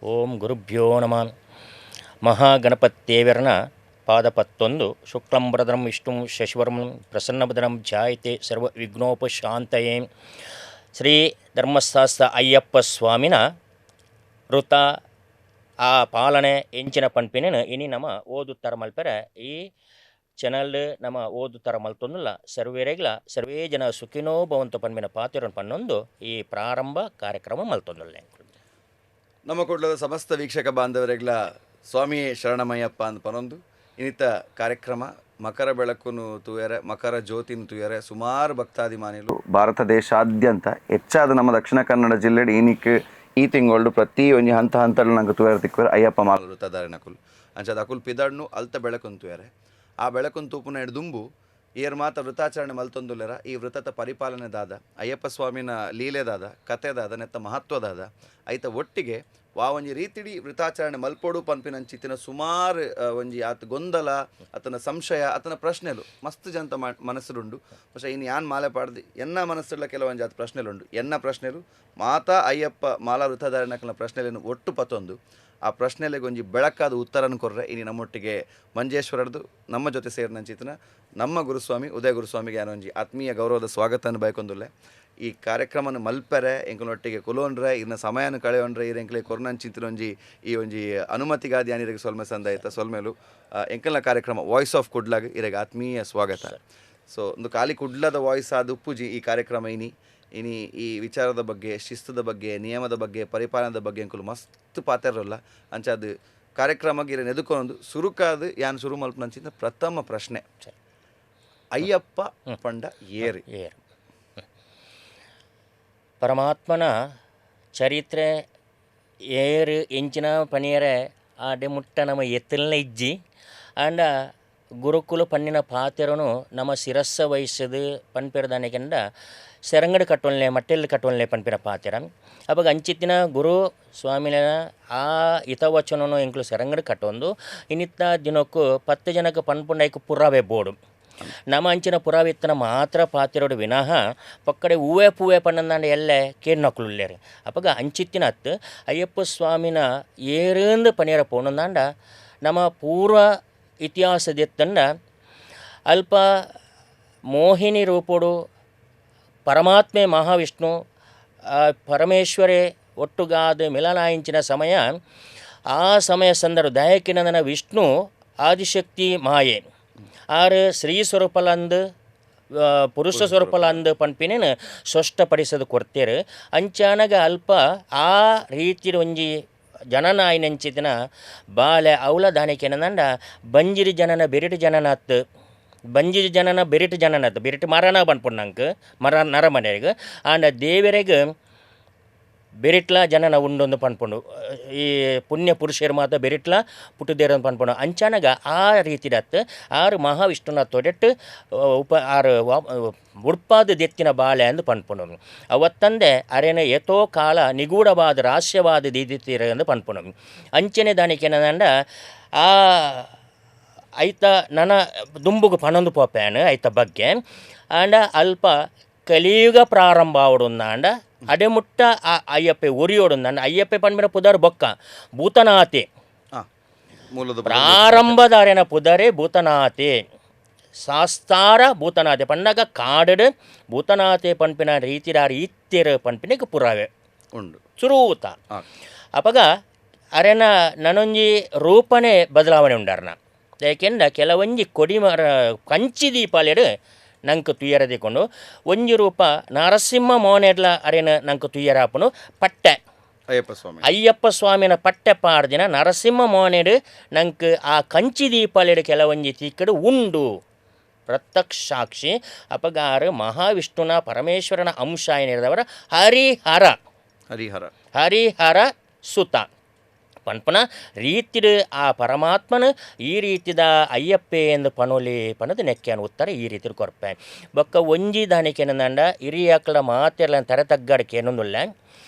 ಓಂ ಗುರುಭ್ಯೋ ನಮಃ. ಮಹಾಗಣಪತ್ಯೇವರನ ಪಾದಪತ್ತೊಂದು ಶುಕ್ಲಂಬರದಂ ವಿಷ್ಣು ಶಶಿವರ್ಮಂ ಪ್ರಸನ್ನಬದನಂ ಧ್ಯಾಯತೆ ಸರ್ವ ವಿಘ್ನೋಪಶಾಂತಯೇ. ಶ್ರೀ ಧರ್ಮಶಾಸ್ತ್ರ ಅಯ್ಯಪ್ಪ ಸ್ವಾಮಿನ ವೃತ ಆ ಪಾಲನೆ ಎಂಚಿನ ಪನ್ಪಿನ ಇನಿ ನಮ ಓದುತ್ತರ ಮಲ್ಪೆರೆ ಈ ಚಾನಲ್ ನಮ ಓದುತ್ತರ ಮಲ್ತೊಂದುಲ್ಲ. ಸರ್ವೇರೆಗ್ಲ ಸರ್ವೇ ಜನ ಸುಖಿನೋ ಭವಂತು ಪನ್ಪಿನ ಪಾತ್ರನ ಪನ್ನೊಂದು ಈ ಪ್ರಾರಂಭ ಕಾರ್ಯಕ್ರಮ ಮಲ್ತೊಂದುಲ್ಲ. ನಮ್ಮ ಕುಡ್ಲದ ಸಮಸ್ತ ವೀಕ್ಷಕ ಬಾಂಧವರಿಗಳ ಸ್ವಾಮಿಯೇ ಶರಣಮಯ್ಯಪ್ಪ ಅಂತ ಪನೊಂದು ಇನ್ನಿತ ಕಾರ್ಯಕ್ರಮ ಮಕರ ಬೆಳಕುನು ತೂಯರೆ, ಮಕರ ಜ್ಯೋತಿನ ತೂಯರೆ ಸುಮಾರು ಭಕ್ತಾದಿಮಾನಿಲು ಭಾರತ ದೇಶಾದ್ಯಂತ, ಹೆಚ್ಚಾದ ನಮ್ಮ ದಕ್ಷಿಣ ಕನ್ನಡ ಜಿಲ್ಲೆ ಈನಿಕ್ ಈ ತಿಂಗಳು ಪ್ರತಿ ಒಂಜಿ ಹಂತ ಹಂತಲು ನಂಗೆ ತೂಯರೆ ತಿಕ್ಕುವೆರ್ ಅಯ್ಯಪ್ಪ ಮಾಲ ವೃತಧಾರಿನಕುಲು. ಅಂಚಾದ ಅಕುಲು ಪಿದಡ್ನು ಅಲ್ತ ಬೆಳಕುನ್ ತೂಯರೆ. ಆ ಬೆಳಕುನ್ ತೂಪುನ ದುಂಬು ಏರ್ ಮಾತ ವೃತಾಚರಣೆ ಮಲ್ತೊಂದುಲ್ಲೆರ, ಈ ವೃತದ ಪರಿಪಾಲನೆ ದಾದ, ಅಯ್ಯಪ್ಪ ಸ್ವಾಮಿನ ಲೀಲೆದಾದ, ಕತೆದಾದ, ನೆತ್ತ ಮಹತ್ವದಾದ, ಐತ ಒಟ್ಟಿಗೆ ವಾ ಒಂಜಿ ರೀತಿಡಿ ವೃತಾಚರಣೆ ಮಲ್ಪೊಡು ಪನ್ಪಿನಂಚಿತ್ತಿನ ಸುಮಾರು ಒಂಜಿ ಆತ ಗೊಂದಲ, ಆತನ ಸಂಶಯ, ಆತನ ಪ್ರಶ್ನೆಲು ಮಸ್ತ್ ಜನತ ಮನಸ್ಸುಡುಂಡು. ಬಹುಶಃ ಇನ್ನು ಯಾನ್ ಮಾಲೆ ಪಾಡ್ದು ಎನ್ನ ಮನಸ್ಸುള്ള ಕೆಲವೊಂಜಿ ಆತ ಪ್ರಶ್ನೆಲುಂಡು. ಎನ್ನ ಪ್ರಶ್ನೆಲು ಮಾತಾ ಅಯ್ಯಪ್ಪ ಮಾಲಾ ವೃತಧಾರಣಕನ ಪ್ರಶ್ನೆలను ಒಟ್ಟು ಪತ್ತೊಂದು ಆ ಪ್ರಶ್ನೆಲೆಗೆ ಒಂಜಿ ಬೆಳಕಾದ ಉತ್ತರನ ಕೊರ್ರೆ ಇನಿ ನಮ್ಮೊಟ್ಟಿಗೆ ಮಂಜೇಶ್ವರದ್ದು ನಮ್ಮ ಜೊತೆ ಸೇರಿನಂಚಿತನ ನಮ್ಮ ಗುರುಸ್ವಾಮಿ ಉದಯ ಗುರುಸ್ವಾಮಿಗೆ ಒಂಜಿ ಆತ್ಮೀಯ ಗೌರವದ ಸ್ವಾಗತನ ಬಯಕೊಂದುಲ್ಲೆ. ಈ ಕಾರ್ಯಕ್ರಮನ ಮಲ್ಪೆರೆ ಎಂಕುಲೊಟ್ಟಿಗೆ ಕುಲೋನ್ರೆ ಇರ್ನ ಸಮಯನ ಕಳೆಯೋನ್ರೆ ಇರ್ ಎಂಕ್ಲೆ ಕೊರ್ನಂಚಿತ್ತಿನ ಒಂಜಿ ಈ ಒಂಜಿ ಅನುಮತಿಗಾದಿ ಯಾನಿರಿಗೆ ಸೊಲ್ಮೆ ಸಂದಾಯಿತ ಸೊಲ್ಮೆಲು. ಎಂಕಲ್ನ ಕಾರ್ಯಕ್ರಮ ವಾಯ್ಸ್ ಆಫ್ ಕುಡ್ಲಾಗ್ ಇರೆಗೆ ಆತ್ಮೀಯ ಸ್ವಾಗತ. ಸೊ ಒಂದು ಖಾಲಿ ಕುಡ್ಲದ ವಾಯ್ಸ್ ಆದ ಉಪ್ಪುಜಿ ಈ ಕಾರ್ಯಕ್ರಮ. ಇನಿ ಇನಿ ಈ ವಿಚಾರದ ಬಗ್ಗೆ, ಶಿಸ್ತದ ಬಗ್ಗೆ, ನಿಯಮದ ಬಗ್ಗೆ, ಪರಿಪಾಲನದ ಬಗ್ಗೆ ಎಂಕುಲು ಮಸ್ತ್ ಪಾತೆರಲ್ಲ. ಅಂಚಾದ ಕಾರ್ಯಕ್ರಮ ಇರೆ ನೆದುಕೊಂದು ಸುರುಕಾದ ಯಾನ್ ಸುರು ಮಲ್ಪನಂಚಿನ ಪ್ರಥಮ ಪ್ರಶ್ನೆ, ಅಯ್ಯಪ್ಪ ಪಂಡ ಏರಿ? ಏರು ಪರಮಾತ್ಮನ ಚರಿತ್ರೆ ಏರು ಎಂಚಿನ ಪನಿಯರೆ ಆಡೆ ಮುಟ್ಟ ನಮ್ಮ ಎತ್ತಲ್ನ ಇಜ್ಜಿ. ಆಂಡ ಗುರುಕುಲ ಪನ್ನಿನ ಪಾತೆರನು ನಮ್ಮ ಶಿರಸ್ಸ ವಹಿಸದು ಪನ್ಪಿರದಾನಿಕೆಂಡ ಸೆರಂಗಡು ಕಟ್ಟೊಲ್ಲೆ ಮಟ್ಟೆಲ್ ಕಟ್ಟೊಲ್ಲೆ ಪನ್ಪಿರ ಪಾತೆರ. ಅವಾಗ ಅಂಚಿತ್ತಿನ ಗುರು ಸ್ವಾಮಿನ ಆ ಹಿತವಚನನು ಎಂಕ್ಲು ಸೆರಂಗಡು ಕಟ್ಟೊಂದು ಇನ್ನಿತ್ತ ದಿನಕ್ಕೂ 10 ಜನಕ್ಕೆ ಪನ್ಪುಂಡೈಕು ಪುರಾವೆ ಬೋಡು. ನಮ್ಮ ಅಂಚಿನ ಪುರಾವಿತ್ತನ ಮಾತ್ರ ಪಾತಿರೋಡು ವಿನಃ ಪಕ್ಕಡೆ ಹೂವೆ ಪೂವೆ ಪನ್ನಂದಾಂಡ ಎಲ್ಲೆ ಕೇರ್ನಕ್ಲುಲ್ಲೇರು. ಅಪಗ ಅಂಚಿತ್ತಿನ ಅತ್ತು ಅಯ್ಯಪ್ಪ ಸ್ವಾಮಿನ ಏರಂದು ಪನಿಯರ ಪೋಣಂದಾಂಡ ನಮ್ಮ ಪೂರ್ವ ಇತಿಹಾಸದೆತ್ತಂಡ ಅಲ್ಪ ಮೋಹಿನಿ ರೂಪೋಡು ಪರಮಾತ್ಮೆ ಮಹಾವಿಷ್ಣು ಪರಮೇಶ್ವರೇ ಒಟ್ಟುಗಾದ ಮಿಲನಾಯಿಂಚಿನ ಸಮಯ. ಆ ಸಮಯ ಸಂದರ್ಭ ದಯಕಿನಂದನ ವಿಷ್ಣು ಆದಿಶಕ್ತಿ ಮಾಯೆ ಆರು ಸ್ತ್ರೀ ಸ್ವರೂಪಲಂದು ಪುರುಷ ಸ್ವರೂಪಲಂದು ಪನ್ಪಿನೇನು ಸ್ಪಷ್ಟಪಡಿಸದು ಕೊಡ್ತೇರು. ಅಂಚಾನಗ ಅಲ್ಪ ಆ ರೀತಿ ಒಂಜಿ ಜನನಾಯಿನಂಚಿತಿನ ಬಾಲೆ ಅವಲ ದಾನಿಕೆನಂದ ಬಂಜಿರಿ ಜನನ ಬೆರಿಟು ಜನನಾತ್, ಬಂಜಿರಿ ಜನನ ಬೆರಿಟು ಜನನಾತ್, ಬೆರಿಟು ಮರಣ ಪನ್ಪುಂಡು ನಂಗೆ ಮರ ನರಮನೆಗೆ. ಆಂಡ ದೇವರೆಗೆ ಬೆರಿಟ್ಲ ಜನನ ಉಂಡೊಂದು ಪನ್ಪುಂಡು. ಈ ಪುಣ್ಯ ಪುರುಷರು ಮಾತ್ರ ಬೆರಿಟ್ಲ ಪುಟ್ಟುದೇರ ಪನ್ಪುಂಡು. ಅಂಚಾನಗ ಆ ರೀತಿದತ್ತು ಆರು ಮಹಾವಿಷ್ಣುನ ತೊಡೆಟ್ಟು ಉಪ ಆರು ಉಡ್ಪಾದ ದೆತ್ತಿನ ಬಾಳೆ ಅಂದು ಪನ್ಪುಂಡು. ಅವತ್ತಂದೆ ಅರೆನ ಎತೋ ಕಾಲ ನಿಗೂಢವಾದ ರಹಸ್ಯವಾದ ದೀದಿತ್ತೀರ ಎಂದು ಪನ್ಪುಂಡು. ಅಂಚನೆ ದಾನಿಕೆನಂಡ ಆ ಐತ ನನ ದುಂಬುಗು ಪನೊಂದು ಪೋಪೇನು ಐತ ಬಗ್ಗೆ. ಆಂಡ ಅಲ್ಪ ಕಲಿಯುಗ ಪ್ರಾರಂಭ ಆವಡುಂದಾಂಡ ಅಡೆಮುಟ್ಟ ಆ ಅಯ್ಯಪ್ಪೆ ಒರಿಯೋಡುಂದಾಂಡ ಅಯ್ಯಪ್ಪೆ ಪನ್ಪಿನ ಪುದರ್ ಬೊಕ್ಕ ಭೂತನಾಥೆ ಮೂಲದ ಪ್ರಾರಂಭದಾರೆನ ಪುದರೆ ಭೂತನಾಥೆ ಶಾಸ್ತಾರ ಭೂತನಾಥೆ ಪನ್ನಗ ಕಾಡು ಭೂತನಾಥೆ ಪನ್ಪಿನ ರೀತಿದಾರ ಇತ್ತಿರ ಪನ್ಪಿನಕ್ಕೆ ಪುರಾವೆ ಉಂಡು ಸುರೂತ. ಅಪಗ ಅರೆನ ನನೊಂಜಿ ರೂಪನೇ ಬದಲಾವಣೆ ಉಂಡಾರ್ನ. ಏಕೆಂದ ಕೆಲವೊಂಜಿ ಕೊಡಿಮರ ಕಂಚಿ ದೀಪಾಲೆಡು ನಂಗೆ ತುಯ್ಯರ ದಿಕ್ಕೊಂಡು ಒಂಜಿ ರೂಪ ನರಸಿಂಹ ಮೋನೆಡ್ಲ ಅರೆನ ನಂಗೆ ತುಯ್ಯರಾಪನು ಪಟ್ಟೆ ಅಯ್ಯಪ್ಪ ಸ್ವಾಮಿ ಅಯ್ಯಪ್ಪ ಸ್ವಾಮಿನ ಪಟ್ಟೆ ಪಾಡ್ದಿನ ನರಸಿಂಹ ಮೋನೆಡು ನಂಗೆ ಆ ಕಂಚಿ ದೀಪಾಲೆಡು ಕೆಲವೊಂಜಿ ತೀಕ್ಕಡು ಉಂಡು ಪ್ರತ್ಯಕ್ಷ ಸಾಕ್ಷಿ. ಅಪಗಾರು ಮಹಾವಿಷ್ಣುನ ಪರಮೇಶ್ವರನ ಅಂಶ ಏನಿರದವರ ಹರಿಹರ ಹರಿಹರ ಹರಿಹರ ಸುತ ಪನ್ಪನ ರೀತಿಡು ಆ ಪರಮಾತ್ಮನ ಈ ರೀತಿದ ಅಯ್ಯಪ್ಪೆ ಎಂದು ಪನೊಲಿ ಪನದು ನೆಕ್ಕೆನ ಉತ್ತರ ಈ ರೀತಿ ಕೊರ್ಪೆ. ಬೊಕ್ಕ ಒಂಜಿ ದಾನಿಕೆನಂದ ಹಿರಿಯಾಕ್ಲ ಮಾತೆರ್ಲ ತರೆ ತಗ್ಗಾಡಿಕೆ ಏನೊಂದುಲ್ಲ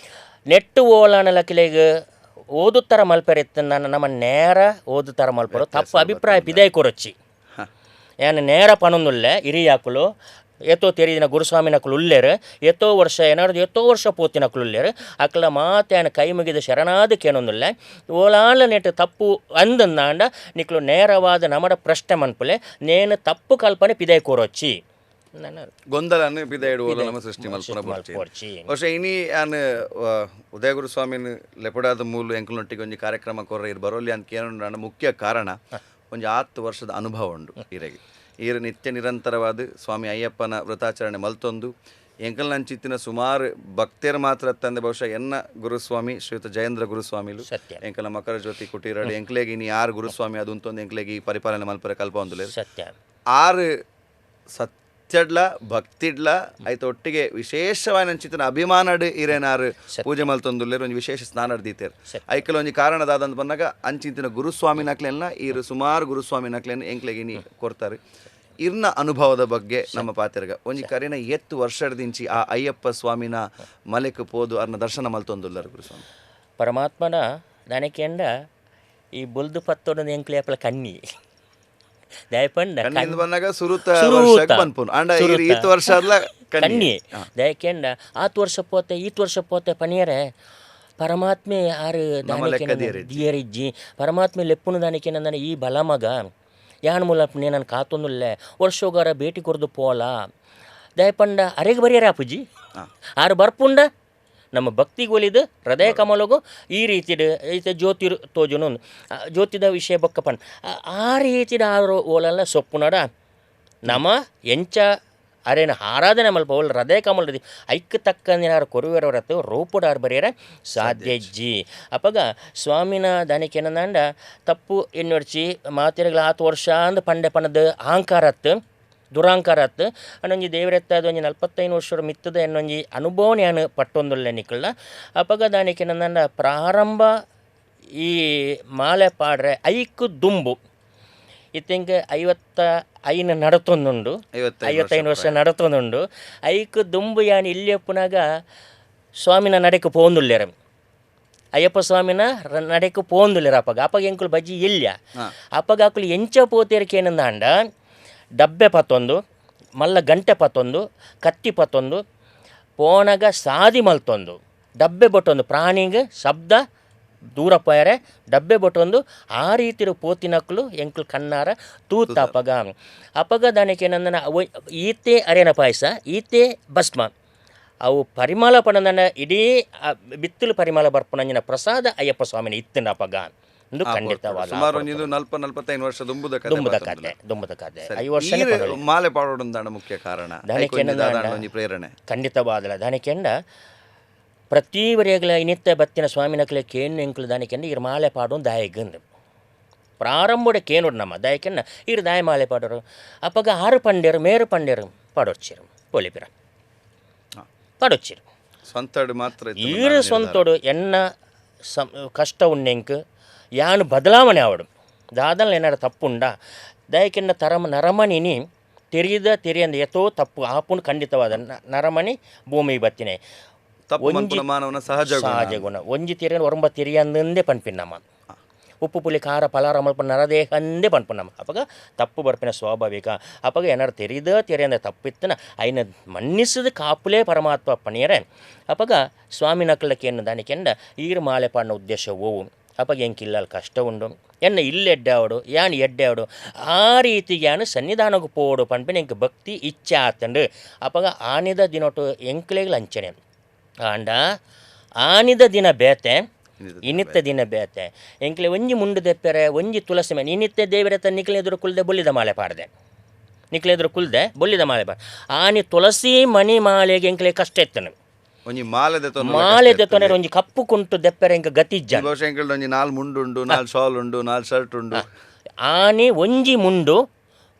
ನೆಟ್ಟು ಓಲಾನಲಕಿಲೆಗ್ ಓದುತ್ತರ ಮಲ್ಪೆರೆತ್ತ ನಮ್ಮ ನೇರ ಓದುತ್ತರ ಮಲ್ಪರು ತಪ್ಪು ಅಭಿಪ್ರಾಯ ಪಿದಾಯಿ ಕೊರೊಚ್ಚಿ. ಯಾನ್ ನೇರ ಪನೊಂದುಲ್ಲೆ ಹಿರಿಯಾಕುಲು ಏತೋ ತೆರಿದಿನ ಗುರುಸ್ವಾಮಿನಕುಲು ಉಲ್ಲೇರು, ಏತೋ ವರ್ಷ ಏನಾದ್ರು ಏತೋ ವರ್ಷ ಪೋತಿನಕುಲು ಉಲ್ಲೇರು. ಅಕ್ಲ ಮಾತೆ ಆನ ಕೈ ಮುಗಿದ ಶರಣಾದ ಕೇನೊಂದುಲ್ಲೆ. ಓಲಾಲ ನೆಟ್ ತಪ್ಪು ಅಂದಂದಾಂಡ ನಿಕ್ಲು ನೇರವಾದ ನಮಡ ಪ್ರಶ್ನೆ ಮನ್ಪುಲೆ, ನೇನು ತಪ್ಪು ಕಲ್ಪನೆ ಪಿದೈ ಕೋರೊಚ್ಚಿ ನನ್ನ ಗೊಂದಲನ್ನು ಪಿದೈ ಇಡುವಲ್ಲ ನಮ್ಮ ಸೃಷ್ಟಿ ಮಲ್ಪುನ ಬೊರ್ಚಿ. ಬೊರ್ಚಿ. ಬಹುಶಃ ಇನಿ ಯಾನ್ ಉದಯ ಗುರುಸ್ವಾಮಿನ ಲೆಪಡಾದ ಮೂಲು ಎಂಕಲ್ನೊಟ್ಟಿಗೆ ಒಂಜಿ ಕಾರ್ಯಕ್ರಮ ಕೊರ್ರ ಇರ್ ಬರೋಲಿ ಅಂತ ಕೇಳೋಣ. ಮುಖ್ಯ ಕಾರಣ ಒಂಜಿ 10 ವರ್ಷದ ಅನುಭವ ಉಂಡು ಈರೆಗೆ. ಈರು ನಿತ್ಯ ನಿರಂತರವಾದ ಸ್ವಾಮಿ ಅಯ್ಯಪ್ಪನ ವ್ರತಾಚರಣೆ ಮಲ್ತೊಂದು ಎಂಕಲ್ನಂಚಿತ್ತಿನ ಸುಮಾರು ಭಕ್ತಿಯರು ಮಾತ್ರ ತಂದೆ ಬಹುಶಃ ಎನ್ನ ಗುರುಸ್ವಾಮಿ ಶ್ರೀಯುತ ಜಯೇಂದ್ರ ಗುರುಸ್ವಾಮಿಲು ಸತ್ಯ. ಎಂಕಲ್ನ ಮಕರ ಜ್ಯೋತಿ ಕುಟೀರಡು ಎಂಕ್ಲೇಗಿ ಇನಿ ಯಾರು ಗುರುಸ್ವಾಮಿ ಅದು ಉಂತೊಂದು ಎಂಕ್ಲೇಗಿ ಪರಿಪಾಲನೆ ಮಲ್ಪರೆ ಕಲ್ಪ ಒಂದುಲೆ ಸತ್ಯ. ಆರು ಸತ್ಯಡ್ಲ ಭಕ್ತಿಡ್ಲ ಆಯ್ತು ಒಟ್ಟಿಗೆ ವಿಶೇಷವಾದ ಅಂಚಿತ್ತಿನ ಅಭಿಮಾನಡ್ ಇರೇನಾರು ಪೂಜೆ ಮಲ್ತೊಂದುಲ್ಲೇರು ಒಂಜಿ ವಿಶೇಷ ಸ್ನಾನ ದೀತೇರು. ಐಕಲ್ ಒಂಜಿ ಕಾರಣದಾದಂತ ಬಂದಾಗ ಅಂಚಿತ್ತಿನ ಗುರುಸ್ವಾಮಿ ನಕ್ಲೆನ್ನ ಈರು ಸುಮಾರು ಗುರುಸ್ವಾಮಿ ನಕ್ಲೆನ್ ಎಂಕ್ಲೆಗೆ ಇನಿ ಕೊರ್ತಾರೆ. ಇರ್ನ ಅನುಭವದ ಬಗ್ಗೆ ನಮ್ಮ ಪಾತೆರ್ಗ ಒಂಜಿ ಕರಿನ ಎತ್ತು ವರ್ಷದಿಂಚಿ ಆ ಅಯ್ಯಪ್ಪ ಸ್ವಾಮಿನ ಮಲೆಕ್ ಪೋದು ಅರ್ನ ದರ್ಶನ ಮಲ್ತೊಂದುಲ್ಲರು ಗುರುಸ್ವಾಮಿ. ಪರಮಾತ್ಮನ ದನಕೆಂಡ ಈ ಬೊಲ್ದು ಪತ್ತೊಡ ಎಂಕ್ಲೆ ಅಪ್ಪಲ ಕಣ್ಣಿ ದಯಪಂಡ ಕಣ್ಣಿಂದ ಬಂದಾಗ ಸುರುತ ಸುರುತ. ವರ್ಷಕ್ಕೆ ಬಂದ್ಪುನು ಅಂಡ ಸುರುತ. ಈತ್ ವರ್ಷ ಅಲ್ಲ ಕಣ್ಣಿ. ಕಣ್ಣಿ ದಯಕೆಂಡ ಆತು ವರ್ಷ ಪೋತೆ ಈತ್ ವರ್ಷ ಪೋತೆ ಪನಿಯರೆ ಪರಮಾತ್ಮೆ ಆರು ನಮ್ಮ ಲೆಕ್ಕ ದಿಯರಿಜ್ಜಿ. ದಿಯರಿಜ್ಜಿ ಪರಮಾತ್ಮೆ ಲೆಪ್ಪುನು ದಾನಿಕೆ ನಂದನ ಈ ಬಲಮಗ ಯಾನ್ ಮೂಲ ನಾನು ಕಾತೊಂದುಲ್ಲೆ ವರ್ಷೋಗಾರ ಭೇಟಿ ಕೊರ್ದು ಪೋಲ ದಯಪಂಡ ಅರೆಗೆ ಬರಿಯರ ಅಪ್ಪುಜಿ ಆರು ಬರ್ಪುಂಡ ನಮ್ಮ ಭಕ್ತಿಗೊಲಿದು ಹೃದಯ ಕಮಲಗು ಈ ರೀತಿಡ್ ಈತ ಜ್ಯೋತಿರ್ ತೋಜುನು ಜ್ಯೋತಿದ ವಿಷಯ ಬೊಕ್ಕ ಪಂಡ್ ಆ ರೀತಿಡ್ ಆರು ಓಲಲ್ಲ ಸೊಪ್ಪುನಡ ನಮ ಎಂಚ ಅರೇನ ಆರಾಧನೆ ಮಲ್ಪ ಓಲ್ ಹೃದಯ ಕಮಲ ಐಕ್ ತಕ್ಕಂದಿನಾರು ಕೊರುವೆರ ಹೊರತು ರೂಪುಡಾರ್ ಬರಿಯರ ಸಾಧ್ಯ ಇಜ್ಜಿ. ಅಪಗ ಸ್ವಾಮಿನ ದನಿಕೆನಂದ ತಪ್ಪು ಎನ್ನೊಡ್ಚಿ ಮಾತೆರೆಗಳ ಆತು ವರ್ಷ ಅಂದ್ ಪಂಡೆ ಪಣದ ಅಹಂಕಾರತ್ತು ದುರಾಂಕಾರತ್ತು ಅನ್ನೊಂಜಿ ದೇವರೆತ್ತ ಒಂಜಿ 45 ವರ್ಷ ಮಿತ್ತದ ಎನ್ನೊಂಜಿ ಅನುಭವ ನಾನು ಪಟ್ಟೊಂದುಲ್ಲೆ ನಿಕ್ಕಲ್ಲ. ಅಪಗ ದಾನಿಕೆ ನನ್ನ ಪ್ರಾರಂಭ ಈ ಮಾಲೆ ಪಾಡ್ರೆ ಐಕು ದುಂಬು ಇತ್ತಿಂಗೆ 55 ನಡತೊಂದುಂಡು, 55 ವರ್ಷ ನಡತೊಂದುಂಡು. ಐಕು ದುಂಬು ಯಾನ್ ಇಲ್ಲಿಯಪ್ಪುನಾಗ ಸ್ವಾಮಿನ ನಡೆಕು ಪೋಂದುಲ್ಲೇರ, ಅಯ್ಯಪ್ಪ ಸ್ವಾಮಿನ ನಡೆಕು ಪೋಂದುಲ್ಲೇರ. ಅಪಗ ಅಪಗ ಎಂಕುಲು ಬಜ್ಜಿ ಇಲ್ಲ. ಅಪಗ ಅಕುಲು ಎಂಚ ಪೋತೇರಿಕೇನಂದಾಂಡ ಡಬ್ಬೆ ಪತ್ತೊಂದು, ಮಲ್ಲ ಗಂಟೆ ಪತ್ತೊಂದು, ಕತ್ತಿ ಪತ್ತೊಂದು, ಪೋಣಗ ಸಾದಿ ಮಲ್ತೊಂದು, ಡಬ್ಬೆ ಬೊಟ್ಟೊಂದು, ಪ್ರಾಣಿಗೆ ಶಬ್ದ ದೂರ ಪೋಯರೆ ಡಬ್ಬೆ ಬೊಟ್ಟೊಂದು ಆ ರೀತಿರು ಪೋತಿನಕ್ಲು ಎಂಕುಲು ಕಣ್ಣಾರ ತೂತ. ಅಪಗ ಅಪಗ ದಾನಿಕೆ ನಂದನ ಈತೆ ಅರೇನ ಪಾಯಸ ಈತೆ ಭಸ್ಮ ಅವು ಪರಿಮಳ ಪಣಂದನ ಇಡೀ ಬಿತ್ತಲು ಪರಿಮಳ ಬರ್ಪುನಂಜಿನ ಪ್ರಸಾದ ಅಯ್ಯಪ್ಪ ಸ್ವಾಮಿನ ಇತ್ತಂಡ ಅಪಗ ಒಂದು ಖಂಡಿತವಾದ ಸುಮಾರು ಒಂದು 40-45 ವರ್ಷ ದುಂಬುದ ಕತೆ ದುಂಬುದ ಪಾತೊಂದುಲ್ಲ. ಕತೆ, ದುಂಬುದ ಕತೆ. ಸರಿ. ಐದು ವರ್ಷ ಈರ್ ಮಾಲೆ ಪಾಡೋಡೊಂದಾಣ ಮುಖ್ಯ ಕಾರಣ ದಾನಿಕೆ ಐಕೊಂಜಿ ಏನಂದಾಂಡ? ದಾದಾಂಡ ಒಂಜಿ ಪ್ರೇರಣೆ ಖಂಡಿತವಾದಲ ದಾನಿಕೆಂಡ ಪ್ರತಿ ವರೆಗಳ ಇನಿತ್ತ ಬತ್ತಿನ ಸ್ವಾಮಿನಕ್ಲೆ ಕೇನು ಎಂಕುಲು ದಾನಿಕೆಂಡ ಈರ್ ಮಾಲೆ ಪಾಡೋನ್ ದಾಯಗಂದು ಪ್ರಾರಂಭದ ಕೇನೋಡು ನಮ್ಮ ದಾಯಕೆಂಡ ಈರ್ ದಾಯ ಮಾಲೆ ಪಾಡೋರು. ಅಪಗ ಆರು ಪಂಡ್ಯರು ಮೇರು ಪಂಡ್ಯರು ಪಾಡೊಚ್ಚಿರು ಪೋಲಿಪಿರ ಪಾಡೊಚ್ಚಿರು ಸ್ವಂತಡು ಮಾತ್ರ ಇತ್ತು ಈರು ನನ್ನ ನಿರ್ಧಾರ. ಸ್ವಂತೋಡು ಎನ್ನ ಕಷ್ಟ ಉಣ್ಣೆಂಕ್ ಯಾನು ಬದಲಾವಣೆ ಆವಡು ದಾದಲ್ ಏನಾರ ತಪ್ಪುಂಡ ದಯಕೆಂಡ ತರಮ ನರಮಣಿನಿ ತೆರಿದ ತೆರಿಯಂದ ಎತೋ ತಪ್ಪು ಆಪುಂಡು ಖಂಡಿತವಾದ ನರಮಣಿ ಭೂಮಿ ಬತ್ತಿನೆ ತಪ್ಪು ಒಂಜಿ ಮನ್ಪುನ ಮಾನವನ ಸಹಜ ಗುಣ. ಸಹಜ ಗುಣ ಒಂಜಿ ತೆರಿಯನ್ ಒರಂಬ ತೆರಿಯಂದೇ ಪನ್ಪಿನಮ್ಮ ಉಪ್ಪು ಪುಲಿ ಖಾರ ಪಲಾರ ಮಲ್ಪ ನರದೇಹಂದೇ ಪನ್ಪುನಮ್ಮ. ಅಪಗ ತಪ್ಪು ಬರ್ಪಿನ ಸ್ವಾಭಾವಿಕ. ಅಪಗ ಏನಾರು ತೆರಿದ ತೆರಿಯಂದ ತಪ್ಪಿತ್ತನ ಐನ ಮನ್ನಿಸದ ಕಾಪುಲೇ ಪರಮಾತ್ಮ ಪಣಿಯರೆ. ಅಪಗ ಸ್ವಾಮಿ ನಕಲಕ್ಕೆ ದಾನಿಕೆಂಡ ಈರು ಮಾಲೆ ಪಾಡಿನ ಉದ್ದೇಶ ಓವು ಅಪಗ ಎಂಕಿಲ್ಲಲ್ ಕಷ್ಟ ಉಂಡು ಎನ್ನ ಇಲ್ಲಿ ಎಡ್ಡಾವಡು ಯಾನ್ ಎಡ್ಡಾವಡು ಆ ರೀತಿಗೆ ಯಾನು ಸನ್ನಿಧಾನಕ್ಕೆ ಪೋಡು ಪನ್ಪಿನ ಎಂಕ್ ಭಕ್ತಿ ಇಚ್ಛೆ ಆತಂಡು. ಅಪಗ ಆನಿದ ದಿನೊಟು ಎಂಕ್ಲೆಗ್ಲ ಅಂಚನೆ ಆಂಡ ಆನಿದ ದಿನ ಬೇತೆ ಇನ್ನಿತ್ತ ದಿನ ಬೇತೆ ಎಂಕ್ಲೆ ಒಂಜಿ ಮುಂಡು ದೆಪ್ಪೆರೆ ಒಂಜಿ ತುಳಸಿ ಮನೆ ಇನ್ನಿತ್ತೆ ದೇವರ ನಿಕ್ಲೆ ಎದುರು ಕುಲ್ದೆ ಬೊಲ್ಲಿದ ಮಾಲೆ ಪಾಡ್ದೆ ನಿಕ್ಲೆ ಎದುರು ಕುಲ್ದೆ ಬೊಲ್ಲಿದ ಮಾಲೆ ಪಾಡ ಆನಿ ತುಳಸಿ ಮಣಿ ಮಾಲೆಗೆ ಎಂಕ್ಲೆ ಕಷ್ಟ ಇತ್ತನು ಒಂಜಿ ಮಾಲೆ ದೆತ್ತೊಂದು ಮಾಲೆ ದೆತ್ತೊಂದರೆ ಒಂಜಿ ಕಪ್ಪು ಕುಂಟು ದೆಪ್ಪೆರೆ ಎಂಕ್ ಗತಿಜ್ಜ. ಬಹುಶಃ ಎಂಕಲ್ಡ್ ಒಂಜಿ 4 ಮುಂಡು ಉಂಡು, 4 ಶಾಲ್ ಉಂಡು, 4 ಶರ್ಟ್ ಉಂಡು. ಆನಿ ಒಂಜಿ ಮುಂಡು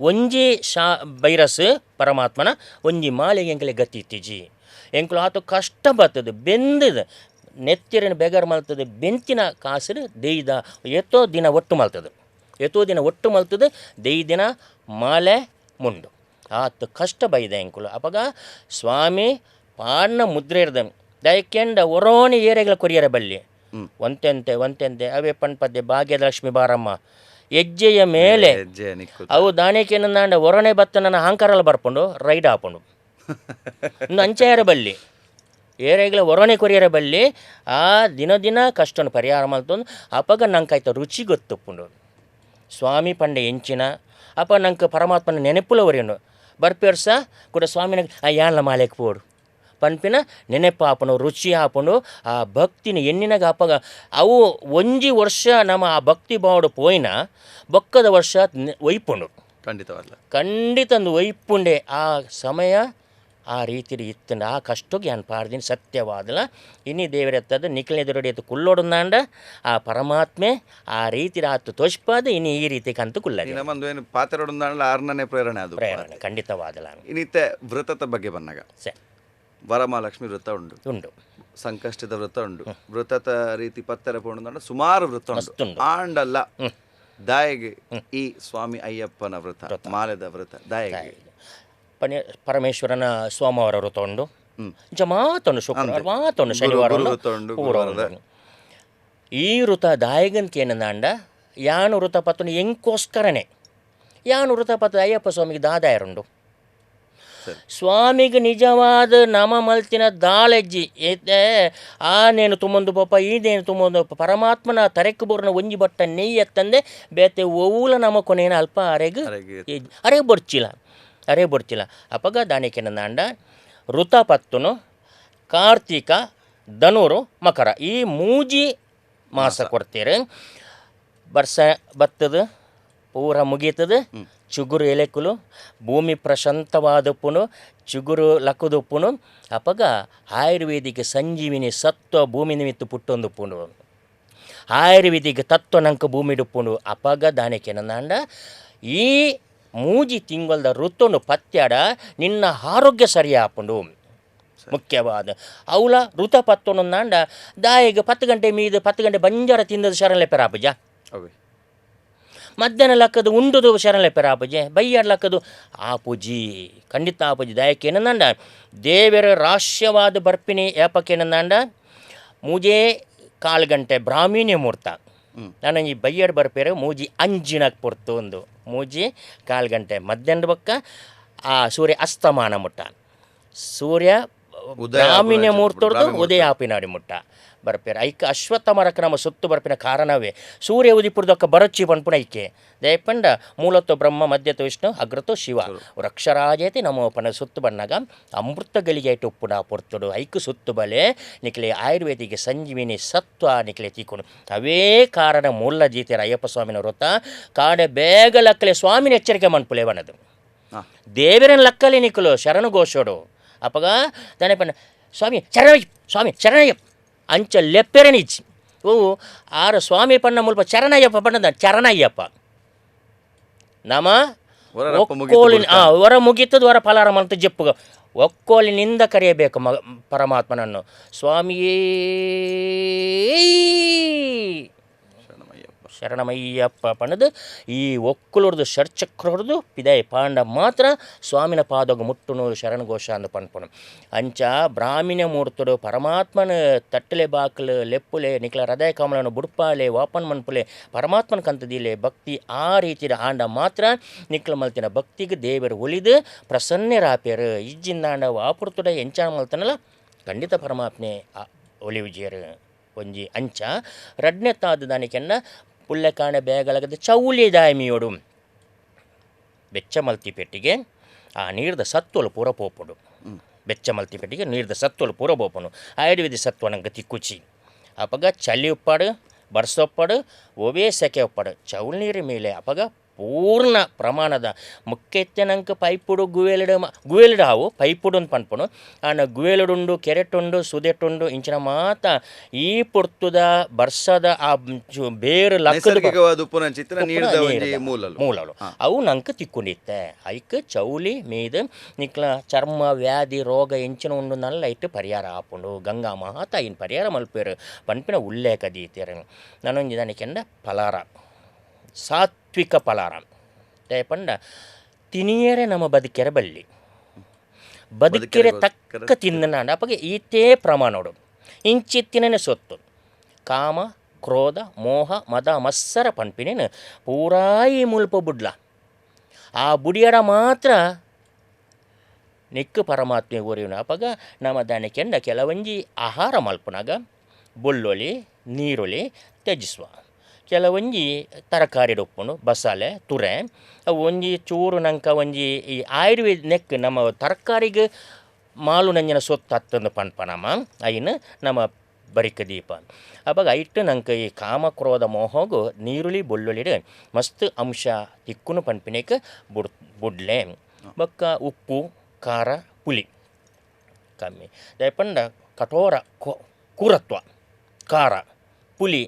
ಒಂಜಿ ಶಾ ಬೈರಸ್ ಪರಮಾತ್ಮನ ಒಂಜಿ ಮಾಲೆಗೆ ಎಂಕ್ಲೆ ಗತಿ ಇತ್ತಿಜಿ. ಎಂಕುಲು ಆತು ಕಷ್ಟ ಬರ್ತದೆ ಬೆಂದದ ನೆತ್ತಿರನ ಬೆಗರ್ ಮಲ್ತದೆ ಬೆಂತಿನ ಕಾಸು ದೇಯ್ದ ಏತೋ ದಿನ ಒಟ್ಟು ಮಲ್ತದೆ ಏತೋ ದಿನ ಒಟ್ಟು ಮಲ್ತದೆ ದೇಯ್ದಿನ ಮಾಲೆ ಮುಂಡು ಆತು ಕಷ್ಟ ಬೈದ ಎಂಕುಲು. ಅಪಗ ಸ್ವಾಮಿ ಪಾಡ್ನ ಮುದ್ರೆ ಇರ್ದ ದಯಕೆಂಡ ಒರೋಣಿ ಏರೆಗಳ ಕೊರಿಯರ ಬಲ್ಲಿ ಒಂತೆಂತೆ ಒಂತೆಂತೆ ಅವೇ ಪನ್ಪದ್ದೆ ಭಾಗ್ಯದ ಲಕ್ಷ್ಮಿ ಬಾರಮ್ಮ ಹೆಜ್ಜೆಯ ಮೇಲೆ ಹೆಜ್ಜೆ ನಿಕ್ಕು ಅವು ದಾನಿಕೆ ನಂದಾಂಡ ಒರನೆ ಬತ್ತ ನನ್ನ ಅಹಂಕಾರಲ್ಲ ಬರ್ಪುಂಡು ರೈಡ್ ಆಪುಂಡು. ಇನ್ನು ಅಂಚಾಯರ ಬಲ್ಲಿ ಏರೆಗ್ಲ ಒರನೆ ಕೊರಿಯರ ಬಲ್ಲಿ ಆ ದಿನ ದಿನ ಕಷ್ಟನ ಪರಿಹಾರ ಮಲ್ತೊಂದು ಅಪಗ ನಂಕಾಯ್ತ ರುಚಿ ಗೊತ್ತುಪ್ಪುಂಡು ಸ್ವಾಮಿ ಪಂಡೆ ಎಂಚಿನ ಅಪ ನಂಗೆ ಪರಮಾತ್ಮನ ನೆನಪುಲ ಒರಿಯನು ಬರ್ಪೇರ್ಸ ಕೂಡ ಸ್ವಾಮಿನ ಯಾನ್ಲ ಮಾಲೆಕ್ ಪೋಡು ಪನ್ಪಿನ ನೆನಪು ಆಪುಂಡು ರುಚಿ ಆಪುಂಡು ಆ ಭಕ್ತಿನ ಎಣ್ಣಿನಾಗ ಅಪಗ ಅವು ಒಂಜಿ ವರ್ಷ ನಮ್ಮ ಆ ಭಕ್ತಿ ಭಾವಡು ಪೋಯಿನ ಬೊಕ್ಕದ ವರ್ಷ ಒಯ್ಪುಂಡು ಖಂಡಿತವಲ್ಲ ಖಂಡಿತ ಒಂದು ಒಯ್ಪುಂಡೆ ಆ ಸಮಯ ಆ ರೀತಿಲಿ ಇತ್ತಂಡ ಆ ಕಷ್ಟಕ್ಕೆ ಯಾನ್ ಪಾರ್ದಿನ ಸತ್ಯವಾದಲ ಇನಿ ದೇವರೆತ್ತದ ನಿಖಿಲೆದುರಡಿ ಎತ್ತು ಕುಲ್ಲೋಡುಂದಾಂಡ ಆ ಪರಮಾತ್ಮೆ ಆ ರೀತಿ ಆತು ತೋಷ್ಪಾದ ಇನಿ ಈ ರೀತಿ ಕಂತು ಕುಲ್ಲದೆ ನಮ್ಮಂದು ಏನು ಪಾತ್ರೊಡೊಂದಾಂಡ ಆರ್ನನೇ ಪ್ರೇರಣೆ ಅದು ಪ್ರೇರಣೆ ಖಂಡಿತವಾದಲ ಇನ್ನಿತ್ತೆ ವ್ರತದ ಬಗ್ಗೆ ಬಂದಾಗ ಸರಿ ವರಮಹಾಲಕ್ಷ್ಮಿ ವ್ರತ ಉಂಡು ಉಂಡು ಸಂಕಷ್ಟದ ವ್ರತ ಉಂಡು ವ್ರತದ ರೀತಿ ಪತ್ತರ ಪೋಂಡು ಸುಮಾರು ವ್ರತ ಉಂಡು ಆಂಡಲ್ಲ ದಾಯಗೆ ಈ ಸ್ವಾಮಿ ಅಯ್ಯಪ್ಪನ ವ್ರತ ಮಾಲೆದ ವ್ರತ ದಾಯಗೆ ಪರಮೇಶ್ವರನ ಸೋಮವಾರ ವ್ರತ ಉಂಡು ಇಂಚ ಮಾತೊಂಡು ಶುಕ್ರವಾರ ಮಾತೊಂಡು ಶನಿವಾರ ಉಂಡು ಈ ವೃತ ದಾಯಗಂತ ಏನಂದಾಂಡ ಯಾನು ವೃತ ಪತ್ತನು ಎಂಕೋಸ್ಕರನೇ ಯಾನು ವೃತ ಪತ್ತ ಅಯ್ಯಪ್ಪ ಸ್ವಾಮಿಗೆ ದಾದಾಯರುಂಡು ಸ್ವಾಮಿಗೆ ನಿಜವಾದ ನಮ ಮಲ್ತಿನ ದಾಳೆಜ್ಜಿ ಏತೆ ಆನೇನು ತುಂಬೊಂದು ಪಾಪ ಈದೇನು ತುಂಬೊಂದು ಪರಮಾತ್ಮನ ತರೆಕ್ ಬೋರ್ನ ಒಂಜಿ ಬಟ್ಟ ನೆಯ್ಯಿ ಎತ್ತಂದೆ ಬೇತೆ ಓವುಲ ನಮ ಕೊನೇನ ಅಲ್ಪ ಅರೆಗ್ ಅರೆ ಬೊರ್ಚಿಲ್ಲ ಅರೆ ಬೊರ್ಚಿಲ್ಲ ಅಪಗ ದಾನಿಕೆನಂದಾಂಡ ಋತ ಪತ್ತುನು ಕಾರ್ತಿಕ ಧನುರು ಮಕರ ಈ ಮೂಜಿ ಮಾಸ ಕೊಡ್ತೀರಿ ಬರ್ಸ ಬತ್ತದ ಪೂರ ಮುಗೀತದ ಚಿಗುರು ಎಲೆಕುಲು ಭೂಮಿ ಪ್ರಶಾಂತವಾದಪ್ಪುನು ಚಿಗುರು ಲಕ್ಕದುಪ್ಪುನು ಅಪಗ ಆಯುರ್ವೇದಿಕ ಸಂಜೀವಿನಿ ಸತ್ವ ಭೂಮಿ ನಿಮಿತ್ತ ಪುಟ್ಟೊಂದುಪ್ಪುನು ಆಯುರ್ವೇದಿಕ ತತ್ವ ನಂಕ ಭೂಮಿಡುಪ್ಪುನು ಅಪಗ ದಾನಿಕೆನಂದಾಂಡ ಈ ಮೂಜಿ ತಿಂಗಳದ ಋತುನು ಪತ್ಯಾಡ ನಿನ್ನ ಆರೋಗ್ಯ ಸರಿಯಾಪುಂಡು ಮುಖ್ಯವಾದ ಅವಲ ಋತ ಪತ್ತೊಂದಾಂಡ ದಾಯಿಗೆ 10 ಗಂಟೆ ಮೀದು 10 ಗಂಟೆ ಬಂಜಾರ ತಿಂದದ ಶರಣಲೆ ಪೆರಾಪುಜ ಮಧ್ಯಾಹ್ನ ಲಕ್ಕದು ಉಂಡುದು ಶರಣಲೆ ಪೆರಾಪುಜೆ ಬೈಯಾಡ್ ಲಕ್ಕದು ಆಪುಜಿ ಖಂಡಿತ ಆಪುಜಿ ದಾಯಕ್ಕೆ ಏನಂದಾಂಡ ದೇವರ ರಾಶ್ಯವಾದ ಬರ್ಪಿನಿ ಏಪಕ್ಕೇನಂದಾಂಡ ಮೂಜೇ ಕಾಲು ಗಂಟೆ ಬ್ರಾಹ್ಮೀಣ್ಯ ಮುಹೂರ್ತ ನಾನು ಈ ಬೈಯಾಡ್ ಬರ್ಪೇರೆ ಮೂಜಿ ಅಂಜಿನಕ್ಕೆ ಪೊರ್ತು ಒಂದು ಮೂಜಿ ಕಾಲು ಗಂಟೆ ಮಧ್ಯಾಹ್ನದ ಬಕ್ಕ ಆ ಸೂರ್ಯ ಅಸ್ತಮಾನ ಮುಟ್ಟ ಸೂರ್ಯ ಬ್ರಾಹ್ಮೀಣ್ಯ ಮುಹೂರ್ತದ್ದು ಉದಯ ಆಪಿನಾಡಿ ಮುಟ್ಟ ಬರ್ಪೇರು ಐಕ ಅಶ್ವತ್ಥ ಮರಕ್ಕೆ ನಮ್ಮ ಸುತ್ತು ಬರ್ಪಿನ ಕಾರಣವೇ ಸೂರ್ಯ ಉದಿಪುರದೊಕ್ಕ ಬರಚ್ಚಿ ಪನ್ಪುನ ಐಕೆ ದಯಪಂಡ ಮೂಲತೋ ಬ್ರಹ್ಮ ಮಧ್ಯತೋ ವಿಷ್ಣು ಅಗ್ರತೋ ಶಿವ ವೃಕ್ಷರಾಜೇತಿ ನಮೋ ಪನ ಸುತ್ತು ಬಣ್ಣಾಗ ಅಮೃತ ಗಲಿಗೆ ಐಟು ಉಪ್ಪುನ ಪೊರ್ತುಡು ಐಕು ಸುತ್ತು ಬಲೆ ನಿಕ್ಲೆ ಆಯುರ್ವೇದಿಗೆ ಸಂಜೀವಿನಿ ಸತ್ವ ನಿಕ್ಲೆ ತೀಕೊಂಡು ಅವೇ ಕಾರಣ ಮೂಲ ಜೀತಿಯರ ಅಯ್ಯಪ್ಪ ಸ್ವಾಮಿನ ವ್ರತ ಕಾಡೆ ಬೇಗ ಲಕ್ಕಲೆ ಸ್ವಾಮಿನ ಎಚ್ಚರಿಕೆ ಮನ್ಪುಲೆ ಬನದು ದೇವರನ್ನ ಲಕ್ಕಲೆ ನಿಕ್ಕಲು ಶರಣು ಘೋಷೋಡು ಅಪ್ಪಗ ದನಪಣ್ಣ ಸ್ವಾಮಿ ಶರಣಯ್ಯ ಸ್ವಾಮಿ ಶರಣಯ್ಯಪ್ಪ ಅಂಚ ಲೆಪ್ಪೆರನಿಚ್ಚಿ ಓ ಆರು ಸ್ವಾಮಿ ಪಣ್ಣ ಮುಲ್ಪ ಚರಣಯ್ಯಪ್ಪ ಪಣ್ಣದ ಚರಣಯ್ಯಪ್ಪ ನಮ ಒಕ್ಕೋಲಿನ ಹೊರ ಮುಗೀತದ ಹೊರ ಫಲಾರ ಮಂತ ಜಪ್ಪುಗ ಒಕ್ಕೋಲಿನಿಂದ ಕರೆಯಬೇಕು ಮ ಪರಮಾತ್ಮನನ್ನು ಸ್ವಾಮಿಯೇ ಶರಣಮಯ್ಯಪ್ಪ ಪಣ್ಣದು ಈ ಒಕ್ಕಲುರ್ದು ಷಡ್ಚಕ್ರದ್ದು ಪಿದೈ ಪಾಂಡ ಮಾತ್ರ ಸ್ವಾಮಿನ ಪಾದಗ ಮುಟ್ಟುನು ಶರಣಘೋಷ ಅಂದು ಪನ್ಪುನು ಅಂಚ ಬ್ರಾಹ್ಮಿಣ ಮೂರ್ತುಡು ಪರಮಾತ್ಮನ ತಟ್ಟಲೆ ಬಾಕಲು ಲೆಪ್ಪುಲೆ ನಿಕ್ಲ ಹೃದಯ ಕಮಲನು ಬುಡ್ಪಾಲೆ ವಾಪನ್ ಮನ್ಪುಲೆ ಪರಮಾತ್ಮನ ಕಂತದಿಲೆ ಭಕ್ತಿ ಆ ರೀತಿಯ ಆಂಡ ಮಾತ್ರ ನಿಕ್ಲ ಮಲ್ತಿನ ಭಕ್ತಿಗೆ ದೇವರು ಒಲಿದು ಪ್ರಸನ್ನರಾಪೇರು ಇಜ್ಜಿಂದಾಂಡ ವಾಪುರ್ತುಡ ಎಂಚಾನ ಮಲ್ತನಲ್ಲ ಖಂಡಿತ ಪರಮಾತ್ಮೆ ಒಲಿವಿಜಯರು ಒಂಜಿ ಅಂಚ ರಡ್ನೆ ತಾದ ದಾನಿಕೆನ್ನ ಪುಲ್ಲೆಕಾಣೆ ಬೇಗಲಗದ ಚೌಲಿ ದಾಮಿಯೋಡು ಬೆಚ್ಚ ಮಲ್ತಿ ಪೆಟ್ಟಿಗೆ ಆ ನೀರ್ದ ಸತ್ವಲು ಪೂರ ಪೋಪುಡು ಬೆಚ್ಚ ಮಲ್ತಿ ಪೆಟ್ಟಿಗೆ ನೀರ್ದ ಸತ್ವಲು ಪೂರ ಪೋಪುನು ಆಯುರ್ವೇದ ಸತ್ವ ನಂಗೆ ತಿಕ್ಕುಚಿ ಅಪಗ ಚಳಿ ಉಪ್ಪಾಡು ಬರ್ಸೊಪ್ಪಾಡು ಒವೇ ಸೆಕೆ ಉಪ್ಪಾಡು ಚೌಲ್ ನೀರು ಮೇಲೆ ಅಪಗ ಪೂರ್ಣ ಪ್ರಮಾಣದ ಮುಖ್ಯ ಪೈಪುಡು ಗುವೆಲುಡು ಗುವೆಲುಡು ಹಾವು ಪೈಪುಡು ಅಂತ ಪನ್ಪುನು ಆಂಡ ಗುವೆಲುಡುಂಡು ಕೆರೆಟುಂಡು ಸುದೆಟುಂಡು ಇಂಚಿನ ಮಾತ ಈ ಪೊರ್ತುದ ಬರ್ಸದ ಆ ಬೇರು ಮೂಲಲು ಅವು ನಂಗೆ ತಿಕ್ಕೊಂಡಿತ್ತೆ ಐಕ್ ಚೌಲಿ ಮೀದು ನಿಕ್ಲ ಚರ್ಮ ವ್ಯಾಧಿ ರೋಗ ಎಂಚಿನ ಉಂಡು ನಲ್ಲ ಇಟ್ಟು ಪರಿಹಾರ ಆಪುಂಡು ಗಂಗಾ ಮಹಾತ ಇನ್ ಪರಿಹಾರ ಮಲ್ಪೇರು ಪನ್ಪಿನ ಉಲ್ಲೇಖ ದೀತೇರು ನಾನೊಂಜಿ ದಾನಿಕೆಂಡ ಫಲಾರ ಸಾತ್ವಿಕ ಫಲಾರ ಪಂಡ ತಿನಿಯರೆ ನಮ್ಮ ಬದುಕೆರೆ ಬಲ್ಲಿ ಬದುಕಿರೆ ತಕ್ಕ ತಿನ್ನನಾಂಡ ಅಪ್ಪಗೆ ಈತೇ ಪ್ರಮಾಣೋಡು ಇಂಚಿತ್ತಿನೇ ಸೊತ್ತು ಕಾಮ ಕ್ರೋಧ ಮೋಹ ಮದ ಮತ್ಸರ ಪನ್ಪಿನೇನು ಪೂರಾ ಈ ಮುಲ್ಪ ಬುಡ್ಲ ಆ ಬುಡಿಯಡ ಮಾತ್ರ Neck ಪರಮಾತ್ಮೆ ಒರಿಯುನ ಅಪಗ ನಮ ದಾನೆ ಕೆಂಡ ಕೆಲವೊಂಜಿ ಆಹಾರ ಮಲ್ಪುನಗ ಬೊಳ್ಳೊಲಿ ನೀರುಳ್ಳಿ ತ್ಯಜಿಸುವ ಕೆಲವೊಂಜಿ ತರಕಾರಿ ಉಪ್ಪುಂಡು ಬಸಾಲೆ ತುರೆ ಅವು ಒಂಜಿ ಚೂರು ನಂಕ ಒಂಜಿ ಈ ಆಯುರ್ವೇದ ನೆಕ್ ನಮ್ಮ ತರಕಾರಿಗೆ ಮಾಲು ನಂಜಿನ ಸೊತ್ತು ಹತ್ತಂದು ಪನ್ಪ ನಮ ಐನು ನಮ್ಮ ಬರಿಕ ದೀಪ ಅವಾಗ ಐಟ್ ನಂಗೆ ಈ ಕಾಮ ಕ್ರೋಧ ಮೋಹಗು ನೀರುಳ್ಳಿ ಬೊಳ್ಳುಳ್ಳಿ ಮಸ್ತ್ ಅಂಶ ತಿಕ್ಕುನು ಪನ್ಪಿನೇಕ ಬುಡ್ ಬುಡ್ಲೆ ಬೊಕ್ಕ ಉಪ್ಪು ಖಾರ ಪುಲಿ ಕಮ್ಮಿ ದಾಯೆ ಕಠೋರ ಕೂರತ್ವ ಖಾರ ಪುಲಿ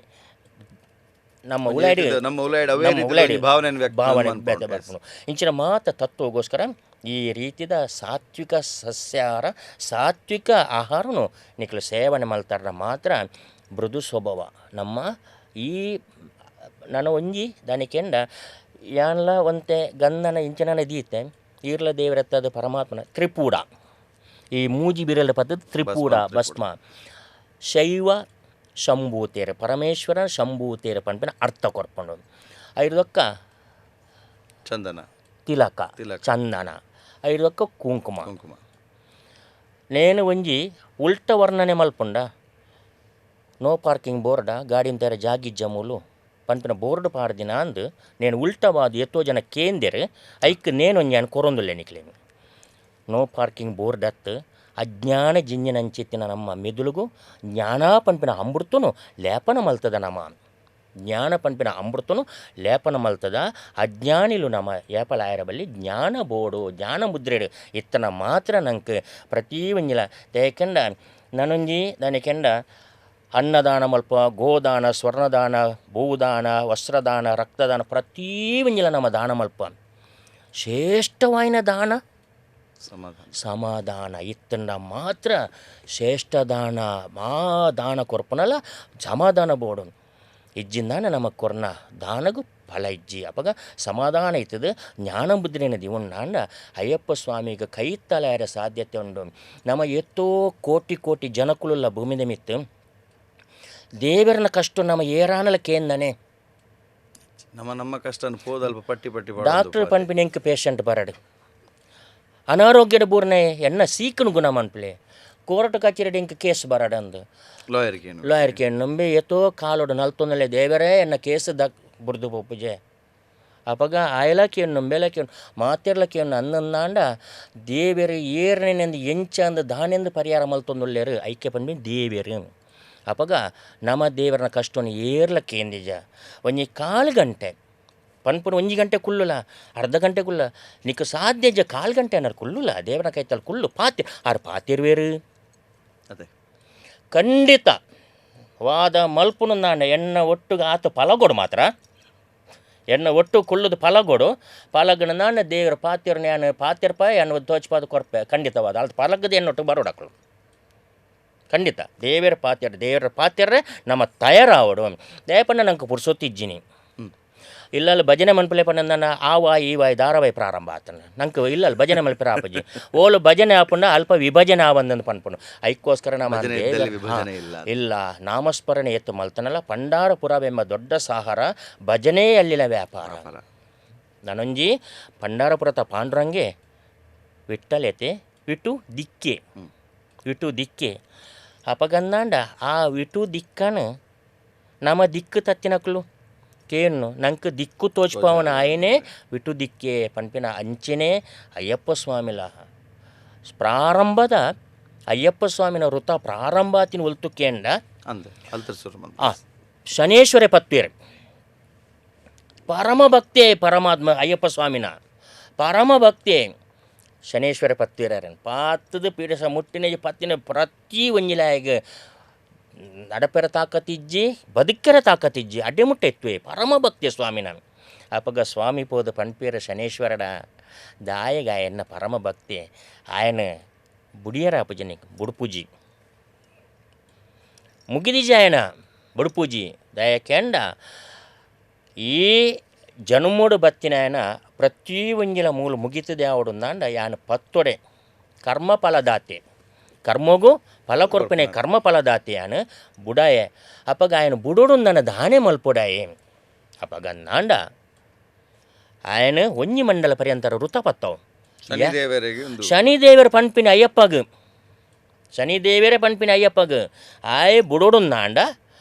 ನಮ್ಮ ಉಲಾಡಿ ನಮ್ಮ ಉಲಾಡಿ ಭಾವನೆ ಭಾವನೆ ಬೇತೆ ಬರ್ಪುಂಡು ಇಂಚಿನ ಮಾತ ತತ್ವಗೋಸ್ಕರ ಈ ರೀತಿದ ಸಾತ್ವಿಕ ಸಸ್ಯಾಹಾರ ಸಾತ್ವಿಕ ಆಹಾರನು ನಿಕ್ಲು ಸೇವನೆ ಮಲ್ತಾರ ಮಾತ್ರ ಮೃದು ಸ್ವಭಾವ ನಮ್ಮ ಈ ನನ್ನ ಒಂಜಿ ದಾನಿಕೆಂಡ ಯಾನ್ಲ ಒಂತೆ ಗಂಧನ ಇಂಚಿನ ದೀತೆ ಈರ್ಲ ದೇವರತ್ತದ ಪರಮಾತ್ಮನ ತ್ರಿಪೂಡ ಈ ಮೂಜಿ ಬಿರಲ ಪದ್ಧತಿ ತ್ರಿಪೂಡ ಭಸ್ಮ ಶೈವ ಶಂಭೂತೇರು ಪರಮೇಶ್ವರ ಶಂಭೂತೇರು ಪನ್ಪಿನ ಅರ್ಥ ಕೊರ್ಪುಂಡು ಐದೊಕ್ಕ ಚಂದನ ತಿಲಕ ಚಂದನ ಐದೊಕ್ಕ ಕುಂಕುಮ ಕುಂಕುಮ ನೇನು ಒಂಜಿ ಉಲ್ಟ ವರ್ಣನೆ ಮಲ್ಪುಂಡ no parking board ಗಾಡಿನ ತಯಾರ ಜಾಗಿಜ್ಜ ಮೂಲು ಪನ್ಪಿನ ಬೋರ್ಡ್ ಪಾಡ್ದಿನ ಅಂದು ನೇನು ಉಲ್ಟವಾದ ಎತ್ತೋ ಜನ ಕೇಂದೆರ್ ಐಕ್ ನೇನೊಂಜಿ ಯಾನ್ ಕೊರೊಂದುಲ್ಲೆ ನಿಕ್ಲೆಗ್ no parking board ಅತ್ತು ಅಜ್ಞಾನ ಜಿಂಜಿನಂಚಿತ್ತಿನ ನಮ್ಮ ಮೆದುಳುಗು ಜ್ಞಾನ ಪನ್ಪಿನ ಅಮೃತನು ಲೇಪನ ಮಲ್ತದ ನಮ ಜ್ಞಾನ ಪನ್ಪಿನ ಅಮೃತನು ಲೇಪನ ಮಲ್ತದ ಅಜ್ಞಾನಿಲು ನಮ ಏಪಲಾಯರ ಬಲ್ಲಿ ಜ್ಞಾನ ಬೋಡು ಜ್ಞಾನ ಮುದ್ರೆಡು ಇತ್ತನ ಮಾತ್ರ ನಂಗೆ ಪ್ರತಿ ಒಂಜಿಲ ತೇಕೆಂಡ ನನೊಂಜಿ ದಾನಿಕೆಂಡ ಅನ್ನದಾನ ಮಲ್ಪ ಗೋದಾನ ಸ್ವರ್ಣದಾನ ಭೂದಾನ ವಸ್ತ್ರದಾನ ರಕ್ತದಾನ ಪ್ರತಿ ಒಂಜಿಲ ನಮ್ಮ ದಾನ ಮಲ್ಪ ಶ್ರೇಷ್ಠವಾಯಿನ ದಾನ ಸಮಾಧಾನ ಸಮಾಧಾನ ಇತ್ತಂಡ ಮಾತ್ರ ಶ್ರೇಷ್ಠ ದಾನ ಮಾ ದಾನ ಕೊರ್ಪುನಲ ಸಮಾಧಾನ ಬೋಡು ಇಜ್ಜಿಂದಾನ ನಮ ಕೊರ್ನ ದಾನಗು ಫಲ ಇಜ್ಜಿ ಅಪಗ ಸಮಾಧಾನ ಇತ್ತದು ಜ್ಞಾನ ಬುದ್ಧಿನ ದಿವಣ್ಣಾಂಡ ಅಯ್ಯಪ್ಪ ಸ್ವಾಮಿಗೆ ಕೈತಲಾರ ಸಾಧ್ಯತೆ ಉಂಡು ನಮ್ಮ ಎತ್ತೋ ಕೋಟಿ ಕೋಟಿ ಜನಕುಲುಲ್ಲ ಭೂಮಿದ ಮಿತ್ತು ದೇವರನ ಕಷ್ಟ ನಮ್ಮ ಏರಾನಲ ಕೇಂದನೆ ನಮ್ಮ ನಮ್ಮ ಕಷ್ಟನ ಪೋದಲ್ಪ ಪಟ್ಟಿ ಪಟ್ಟಿ ಡಾಕ್ಟರ್ ಪನ್ಪಿನ ಎಂಕ್ ಪೇಷಂಟ್ ಬರಡು ಅನಾರೋಗ್ಯದ ಬೂರ್ನೆ ಎನ್ನ ಸೀಕನು ಗುಣ ಮನ್ಪಲೆ ಕೋರ್ಟ್ ಕಚೇರಿ ಎಂಕ್ ಕೇಸ್ ಬರಡಂದು ಲಾಯರ್ಗೆ ಏನು ಲಾಯರ್ ಕೇನು ನಂಬಿ ಎತ್ತೋ ಕಾಲೋಡು ನಲ್ತೊಂದಲೆ ದೇವರೇ ಎನ್ನ ಕೇಸ್ ದಕ್ ಬುರ್ದು ಪೋಪುಜೆ ಅಪಗ ಆಯಲ ಕೇನು ನಂಬೆಲ ಕೇನು ಮಾತೆರ್ಲ ಕೇನು ಅನ್ನಂದಾಂಡ ದೇವೆರು ಏರ್ನೆಂದು ಎಂಚ ಅಂದು ದಾನೆಂದು ಪರಿಹಾರ ಮಲ್ತೊಂದುಲ್ಲೇರು ಐಕ್ಯ ಪನ್ಪಿ ದೇವೆರು ಅಪಗ ನಮ ದೇವರನ ಕಷ್ಟವನ್ನು ಏರ್ಲ ಕೇಂದಿಜ ಒಂಜಿ ಕಾಲು ಗಂಟೆ ಪನ್ಪುನ ಒಂಜಿ ಗಂಟೆ ಕುಲ್ಲುಲ ಅರ್ಧ ಗಂಟೆ ಕುಲ್ಲ ನಿಕ್ಕು ಸಾಧ್ಯ ಇಜ್ಜ ಕಾಲು ಗಂಟೆ ಅನ್ನಾರು ಕುಲ್ಲುಲ ದೇವರ ಕೈತಲ್ ಕುಲ್ಲು ಪಾತಿ ಆರು ಪಾತಿರ್ವೇರು ಅದೇ ಖಂಡಿತ ವಾದ ಮಲ್ಪುನು ನಾನು ಎಣ್ಣ ಒಟ್ಟುಗೆ ಆತ ಪಲಗೊಡು ಮಾತ್ರ ಎಣ್ಣ ಒಟ್ಟು ಕುಲ್ಲುದು ಪಲಗೊಡು ಪಲಗನ ನಾನು ದೇವರ ಪಾತಿರ್ ನಾನು ಪಾತಿರ್ಪ ಎಣ್ಣ ತೋಚ್ಪಾದ ಕೊರ್ಪೆ ಖಂಡಿತವಾದ ಅದು ಪಲಗದ ಎಣ್ಣೊಟ್ಟು ಬರೋಡಕ್ಕಳು ಖಂಡಿತ ದೇವರ ಪಾತಿರ್ ದೇವರ ಪಾತಿರ್ರೆ ನಮ್ಮ ತಯಾರಾವಡು ದಯಪಣ್ಣ ನಂಗೆ ಪುರ್ಸೊತ್ತಿಜ್ಜಿನಿ ಇಲ್ಲಲ್ಲಿ ಭಜನೆ ಮನ್ಪಲೆ ಪಣ್ಣ ನನ್ನ ಆ ವಾಯ್ ಈ ವಾಯ್ ಧಾರಾವಾಹಿ ಪ್ರಾರಂಭ ಆತನ ನಂಗೆ ಇಲ್ಲಲ್ಲಿ ಭಜನೆ ಮಲ್ಪೆರ ಆಪಜಿ ಓಲು ಭಜನೆ ಆಪುಂಡ ಅಲ್ಪ ವಿಭಜನೆ ಆವಂದಂದು ಪನ್ಪುಂಡು ಐಕ್ಕೋಸ್ಕರ ನಮ್ಮ ಭಜನೆ ಇದ್ದಲ್ಲಿ ವಿಭಜನೆ ಇಲ್ಲ. ಇಲ್ಲ ನಾಮಸ್ಮರಣೆ ಎತ್ತು ಮಲ್ತನಲ್ಲ ಪಂಡಾರಪುರವೆಂಬ ದೊಡ್ಡ ಸಾಹರ ಭಜನೆ ಅಲ್ಲಿನ ವ್ಯಾಪಾರ ನಾನೊಂಜಿ ಪಂಡಾರಪುರತ ಪಾಂಡುರಂಗೆ ವಿಟ್ಟಲೆತೆ ವಿಟು ದಿಕ್ಕೆ ವಿಟು ದಿಕ್ಕೆ ಅಪಗಂದಾಂಡ ಆ ವಿಟು ದಿಕ್ಕನ ನಮ್ಮ ದಿಕ್ಕು ತತ್ತಿನಕ್ಲು ಕೇನು ನಂಗೆ ದಿಕ್ಕು ತೋಚ್ಪಾವನ ಆಯನೇ ವಿಟು ದಿಕ್ಕೆ ಪನ್ಪಿನ ಅಂಚೆನೇ ಅಯ್ಯಪ್ಪ ಸ್ವಾಮಿಲ ಪ್ರಾರಂಭದ ಅಯ್ಯಪ್ಪ ಸ್ವಾಮಿನ ವೃತ ಪ್ರಾರಂಭಾತಿನ ಒಲ್ತು ಕೇಂಡ ಅಂದೆ ಅಲ್ತರ ಶುರು ಮಂದ ಆ ಶನೇಶ್ವರ ಪತ್ವೇರ್ ಪರಮ ಭಕ್ತಿ ಪರಮಾತ್ಮ ಅಯ್ಯಪ್ಪ ಸ್ವಾಮಿನ ಪರಮ ಭಕ್ತಿ ಶನೇಶ್ವರ ಪತ್ವೀರನ್ ಪಾತದ ಪೀಡಸ ಮುಟ್ಟಿನ ಪತ್ತಿನ ಪ್ರತಿ ಒಂಜಿಲಾಯಗ ನಡಪೆರ ತಾಕತ್ತಿಜ್ಜಿ ಬದುಕೆರ ತಾಕತ್ತಿಜ್ಜಿ ಅಡ್ಡೆ ಮುಟ್ಟೆ ಎತ್ತುವೆ ಪರಮ ಭಕ್ತಿಯ ಸ್ವಾಮಿನ ಅಪಗ ಸ್ವಾಮಿ ಪೋದ ಪನ್ಪೀರ ಶನೇಶ್ವರಡ ದಾಯಗ ಆಯನ್ನ ಪರಮ ಭಕ್ತಿ ಆಯನ ಬುಡಿಯರ ಅಪಜನಿ ಬುಡುಪೂಜಿ ಮುಗಿದಿಜ ಆಯನ ಬುಡುಪೂಜಿ ದಯ ಕೆಂಡ ಈ ಜನುಮೋಡು ಬತ್ತಿನಾಯನ ಪ್ರತಿ ಒಂಜಿಲ ಮೂಲು ಮುಗಿತದೆ ಆವಡುಂದಾಂಡ ಯಾನ ಪತ್ತೊಡೆ ಕರ್ಮ ಫಲದಾತೆ ಕರ್ಮಗು ಫಲ ಕೊರ್ಪಿನ ಕರ್ಮ ಫಲದಾತೆ ಯಾನು ಬುಡಾಯೆ ಅಪಗ ఆయన ಬುಡೋಡುಂದನ ದಾನೆ ಮಲ್ಪೊಡಾಯೆ ಅಪಗ ನಾಂಡ ఆయన ಒಂಜಿ ಮಂಡಲ ಪರ್ಯಂತರ ವೃತ ಪತ್ತವು ಶನಿದೇವರ ಪನ್ಪಿನ ಅಯ್ಯಪ್ಪಗ್, ಶನಿದೇವರೇ ಪನ್ಪಿನ ಅಯ್ಯಪ್ಪಗ್ ಆಯೆ ಬುಡೋಡುಂದಾಂಡ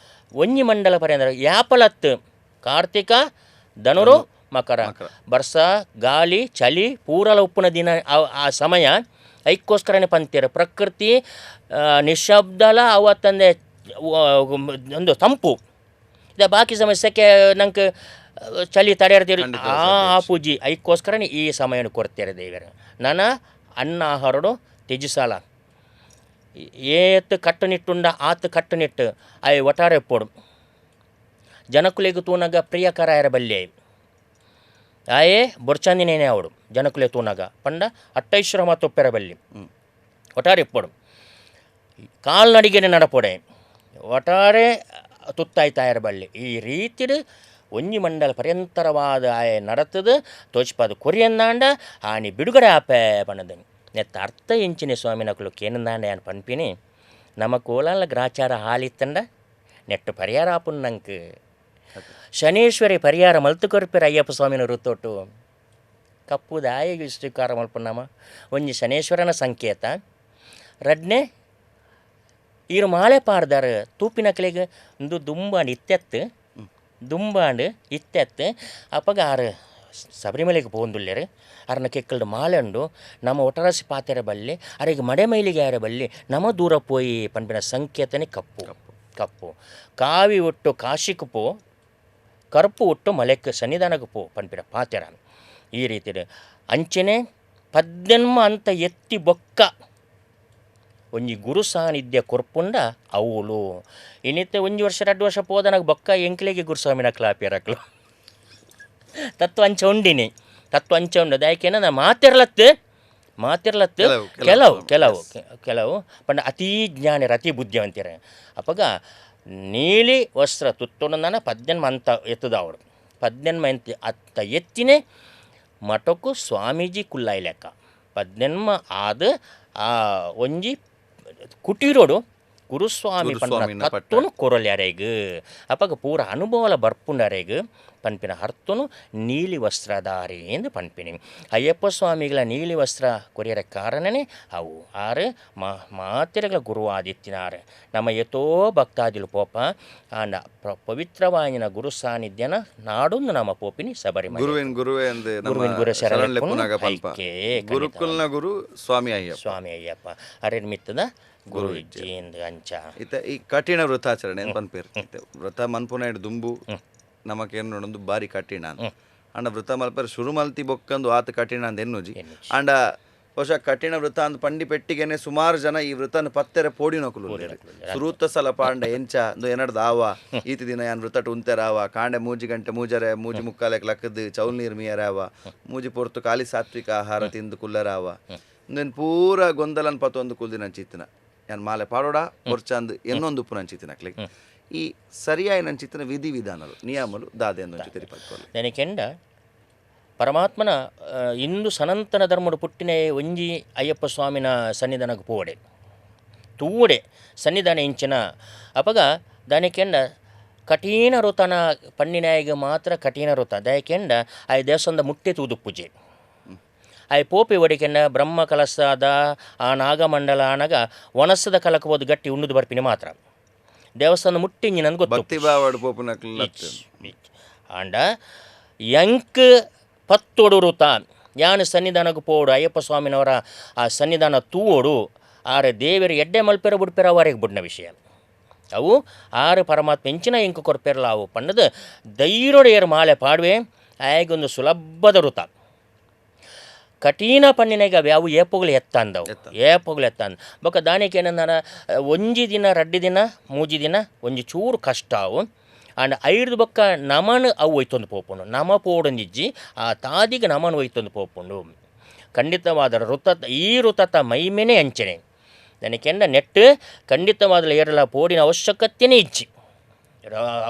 ಒಂಜಿ ಮಂಡಲ ಪರ್ಯಂತರ ಯಾಪಲತ್ತು ಕಾರ್ತಿಕ ಧನುರು ಮಕರ ಬರ್ಸ ಗಾಳಿ ಚಳಿ ಪೂರಲ ಉಪ್ಪುನ ದಿನ ಆ ಸಮಯ ಐಕ್ಕೋಸ್ಕರನೇ ಪಂತೀರ ಪ್ರಕೃತಿ ನಿಶಬ್ದಲ ಅವತ್ತಂದೆ ಒಂದು ತಂಪು ಇದೆ. ಬಾಕಿ ಸಮಯ ಸೆಕೆ ನಂಗೆ ಚಳಿ ತಡೆಯರ್ತೀರಿ ಆ ಪೂಜಿ ಐಕ್ಕೋಸ್ಕರನೇ ಈ ಸಮಯನ ಕೊಡ್ತೀರ ದೇವರು. ನನ್ನ ಅನ್ನ ಆಹಾರಡು ತ್ಯಜಿಸಾಲ ಏತ್ ಕಟ್ಟುನಿಟ್ಟುಂಡ ಆತು ಕಟ್ಟುನಿಟ್ಟು ಆಯ್ ಒಟಾರೆ ಪೋಡು ಜನಕುಲೆಗ್ ತೂನಗ ಪ್ರಿಯಕರಾಯರ ಬಲ್ಲೆ ಆಯೇ ಬೊರ್ಚಂದಿನೇನೆ ಅವಡು ಜನಕುಲೆ ತೂನಗ ಪಂಡ ಅಟ್ಟೈಶ್ವರ ಮಾತೊಪ್ಪೆರ ಬಲ್ಲಿ ಒಟಾರೆ ಇಪ್ಪಡು ಕಾಲ್ನಡಿಗೆನೆ ನಡಪೊಡೆ ಒಟಾರೆ ತುತ್ತಾಯ್ತಾಯರ ಬಲ್ಲಿ. ಈ ರೀತಿಡು ಒಂಜಿ ಮಂಡಲ ಪರ್ಯಂತರವಾದ ಆಯೆ ನಡತದು ತೋಚ್ಪಾದ ಕೊರಿಯನ್ನಾಂಡ ಆನಿ ಬಿಡುಗಡೆ ಆಪೆ ಪಣದು ನೆತ್ತ ಅರ್ಥ ಎಂಚಿನ ಸ್ವಾಮಿನಕುಲು ಕೇನಂದಾಂಡ ಯಾನ್ ಪನ್ಪಿನಿ ನಮ್ಮ ಕೋಲಾಲ ಗ್ರಾಚಾರ ಹಾಲಿತ್ತಂಡ ನೆಟ್ಟು ಪರಿಹಾರ ಆಪುನ್ನಂಕ್ ಶನೇಶ್ವರಿ ಪರಿಹಾರ ಮಲ್ತು ಕೊರ್ಪಿರ ಅಯ್ಯಪ್ಪ ಸ್ವಾಮಿನ ಋತೊಟ್ಟು ಕಪ್ಪುದಾಯಿಗೆ ಸ್ವೀಕಾರ ಮಲ್ಪುನ್ನಮ ಒಂಜಿ ಶನೇಶ್ವರನ ಸಂಕೇತ. ರಡ್ನೆ ಈರು ಮಾಲೆ ಪಾರ್ದಾರ ತೂಪಿನಕ್ಲೆಗ್ ಉಂದು ದುಂಬಾಂಡ್ ಇತ್ತೆತ್ತು ದುಂಬಾಂಡ್ ಇತ್ತೆತ್ತು ಅಪಗ ಆರು ಶಬರಿಮಲೆಗೆ ಪೋಂದುಲ್ಲೆರ್ ಅರ್ನ ಕೆಕ್ಕಲ್ಡ್ ಮಾಲೆ ಉಂಡು ನಮ್ಮ ಒಟರಾಸಿ ಪಾತೆರ ಬಲ್ಲಿ ಅರೆಗ್ ಮಡೆ ಮೈಲಿಗೆ ಆರ ಬಲ್ಲಿ ನಮ ದೂರ ಪೋಯಿ ಪನ್ಪಿನ ಸಂಕೇತನೇ ಕಪ್ಪು. ಕಪ್ಪು ಕಾವಿ ಒಟ್ಟು ಕಾಶಿಕ್ ಪೋ ಕರುಪು ಒಟ್ಟು ಮಲೆಕ್ ಸನ್ನಿಧಾನಕ್ಕೆ ಪೋ ಪನ್ಪಿನ ಪಾತೆರ. ಈ ರೀತಿ ಅಂಚನೆ ಪದ್ದೆನ್ಮ ಅಂತ ಎತ್ತಿ ಬೊಕ್ಕ ಒಂಜಿ ಗುರು ಸಾನ್ನಿಧ್ಯ ಕೊರ್ಪುಂಡ ಅವುಲು ಇನ್ನಿತ್ತೆ ಒಂಜಿ ವರ್ಷ 2 ವರ್ಷ ಪೋದನಾಗ ಬೊಕ್ಕ ಎಂಕ್ಲೆಗೆ ಗುರುಸ್ವಾಮಿನ ಕ್ಲಾಪಿಯರಕ್ಲು ತತ್ವ ಅಂಚ ಉಂಡಿನಿ ತತ್ವ ಅಂಚ ಉಂಡು ದಾಯಕೇನ ನಾ ಮಾತಿರ್ಲತ್ತು ಮಾತಿರ್ಲತ್ತು ಕೆಲವು ಕೆಲವು ಕೆಲವು ಪಂಡ ಅತೀ ಜ್ಞಾನಿರ ಅತಿ ಬುದ್ಧಿವಂತಿರ. ಅಪಗ ನೀಲಿ ವಸ್ತ್ರ ತುತ್ತೊಂಡನ ಪದ್ಯನ್ಮ ಅಂತ ಎತ್ತದ ಅವಳು ಪದ್ಯನ್ಮ ಎಂತ ಅತ್ತ ಎತ್ತಿನೇ ಮಠಕ್ಕೂ ಸ್ವಾಮೀಜಿ ಕುಲ್ಲಾಯಿ ಲೆಕ್ಕ ಪದ್ನೆನ್ಮ ಆದ ಆ ಒಂಜಿ ಕುಟೀರೋಡು ಗುರುಸ್ವಾಮಿ ಪನ್ಪಿನ ತತ್ವನು ಕೊರಲ್ಯಾರೆಗ್ ಅಪಗ ಪೂರ ಅನುಭವಲ ಬರ್ಪುಂಡರೆಗ್ ಪನ್ಪಿನ ಅರ್ಥನು ನೀಲಿ ವಸ್ತ್ರಧಾರಿ ಎಂದು ಪನ್ಪಿನಿ. ಅಯ್ಯಪ್ಪ ಸ್ವಾಮಿಗಳ ನೀಲಿ ವಸ್ತ್ರ ಕೊರಿಯರ ಕಾರಣನೇ ಅವು ಆರು ಮಾತಿರಗಳ ಗುರುವಾದಿತ್ತಿನಾರು ನಮ್ಮ ಎತೋ ಭಕ್ತಾದಿಲು ಪೋಪ ಆಂಡ ಪವಿತ್ರವಾಯಿನ ಗುರು ಸಾನ್ನಿಧ್ಯನ ನಾಡೊಂದು ನಮ್ಮ ಪೋಪಿನಿ ಶಬರಿಮಲೆ ಗುರುವಿನ ಗುರುವೇ ಗುರುವಿನ ಗುರು ಶರಣ ಗುರುಕುಲ್ನ ಗುರು ಸ್ವಾಮಿ ಅಯ್ಯಪ್ಪ ಸ್ವಾಮಿ ಅಯ್ಯಪ್ಪ ಅರೆ ಮಿತ್ತದ ಗುರು ಇಜ್ಜಿ ಅಂಚ ಇತ್ತ ಈ ಕಠಿಣ ವ್ರತಾಚರಣೆ ಪನ್ಪೇರು ವ್ರತ ಮನ್ಪುನ ದುಂಬು ನಮಕೇನು ಬಾರಿ ಕಠಿಣ ಅಂಡ ವ್ರತ ಮಲ್ಪರೆ ಶುರು ಮಲ್ತಿ ಬೊಕ್ಕಂದು ಆತ ಕಠಿಣ ಅಂದ ಎನ್ನುಜಿ ಅಂಡ ಬಹುಶಃ ಕಠಿಣ ವ್ರತ ಅಂದ್ ಪಂಡಿ ಪೆಟ್ಟಿಗೆನೆ ಸುಮಾರು ಜನ ಈ ವ್ರತನ ಪತ್ತೆರೆ ಪೋಡಿನೊಕುಲು ಸುರೂತ ಸಲ ಪಾಂಡ ಎಂಚ ಅಂದು ಎನಡ್ದು ಆವ ಈತಿ ದಿನ ಯಾನ್ ವ್ರತಟ್ ಉಂತೆರಾವ ಕಾಂಡೆ 3 ಗಂಟೆ ಮೂಜರೆ ಮೂಜಿ ಮುಕ್ಕಾಲಕ್ಕೆ ಲಕ್ಕದ್ದು ಚೌಲ್ ನೀರು ಮೀಯರಾವ ಮೂಜಿ ಪೊರ್ತು ಖಾಲಿ ಸಾತ್ವಿಕ ಆಹಾರ ತಿಂದು ಕುಲ್ಲರಾವ ಇಂದೇನು ಪೂರ ಗೊಂದಲನ್ ಪತ್ತೊಂದು ಕುಲ್ದಿ ನಂಚಿತ್ತಿನ ಯಾನ್ ಮಾಲೆ ಪಾಡೋಡ ಪೊರ್ಚಂದು ಎನ್ನೊಂದು ಉಪ್ಪು ನಂಚಿತ್ತಿನ ಅಕ್ಲಿಗೆ ಈ ಸರಿಯಾಯ ನಂಚಿತ್ತಿನ ವಿಧಿ ವಿಧಾನಲು ನಿಯಮಲು ದಾದೆ ಅಂದು ತೆರಿಪತ್ಕೊಳ್ಳಿ. ನನಕೆಂಡ ಪರಮಾತ್ಮನ ಇಂದು ಸನಾತನ ಧರ್ಮಡು ಪುಟ್ಟಿನ ಒಂಜಿ ಅಯ್ಯಪ್ಪ ಸ್ವಾಮಿನ ಸನ್ನಿಧಾನಕ್ಕೆ ಪೋಡೆ ತೂವಡೆ ಸನ್ನಿಧಾನ ಇಂಚಿನ ಅಪಗ ದಾನಿಕೆಂಡ ಕಠಿಣ ಋತನ ಪಣ್ಣಿನಾಯಿಗೆ ಮಾತ್ರ ಕಠಿಣ ಋತ ದಯಕೆಂಡ ಆ ದೇವಸ್ಥಾನದ ಮುಟ್ಟೆ ತೂದು ಪೂಜೆ ಆಯ್ ಪೋಪಿ ಒಡಿಕೆಂಡ ಬ್ರಹ್ಮ ಕಲಸದ ಆ ನಾಗಮಂಡಲ ಆನಗ ವನಸದ ಕಲಕಬೋದು ಗಟ್ಟಿ ಉಣ್ಣುದು ಬರ್ಪಿನಿ ಮಾತ್ರ ದೇವಸ್ಥಾನ ಮುಟ್ಟಿ ನನ್ಗೆ ಗೊತ್ತು ಭಕ್ತಿ ಭಾವಡ್ ಪೋಪುನಕ್ಲು ಆಂಡ ಎಂಕ್ ಪತ್ತೊಡು ಋತ ಯಾನು ಸನ್ನಿಧಾನಕ್ಕೆ ಪೋಡು ಅಯ್ಯಪ್ಪ ಸ್ವಾಮಿನವರ ಆ ಸನ್ನಿಧಾನ ತೂವೋಡು ಆರೆ ದೇವರು ಎಡ್ಡೆ ಮಲ್ಪೆರ ಬುಡ್ಪೆರ ಅವರಿಗೆ ಬುಡ್ನ ವಿಷಯ ಅವು ಆರು ಪರಮಾತ್ಮ ಎಂಚಿನ ಎಂಕು ಕೊರ್ಪೆರಲ ಅವು ಪಣ್ಣದು ಧೈರ್ಯೋಡು ಏರು ಮಾಲೆ ಪಾಡುವೆ ಆಯಗೊಂದು ಸುಲಭದ ಋತ. ಕಠಿಣ ಪಣ್ಣಿನಾಗ ಅವು ಏಪೊಗಳು ಎತ್ತಂದವು ಏಪೊಗಳು ಎತ್ತಂದ ಬೊಕ್ಕ ದಾನಿಕೆ ಏನಂದಾನ ಒಂಜಿ ದಿನ 2 ದಿನ 3 ದಿನ ಒಂಜಿ ಚೂರು ಕಷ್ಟ ಅವು ಆಂಡ ಐರ್ದು ಬೊಕ್ಕ ನಮನ್ ಅವು ಒಯ್ತೊಂದು ಪೋಪುಂಡು ನಮ ಪೋಡೊಂದಿಜ್ಜಿ ಆ ತಾದಿಗೆ ನಮನ್ ಒಯ್ತೊಂದು ಪೋಪುಂಡು ಖಂಡಿತವಾದ ಋತ ಈ ಋತತ ಮೈಮೇನೆ ಅಂಚನೆ ನನಕೆಂಡ ನೆಟ್ಟು ಖಂಡಿತವಾದ ಏರಲ ಪೋಡಿನ ಅವಶ್ಯಕತೆನೇ ಇಜ್ಜಿ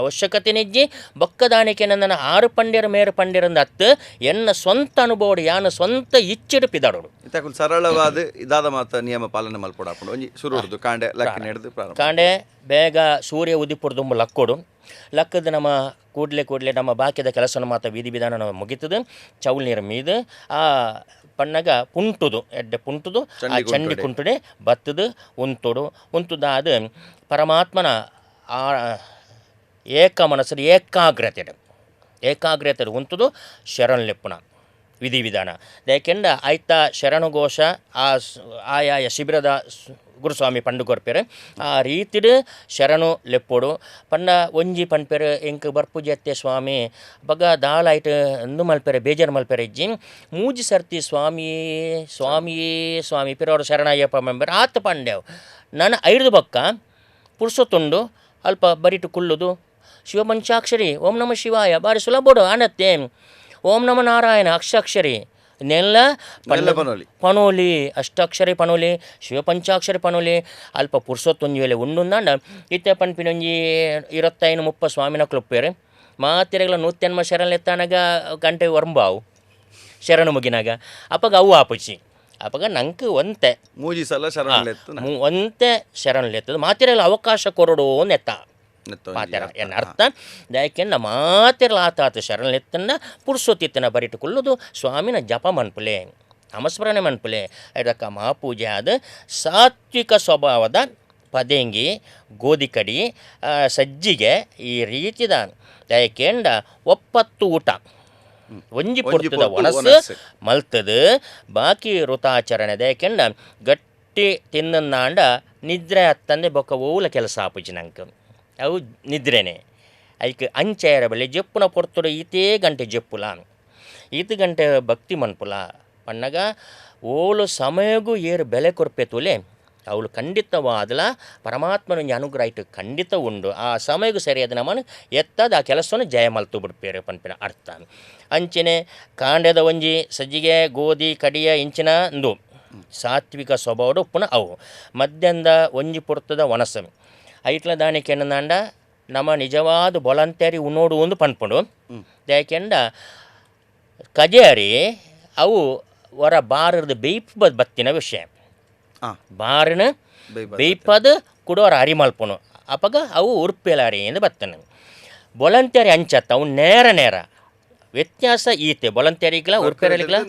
ಅವಶ್ಯಕತೆನೇ ಇಜ್ಜಿ ಬೊಕ್ಕ ದಾನಿಕೆ ನನ್ನ 6 ಪಂಡ್ಯರ ಮೇರು ಪಂಡ್ಯರಂದು ಅತ್ತು ಎನ್ನ ಸ್ವಂತ ಅನುಭವ ಯಾನ ಸ್ವಂತ ಇಚ್ಛೆಡು ಪಿದಾಡೋಡು ಇತ್ತಕುಲು ಸರಳವಾದ ಇದಾದ ಮಾತ ನಿಯಮ ಪಾಲನೆ ಮಲ್ಪೊಡಾಪುಂಡು ಒಂಜಿ ಶುರು ಕಾಂಡೆ ಲಕ್ಕಿ ನಡೆದು ಪ್ರಾರಂಭ ಕಾಂಡೆ ಬೇಗ ಸೂರ್ಯ ಉದಿಪುಡ್ದುಂಬು ಲಕ್ಕೊಡು ಲಕ್ಕದ ನಮ್ಮ ಕೂಡಲೇ ಕೂಡಲೇ ನಮ್ಮ ಬಾಕಿದ ಕೆಲಸನ ಮಾತ ವಿಧಿ ವಿಧಾನ ನಾವು ಮುಗಿತದೆ. ಚೌಲ್ ನೀರು ಮೀದು ಆ ಪಣ್ಣಗ ಪುಂಟುದು ಎಡ್ಡೆ ಪುಂಟುದು ಆ ಚಂಡಿ ಕುಂಟುಡೆ ಬತ್ತದು ಉಂತೊಡು ಉಂತುದ ಅದು ಪರಮಾತ್ಮನ ಆ ಏಕ ಮನಸ್ಸು ಏಕಾಗ್ರತೆ ಏಕಾಗ್ರತೆ ಉಂತುದು ಶರಣ್ಲೆಪ್ಪುನ ವಿಧಿ ವಿಧಾನ. ಯಾಕೆಂಡ ಆಯ್ತಾ ಶರಣಘೋಷ ಆ ಆಯಾಯ ಶಿಬಿರದ ಗುರುಸ್ವಾಮಿ ಪಂಡು ಕೊರ್ಪೆರು ಆ ರೀತಿಡ್ ಶರಣು ಲೆಪ್ಪೊಡು ಪಂಡ ಒಂಜಿ ಪನ್ಪೆರು ಎಂಕ್ ಬರ್ಪುಜತ್ತೆ ಸ್ವಾಮಿ ಬಗ ದಾಲ ಐಟ್ ಇಂದು ಮಲ್ಪೆರೆ ಬೇಜಾರು ಮಲ್ಪೆರೆ ಇಜ್ಜಿ ಮೂಜಿ ಸರ್ತಿ ಸ್ವಾಮಿಯೇ ಸ್ವಾಮಿಯೇ ಸ್ವಾಮಿ ಪಿರೋಡು ಶರಣಯ್ಯಪ್ಪ ಮೆಂಬರ್ ಆತ ಪಂಡೆವು ನಾನು ಐದು ಬೊಕ್ಕ ಪುರ್ಸೊತ್ತುಂಡು ಅಲ್ಪ ಬರಿಟು ಕುಲ್ಲುದು ಶಿವಪಂಚಾಕ್ಷರಿ ಓಂ ನಮ ಶಿವಾಯ ಬಾರಿ ಸುಲಭೋಡು ಆನತ್ತೆ ಓಂ ನಮ ನಾರಾಯಣ ಅಕ್ಷಾಕ್ಷರಿ ನೆಲ್ಲ ಪಣೋಲಿ ಅಷ್ಟಾಕ್ಷರಿ ಪಣೋಲಿ ಶಿವಪಂಚಾಕ್ಷರಿ ಪಣೋಲಿ ಅಲ್ಪ ಪುರ್ಸೊತ್ತೊಂಜಿ ವೇಳೆ ಉಂಡುಂದಾಂಡ ಇತ್ತೆ ಪನ್ಪಿನೊಂಜಿ 25 30 ಸ್ವಾಮಿನಕ್ಲು ಉಪ್ಪೇರು ಮಾತಿರಗಳ 180 ಶರಣೆತ್ತಾನಗ ಗಂಟೆ ಒರಂಬಾವು ಶರಣು ಮುಗಿನಾಗ ಅಪ್ಪಗ ಅವು ಆಪುಚಿ ಅಪ್ಪಗ ನಂಗೆ ಒಂತೆ ಮೂಜಿ ಸಲ ಶರಣು ಒಂತೆ ಶರಣು ಎತ್ತದು ಮಾತಿರಲ್ಲ ಅವಕಾಶ ಕೊರಡು ನೆತ್ತ ಪಾತೆರ ಎನ್ನ ಅರ್ಥ. ಯಾಕೆಂದ ಮಾತಿರಲ ಆತ ಶರಣೆತ್ತನ್ನ ಪುರ್ಸೊತ್ತಿತ್ತನ ಬರಿಟುಕೊಳ್ಳೋದು ಸ್ವಾಮಿನ ಜಪ ಮನ್ಪುಲೆ ನಾಮಸ್ಮರಣೆ ಮನ್ಪುಲೆ ಅದಕ್ಕೆ ಮಹಾಪೂಜೆ ಆದ ಸಾತ್ವಿಕ ಸ್ವಭಾವದ ಪದೆಂಗಿ ಗೋಧಿ ಕಡಿ ಸಜ್ಜಿಗೆ ಈ ರೀತಿದ ಯಾಕೆಂಡ ಒಪ್ಪತ್ತು ಊಟ ಒಂಜಿ ಪೊರ್ತದ ಒಣಸು ಮಲ್ತದು ಬಾಕಿ ಋತಾಚರಣೆ ಯಾಕೆಂಡ ಗಟ್ಟಿ ತಿನ್ನಂದಾಂಡ ನಿದ್ರೆ ಅತ್ತಂದೆ ಬೊಕ್ಕ ಓಲ ಕೆಲಸ ಆಪುಜಿ ನಂಗೆ ಅವು ನಿದ್ರೆನೆ ಐಕ್ ಅಂಚೆಯರ ಬಳಿ ಜಪ್ಪುನ ಪೊರ್ತುಡು ಈತೇ ಗಂಟೆ ಜಪ್ಪುಲ ಈತ ಗಂಟೆ ಭಕ್ತಿ ಮನ್ಪುಲ ಪನ್ನಗ ಓಲು ಸಮಯಗೂ ಏರು ಬೆಲೆ ಕೊರ್ಪೆ ತೂಲೆ ಅವಳು ಖಂಡಿತವಾದಲ ಪರಮಾತ್ಮನ ಅನುಗ್ರಹ ಇಟ್ಟು ಖಂಡಿತ ಉಂಡು ಆ ಸಮಯಗೂ ಸರಿಯಾದ ನಮ್ಮನ್ನು ಎತ್ತದ ಆ ಕೆಲಸವನ್ನು ಜಯ ಮಲ್ತು ಬಿಡ್ಪೇರು ಪನ್ಪಿನ ಅರ್ಥ. ಅಂಚನೆ ಕಾಂಡದ ಒಂಜಿ ಸಜ್ಜಿಗೆ ಗೋಧಿ ಕಡಿಯ ಇಂಚಿನ ಇಂದು ಸಾತ್ವಿಕ ಸ್ವಭಾವಡು ಪುನಃ ಅವು ಮಧ್ಯಾಹ್ನದ ಒಂಜಿ ಪೊರ್ತದ ಒಣಸು ಐಟ್ಲ ದಾನಿಕೆ ಏನಂದಾಂಡ ನಮ್ಮ ನಿಜವಾದ ಬೊಲಂತೇರಿ ಉನ್ನೋಡು ಒಂದು ಪನ್ಪುಂಡು. ಯಾಕೆಂಡ ಕಜೇರಿ ಅವು ಹೊರ ಬಾರದ ಬೇಯ್ಪ ಬತ್ತಿನ ವಿಷಯ ಬಾರಿನ ಬೇಯ್ಪದ ಕುಡೋರ ಅರಿ ಮಲ್ಪುನು ಅಪಗ ಅವು ಉರ್ಪೆಲಾರಿ ಎಂದು ಬತ್ತನ. ಬೊಲಂತೇರಿ ಅಂಚತ್ತ ಅವು ನೇರ ನೇರ ವ್ಯತ್ಯಾಸ ಈತೆ ಬೊಲಂತೇರಿಗ್ಲ ಉರ್ಪೆರಲಿಗ್ಲ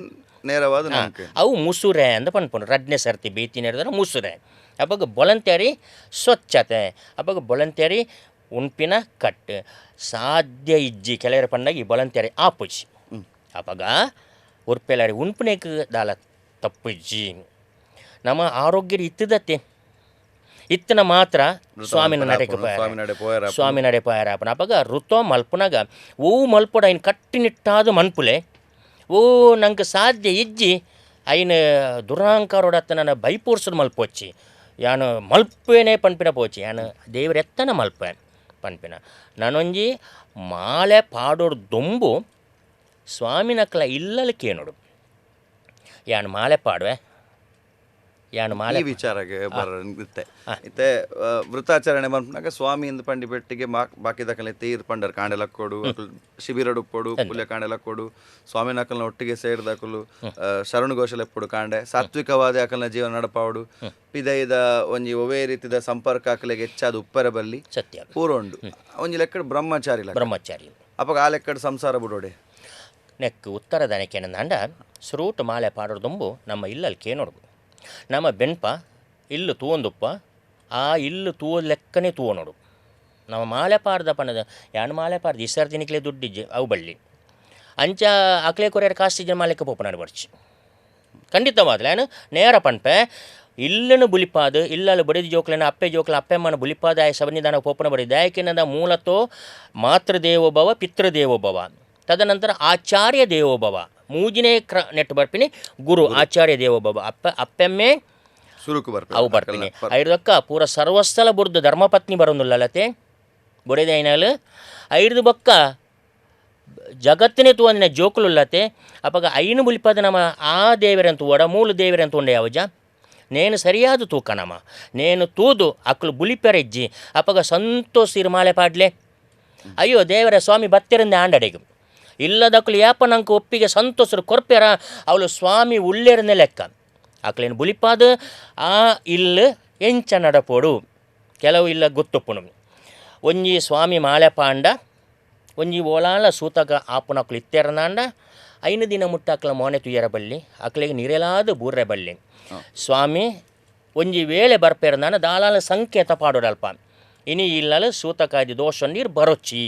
ನೇರವಾದ ಅವು ಮುಸುರೆ ಅಂತ ಪನ್ಪುಂಡು. ರಡ್ನೇ ಸರ್ತಿ ಬೇತಿ ನೇರದ್ರೆ ಮುಸುರೆ ಅಪ್ಪಗ ಬೊಲಂತೇರಿ ಸ್ವಚ್ಛತೆ ಅಪ್ಪಗ ಬೊಲಂತೇರಿ ಉಣ್ಪಿನ ಕಟ್ಟು ಸಾಧ್ಯ ಇಜ್ಜಿ ಕೆಲವರ ಪಂಡಾಗ ಈ ಬೊಲಂತೇರಿ ಆಪುಜಿ ಅಪ್ಪಗ ಉರ್ಪೆಲಾರಿ ಉಣ್ಪಿನೇಕ್ ದಾಲ ತಪ್ಪುಜ್ಜಿ ನಮ್ಮ ಆರೋಗ್ಯ ಇತ್ತದತ್ತೆ ಇತ್ತನ ಮಾತ್ರ ಸ್ವಾಮಿನ ನಡೆಗೆ ಸ್ವಾಮಿ ನಡೆ ಪೋಯರಾಪನ ಅಪ್ಪಗ ಋತೋ ಮಲ್ಪುನಾಗ ಓ ಮಲ್ಪೊಡ ಐನ್ ಕಟ್ಟಿನಿಟ್ಟಾದ ಮನ್ಪುಲೆ ಓ ನಂಗೆ ಸಾಧ್ಯ ಇಜ್ಜಿ ಐನ ದುರಾಂಕಾರೋಡತ್ತ ನನ್ನ ಬೈಪೋರ್ಸಡ್ ಮಲ್ಪೊಚ್ಚಿ ಯಾನು ಮಲ್ಪೇನೆ ಪನ್ಪಿನ ಪೋಚಿ ಯಾನು ದೇವರೆತ್ತನ ಮಲ್ಪೆ ಪನ್ಪಿನ ನಾನೊಂಜಿ ಮಾಲೆ ಪಾಡೋಡು ದೊಂಬು ಸ್ವಾಮಿನಕ್ಲ ಇಲ್ಲಲ್ ಕೇನೋಡು ಯಾನು ಮಾಲೆ ಪಾಡುವೆ ಯಾನು ಮಾಲೆ ಈ ವಿಚಾರಕ್ಕೆ ಬರುತ್ತೆ ಇತ್ತೆ ವೃತ್ತಾಚರಣೆ ಮನ್ಪುನಾಗ ಸ್ವಾಮಿ ಇಂದು ಪಂಡಿ ಪೆಟ್ಟಿಗೆ ಬಾಕಿ ದಕಲೆ ತೀರ್ ಪಂಡರ್ ಕಾಂಡೆಲಕ್ಕೋಡು ಶಿಬಿರಡುಪ್ಪೊಡು ಪುಲ್ಯ ಕಾಂಡೆಲಕ್ಕೋಡು ಸ್ವಾಮಿ ನಕಲ್ನ ಒಟ್ಟಿಗೆ ಸೇರಿದಕಲು ಶರಣು ಘೋಷಲೆಪ್ಪುಡು ಕಾಂಡೆ ಸಾತ್ವಿಕವಾದ ಅಕಲ್ನ ಜೀವನ ನಡಪಾವಡು ಪಿದೈದ ಒಂಜಿ ಒವೇ ರೀತಿದ ಸಂಪರ್ಕ ಅಕಲೆಗೆ ಹೆಚ್ಚಾದ ಉಪ್ಪರ ಬಲ್ಲಿ ಸತ್ಯ ಪೂರ ಉಂಡು ಒಂಜಿ ಲೆಕ್ಕಡ್ ಬ್ರಹ್ಮಚಾರಿ ಬ್ರಹ್ಮಚಾರಿ ಅಪ್ಪಗ ಆ ಲೆಕ್ಕಡ್ ಸಂಸಾರ ಬುಡೋಡೆ ನೆಕ್ ಉತ್ತರ ದನಕೇನಂದಾಂಡ ಸುರೂಟು ಮಾಲೆ ಪಾಡೋದು ನಮ್ಮ ಇಲ್ಲಲ್ಲಿ ಕೇನೋಡು ನಮ್ಮ ಬೆನ್ಪ ಇಲ್ಲು ತೂವೊಂದುಪ್ಪ ಆ ಇಲ್ಲು ತೂವ ಲೆಕ್ಕನೆ ತೂವ ನೋಡು ನಮ್ಮ ಮಾಲೆ ಪಾಡ್ದ ಪನ್ನದ ಯಾನು ಮಾಲೆ ಪಾಡ್ದ ಈ ಸರ್ ತಿನಿಕ್ಲೆ ದುಡ್ಡಿಜ್ಜೆ ಅವು ಬಳ್ಳಿ ಅಂಚ ಅಕ್ಲೆ ಕೊರಿಯರ್ ಕಾಸ್ಟಿಜ್ಜ ಮಾಲೆಕ್ಕ ಪೋಪನಾಡು ಬರ್ಚಿ ಖಂಡಿತವಾದ್ಲೆ ಯಾನು ನೇರ ಪನ್ಪೆ ಇಲ್ಲನು ಬುಲಿಪಾದು ಇಲ್ಲಲು ಬಡಿದ ಜೋಕ್ಲನ ಅಪ್ಪೆ ಜೋಕ್ಲ ಅಪ್ಪೆಮ್ಮನ ಬುಲಿಪಾದ ಆಯ ಸಬನಿದಾನ ಪೋಪನ ಬಡಿದ ಯಾಕೆನದ ಮೂಲತೋ ಮಾತೃದೇವೋಭವ ಪಿತೃದೇವೋಭವ ತದನಂತರ ಆಚಾರ್ಯ ದೇವೋಭವ ಮೂಜಿನೇ ಕ್ರ ನೆಟ್ ಬರ್ಪಿನಿ ಗುರು ಆಚಾರ್ಯ ದೇವೋಭವ ಅಪ್ಪ ಅಪ್ಪೆಮ್ಮೆ ಸುರುಕು ಬರ್ಪೆ ಅವು ಬರ್ಪಿನಿ ಐರ್ದಕ್ಕ ಪೂರ ಸರ್ವಸ್ಥಲ ಬುರ್ದು ಧರ್ಮಪತ್ನಿ ಬರೋದಿಲ್ಲಲತೆ ಬೊಡೆದ ಐನಾಲು ಐರ್ದು ಬೊಕ್ಕ ಜಗತ್ತಿನೇ ತೂವಂದಿನ ಜೋಕುಲುಲ್ಲತೆ ಅಪಗ ಐನು ಬುಲಿಪದ ನಮ್ಮ ಆ ದೇವರಂತ ಒಡ ಮೂಲ ದೇವರಂತ ಉಂಡೆ ಯಾವಜ ನೇನು ಸರಿಯಾದ ತೂಕ ನಮ್ಮ ನೇನು ತೂದು ಅಕ್ಲು ಬುಲಿಪೆರೆಜ್ಜಿ ಅಪಗ ಸಂತೋಷ ಇರ್ಮಾಲೆ ಪಾಡ್ಲೆ ಅಯ್ಯೋ ದೇವರ ಸ್ವಾಮಿ ಬತ್ತಿರಂದೆ ಆಂಡಡೆಗು ಇಲ್ಲದಕ್ಲು ಯಾಪ ನಂಗೆ ಒಪ್ಪಿಗೆ ಸಂತೋಷರು ಕೊರ್ಪೆರ ಅವಳು ಸ್ವಾಮಿ ಉಳ್ಳೇರನೆ ಲೆಕ್ಕ ಅಕ್ಲೇನು ಬುಲಿಪಾದ ಆ ಇಲ್ಲು ಎಂಚ ನಡಪೋಡು ಕೆಲವು ಇಲ್ಲ ಗೊತ್ತೊಪ್ಪುನು. ಒಂಜಿ ಸ್ವಾಮಿ ಮಾಳೆಪಾಂಡ ಒಂಜಿ ಓಲಾಲ ಸೂತಕ ಆಪುನಕ್ಲು ಇತ್ತೆರನಾಂಡ 5 ದಿನ ಮುಟ್ಟ ಅಕ್ಲ ಮೋನೆ ತುಯ್ಯರ ಬಲ್ಲಿ ಅಕ್ಲೆಗೆ ನಿರೆಲಾದ ಬೂರ್ರೆ ಬಲ್ಲಿ ಸ್ವಾಮಿ ಒಂಜಿ ವೇಳೆ ಬರ್ಪೇರನಾನ ದಾಲಾಲ ಸಂಕೇತ ಪಾಡೋಡಲ್ಪ ಇನಿ ಇಲ್ಲಲ ಸೂತಕಾದಿ ದೋಷ ನೀರು ಬರೊಚ್ಚಿ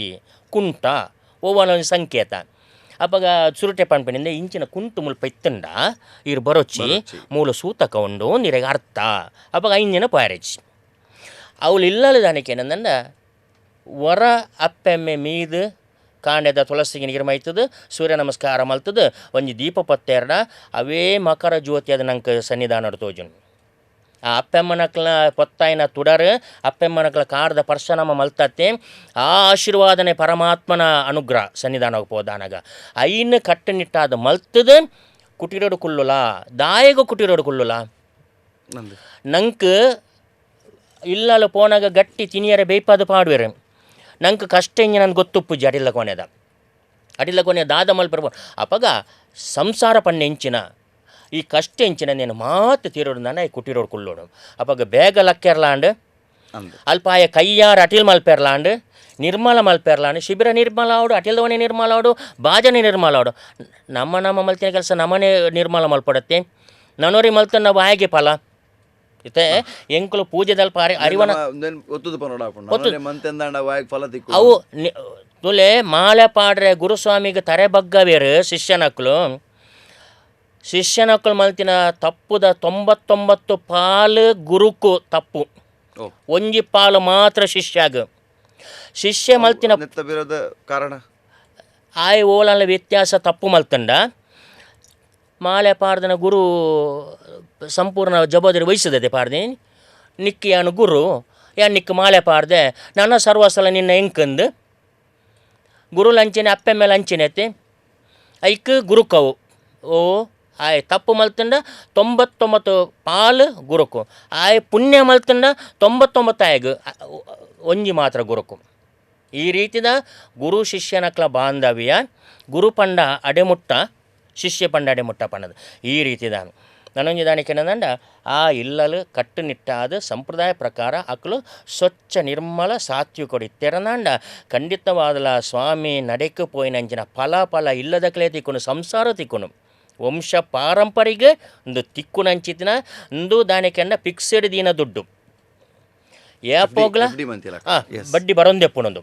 ಕುಂಟ ಓವನ ಒಂಜಿ ಸಂಕೇತ ಅಪಗ ಸುರುಟೆ ಪನ್ಪಿನಿಂದ ಇಂಚಿನ ಕುಂಟು ಮುಲ್ಪ ಇತ್ತಂಡ ಇರು ಬರೊಚ್ಚಿ ಮೂಲ ಸೂತಕ ಉಂಡು ನೀರಿಗೆ ಅರ್ಥ ಅಪಗ 5 ದಿನ ಪಾರೆಚಿ ಅವಳು ಇಲ್ಲಲ ದಾನಿಕೆ ಏನಂದಂಡ ವರ ಅಪ್ಪೆಮ್ಮೆ ಮೀದು ಕಾಂಡೆದ ತುಳಸಿಗೆ ನೀರು ಮೈತದ ಸೂರ್ಯ ನಮಸ್ಕಾರ ಮಲ್ತದ ಒಂಜಿ ದೀಪ ಪತ್ತೆರಡ ಅವೇ ಮಕರ ಜ್ಯೋತಿ ಅದು ನಂಗೆ ಸನ್ನಿಧಾನ ತೋಜುನು ಆ ಅಪ್ಪೆಮ್ಮನಕ್ಲ ಪೊತ್ತಾಯಿನ ತುಡರು ಅಪ್ಪೆಮ್ಮನಕ್ಲ ಕಾರದ ಪರ್ಶನಮ ಮಲ್ತತ್ತೆ ಆ ಆಶೀರ್ವಾದನೆ ಪರಮಾತ್ಮನ ಅನುಗ್ರಹ ಸನ್ನಿಧಾನಕ್ಕೆ ಪೋದಾನಾಗ ಐನು ಕಟ್ಟುನಿಟ್ಟಾದ ಮಲ್ತದ ಕುಟಿರೋಡು ಕುಲ್ಲುಲ ದಾಯಗ ಕುಟಿರೋಡು ಕುಲ್ಲುಲ ನಂಗೆ ಇಲ್ಲಲ್ಲ ಪೋನಾಗ ಗಟ್ಟಿ ತಿನಿಯರ ಬೇಯ್ಪಾದ ಪಾಡುವೆರು ನಂಗೆ ಕಷ್ಟ ಇಂಜ ನನ್ಗೆ ಗೊತ್ತುಪ್ಪುಜಿ ಅಡಿಲ್ಲ ಕೊನೆದ ಅಡಿಲ್ಲ ಕೊನೆ ದಾದ ಮಲ್ಪರ್ಬೋ ಅಪಗ ಸಂಸಾರ ಪಣ್ಣೆ ಎಂಚಿನ ಈ ಕಷ್ಟ ಎಂಚಿನ నేను ಮಾತು ತೀರೋಡು ನಾನು ಈ ಕುಟಿರೋಡು ಕುಲ್ಲೋಡು ಅಪಗ ಬೇಗ ಲಕ್ಕೆರ್ಲಾಂಡ್ ಅಲ್ಪಾಯ ಕೈಯಾರ ಅಟಿಲ್ ಮಲ್ಪೆರ್ಲಾಂಡ್ ನಿರ್ಮಲ ಮಲ್ಪೆರ್ಲಾಂಡ್ ಶಿಬಿರ ನಿರ್ಮಲ ಅವಡು ಅಟಿಲ್ದವನೇ ನಿರ್ಮಲ ಅವಡು ಬಾಜನೆ ನಿರ್ಮಲ ಅವಡು ನಮ್ಮ ನಮ್ಮ ಮಲ್ತಿನ ಕೆಲಸ ನಮ್ಮನೆ ನಿರ್ಮಲ ಮಲ್ಪಡತ್ತೆ ನನೋರಿ ಮಲ್ತ ನಾವು ಆಯ್ಗೆ ಫಲ ಇತ್ತೆ ಎಂಕುಲು ಪೂಜೆದಲ್ಪ ಅರಿವನ ಅವು ತುಲೆ ಮಾಲೆ ಪಾಡ್ರೆ ಗುರುಸ್ವಾಮಿಗೆ ತರೆ ಬಗ್ಗವೇರು ಶಿಷ್ಯನಕ್ಲು ಶಿಷ್ಯನಕ್ಲು ಮಲ್ತಿನ ತಪ್ಪುದ 99 ಪಾಲು ಗುರುಕು ತಪ್ಪು ಒಂಜಿ ಪಾಲು ಮಾತ್ರ ಶಿಷ್ಯಾಗ ಶಿಷ್ಯ ಮಲ್ತಿನ ಕಾರಣ ಆಯ್ ಓಲಲ್ಲ ವ್ಯತ್ಯಾಸ ತಪ್ಪು ಮಲ್ತಂಡ ಮಾಲೆ ಪಾಡ್ದನ ಗುರು ಸಂಪೂರ್ಣ ಜವಾಬ್ದಾರಿ ವಹಿಸದೆ ಪಾಡ್ದೆ ನಿಕ್ಕಿ ಯಾನು ಗುರು ಯಾನ್ ನಿಕ್ಕ ಮಾಲೆ ಪಾಡ್ದೆ ನನ್ನ ಸರ್ವಸಲ ನಿನ್ನ ಎಂಕಂದು ಗುರು ಲಂಚನೆ ಅಪ್ಪೆ ಮೇಲೆ ಅಂಚಿನೈತೆ ಐಕ್ ಗುರುಕವು ಓ ಆಯ್ ತಪ್ಪು ಮಲ್ತಂಡ 99 ಪಾಲು ಗುರುಕು ಆಯ್ ಪುಣ್ಯ ಮಲ್ತಂಡ 99 ಆಯಗ್ ಒಂಜಿ ಮಾತ್ರ ಗುರುಕು. ಈ ರೀತಿದ ಗುರು ಶಿಷ್ಯನಕ್ಲ ಬಾಂಧವ್ಯ ಗುರು ಪಂಡ ಅಡೆಮುಟ್ಟ ಶಿಷ್ಯ ಪಂಡ ಅಡೆಮುಟ್ಟ ಪಣ್ಣದು ಈ ರೀತಿದ ನನೊಂಜಿ ದಾನಿಕೆ ಆ ಇಲ್ಲಲು ಕಟ್ಟುನಿಟ್ಟಾದ ಸಂಪ್ರದಾಯ ಪ್ರಕಾರ ಅಕ್ಲು ಸ್ವಚ್ಛ ನಿರ್ಮಲ ಸಾತ್ವಿಕೊಡಿ ತೆರನಾಂಡ ಖಂಡಿತವಾದಲ ಸ್ವಾಮಿ ನಡೆக்கு ಪೋಯಿನಂಚಿನ ಫಲ ಫಲ ಇಲ್ಲದಕ್ಲೇ ತಿಕ್ಕುನು ಸಂಸಾರ ತಿಕ್ಕುನು ವಂಶ ಪಾರಂಪರಿಗೆ ಒಂದು ತಿಕ್ಕುನಂಚಿತಿನ ಒಂದು ದಾನಿಕೆಂಡ ಫಿಕ್ಸೆಡ್ ದಿನ ದುಡ್ಡು ಏಪೋಗ್ಲ ಬಡ್ಡಿ ಬರೊಂದೆಪ್ಪುನೊಂದು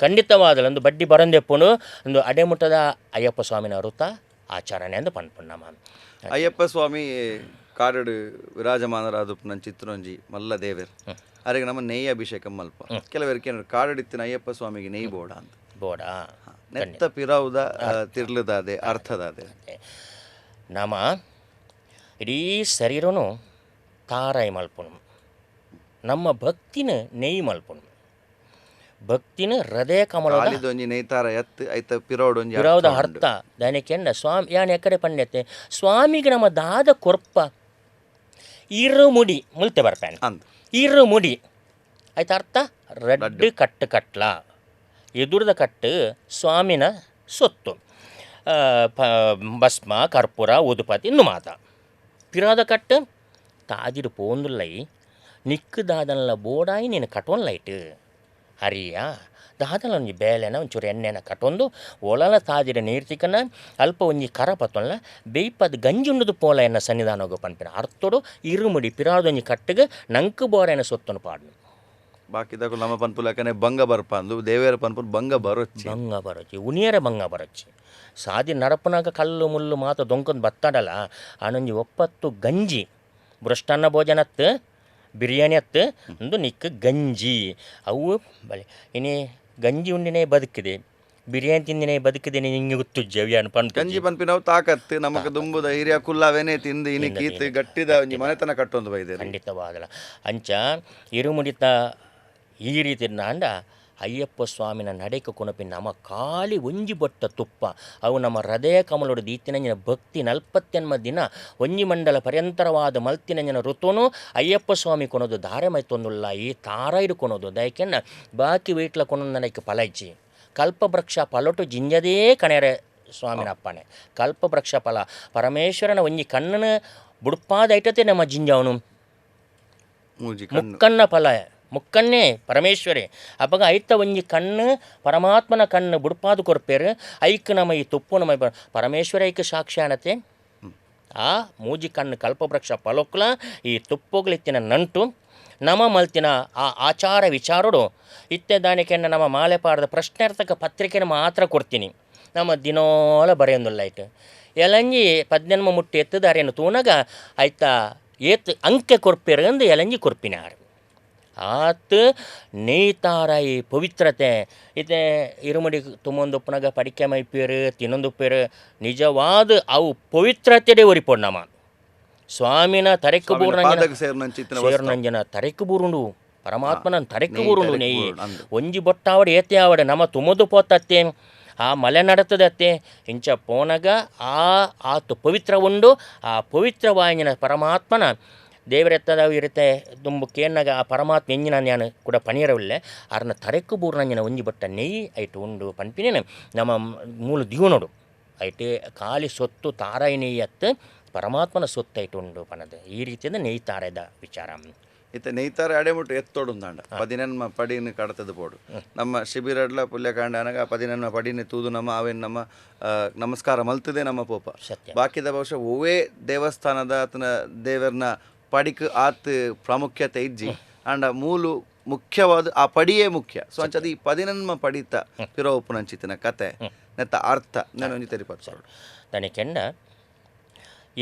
ಖಂಡಿತವಾದಲ ಒಂದು ಬಡ್ಡಿ ಬರೊಂದೆಪ್ಪುನು ಒಂದು ಅಡೆಮುಟ್ಟದ ಅಯ್ಯಪ್ಪ ಸ್ವಾಮಿನ ವೃತ ಆಚರಣೆ ಎಂದು ಪನ್ಪುಣ್ಣಮ್ಮ. ಅಯ್ಯಪ್ಪ ಸ್ವಾಮಿ ಕಾರಡು ವಿರಾಜಮಾನರಾದ ಚಿತ್ರೊಂಜಿ ಮಲ್ಲ ದೇವರ್ ಅರೆಗೆ ನಮ್ಮ ನೆಯ್ಯಿ ಅಭಿಷೇಕ ಮಲ್ಪ ಕೆಲವರಿಗೆ ಕಾರಡಿತ್ತಿನ ಅಯ್ಯಪ್ಪ ಸ್ವಾಮಿಗೆ ನೆಯ್ಯಿ ಬೋಡ ಅಂತ ಬೋಡ ನೆತ್ತ ಪಿರವುದ ತಿರ್ಲದಾದೆ ಅರ್ಥದಾದೆ ನಮ್ಮ ಇಡೀ ಶರೀರನು ತಾರಾಯಿ ಮಲ್ಪುನು ನಮ್ಮ ಭಕ್ತಿನ ನೆಯ್ಯಿ ಮಲ್ಪುನು ಭಕ್ತಿನ ಹೃದಯ ಕಮಲದ ಒಂಜಿ ನೇಯ್ತಾರ ಎತ್ತು ಐತ ಪಿರೌಡೊಂಜಿ ಪಿರೌದ ಅರ್ಥ ದನಿಕೆಂಡ ಸ್ವಾಮಿ ಯಾನ್ ಎಕ್ಕಡೆ ಪಂಡೆತ್ತೆ ಸ್ವಾಮಿಗೆ ನಮ್ಮ ದಾದ ಕೊರ್ಪ ಇರು ಮುಡಿ ಮುಲ್ತೆ ಬರ್ಪೇನೆ ಅಂದ್ ಇರು ಮುಡಿ ಆಯ್ತು ಅರ್ಥ ರಡ್ಡು ಕಟ್ಟು ಕಟ್ಲ ಎದುರದ ಕಟ್ಟು ಸ್ವಾಮಿನ ಸೊತ್ತು ಭಸ್ಮ ಕರ್ಪೂರ ಊದುಪತಿ ಇನ್ನು ಮಾತ ಪಿರಾದ ಕಟ್ಟು ತಾದಿರು ಪೋಂದುಲ್ಲೈ ನಿಕ್ಕು ದಾದನಲ್ಲ ಬೋಡಾಯಿ ನೀನು ಕಟೋನ್ ಲೈಟ್ ಹರಿಯ ದಾದಲ ಒಂಜಿ ಬೇಲೆನ ಒಂಚೂರು ಎಣ್ಣೆನ ಕಟೊಂದು ಒಳಲ ತಾದಿರ ನೀರು ತಿಕ್ಕನ ಅಲ್ಪ ಒಂಜಿ ಕರ ಪತ್ತೊಲ್ಲ ಬೇಯ್ಪದ ಗಂಜಿ ಉಂಡುದು ಪೋಲ ಎನ್ನ ಸನ್ನಿಧಾನೋಗ ಪನ್ಪಿನ ಅರ್ಥೋಡು ಇರುಮುಡಿ ಪಿರಾದೊಂಜಿ ಕಟ್ಟಿಗೆ ನಂಕು ಬೋರೆನ ಸೊತ್ತನು ಪಾಡ್ನು. ಬಾಕಿದಕು ನಮ್ಮ ಪನ್ಪುಲಕನೆ ಬಂಗ ಬರ್ಪಂದು ದೇವೇರ ಪನ್ಪುಲ್ ಬಂಗ ಬರೊಚ್ಚಿ ಬಂಗ ಬರೊಚ್ಚಿ ಉನಿಯರ ಬಂಗ ಬರೊಚ್ಚಿ ಸಾದಿ ನಡಪನಾಗ ಕಲ್ಲು ಮುಳ್ಳು ಮಾತ ದೊಂಕೊಂದು ಬತ್ತಾಡಲ್ಲ ಆನೊಂಜಿ ಒಪ್ಪತ್ತು ಗಂಜಿ ಭ್ರಷ್ಟಾನ್ನ ಭೋಜನತ್ತು ಬಿರಿಯಾನಿ ಅತ್ತು ಒಂದು ನಿಕ್ಕ ಗಂಜಿ ಅವು ಬಲೆ ಇನಿ ಗಂಜಿ ಉಂಡಿನೇ ಬದುಕಿದೆ ಬಿರಿಯಾನಿ ತಿಂದಿನೇ ಬದುಕಿದೆ ನಿಂಗೆ ಗೊತ್ತುಜ್ಜಿ ಅವು ಏನು ಪನ್ಪು ಗಂಜಿ ಪನ್ಪಿನವು ತಾಕತ್ತು ನಮಕ್ ದುಂಬುದ ಹಿರಿಯ ಕುಲ್ಲವೇನೆ ತಿಂದು ಇನಿ ಕೀತ್ ಗಟ್ಟಿದ ಒಂಜಿ ಮನೆತನ ಕಟ್ಟೊಂದು ಬೈದೆ ಖಂಡಿತವಾಗಲ ಅಂಚ ಇರುಮುಡಿತ ಈ ರೀತಿ ನಾಂಡ ಅಯ್ಯಪ್ಪ ಸ್ವಾಮಿನ ನಡೆಕ ಕೊನಪಿ ನಮ್ಮ ಖಾಲಿ ಒಂಜಿ ಬೊಟ್ಟ ತುಪ್ಪ ಅವು ನಮ್ಮ ಹೃದಯ ಕಮಲೋಡು ದೀತಿನಂಜಿನ ಭಕ್ತಿ 40 ದಿನ ಒಂಜಿ ಮಂಡಲ ಪರ್ಯಂತರವಾದ ಮಲ್ತಿನಂಜಿನ ಋತುನು ಅಯ್ಯಪ್ಪ ಸ್ವಾಮಿ ಕೊನೋದು ಧಾರೆ ಮೈತೊಂದುಲ್ಲ ಈ ತಾರ ಇಡು ದಯಕೆನ್ನ ಬಾಕಿ ವೀಟ್ಲ ಕೊನೊಂದು ನನಗೆ ಫಲೈಚಿ ಕಲ್ಪವೃಕ್ಷ ಫಲಟು ಜಿಂಜದೇ ಕಣೆರೆ ಸ್ವಾಮಿನ ಅಪ್ಪಣೆ ಕಲ್ಪವೃಕ್ಷ ಫಲ ಪರಮೇಶ್ವರನ ಒಂಜಿ ಕಣ್ಣನ ಬುಡ್ಪಾದ ಐಟತೆ ನಮ್ಮ ಜಿಂಜವನು ಮುಕ್ಕಣ್ಣ ಫಲ ಮುಕ್ಕಣ್ಣೆ ಪರಮೇಶ್ವರಿ ಅಪಗ ಐತ ಒಂಜಿ ಕಣ್ಣು ಪರಮಾತ್ಮನ ಕಣ್ಣು ಬುಡ್ಪಾದು ಕೊರ್ಪೇರು ಐಕ್ ನಮ ಈ ತುಪ್ಪು ನಮ್ಮ ಪರಮೇಶ್ವರ ಐಕ್ ಸಾಕ್ಷಿ ಆನತೆ. ಆ ಮೂಜಿ ಕಣ್ಣು ಕಲ್ಪವೃಕ್ಷ ಫಲೊಕ್ಲ ಈ ತುಪ್ಪುಗಳಿತ್ತಿನ ನಂಟು ನಮ ಮಲ್ತಿನ ಆ ಆಚಾರ ವಿಚಾರೋಡು ಇತ್ತೆ ದಾನಿಕೆನ್ನ ನಮ್ಮ ಮಾಲೆಪಾರದ ಪ್ರಶ್ನಾರ್ಥಕ ಪತ್ರಿಕೆನ ಮಾತ್ರ ಕೊಡ್ತೀನಿ. ನಮ್ಮ ದಿನೋಲ ಬರೆಯೊಂದುಲ್ಲ ಐಟ್ ಎಲಂಜಿ ಪದ್ನೆನ್ಮ ಮುಟ್ಟಿ ಎತ್ತದ ಅರೇನು ತೂನಗ ಆಯ್ತಾ ಏತ್ ಅಂಕೆ ಕೊರ್ಪೇರು ಅಂದು ಎಲಂಜಿ ಕೊರ್ಪಿನಾರು. ಆತ್ ನೇತಾರಾಯಿ ಪವಿತ್ರತೆ ಇತ್ತೆ ಇರುಮುಡಿ ತುಂಬೊಂದುಪ್ಪನಾಗ ಪಡಿಕೆ ಮೈಪೇರು ತಿನ್ನೊಂದುಪ್ಪೇರು ನಿಜವಾದ ಅವು ಪವಿತ್ರತೆಡೆ ಒರಿಪೊಡು ನಮ ಸ್ವಾಮಿನ ತರೆಕ್ಕು ಬೂರ್ನಂಜನ ಸೇರ್ನಂಜನ ತರೆಕ್ಕು ಬೂರುಂಡು ಪರಮಾತ್ಮನ ತರೆಕ್ಕು ಬೂರುಂಡು ನೆಯ್ಯಿ ಒಂಜಿ ಬೊಟ್ಟಾವಡೆ ಏತೆ ಆವಡೆ ನಮ ತುಮದು ಪೋತತ್ತೆ ಆ ಮಲೆ ನಡತದತ್ತೆ ಇಂಚ ಪೋನಗ ಆ ಆತು ಪವಿತ್ರ ಉಂಡು. ಆ ಪವಿತ್ರವಾಯಿನ ಪರಮಾತ್ಮನ ದೇವರೆತ್ತದ ಇರುತ್ತೆ ದುಂಬು ಕೇನಾಗ ಆ ಪರಮಾತ್ಮ ಎಂಜಿನ ನಾನು ಕೂಡ ಪನೀರವಿಲ್ಲ ಅರ್ನ ತರೆಕ್ಕು ಬೂರ್ನಂಜಿನ ಒಂಜಿ ಬಟ್ಟ ನೆಯ್ಯಿ ಐಟು ಉಂಡು ಪನ್ಪಿನೇನು ನಮ್ಮ ಮೂಲ ದಿವನೋಡು ಐಟು ಖಾಲಿ ಸೊತ್ತು ತಾರಾಯಿ ನೆಯ್ಯಿ ಅತ್ತು ಪರಮಾತ್ಮನ ಸೊತ್ತು ಐಟು ಉಂಡು ಪನದು ಈ ರೀತಿಯಿಂದ ನೆಯ್ಯಿ ತಾರೆದ ವಿಚಾರ. ಇತ್ತೆ ನೆಯ್ತಾರೆ ಅಡೆಮುಟ್ಟು ಎತ್ತೋಡುಂದಾಂಡ ಪದಿನೆನ್ಮ ಪಡಿನ ಕಡತದ ಪೋಡು ನಮ್ಮ ಶಿಬಿರಡ್ಲ ಪುಲ್ಯಕಾಂಡ ಅನಗ ಪದಿನೆನ್ಮ ಪಡಿನ ತೂದು ನಮ್ಮ ಅವೇನು ನಮ್ಮ ನಮಸ್ಕಾರ ಮಲ್ತದೆ ನಮ್ಮ ಪೋಪ. ಬಾಕಿದ ಬಹುಶಃ ಒವೇ ದೇವಸ್ಥಾನದ ಆತನ ದೇವರನ್ನ ಪಡಿಕ್ ಆತ್ ಪ್ರಾಮುಖ್ಯತೆ ಇಜ್ಜಿ ಅಂಡ ಮೂಲು ಮುಖ್ಯವಾದ ಆ ಪಡಿಯೇ ಮುಖ್ಯ. ಸೊ ಅಂಚದ ಈ ಪದಿನೆನ್ಮ ಪಡಿತ ಪಿರೋ ಉಪ್ಪುನಂಚಿತ್ತಿನ ಕತೆ ನೆತ್ತ ಅರ್ಥ ನಾನು ಒಂಜಿ ತೆರಿಪತ್ತು. ತನಿಕೆಂಡ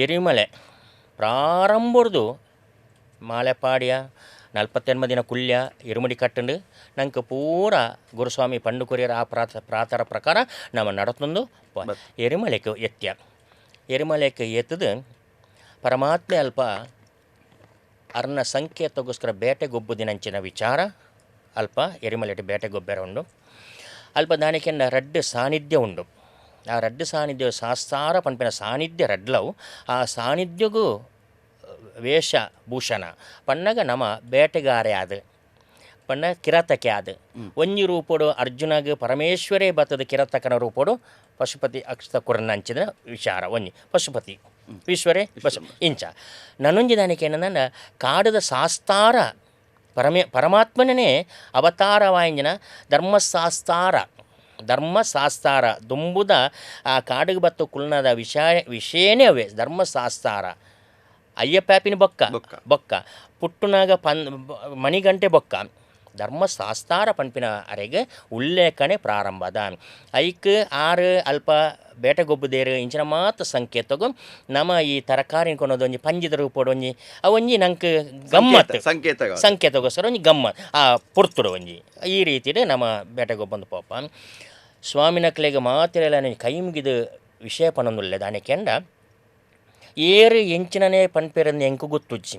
ಎರಿಮಲೆ ಪ್ರಾರಂಭದ್ದು ಮಾಲೆಪಾಡ್ಯ 48 ದಿನ ಕುಲ್ಯ ಇರುಮುಡಿ ಕಟ್ಟಂಡು ನಂಗೆ ಪೂರ ಗುರುಸ್ವಾಮಿ ಪಂಡು ಕೊರಿಯರ ಆ ಪ್ರಾತರ ಪ್ರಕಾರ ನಮ್ಮ ನಡತೊಂದು ಎರಿಮಲೆಕ್ಕೆ ಎತ್ಯ ಎರಿಮಲೆಕ್ಕೆ ಎತ್ತದು ಪರಮಾತ್ಮೆ ಅಲ್ಪ ಅರ್ನ ಸಂಕೇತಗೋಸ್ಕರ ಬೇಟೆಗೊಬ್ಬುದಿನಂಚಿನ ವಿಚಾರ ಅಲ್ಪ ಎರಿಮಲೆಟ್ ಬೇಟೆಗೊಬ್ಬರ ಉಂಡು. ಅಲ್ಪ ದಾನಿಕೆಂಡ ರಡ್ಡು ಸಾನ್ನಿಧ್ಯ ಉಂಡು. ಆ ರಡ್ಡು ಸಾನ್ನಿಧ್ಯ ಶಾಸ್ತಾರ ಪನ್ಪಿನ ಸಾನ್ನಿಧ್ಯ ರಡ್ಲವು ಆ ಸಾನ್ನಿಧ್ಯಗೂ ವೇಷಭೂಷಣ ಪನ್ನಗ ನಮ ಬೇಟೆಗಾರೆ ಆದ ಪಣ್ಣ ಕಿರಾತಕೆ ಆದ ಒಂಜಿ ರೂಪೋಡು ಅರ್ಜುನಗ್ ಪರಮೇಶ್ವರೇ ಬತ್ತದ ಕಿರಾತಕನ ರೂಪೋಡು ಪಶುಪತಿ ಅಕ್ಷತ ಕುರನ್ನ ವಿಚಾರ ಒಂಜಿ ಪಶುಪತಿ ಈಶ್ವರೇ ಪಶು ಇಂಚ ನನ್ನೊಂಜಿ ದಾನಿಕೆ ಏನಂದ ಕಾಡದ ಶಾಸ್ತಾರ ಪರಮಾತ್ಮನೇ ಅವತಾರವಾಯಿಂಜಿನ ಧರ್ಮಶಾಸ್ತಾರ ಧರ್ಮಶಾಸ್ತಾರ ದುಂಬುದ ಆ ಕಾಡಿಗೆ ಬತ್ತು ಕುಲ್ನದ ವಿಷಯನೇ ಅವೇ ಧರ್ಮಶಾಸ್ತಾರ. ಅಯ್ಯಪ್ಪಾಪಿನ ಬೊಕ್ಕ ಬೊಕ್ಕ ಪುಟ್ಟುನಾಗ ಮಣಿಗಂಟೆ ಬೊಕ್ಕ ಧರ್ಮಶಾಸ್ತಾರ ಪನ್ಪಿನ ಅರೆಗೆ ಉಲ್ಲೇಖನೆ ಪ್ರಾರಂಭದ ಐಕ್ ಆರು ಅಲ್ಪ ಬೇಟೆಗೊಬ್ಬುದೇರು ಇಂಚಿನ ಮಾತ್ರ ಸಂಕೇತಗು ನಮ್ಮ ಈ ತರಕಾರಿ ಕೊನೋದೊಂಜಿ ಪಂಜಿದ ರೂಪೋಡು ಒಂಜಿ ಅವೊಂಜಿ ನಂಗೆ ಗಮ್ಮತ್ತು ಸಂಕೇತಗೋಸ್ಕರ ಒಂಜಿ ಗಮ್ಮತ್ ಆ ಪುರ್ತುಡು ಒಂಜಿ ಈ ರೀತಿಡೆ ನಮ್ಮ ಬೇಟೆಗೊಬ್ಬಂದು ಪೋಪ. ಸ್ವಾಮಿನಕ್ಲೆಗೆ ಮಾತಿರಲ್ಲ ಕೈ ಮುಗಿದು ವಿಷಯ ಪನೊಂದುಲ್ಲೆ ದಾನಿಕೆಂಡ ಏರು ಎಂಚಿನನೇ ಪನ್ಪೇರಂದು ಎಂಕು ಗೊತ್ತುಜ್ಜಿ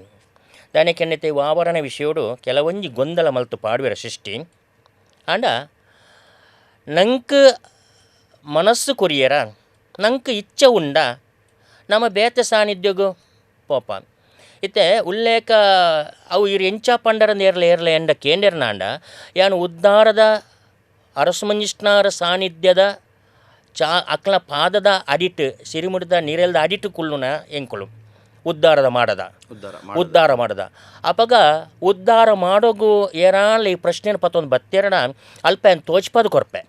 ದಾನಿಕೆಂಡತೆ ವಾವರಣ ವಿಷಯೋಡು ಕೆಲವೊಂಜಿ ಗೊಂದಲ ಮಲ್ತು ಪಾಡುವೆರ ಸೃಷ್ಟಿ ಆಂಡ ನಂಗೆ ಮನಸ್ಸು ಕೊರಿಯರ ನಂಗೆ ಇಚ್ಛೆ ಉಂಡ ನಮ್ಮ ಬೇತೆ ಸಾನ್ನಿಧ್ಯಗು ಪೋಪ ಇತ್ತೆ ಉಲ್ಲೇಖ ಅವು ಇರು ಎಂಚ ಪಂಡರಂದು ಏರ್ಲೆ ಏರ್ಲೆ ಎಂಡ ಕೇಂದ್ರನಾಂಡ ಯಾನು ಉದ್ಧಾರದ ಅರಸುಮಂಜಿಷ್ಣಾರ ಸಾನ್ನಿಧ್ಯದ ಚಾ ಅಕ್ಲ ಪಾದದ ಅಡಿಟ್ ಸಿರಿಮುಡಿದ ನೀರೆಲ್ದ ಅಡಿಟ್ ಕುಳ್ಳುನ ಎಂಕುಳು ಉದ್ಧಾರದ ಮಾಡದ ಉದ್ಧಾರ ಮಾಡದ ಅಪಗ ಉದ್ಧಾರ ಮಾಡೋಗು ಏರಾಲ್ ಈ ಪ್ರಶ್ನೆ ಪತ್ತೊಂದು ಬತ್ತೇರಣ ಅಲ್ಪ ಏನು ತೋಚ್ಪದು ಕೊರ್ಪೆ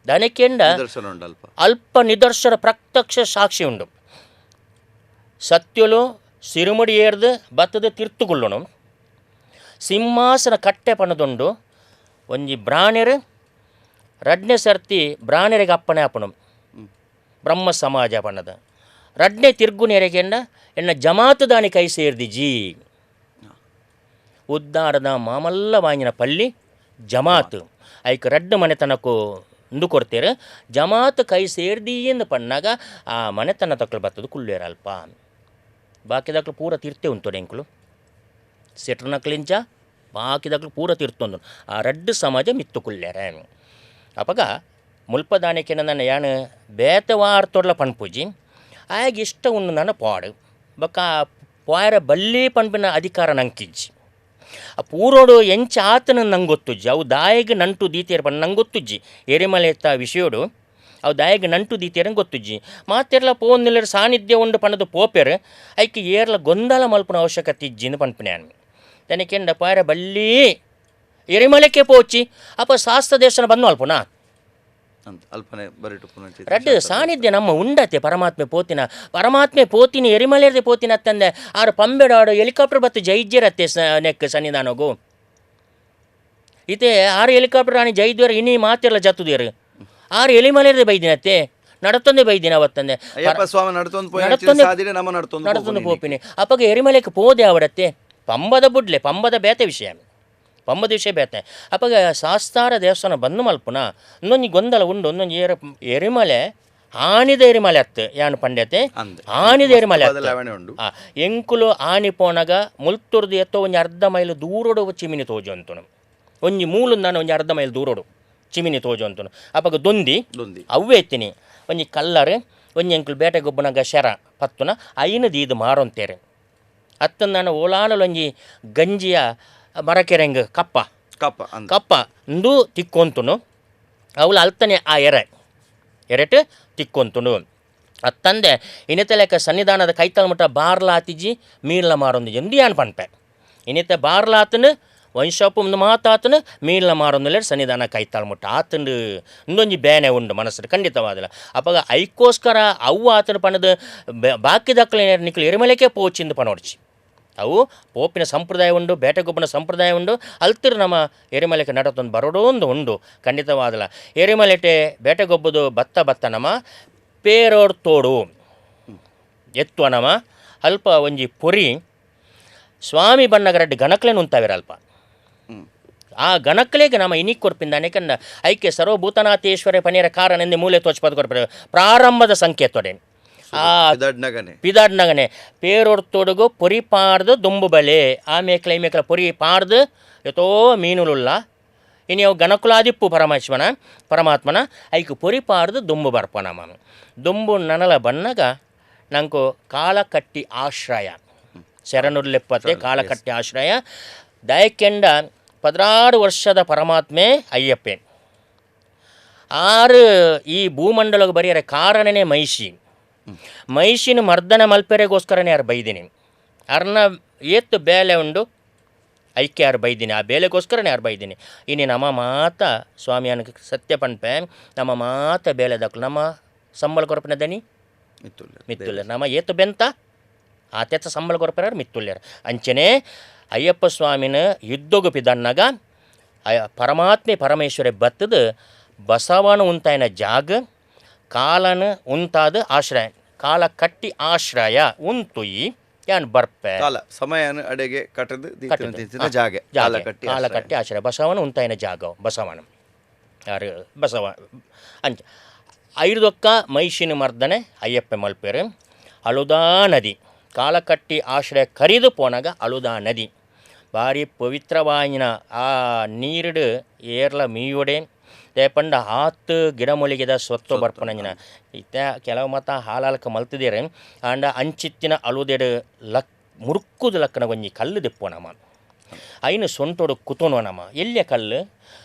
ದನಕೆಂಡ ಅಲ್ಪ ನಿದರ್ಶನ ಪ್ರತ್ಯಕ್ಷ ಸಾಕ್ಷಿ ಉಂಡು. ಸತ್ಯಲು ಸಿರುಮುಡಿ ಏರ್ದು ಬತ್ತದ ತಿರ್ತುಗುಳ್ಳುನು ಸಿಂಹಾಸನ ಕಟ್ಟೆ ಪಣದುಂಡು ಒಂಜಿ ಬ್ರಾಣೆರು ರಡ್ನೆ ಸರ್ತಿ ಬ್ರಾಣೆರಿಗೆ ಅಪ್ಪಣೆ ಅಪ್ಪಣು ಬ್ರಹ್ಮ ಸಮಾಜ ಪಣ್ಣದ ರಡ್ನೆ ತಿರ್ಗುನೆರೆಗೆಂಡ ಎನ್ನ ಜಮಾತುದಾನಿ ಕೈ ಸೇರ್ದಿ ಜೀ ಉದ್ದಾರದ ಮಾಮಲ್ಲ ವಾಂಗಿನ ಪಲ್ಲಿ ಜಮಾತ್ ಐಕ್ ರಡ್ಡು ಮನೆತನಕ್ಕೂ ಇಂದು ಕೊಡ್ತೇರು ಜಮಾತ್ ಕೈ ಸೇರ್ದಿ ಎಂದು ಪಣ್ಣಾಗ ಆ ಮನೆತನ ತಕ್ಕಲು ಬರ್ತದೆ ಕುಳ್ಳೇರ ಅಲ್ಪ ಬಾಕಿದಾಕ್ಲು ಪೂರ ತೀರ್ತೆ ಉಂಟು ಎಂಕುಲು ಸೆಟ್ರನಕ್ಲಿಂಚ ಬಾಕಿದಾಕ್ಲು ಪೂರ ತೀರ್ತೊಂದು ಆ ರಡ್ಡು ಸಮಾಜ ಮಿತ್ತು ಕುಳ್ಳೇರೆ. ಅಪಗ ಮುಲ್ಪದಾನಿಕೆ ನನ್ನ ಯಾನು ಬೇತವಾರ್ತೊಡ್ಲ ಪನ್ಪೂಜಿ ಆಗ ಇಷ್ಟ ಉಂಡು ನನ್ನ ಪಾಡು ಬೊಕ್ಕ ಪಾಯರ ಬಲ್ಲಿ ಪನ್ಪಿನ ಅಧಿಕಾರ ನಂಕಿಜ್ಜಿ ಆ ಪೂರೋಡು ಎಂಚ ಆತನ ನಂಗೆ ಗೊತ್ತುಜ್ಜಿ ಅವು ದಾಯಿಗೆ ನಂಟು ದೀತಿಯರ್ ಪಂಡ ನಂಗೆ ಗೊತ್ತುಜ್ಜಿ ಎರಿಮಲೆತ್ತ ವಿಷಯೋಡು ಅವು ದಾಯಿಗೆ ನಂಟು ದೀತಿಯರಂಗೆ ಗೊತ್ತುಜ್ಜಿ ಮಾತೆರ್ಲ ಪೋಂದಿಲ್ಲರ ಸಾನ್ನಿಧ್ಯ ಉಂಡು ಪಣದು ಪೋಪೆರ್ ಐಕ್ ಏರ್ಲ ಗೊಂದಲ ಮಲ್ಪುನ ಅವಶ್ಯಕತೆ ಇಜ್ಜಿಂದು ಪನ್ಪಿನ. ತನಕೆಂಡ ಪಾರ ಬಲ್ಲಿ ಎರಿಮಲೆಕ್ಕೆ ಪೋಚಿ ಅಪ್ಪ ಶಾಸ್ತ್ರ ದೇವಸ್ಥಾನ ಬಂದು ಅಲ್ಪನಾ ಅಲ್ಪನೆ ಬರಿಟು. ರಡ್ಡು ಸಾನ್ನಿಧ್ಯ ನಮ್ಮ ಉಂಡತೆ ಪರಮಾತ್ಮೆ ಪೋತಿನ ಪರಮಾತ್ಮೆ ಪೋತಿನಿ ಎರಿಮಲೆರ್ದೆ ಪೋತಿನ ಅತ್ತಂದೆ ಆರು ಪಂಬೆಡಾಡು ಹೆಲಿಕಾಪ್ಟರ್ ಬತ್ತು ಜೈಜ್ಯರತ್ತೆ ನೆಕ್ ಸನ್ನಿಧಾನಗು ಇತ್ತೆ ಆರು ಹೆಲಿಕಾಪ್ಟರ್ ಆನಿ ಜೈದ್ವರ ಇನಿ ಮಾತಿರಲ್ಲ ಜತ್ತುದೇರು ಆರು ಎಲಿಮಲೆರ್ದೆ ಬೈದಿನತ್ತೆ ನಡತೊಂದೇ ಬೈದಿನ ಅವತ್ತಂದೆ. ಅಯ್ಯಪ್ಪ ಸ್ವಾಮಿ ನಡ್ತೊಂದು ಪೋಯಿನ ನಡತೊಂದೆ ಸಾದಿಡೆ ನಮ್ಮ ನಡ್ತೊಂದು ನಡತೊಂದು ಪೋಪಿನಿ. ಅಪಗ ಎರಿಮಲೆಕ್ ಪೋದೆ ಅವಡತ್ತೆ ಪಂಬದ ಬುಡ್ಲೆ, ಪಂಬದ ಬೇತೆ ವಿಷಯ, ಪಂಬದ ವಿಷಯ ಬೇತೆ. ಅಪಗ ಶಾಸ್ತಾರ ದೇವಸ್ಥಾನ ಬಂದು ಮಲ್ಪುನ ಒಂದೊಂಜಿ ಗೊಂದಲ ಉಂಡು. ಒಂದೊಂಜಿ ಏರ ಎರಿಮಲೆ ಆನಿದ ಎರಿಮಲೆ ಅತ್ತು ಯಾನು ಪಂಡ್ಯತೆ. ಅಂದ್. ಆನಿದ ಎರಿಮಲೆ ಅತ್ತು. ಬದಲಾವಣೆ ಉಂಡು. ಎಂಕುಲು ಆನಿ ಪೋನಗ ಮುಲ್ತುರ್ದು ಎತ್ತೋ ಒಂಜಿ ಅರ್ಧ ಮೈಲು ದೂರೊಡು ಚಿಮಿನಿ ತೋಜೊಂತುನು. ಒಂಜಿ ಮೂಲು ನಾನು ಒಂಜಿ ಅರ್ಧ ಮೈಲ್ ದೂರೊಡು ಚಿಮಿನಿ ತೋಜೊಂತುನು. ಅಪಗ ದೊಂದಿ ದೊಂದಿ. ಅವ್ವೇ ಎತ್ತಿನಿ ಒಂಜಿ ಕಲ್ಲರ್ ಒಂಜಿ ಎಂಕುಲು ಬೇಟೆ ಗೊಬ್ಬನಗ ಶರ ಪತ್ತುನ ಐನು ದೀದು ಮಾರೊಂತೇರು. ಅತ್ತಂದಾನ ನಾನು ಓಲಾನಲೊಂಜಿ ಗಂಜಿಯ ಮರಕೆರೆಂಗ್ ಕಪ್ಪ ಕಪ್ಪ ಅಂದ್. ಕಪ್ಪ ಇಂದು ತಿಕ್ಕೊಂತುನು. ಅವಳು ಅಲ್ತನೆ ಆ ಎರೆ ಎರೆಟ್ ತಿಕ್ಕೊಂತುನು. ಅತ್ತಂದೆ ಇನ್ನಿತ ಸನ್ನಿಧಾನದ ಕೈತಲ್ ಮುಟ್ಟ ಬಾರ್ಲಾತಿಜಿ ಮೀನ್ಲ ಮಾರೊಂದು ಎಂದು ಯಾನ್ ಪನ್ಪೆ. ಇನ್ನಿತ ಬಾರ್ಲಾತನು ವಂಶಾಪು ಒಂದು ಮಾತಾತನು ಮೀನ್ಲ ಮಾರೊಂದು ಸನ್ನಿಧಾನ ಕೈತಾಳ್ ಮುಟ್ಟ ಆತಂಡು ಇಂದೊಂಜಿ ಬೇನೆ ಉಂಡು ಮನಸ್ಸು ಖಂಡಿತವಾದಲ್ಲ. ಅಪಗ ಐಕೋಸ್ಕರ ಅವು ಆತನ ಪಣದು ಬಾಕಿ ದಕ್ಕಲ ನಿಕ್ಲು ಎರಿಮಲೆಕೆ ಪೋಚಿಂದು ಪನೋಡ್ಚಿ. ಅವು ಪೋಪಿನ ಸಂಪ್ರದಾಯ ಉಂಡು, ಬೇಟೆಗೊಬ್ಬನ ಸಂಪ್ರದಾಯ ಉಂಡು. ಅಲ್ತಿರು ನಮ್ಮ ಎರಿಮಲೆಗೆ ನಡತೊಂದು ಬರೋಡೊಂದು ಉಂಡು ಖಂಡಿತವಾದಲ್ಲ. ಎರಿಮಲೆಟೆ ಬೇಟೆಗೊಬ್ಬದು ಬತ್ತ ಬತ್ತ ನಮ್ಮ ಪೇರೋಡ್ ತೋಡು ಎತ್ತುವ ನಮ್ಮ ಅಲ್ಪ ಒಂಜಿ ಪೊರಿ ಸ್ವಾಮಿ ಬಣ್ಣಗರಡ್ಡು ಗಣಕ್ಲೇನು ಉಂತಾವಿರ ಅಲ್ಪ. ಆ ಗಣಕ್ಲೇಗೆ ನಮ್ಮ ಇನಿ ಕೊರ್ಪಿಂದ ಅನೇಕಂದ ಐಕೆ ಸರ್ವಭೂತನಾಥೇಶ್ವರ ಪನೀರ ಕಾರಣ ಮೂಲೆ ತೋಚ್ಪದ ಕೊರ್ಪಿನ ಪ್ರಾರಂಭದ ಸಂಕೇತೊಡೆ ಆ ಪಿದಾಡ್ನಗನೆ ಪಿದಾಡ್ನಗನೆ ಪೇರೊಡ್ ತೋಡುಗು ಪೊರಿ ಪಾರ್ದು ದುಂಬು ಬಲೆ ಆ ಮೇಕ್ಲ ಈ ಮೇಕ್ಲ ಪೊರಿ ಪಾರ್ದು ಎತೋ ಮೀನುಲುಲ್ಲ ಇನಿ ಅವು ಗಣಕುಲಾದಿಪ್ಪು ಪರಮೇಶ್ವನ ಪರಮಾತ್ಮನ ಐಕ್ ಪೊರಿ ಪಾರ್ದು ದುಂಬು ಬರ್ಪ ನಮ್ಮ ದುಂಬು ನನಲ ಬನ್ನಗ ನಂಕು ಕಾಲಕಟ್ಟಿ ಆಶ್ರಯ ಶರಣುರ್ಲೆಪ್ಪತ್ತೆ ಕಾಲಕಟ್ಟಿ ಆಶ್ರಯ ದಯಕೆಂಡ 16 ವರ್ಷದ ಪರಮಾತ್ಮೆ ಅಯ್ಯಪ್ಪೆ ಆರು ಈ ಭೂಮಂಡಲಗ ಬರೆಯರ ಕಾರಣನೇ ಮಹಿಷಿ. ಮಹಿಷಿನ ಮರ್ದನ ಮಲ್ಪೆರೆಗೋಸ್ಕರನೇ ಯಾರು ಬೈದಿನಿ. ಅರ್ನ ಏತ್ತು ಬೇಲೆ ಉಂಡು ಐಕೆ ಯಾರು ಬೈದಿನಿ, ಆ ಬೇಲೆಗೋಸ್ಕರನೇ ಯಾರು ಬೈದಿನಿ. ಇನಿ ನಮ್ಮ ಮಾತ ಸ್ವಾಮಿಯನ ಸತ್ಯ ಪನ್ಪೆ ನಮ್ಮ ಮಾತ ಬೇಲೆ ದಕ್ಕಲು ನಮ್ಮ ಸಂಬಳ ಕೊರಪಿನ ದನಿ ಮಿತ್ತುಲ್ಲೆ ನಮ್ಮ ಏತು ಬೆಂತ ಆತೆತ್ತ ಸಂಬಳ ಕೊರಪಿನಾರು ಮಿತ್ತುಲ್ಲೇರು. ಅಂಚನೆ ಅಯ್ಯಪ್ಪ ಸ್ವಾಮಿನ ಯುದ್ಧಗು ಪಿದನ್ನಾಗ ಪರಮಾತ್ಮೆ ಪರಮೇಶ್ವರ ಬತ್ತದ ಬಸವನ ಉಂತಾಯಿನ ಜಾಗ ಕಾಲನ ಉಂತಾದ ಆಶ್ರಯ ಕಾಲ ಕಟ್ಟಿ ಆಶ್ರಯ ಉಂತುಯಿ ಯಾನ್ ಬರ್ಪೆ ಕಾಲ ಸಮಯನ ಅಡೆಗೆ ಕಟ್ಟದು ದೀತಿನ ಜಾಗೆ ಕಾಲ ಕಟ್ಟಿ ಕಾಲ ಕಟ್ಟಿ ಆಶ್ರಯ ಬಸವನ ಉಂತಾಯಿನ ಜಾಗ ಬಸವನ ಯಾರು ಬಸವ ಅಂಚ ಐರ್ದೊಕ್ಕ ಮೈಷಿನ ಮರ್ದನೆ ಅಯ್ಯಪ್ಪ ಮಲ್ಪೇರು. ಅಳುದಾ ನದಿ ಕಾಲಕಟ್ಟಿ ಆಶ್ರಯ ಕರಿದು ಪೋನಾಗ ಅಳುದಾ ನದಿ ಭಾರಿ ಪವಿತ್ರವಾಯಿನ ಆ ನೀರುಡು ಏರ್ಲ ಮೀಯೊಡೆ ದೇಪಂಡ ಆತು ಗಿಡಮೂಲಿಗೆದ ಸ್ವತ್ತು ಬರ್ಪನಂಜಿನ ಇತ್ತ ಕೆಲವು ಮತ ಹಾಲಾಲ್ಕ ಮಲ್ತಿದ್ದೀರ. ಆಂಡ ಅಂಚಿತ್ತಿನ ಅಳುದೆಡು ಲಕ್ ಮುರುಕ್ಕುದು ಲಕ್ಕನ ಒಂಜಿ ಕಲ್ಲು ದೆಪ್ಪೋ ನಮ ಐನು ಸೊಂಟೊಡು ಕುತೋನು ನಮ ಎಲ್ಲಿಯ ಕಲ್ಲು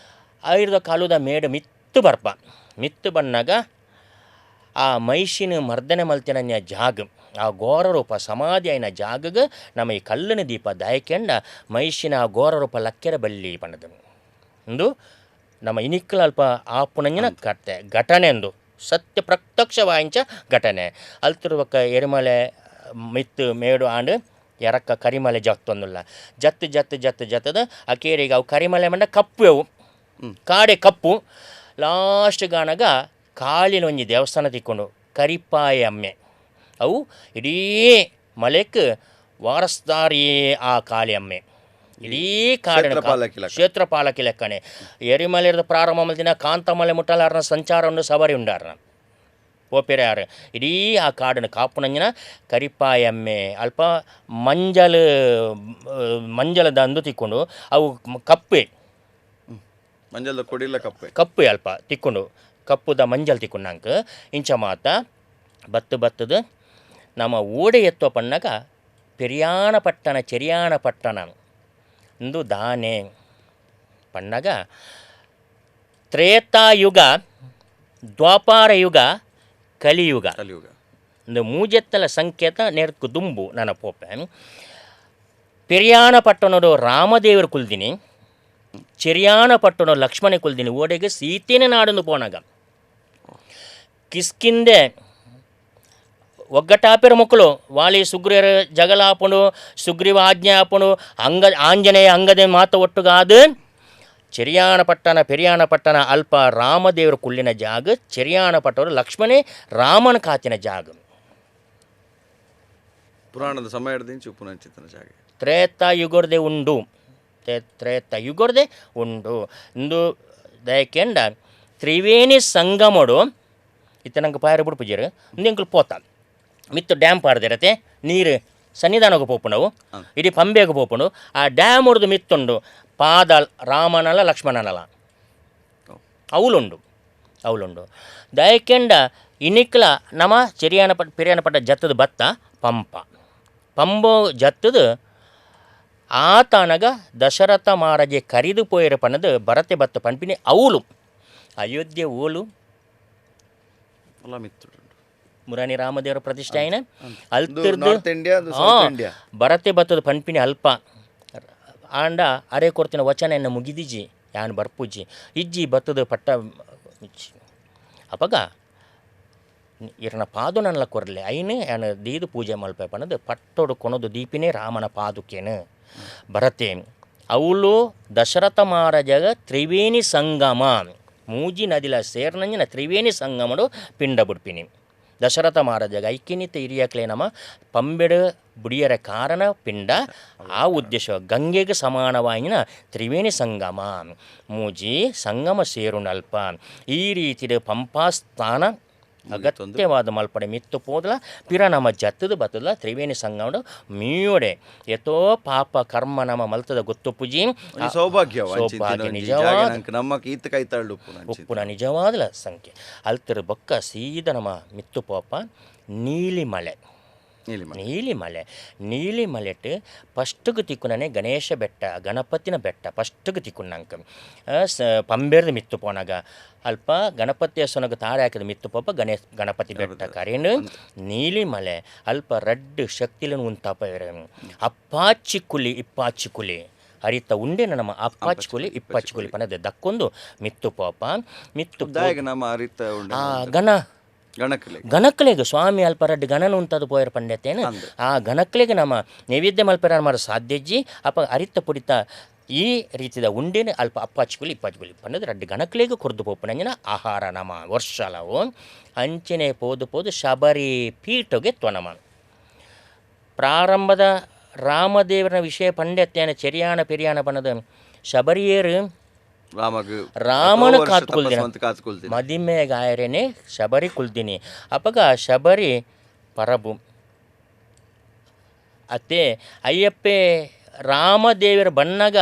ಐರ್ದ ಕಾಲುದ ಮೇಡು ಮಿತ್ತು ಬರ್ಪ ಮಿತ್ತು ಬಣ್ಣಾಗ ಆ ಮೈಷಿನ ಮರ್ದನೆ ಮಲ್ತಿನ ಜಾಗ ಆ ಘೋರ ರೂಪ ಸಮಾಧಿ అయిన ಜಾಗಗ ನಮ್ಮ ಈ ಕಲ್ಲನ ದೀಪ ದಯಕೆಂಡ ಮೈಷಿನ ಆ ಘೋರ ರೂಪ ಲಕ್ಕೆರ ಬಲ್ಲಿ ಪಣ್ಣದು ಇಂದು ನಮ್ಮ ಇನಿಕ್ಕಲ ಅಲ್ಪ ಆಪುನಂಜಿನ ಕತೆ ಘಟನೆ ಎಂದು ಸತ್ಯ ಪ್ರತ್ಯಕ್ಷ ವಾಂಚ ಘಟನೆ. ಅಲ್ತಿರುವಕ್ಕ ಎರಿಮಲೆ ಮಿತ್ತು ಮೇಡು ಆಂಡ್ ಎರಕ್ಕ ಕರಿಮಲೆ ಜತ್ತೊಂದುಲ್ಲ ಜತ್ತು ಜತ್ತು ಜತ್ತು ಜತ್ತದ ಆ ಕೇರಿಗೆ ಅವು ಕರಿಮಲೆ ಮಂಡ ಕಪ್ಪು ಅವು ಕಾಡೆ ಕಪ್ಪು ಲಾಸ್ಟ್ ಗಾನಗ ಕಾಳಿನ ಒಂಜಿ ದೇವಸ್ಥಾನ ತಿಕ್ಕೊಂಡು ಕರಿಪಾಯ ಅಮ್ಮೆ ಅವು ಇಡೀ ಮಲೆಕ್ ವಾರಸ್ದಾರಿ ಆ ಕಾಳಿ ಅಮ್ಮೆ ಇಡೀ ಕಾಡಿನ ಕ್ಷೇತ್ರ ಪಾಲಕಿ ಲೆಕ್ಕನೆ. ಎರಿಮಲೆರದ ಪ್ರಾರಂಭ ಮಲ್ದಿನ ಕಾಂತಮಲೆ ಮುಟ್ಟಲಾರನ ಸಂಚಾರ ಸವಾರಿ ಉಂಡಾರನ ಪೋಪೆರೆ ಯಾರು ಇಡೀ ಆ ಕಾಡಿನ ಕಾಪುನಂಜಿನ ಕರಿಪಾಯಮ್ಮೆ ಅಲ್ಪ ಮಂಜಲ್ ಮಂಜಲ ದಂದು ತಿಕ್ಕೊಂಡು ಅವು ಕಪ್ಪೆ ಮಂಜಲ್ದ ಕೊಡಿಲ್ಲ ಕಪ್ಪೆ ಕಪ್ಪೆ ಅಲ್ಪ ತಿಕ್ಕೊಂಡು ಕಪ್ಪುದ ಮಂಜಲ್ ತಿಕ್ಕೊಂಡಂಕ ಇಂಚ ಮಾತ ಬತ್ತು ಬತ್ತದ ನಮ್ಮ ಓಡೆ ಎತ್ತೋ ಪಣ್ಣಗ ಪೆರಿಯಾಣ ಪಟ್ಟಣ ಚೆರಿಯಾಣ ಪಟ್ಟಣ ಇಂದು ದಾನೆ ಪಣ್ಣಗ ತ್ರೇತಾಯುಗ ದ್ವಾಪಾರ ಯುಗ ಕಲಿಯುಗ ಕಲಿಯುಗ ಇಂದು ಮೂಜೆತ್ತಲ ಸಂಕೇತ ನೇರ್ಕು ದುಂಬು ನನ್ನ ಪೋಪೆ. ಪೆರಿಯಾಣ ಪಟ್ಟಣಡು ರಾಮದೇವರು ಕುಲ್ದಿನಿ, ಚೆರಿಯಾಣ ಪಟ್ಟಣ ಲಕ್ಷ್ಮಣ ಕುಲ್ದಿನಿ. ಓಡೆಗೆ ಸೀತೆನ ನಾಡನ್ನು ಪೋನಾಗ ಕಿಸ್ಕಿಂದೆ ಒಗ್ಗಟ್ಟಾಪಿರ ಮಕ್ಕಳು ವಾಲಿ ಸುಗ್ರೀರ ಜಗಳ ಆಪುಂಡು, ಸುಗ್ರೀವ ಆಜ್ಞೆ ಆಪುಂಡು, ಅಂಗ ಆಂಜನೇಯ ಅಂಗದೆ ಮಾತ ಒಟ್ಟುಗಾದು ಚೆರಿಯಾಣ ಪಟ್ಟಣ ಪೆರಿಯಾಣ ಪಟ್ಟಣ ಅಲ್ಪ ರಾಮದೇವರು ಕುಳ್ಳಿನ ಜಾಗ, ಚೆರಿಯಾಣ ಪಟ್ಟವರು ಲಕ್ಷ್ಮಣೇ ರಾಮನ ಕಾತಿನ ಜಾಗ. ಪುರಾಣದ ಸಮಯದಿಂದ ಉಪ್ಪುನಂಚಿತನ ಜಾಗ ತ್ರೇತಾಯುಗರ್ದೆ ಉಂಡು, ತ್ರೇತಾಯುಗರ್ದೆ ಉಂಡು ಇಂದು ದಯಕೆಂಡ ತ್ರಿವೇಣಿ ಸಂಗಮಡು ಇತ್ತ ನಂಗೆ ಪಾಯರ ಬುಡ್ಪುಜರು ಇಂದು ಎಂಕುಲು ಪೋತ ಮಿತ್ತು ಡ್ಯಾಮ್ ಪಾಡ್ದಿರತ್ತೆ, ನೀರು ಸನ್ನಿಧಾನಕ್ಕೆ ಪೋಪುಂಡವು, ಇಡೀ ಪಂಬೆಗೆ ಪೋಪುಂಡು. ಆ ಡ್ಯಾಮ್ ಹೊಡೆದು ಮಿತ್ತುಂಡು ಪಾದ ರಾಮನಲ ಲಕ್ಷ್ಮಣನಲ ಅವಲುಂಡು ಅವಲುಂಡು. ದಯಕೆಂಡ ಇನಿಕ್ಲ ನಮ ಚೆರಿಯಾನ ಪಟ್ಟ ಪೆರಿಯಾನ ಪಟ್ಟ ಜತ್ತದ ಬತ್ತ ಪಂಪ ಪಂಬೋ ಜತ್ತದ ಆತನಗ ದಶರಥ ಮಹಾರಾಜೆ ಕರಿದು ಪೋಯಿರ ಪನದು ಭರತೆ ಬತ್ತ ಪಂಪಿನಿ ಅವಲು ಅಯೋಧ್ಯೆ ಓಲು ಅಲ್ಲ ಮಿತ್ತುಡು ಮುರಾನಿ ರಾಮದೇವರ ಪ್ರತಿಷ್ಠೆ ಆಯ್ನ ಇದು ಅಲ್ತಿರ್ದು ನಾರ್ತ್ ಇಂಡಿಯಾ, ಅದು ಸೌತ್ ಇಂಡಿಯಾ. ಭರತೆ ಬತ್ತದ ಪನ್ಪಿನಿ ಅಲ್ಪ ಆಂಡ ಅರೆ ಕೊರ್ತಿನ ವಚನ ಎನ್ನ ಮುಗಿದಿಜಿ ಯಾನ್ ಬರ್ಪುಜಿ ಇಜ್ಜಿ ಬತ್ತದ ಪಟ್ಟ ಅಪಗ ಇರನ ಪಾದು ನನ್ಲ ಕೊರ್ಲೆ ಐನು ಯಾನ್ ದೀದು ಪೂಜೆ ಮಲ್ಪೆ ಪನದು ಪಟ್ಟೊಡು ಕೊನದು ದೀಪಿನೇ ರಾಮನ ಪಾದುಕೇನು ಭರತೆ. ಅವಳು ದಶರಥ ಮಹಾರಾಜಗ ತ್ರಿವೇಣಿ ಸಂಗಮ ಮೂಜಿ ನದಿಲ ಸೇರ್ನಂಜಿನ ತ್ರಿವೇಣಿ ಸಂಗಮಡು ಪಿಂಡ ಬುಡ್ಪಿನಿ ದಶರಥ ಮಹಾರಾಜಗ ಐಕ್ಯನಿತ ಹಿರಿಯಕ್ಲೆ ನಮ ಪಂಬೆಡು ಬುಡಿಯರ ಕಾರಣ ಪಿಂಡ ಆ ಉದ್ದೇಶ ಗಂಗೆಗೆ ಸಮಾನವಾಗಿನ ತ್ರಿವೇಣಿ ಸಂಗಮ ಮೂಜಿ ಸಂಗಮ ಸೇರುನಲ್ಪ ಈ ರೀತಿಯ ಪಂಪಾಸ್ಥಾನ ಅಗತ್ಯವಾದ ಮಲ್ಪಡೆ ಮಿತ್ತು ಪೋದಲ ಪಿರ ನಮ ಜತ್ತದ ಬತ್ತದ ತ್ರಿವೇಣಿ ಸಂಗಮಡು ಮೀಯೋಡೆ ಎತೋ ಪಾಪ ಕರ್ಮ ನಮ ಮಲ್ತದ ಗೊತ್ತು ಪೂಜಿ ಒಂಜಿ ಸೌಭಾಗ್ಯ ಸೌಭಾಗ್ಯ ನಿಜವಾದ ನಮ್ಮ ಈತ ಕೈತಾಳು ಉಪ್ಪುನ ಅಂಚಿನ. ಉಪ್ಪುನ ನಿಜವಾದಲ ಸಂಖ್ಯೆ ಅಲ್ತಿರು ಬೊಕ್ಕ ಸೀದ ನಮ ಮಿತ್ತು ಪೋಪ ನೀಲಿಮಲೆ. ನೀಲಿಮಲೆ. ನೀಲಿಮಲೆ ನೀಲಿಮಲೆಟ್ ಫಸ್ಟ್ಗೆ ತಿಕ್ಕುನನೆ ಗಣೇಶ ಬೆಟ್ಟ ಗಣಪತಿನ ಬೆಟ್ಟ ಫಸ್ಟ್ಗೆ ತಿಕ್ಕುನಂಕ ಪಂಬೇರ್ದ ಮಿತ್ತು ಪೋನಾಗ ಅಲ್ಪ ಗಣಪತಿಯ ಸೊನಗ ತಾರೆ ಹಾಕಿದ ಮಿತ್ತು ಪೋಪ ಗಣೇಶ ಗಣಪತಿ ಬೆಟ್ಟ ಕರೇನು ನೀಲಿಮಲೆ ಅಲ್ಪ ರಡ್ಡು ಶಕ್ತಿలను ಉಂತಾಪ ಅಪ್ಪಾಚಿ ಕುಲಿ ಇಪ್ಪಾಚಿ ಕುಲಿ ಅರಿತ ಉಂಡೆನ ನಮ್ಮ ಅಪ್ಪಾಚಿ ಕುಲಿ ಇಪ್ಪಾಚಿ ಕುಲಿ ಪನದೆ ದಕ್ಕೊಂದು ಮಿತ್ತು ಪೋಪ ಮಿತ್ತು ದಾಯಗ ನಮ್ಮ ಅರಿತ ಉಂಡೆ ಆ ಗಣ ಗಣಕಲೆ ಗಣಕ್ಲೆಗ್ ಸ್ವಾಮಿ ಅಲ್ಪ ರಡ್ಡು ಗಣನ ಉಂತದು ಪೋಯರ್ ಪಂಡೆತೇನು ಆ ಗಣಕ್ಲೆಗ್ ನಮ್ಮ ನೈವೇದ್ಯ ಮಲ್ಪೆರ ಮಾರ ಸಾಧ್ಯಜ್ಜಿ ಅಪ್ಪ ಅರಿತ ಪುಡಿತ ಈ ರೀತಿದ ಉಂಡೆನ ಅಲ್ಪ ಅಪ್ಪಾಚಿಕುಲಿ ಇಪ್ಪಾಚಿಕುಲಿ ಪಂಡದು ರಡ್ಡು ಗಣಕ್ಲೆಗ್ ಕೊರ್ದು ಪೋಪುನಂಜಿನ ಆಹಾರ ನಮ ವರ್ಷಲವು ಅಂಚನೆ ಪೋದು ಪೋದು ಶಬರಿ ಪೀಠಗೆ ತ್ವನಮ ಪ್ರಾರಂಭದ ರಾಮದೇವರ ವಿಷಯ ಪಂಡೆತ್ತೇನ ಚೆರಿಯಾಣ ಪೆರಿಯಾಣ ಪನ್ನದು ಶಬರಿಯೇರು ರಾಮಗ್ ರಾಮನ ಎತೋ ವರ್ಷ ಕಾತ್ಕೊಲ್ದಿನ. ತಪಸ್ಸು ಅಂತ ಕಾತ್ಕೊಲ್ದಿನ. ಮದಿಮೆಗಾಯರೇನೆ ಶಬರಿ ಕುಲ್ದಿನಿ ಅಪಗ ಶಬರಿ ಪರಬು ಅತ್ತೆ ಅಯ್ಯಪ್ಪೆ ರಾಮದೇವರ ಬಣ್ಣಗ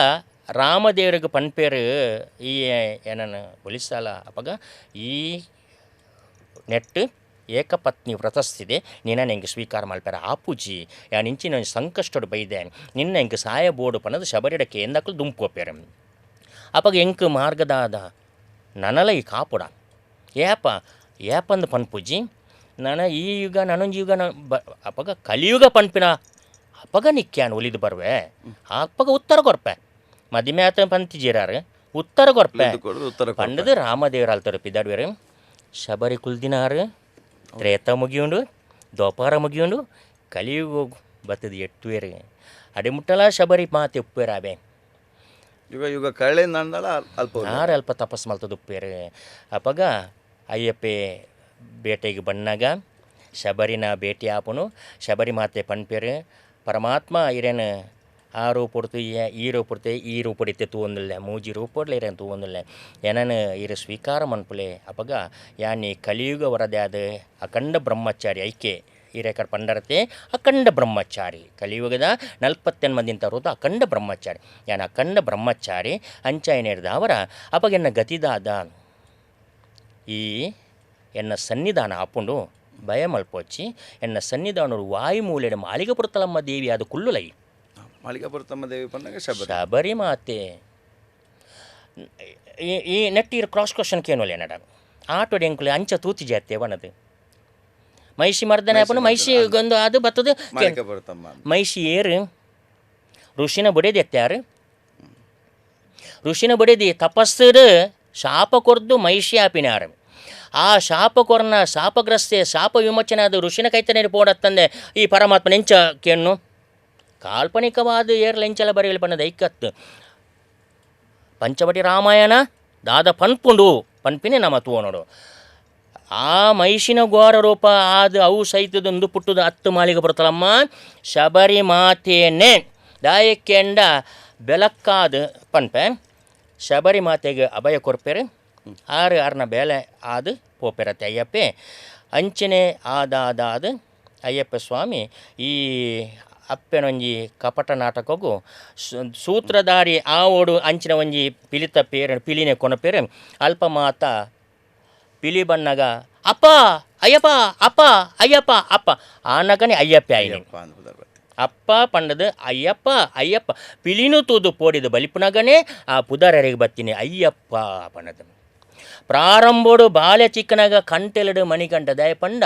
ರಾಮದೇವರಿಗೆ ಪನ್ಪೇರು ಈ ಏನನ ಒಲಿಸಾಲ ಅಪಗ ಈ ನೆಟ್ ಏಕಪತ್ನಿ ವ್ರತಸ್ಥಿದೆ ನಿನ್ನ ಎಂಕ್ ಸ್ವೀಕಾರ ಮಲ್ಪೆರ ಆಪುಜಿ ಯಾನ್ ಇಂಚಿನ ಒಂಜಿ ಸಂಕಷ್ಟಡ್ ಬೈದೆ ನಿನ್ನ ಎಂಕ್ ಸಾಯ ಬೋಡು ಪನ್ನದು ಶಬರಿಡಕ್ಕೆ ಎಂದಕ್ಲು ದುಂಪೋಪೇರು ಅಪಗ ಎಂಕ್ ಮಾರ್ಗದಾದ ನನಲ ಈ ಕಾಪುಡ ಏಪ ಏಪಂದು ಪನ್ಪುಜಿ ನನ ಈ ಯುಗ ನನೊಂಜಿ ಯುಗ ಅಪಗ ಕಲಿಯುಗ ಪನ್ಪಿನ ಅಪಗ ನಿಕ್ಯಾನ್ ಒಲಿದು ಬರ್ವೆ ಅಪಗ ಉತ್ತರ ಕೊರ್ಪೆ ಮದಿಮೆ ಆತ ಪಂತಿಜೀರಾರು ಉತ್ತರ ಕೊರ್ಪೆ ಒಲಿದು ಕೊಡುದು ಉತ್ತರ ಕೊರ್ಪೆ. ಪಂಡದು ರಾಮದೇವರ ಅಲ್ತರು ಪಿದಾಡ್ವೇರು ಶಬರಿ ಕುಲ್ದಿನಾರು ತ್ರೇತ ಮುಗಿಯುಂಡು ದ್ವಾಪಾರ ಮುಗಿಯುಂಡು ಕಲಿಯುಗ ಬತ್ತದ ಎಟ್ಟುವೇರು ಅಡಿಮುಟ್ಟಲ ಶಬರಿ ಮಾತೆ ಉಪ್ಪೇರಾಬೆ ಯುಗ ಯುಗ ಕಳೆ ನಂದಳ ಅಲ್ಪ ಉಲ್ಲ. ಆರು ಅಲ್ಪ ತಪಸ್ ಮಲ್ತದ ಉಪ್ಪೇರು ಅಪಗ ಅಯ್ಯಪ್ಪೆ ಬೇಟೆಗೆ ಬಣ್ಣಾಗ ಶಬರಿನ ಭೇಟಿ ಆಪುನು ಶಬರಿ ಮಾತೆ ಪನ್ಪೇರು ಪರಮಾತ್ಮ ಇರೇನು ಆ ರೂಪೊಡ್ತು ಈ ರೂಪೊಡ್ತೆ ಈ ರೂಪೊಡಿತ್ತೆ ತೂವೊಂದುಲ್ಲೆ ಮೂಜಿ ರೂಪೊಡ್ಲೆ ಇರೇನು ತೂವೊಂದುಲ್ಲೆ ಏನನ ಇರು ಸ್ವೀಕಾರ ಮನ್ಪುಲೆ ಅಪಗ ಯಾನಿ ಕಲಿಯುಗ ವರದ್ಯಾದ ಅಖಂಡ ಬ್ರಹ್ಮಚಾರಿ ಐಕೆ ಹಿರೇಕರ್ ಪಂಡರತೆ ಅಖಂಡ ಬ್ರಹ್ಮಚಾರಿ ಕಲಿಯುಗದ ನಲ್ಪತ್ತೆನ್ಮದಿಂತ ರೋದು ಅಖಂಡ ಬ್ರಹ್ಮಚಾರಿ ಯಾನ್ ಅಖಂಡ ಬ್ರಹ್ಮಚಾರಿ ಅಂಚಾಯನೇರ್ದ ಅವರ ಅಪಗೆನ್ನ ಗತಿದಾದ ಈ ಎನ್ನ ಸನ್ನಿಧಾನ ಆಪುಂಡು ಭಯ ಮಲ್ಪೊಚ್ಚಿ ಎನ್ನ ಸನ್ನಿಧಾನರು ವಾಯುಮೂಲೆಯ ಮಾಳಿಗಪುರತಲಮ್ಮ ದೇವಿ ಅದು ಕುಳ್ಳುಲೈ ಮಾಳಿಕಾಪುರತಮ್ಮ ದೇವಿ ಪನ್ನಗ ಶಬರಿ ಶಬರಿ ಮಾತೆ ಈ ನೆಟ್ ಇರ್ ಕ್ರಾಸ್ ಕ್ವಶನ್ ಕೇನೋಲೆ ನಡ ಆಟೋಡಿ ಎಂಕುಲೆ ಅಂಚ ತೂತಿ ಜಾತೆ ಬಣದು ಮೈಷಿ ಮರ್ದನೆ ಆಪುಂಡು ಮೈಷಿ ಗೊಂದು ಅದು ಬತ್ತದು ಮಾಳಿಕಾಪುರತಮ್ಮ ಮೈಷಿ ಏರು ಋಷಿನ ಬೊಡೆದಿ ಎತ್ತ್ಯಾರು. ಋಷಿನ ಬೊಡೆದಿ ತಪಸ್ಸು ಶಾಪ ಕೊರ್ದು ಮಹಿಷಿ ಆಪಿನಾರು. ಆ ಶಾಪ ಕೊರ್ನ ಶಾಪಗ್ರಸ್ತೆ ಶಾಪ ವಿಮೋಚನೆ ಆದ ಋಷಿನ ಕೈತನೇ ಪೋಡತ್ತಂದೆ ಈ ಪರಮಾತ್ಮನ ಎಂಚ ಕೆಣ್ಣು ಕಾಲ್ಪನಿಕವಾದ ಏರ್ಲ ಎಂಚಲ ಬರೆಯಲು ಪನ್ನದ ಐಕತ್ತು ಪಂಚವಟಿ ರಾಮಾಯಣ ದಾದ ಪನ್ಪುಂಡು ಪನ್ಪಿನೇ ನಮ್ಮ ತೂವನೋಡು. ಆ ಮಹಿಷಿನ ಘೋರ ರೂಪ ಆದ ಅವು ಸಹಿತದೊಂದು ಪುಟ್ಟುದು ಹತ್ತು ಮಾಲಿಗೆ ಬರ್ತಲಮ್ಮ ಶಬರಿ ಮಾತೇನೆ ದಾಯಕ್ಕೆಂಡ ಬೆಲಕ್ಕಾದ ಪನ್ಪೆ ಶಬರಿ ಮಾತೆಗೆ ಅಭಯ ಕೊರ್ಪೆರು ಆರು ಆರ್ನ ಬೇಲೆ ಆದು ಪೋಪೆರತ್ತೆ ಅಯ್ಯಪ್ಪೆ. ಅಂಚನೆ ಆದಾದಾದ ಅಯ್ಯಪ್ಪ ಸ್ವಾಮಿ ಈ ಅಪ್ಪೆನೊಂಜಿ ಕಪಟ ನಾಟಕಗು ಸೂತ್ರಧಾರಿ ಆ ಓಡು ಅಂಚಿನ ಒಂಜಿ ಪಿಲಿತ ಪೇರು ಪಿಲಿನೆ ಕೊನಪೇರು ಅಲ್ಪ ಮಾತ ಪಿಲಿ ಬಣ್ಣಗ ಅಪ್ಪ ಅಯ್ಯಪ್ಪ ಅಪ್ಪ ಅಯ್ಯಪ್ಪ ಅಪ್ಪ ಆನಗನೆ ಅಯ್ಯಪ್ಪೆ ಆಯ್ನೆ. ಅಪ್ಪ ಪಂಡದು ಅಯ್ಯಪ್ಪ ಅಯ್ಯಪ್ಪ ಪಿಲಿನೂ ತೂದು ಪೋಡಿದ ಬಲಿಪುನಗನೇ ಆ ಪುದರರಿಗೆ ಬತ್ತೀನಿ ಅಯ್ಯಪ್ಪ ಪಂಡದು. ಪ್ರಾರಂಭೋಡು ಬಾಲ್ಯ ಚಿಕ್ಕನಾಗ ಕಂಟೆಲಡು ಮಣಿಕಂಠ ದಯ ಪಂಡ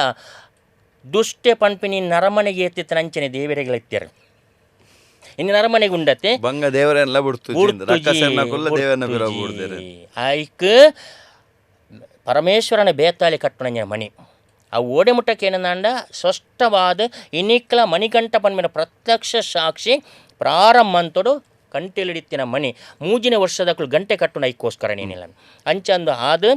ದುಷ್ಟೆ ಪನ್ಪಿನಿ ನರಮನೆಗೆ ಎತ್ತಿತ್ತ ನಂಚನೆ ದೇವರೆಗಳಿತ್ತಾರೆ ಇನ್ನು ನರಮನೆಗೆ ಉಂಡತೆ ಬಂಗ ದೇವರೆಲ್ಲ ಬಿಡ್ತು ಐಕ್ ಪರಮೇಶ್ವರನ ಬೇತಾಳಿ ಕಟ್ಟುನಂಜ ಮಣಿ ಆ ಓಡೆ ಮುಟ್ಟಕ್ಕೆ ಏನಂದ ಸ್ಪಷ್ಟವಾದ ಇನಿಕ್ಲ ಮಣಿಕಂಠ ಪನ್ಮಿನ ಪ್ರತ್ಯಕ್ಷ ಸಾಕ್ಷಿ ಪ್ರಾರಂಭಂತೋಡು ಕಂಟೆಲಿಡಿತ್ತಿನ ಮಣಿ ಮೂಜಿನ ವರ್ಷದಕ್ಕಳು ಗಂಟೆ ಕಟ್ಟುನ ಐಕ್ಕೋಸ್ಕರ ನೀನಿಲ್ಲ ಅಂಚಂದು ಆದು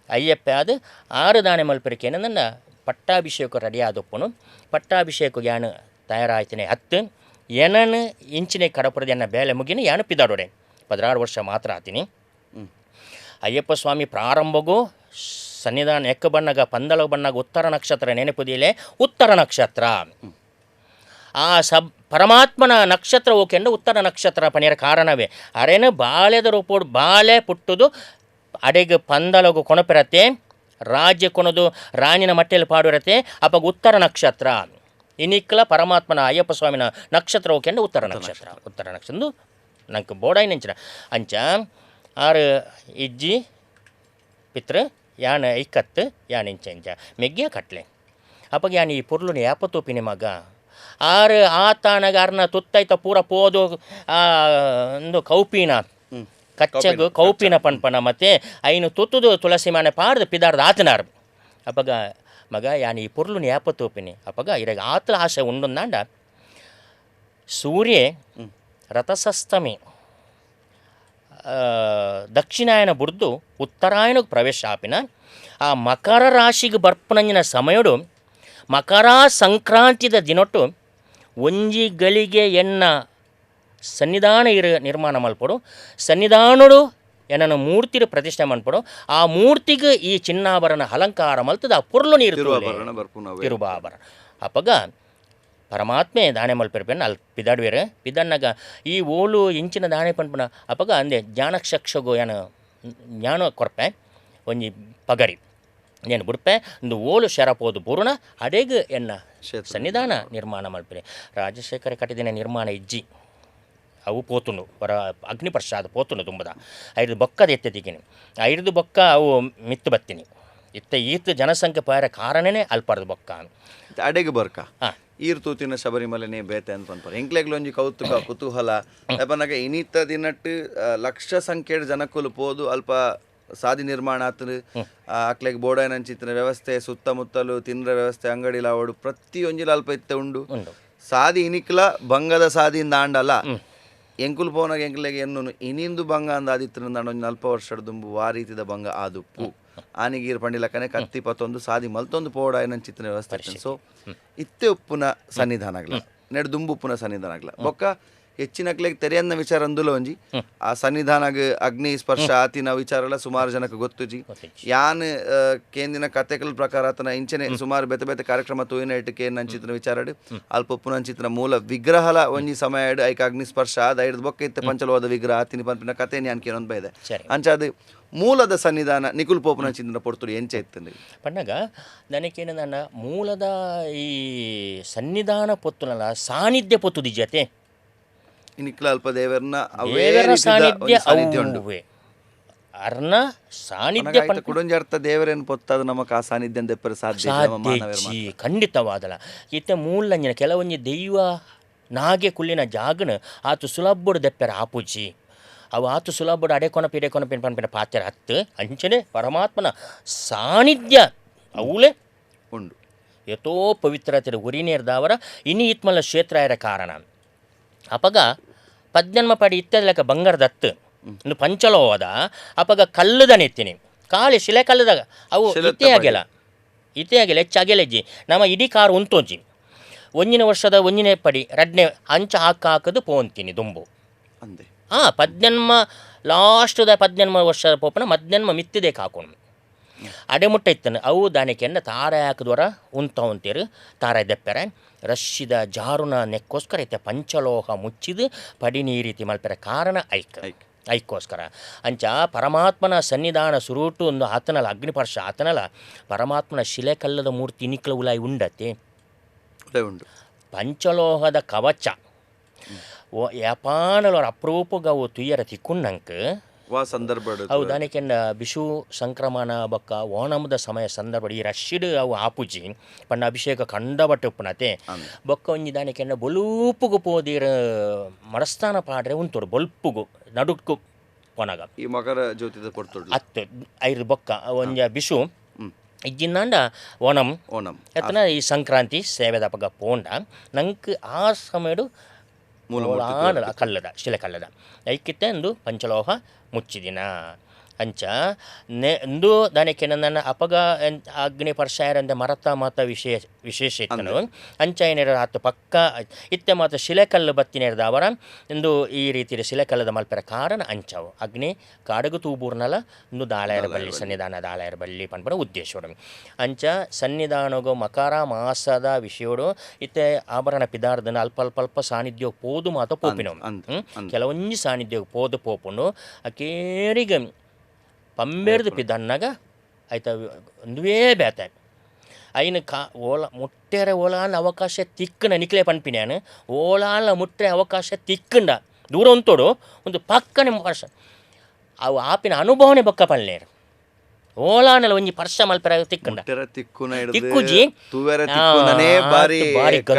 ಅಯ್ಯಪ್ಪೆ ಆದು ಆರು ದಾನೆ ಮಲ್ಪರಿಕೆ ಏನಂದ ಪಟ್ಟಾಭಿಷೇಕ ರೆಡಿ ಆದಪ್ಪನು ಪಟ್ಟಾಭಿಷೇಕ ಯಾನು ತಯಾರಾಯ್ತನೆ ಹತ್ತು ಏನನು ಇಂಚಿನ ಕಡಪುರದ ಎನ್ನ ಬೇಲೆ ಮುಗಿನ ಯಾನು ಪಿದಾಡೋಡೆ 16 ವರ್ಷ ಮಾತ್ರ ಆತೀನಿ. ಅಯ್ಯಪ್ಪ ಸ್ವಾಮಿ ಪ್ರಾರಂಭಗೂ ಸನ್ನಿಧಾನ ಎಕ್ಕ ಬಣ್ಣಗ ಪಂದಳ ಬಣ್ಣಗ ಉತ್ತರ ನಕ್ಷತ್ರ ನೆನಪುದಿಲೆ ಉತ್ತರ ನಕ್ಷತ್ರ ಆ ಸಬ್ ಪರಮಾತ್ಮನ ನಕ್ಷತ್ರ ಓಕೆಂಡು ಉತ್ತರ ನಕ್ಷತ್ರ ಪನಿಯರ ಕಾರಣವೇ ಅರೇನು ಬಾಳೆದ ರೂಪೋಡು ಬಾಳೆ ಪುಟ್ಟುದು ಅಡೆಗೆ ಪಂದಲಗು ಕೊಣಪಿರತ್ತೆ ರಾಜ್ಯ ಕೊಣದು ರಾಣಿನ ಮಟ್ಟೆಯಲ್ಲಿ ಪಾಡಿರತ್ತೆ ಅಪ್ಪಾಗ ಉತ್ತರ ನಕ್ಷತ್ರ ಇನಿಕ್ಲ ಪರಮಾತ್ಮನ ಅಯ್ಯಪ್ಪ ಸ್ವಾಮಿನ ನಕ್ಷತ್ರ ಓಕೆಂಡು ಉತ್ತರ ನಕ್ಷತ್ರ ಉತ್ತರ ನಕ್ಷತ್ರ ನಂಗೆ ಬೋಡಾಯಿ ನೆಂಚಿನ ಅಂಚ ಆರು ಇಜ್ಜಿ ಪಿತೃ ಯಾನ ಐಕತ್ತು ಯಾನ್ ಇಂಚ ಇಂಚ ಮೆಗ್ಗಿಯ ಕಟ್ಲೆ ಅಪ್ಪಾಗ ಯಾನ್ ಈ ಪೊರ್ಲುನ ಯಾಪ ತೋಪಿನಿ ಮಗ ಆರು ಆತಾನಗ ಅರ್ನ ತುತ್ತೈತ ಪೂರ ಪೋದು ಒಂದು ಕೌಪಿನ ಕಚ್ಚಗು ಕೌಪಿನ ಪನ್ಪನ ಮತ್ತೆ ಐನು ತುತ್ತುದು ತುಳಸಿ ಮಾನೆ ಪಾಡ್ದು ಪಿದಾರ್ದು ಆತನಾರು. ಅಪ್ಪಗ ಮಗ ಯಾನ್ ಈ ಪೊರ್ಲುನ ಯಾಪ ತೋಪಿನಿ ಅಪ್ಪಗ ಇರಾಗ ಆತಲ ಆಸೆ ಉಂಡೊಂದಾಂಡ ಸೂರ್ಯ ರಥಸಸ್ತಮಿ ದಕ್ಷಿಣಾಯನ ಬುಡ್ದು ಉತ್ತರಾಯಣಕ್ಕೆ ಪ್ರವೇಶ ಆಪಿನ ಆ ಮಕರ ರಾಶಿಗೆ ಬರ್ಪನಂಜಿನ ಸಮಯಡು ಮಕರ ಸಂಕ್ರಾಂತಿದ ದಿನೊಟ್ಟು ಒಂಜಿ ಗಳಿಗೆ ಎನ್ನ ಸನ್ನಿಧಾನ ಇರು ನಿರ್ಮಾಣ ಮಲ್ಪಡು ಸನ್ನಿಧಾನಡು ಎನ್ನನ ಮೂರ್ತಿರು ಪ್ರತಿಷ್ಠೆ ಮನ್ಪಡು ಆ ಮೂರ್ತಿಗೆ ಈ ಚಿನ್ನಾಭರಣ ಅಲಂಕಾರ ಮಲ್ತದ ಆ ಪೊರ್ಲು ನೀರು ತಿರುಬಾಭರಣ. ಅಪ್ಪಗ ಪರಮಾತ್ಮೆ ದಾಣೆ ಮಲ್ಪಿರ್ಪೆನ್ ಅಲ್ಲಿ ಪಿದಾಡ್ವೇರು ಪಿದಣ್ಣಗ ಈ ಓಲು ಇಂಚಿನ ದಾಣೆ ಪನ್ಪುನ ಅಪಗ ಅಂದೆ ಜ್ಞಾನಕ್ಷಕ್ಷಗು ಯಾನ ಜ್ಞಾನ ಕೊರ್ಪೆ ಒಂಜಿ ಪಗರಿ నేను ಬುಡ್ಪೆ ಒಂದು ಓಲು ಶರಪೋದು ಪೂರ್ಣ ಅಡೆಗ್ ಎನ್ನ ಸನ್ನಿಧಾನ ನಿರ್ಮಾಣ ಮಲ್ಪೆ. ರಾಜಶೇಖರ ಕಟ್ಟಿದಿನ ನಿರ್ಮಾಣ ಇಜ್ಜಿ ಅವು ಪೋತುಂಡು ಪರ ಅಗ್ನಿಪ್ರಸಾದ ಪೋತುಂಡು ತುಂಬದ ಐದು ಬೊಕ್ಕದ ಎತ್ತೆದಿಗಿನಿ ಐದು ಬೊಕ್ಕ ಅವು ಮಿತ್ತು ಬತ್ತೀನಿ ಇತ್ತ ಈತ ಜನಸಂಖ್ಯೆ ಪಾರ ಕಾರಣನೇ ಅಲ್ಪರ್ದು ಬೊಕ್ಕ ಅಡೆಗೆ ಬರ್ಕ ಈರ್ ತೂತಿನ ಶಬರಿಮಲೆನೇ ಬೇತೆ ಅಂತ ಪನ್ಪರ್ ಎಂಕ್ಲೆಗ್ಲೊಂಜಿ ಕೌತುಕ ಕುತೂಹಲ ಅಪನಗ ಇನಿತ ದಿನಟ್ಟು ಲಕ್ಷ ಸಂಖ್ಯೆಡ್ ಜನಕ್ಕುಲು ಪೋದು ಅಲ್ಪ ಸಾದಿ ನಿರ್ಮಾಣ ಆತನು ಅಕ್ಲೆಗ್ ಬೋಡಾಯನಂಚಿತ್ತಿನ ವ್ಯವಸ್ಥೆ ಸುತ್ತಮುತ್ತಲು ತಿನ್ರ ವ್ಯವಸ್ಥೆ ಅಂಗಡಿ ಲಾವಡು ಪ್ರತಿಯೊಂಜಿಲ ಅಲ್ಪ ಇತ್ತೆ ಉಂಡು ಸಾದಿ ಇನಿಕ್ಲ ಬಂಗದ ಸಾದಿಯಿಂದ ಆಂಡಲ್ಲ ಎಂಕುಲು ಪೋನಾಗ ಎಂಕ್ಲೆಗ್ ಎನ್ನುನು ಇನಿಂದು ಬಂಗ ಅಂದ ಆದಿತ್ತಿನ ಒಂಜಿ ಅಲ್ಪ ವರ್ಷದ ದುಂಬು ಆ ರೀತಿದ ಬಂಗ ಆದುಪ್ಪು ಆನಿಗೀರ್ ಪಂಡಿಲಕ್ಕನೆ ಕತ್ತಿ ಪತ್ತೊಂದು ಸಾದಿ ಮಲ್ತೊಂದು ಪೋಡಾಯನಂಚಿತ್ತಿನ ವ್ಯವಸ್ಥೆ. ಸೊ ಇತ್ತೆ ಉಪ್ಪುನ ಸನ್ನಿಧಾನ ಆಗ್ಲ ನೆಡು ದುಂಬು ಉಪ್ಪುನ ಸನ್ನಿಧಾನ ಆಗ್ಲ ಬೊಕ್ಕ ಹೆಚ್ಚಿನಕ್ಲೆಗ್ ತೆರೆಯನ್ನ ವಿಚಾರ ಅಂದುಲ ಒಂಜಿ ಆ ಸನ್ನಿಧಾನಗ್ ಅಗ್ನಿ ಸ್ಪರ್ಶ ಆತಿನ ವಿಚಾರ ಎಲ್ಲ ಸುಮಾರು ಜನಕ್ಕೆ ಗೊತ್ತುಜಿ. ಯಾನ್ ಕೇಂದಿನ ಕತೆಗಳ ಪ್ರಕಾರ ಆತನ ಇಂಚನೆ ಸುಮಾರು ಬೇತೆ ಬೇತೆ ಕಾರ್ಯಕ್ರಮ ತೂಯಿನ ಇಟ್ಟು ಕೇನ್ ಅಂಚಿತ್ತಿನ ವಿಚಾರಡ್ ಅಲ್ಪ ಉಪ್ಪುನ ಅಂಚಿತ್ತಿನ ಮೂಲ ವಿಗ್ರಹಲ ಒಂಜಿ ಸಮಯ ಐಕ ಅಗ್ನಿ ಸ್ಪರ್ಶ ಆದ ಐಡ್ದು ಬೊಕ್ಕ ಇತ್ತೆ ಪಂಚಲವಾದ ವಿಗ್ರಹ ಆತಿನ ಪನ್ಪಿನ ಕತೆ ಯಾನ್ ಕೇನೊಂದು ಬೈದೆ. ಅಂಚಾದ ಮೂಲದ ಸನ್ನಿಧಾನ ನಿಕುಲ್ ಪೋಪುನ ಚಿಂತನ ಪೊರ್ತುಡು ಎಂಚ ಇತ್ತಂದು ಪನ್ನಗ ನನಕೇನ ಮೂಲದ ಈ ಸನ್ನಿಧಾನ ಪೊತ್ತುನಲ್ಲ ಸಾನ್ನಿಧ್ಯ ಪೊತ್ತುದಿಜ್ಜತೆ ಇನಿಕ್ಲ ಅಲ್ಪ ದೇವರನ್ನ ದೇವರ ಸಾನ್ನಿಧ್ಯ ಉಂಡು ಅರ್ನ ಸಾನ್ನಿಧ್ಯ ಕುಡೊಂಜಿ ಅರ್ಥ ದೇವರೇನು ಪೊತ್ತದ ನಮಕ್ ಆ ಸಾನ್ನಿಧ್ಯ ದೆಪ್ಪರೆ ಸಾಧ್ಯ ಖಂಡಿತವಾದಲ ಇತ್ತೆ ಮೂಲಂಜಿನ ಕೆಲವೊಂಜಿ ದೈವ ನಾಗೆ ಕುಲ್ಲಿನ ಜಾಗನ ಆತು ಸುಲಭಡು ದೆಪ್ಪೆರ ಆಪುಜಿ ಅವು ಆತು ಸುಲಭಡು ಅಡೆಕೊನಪಿ ಇಡೆಕೊನಪಿ ಪನ್ಪಿನ ಪಾತ್ರ ಹತ್ತು ಅಂಚನೆ ಪರಮಾತ್ಮನ ಸಾನ್ನಿಧ್ಯ ಅವಲೇ ಉಂಡು ಎತೋ ಪವಿತ್ರತೆ ಉರಿನೇರ್ದಾವರ ಇನಿ ಇತ್ಮಲ್ಲ ಕ್ಷೇತ್ರ ಕಾರಣ ಅಪಗ ಪದ್ಯನ್ಮ ಪಡಿ ಇತ್ತದ ಲೆಕ್ಕ ಬಂಗಾರದತ್ತು ಇನ್ನು ಪಂಚಲೋದ ಅಪಗ ಕಲ್ಲುದ ನೆತ್ತಿನಿ ಕಾಲಿ ಶಿಲೆ ಕಲ್ಲದಾಗ ಅವು ಇತ್ತೇ ಆಗಿಲ್ಲ ಇತ್ತೇ ಆಗಿಲ್ಲ ಹೆಚ್ಚಾಗಿಲ್ಲ ನಮ್ಮ ಇಡೀ ಕಾರು ಉಂತೋಜಿ ಒಂದಿನ ವರ್ಷದ ಒಂದಿನೇ ಪಡಿ ರಡ್ನೇ ಅಂಚ ಹಾಕ ಹಾಕದು ಪೋಂತೀನಿ ದುಂಬು ಅಂದೆ ಹಾಂ ಪದ್ನೆನ್ಮ ಲಾಸ್ಟ್ದ ಪದ್ನೆನ್ಮ ವರ್ಷದ ಪೋಪನ ಮದ್ನೆನ್ಮ ಮಿತ್ತಿದೆ ಕಾಕೊಂಡು ಅಡೆ ಮುಟ್ಟ ಇತ್ತನು ಅವು ದಾನಿಕೆನ್ನ ತಾರ ಹಾಕಿದವರ ಉಂತ ಉಂತೀರು ತಾರ ದೆಪ್ಪೆರೆ ರಶ್ಶಿದ ಜಾರುನ ನೆಕ್ಕೋಸ್ಕರ ಇತ್ತೆ ಪಂಚಲೋಹ ಮುಚ್ಚಿದು ಪಡಿ ನೀ ರೀತಿ ಮಲ್ಪೆರ ಕಾರಣ ಐಕ್ ಐಕ್ಕೋಸ್ಕರ ಅಂಚ ಪರಮಾತ್ಮನ ಸನ್ನಿಧಾನ ಸುರುಟು ಒಂದು ಆತನಲ ಅಗ್ನಿಪರ್ಶ ಆತನಲ ಪರಮಾತ್ಮನ ಶಿಲೆಕಲ್ಲದ ಮೂರ್ತಿ ನಿಕ್ಲ ಉಲಾಯಿ ಉಂಡತೆ ಉಂಡು ಪಂಚಲೋಹದ ಕವಚ ಯಪಾನಲವರ ಅಪರೂಪಗವು ತುಯ್ಯರ ತಿಕ್ಕುಣ್ಣಂಕ್ ವಾ ಸಂದರ್ಭ ಅವು ದಾನಿಕೆಂಡ ಬಿಷು ಸಂಕ್ರಮಣ ಬೊಕ್ಕ ಓಣಮದ ಸಮಯ ಸಂದರ್ಭ ಈ ರಶ್ಶಿಡ್ ಅವು ಆಪುಜಿ ಪಂಡ ಅಭಿಷೇಕ ಕಂಡಬಟ್ಟೆ ಉಪ್ಪುನತೆ ಬೊಕ್ಕ ಒಂಜಿ ದಾನಿಕೆಂಡ ಬೊಲೂಪುಗು ಪೋದಿರ ಮಡಸ್ಥಾನ ಪಾಡ್ರೆ ಉಂತೋಡು ಬೊಲ್ಪುಗು ನಡುಕ್ಕು ಪೋನಾಗ ಈ ಮಕರ ಜ್ಯೋತಿದ ಪೊರ್ತುಡು ಅತ್ತು ಐದು ಬೊಕ್ಕ ಒಂಜ ಬಿಷು ಇಜ್ಜಿಂದಾಂಡ ಓಣಂ ಓಣಂ ಎತ್ತನ ಈ ಸಂಕ್ರಾಂತಿ ಸೇವೆದಪಗ ಪೋಂಡ ನಂಗೆ ಆ ಸಮಯಡು ಮೂಲ ಕಲ್ಲದ ಶಿಲೆ ಕಲ್ಲದ ಐಕ್ಯತೆ ಅಂದು ಪಂಚಲೋಹ ಮುಚ್ಚಿದಿನ ಅಂಚ ನೆ ಇಂದು ದಾನಿಕೆ ನನ್ನ ಅಪಗ ಅಗ್ನಿ ಪರ್ಷಾಯರಂದೆ ಮರತ ಮಾತ ವಿಶೇಷ ವಿಶೇಷ ಇತ್ತನು ಅಂಚ ಏನಿರ ಆತು ಪಕ್ಕ ಇತ್ತೆ ಮಾತ ಶಿಲೆಕಲ್ಲು ಬತ್ತಿನೇರ್ದ ಅವರ ಇಂದು ಈ ರೀತಿಯ ಶಿಲೆಕಲ್ಲದ ಮಲ್ಪೆರ ಕಾರಣ ಅಂಚವು ಅಗ್ನಿ ಕಾಡಗು ತೂಬೂರ್ನಲ ಇಂದು ದಾಳಯರ ಬಲ್ಲಿ ಸನ್ನಿಧಾನ ದಾಳಯರ ಬಲ್ಲಿ ಪನ್ಪನ ಉದ್ದೇಶೋಡು ಅಂಚ ಸನ್ನಿಧಾನಗು ಮಕರ ಮಾಸದ ವಿಷಯೋಡು ಇತ್ತೆ ಆಭರಣ ಪಿದಾರ್ದನ ಅಲ್ಪ ಅಲ್ಪ ಅಲ್ಪ ಸಾನ್ನಿಧ್ಯ ಪೋದು ಮಾತ ಪೋಪಿನವು ಕೆಲವೊಂಜಿ ಸಾನ್ನಿಧ್ಯ ಪೋದು ಪೋಪುಂಡು ಅಕೇರಿಗೆ ಪಂಬೇರ್ದು ಪಿದನ್ನಾಗ ಆಯ್ತಾ ಒಂದುವೇ ಬೇತೆ ಐನು ಕಾ ಓಲ ಮುಟ್ಟೆರೆ ಓಲಾನ ಅವಕಾಶ ತಿಕ್ಕನ ನಿಕ್ಲೆ ಪನ್ಪಿನ್ಯಾನು ಓಲಾಲ ಮುಟ್ಟರೆ ಅವಕಾಶ ತಿಕ್ಕಂಡ ದೂರ ಉಂತೋಡು ಒಂದು ಪಕ್ಕನೆ ಪರ್ಶ ಅವು ಆಪಿನ ಅನುಭವನೆ ಬೊಕ್ಕ ಪಲ್ಲೇರು ಓಲಾನಲ ಒಂಜಿ ಪರ್ಶ ಮಲ್ಪೆರ ತಿಕ್ಕಂಡ ತಿಕ್ಕುನ ತಿಕ್ಕುಜಿ ತೂವೆರ ತಿಕ್ಕುನನೇ ಬಾರಿ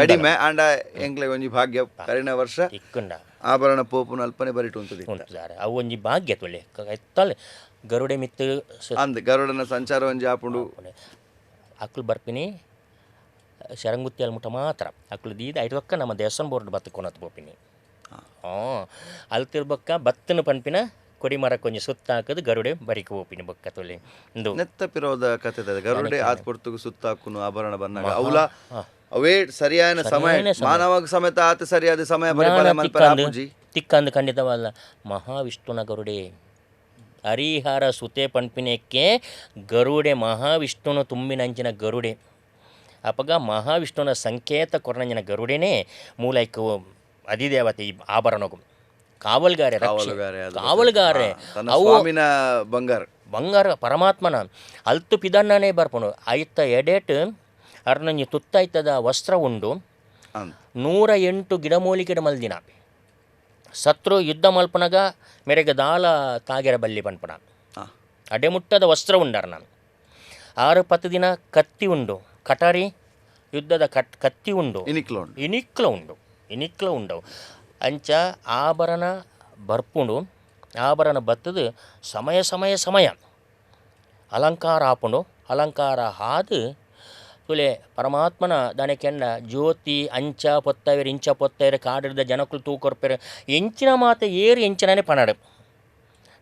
ಕಡಿಮೆ ಆಂಡ ಎಂಕ್ಲೆ ಒಂಜಿ ಭಾಗ್ಯ ಕರಿನ ವರ್ಷ ತಿಕ್ಕುಂಡ ಆಭರಣ ಪೋಪುನ ಅಲ್ಪನೆ ಬರಿಟು ಉಂತುದಿ ಉಂಟುದಾರೆ ಅವು ಒಂಜಿ ಭಾಗ್ಯ ತೊಲೆ ಎತ್ತಲ್ ಗರುಡೆ ಮಿತ್ತು ಅಂದ್ ಗರುಡನ ಸಂಚಾರ ಒಂಜಿ ಆಪುಂಡು ಅಕ್ಲು ಬರ್ಪಿನಿ ಶರಂಗುತ್ತಿಯಲ್ಲಿ ಮುಟ್ಟ ಮಾತ್ರ ಅಕ್ಲು ದೀದ ಐದು ನಮ್ಮ ದೇವಸ್ಥಾನ ಬೋರ್ಡ್ ಬತ್ತ ಕೊನತ್ ಪೋಪಿನಿ ಹಾಂ ಅಲ್ತಿರ್ಬಕ್ಕ ಬತ್ತನ ಪನ್ಪಿನ ಕೊಡಿ ಮರ ಕೊಂಚ ಸುತ್ತ ಹಾಕದು ಗರುಡೆ ಬರಿಕ ಪೋಪಿನಿ ಬೊಕ್ಕ ತೊಲೆ ಇಂದು ನೆತ್ತ ಪಿರೋದ ಕತೆ ಗರುಡೆ ಆತ್ ಪೊರ್ತುಗು ಸುತ್ತ ಹಾಕುನು ಆಭರಣ ಬನ್ನಾಗ ಅವಲ ಅವೇ ಸರಿಯಾದ ಸಮಯ ಮಾನವಾಗ ಸಮೇತ ಆತ ಸರಿಯಾದ ಸಮಯ ಪರಿಪಾಲನೆ ಮಲ್ಪರ ಆಪುಜಿ ತಿಕ್ಕಂದು ಖಂಡಿತವಲ್ಲ ಮಹಾವಿಷ್ಣುನ ಗರುಡೆ ಹರಿಹರ ಸುತೆ ಪನ್ಪಿನೆಕ್ಕೆ ಗರುಡೆ ಮಹಾವಿಷ್ಣುನ ತುಂಬಿನಂಚಿನ ಗರುಡೆ ಅಪಗ ಮಹಾವಿಷ್ಣುನ ಸಂಕೇತ ಕೊರನಂಜಿನ ಗರುಡೆನೇ ಮೂಲೈಕು ಅಧಿದೇವತೆ ಈ ಆಭರಣಗು ಕಾವಲ್ಗಾರೆ ಕಾವಲ್ಗಾರೆ ಅವು ಬಂಗಾರ ಬಂಗಾರ ಪರಮಾತ್ಮನ ಅಲ್ತು ಪಿದಣ್ಣನೇ ಬರ್ಪುಂಡು ಐತ ಎಡೇಟ್ ಅರ್ನಂಜಿ ತುತ್ತೈತದ ವಸ್ತ್ರ ಉಂಡು 108 ಗಿಡಮೂಲಿಕೆಡ ಮಲ್ದಿನ ಸತ್ರು ಯುದ್ಧ ಮಲ್ಪನಗ ಮೆರೆಗ ದಾಲ ತಾಗೆರ ಬಲ್ಲಿ ಪನ್ಪಣ ಅಡೆಮುಟ್ಟದ ವಸ್ತ್ರ ಉಂಡರ್ನ 6-10 ದಿನ ಕತ್ತಿ ಉಂಡು ಕಟಾರಿ ಯುದ್ಧದ ಕತ್ತಿ ಉಂಡು ಇನಿಕ್ಲ ಉಂಡು ಇನಿಕ್ಲ ಉಂಡವು ಅಂಚ ಆಭರಣ ಬರ್ಪುಂಡು ಆಭರಣ ಬತ್ತದು ಸಮಯ ಸಮಯ ಸಮಯ ಅಲಂಕಾರ ಆಪುಂಡು ಅಲಂಕಾರ ಹಾದು ತುಲೆ ಪರಮಾತ್ಮನ ದಾನಕ್ಕೆಂಡ ಜ್ಯೋತಿ ಅಂಚ ಪೊತ್ತವೇರು ಇಂಚ ಪೊತ್ತವೇರು ಕಾಡಿದ ಜನಕ್ಕಳು ತೂಕೊರ್ಪೇರು ಎಂಚಿನ ಮಾತೆ ಏರು ಎಂಚಿನೇ ಪಣಡು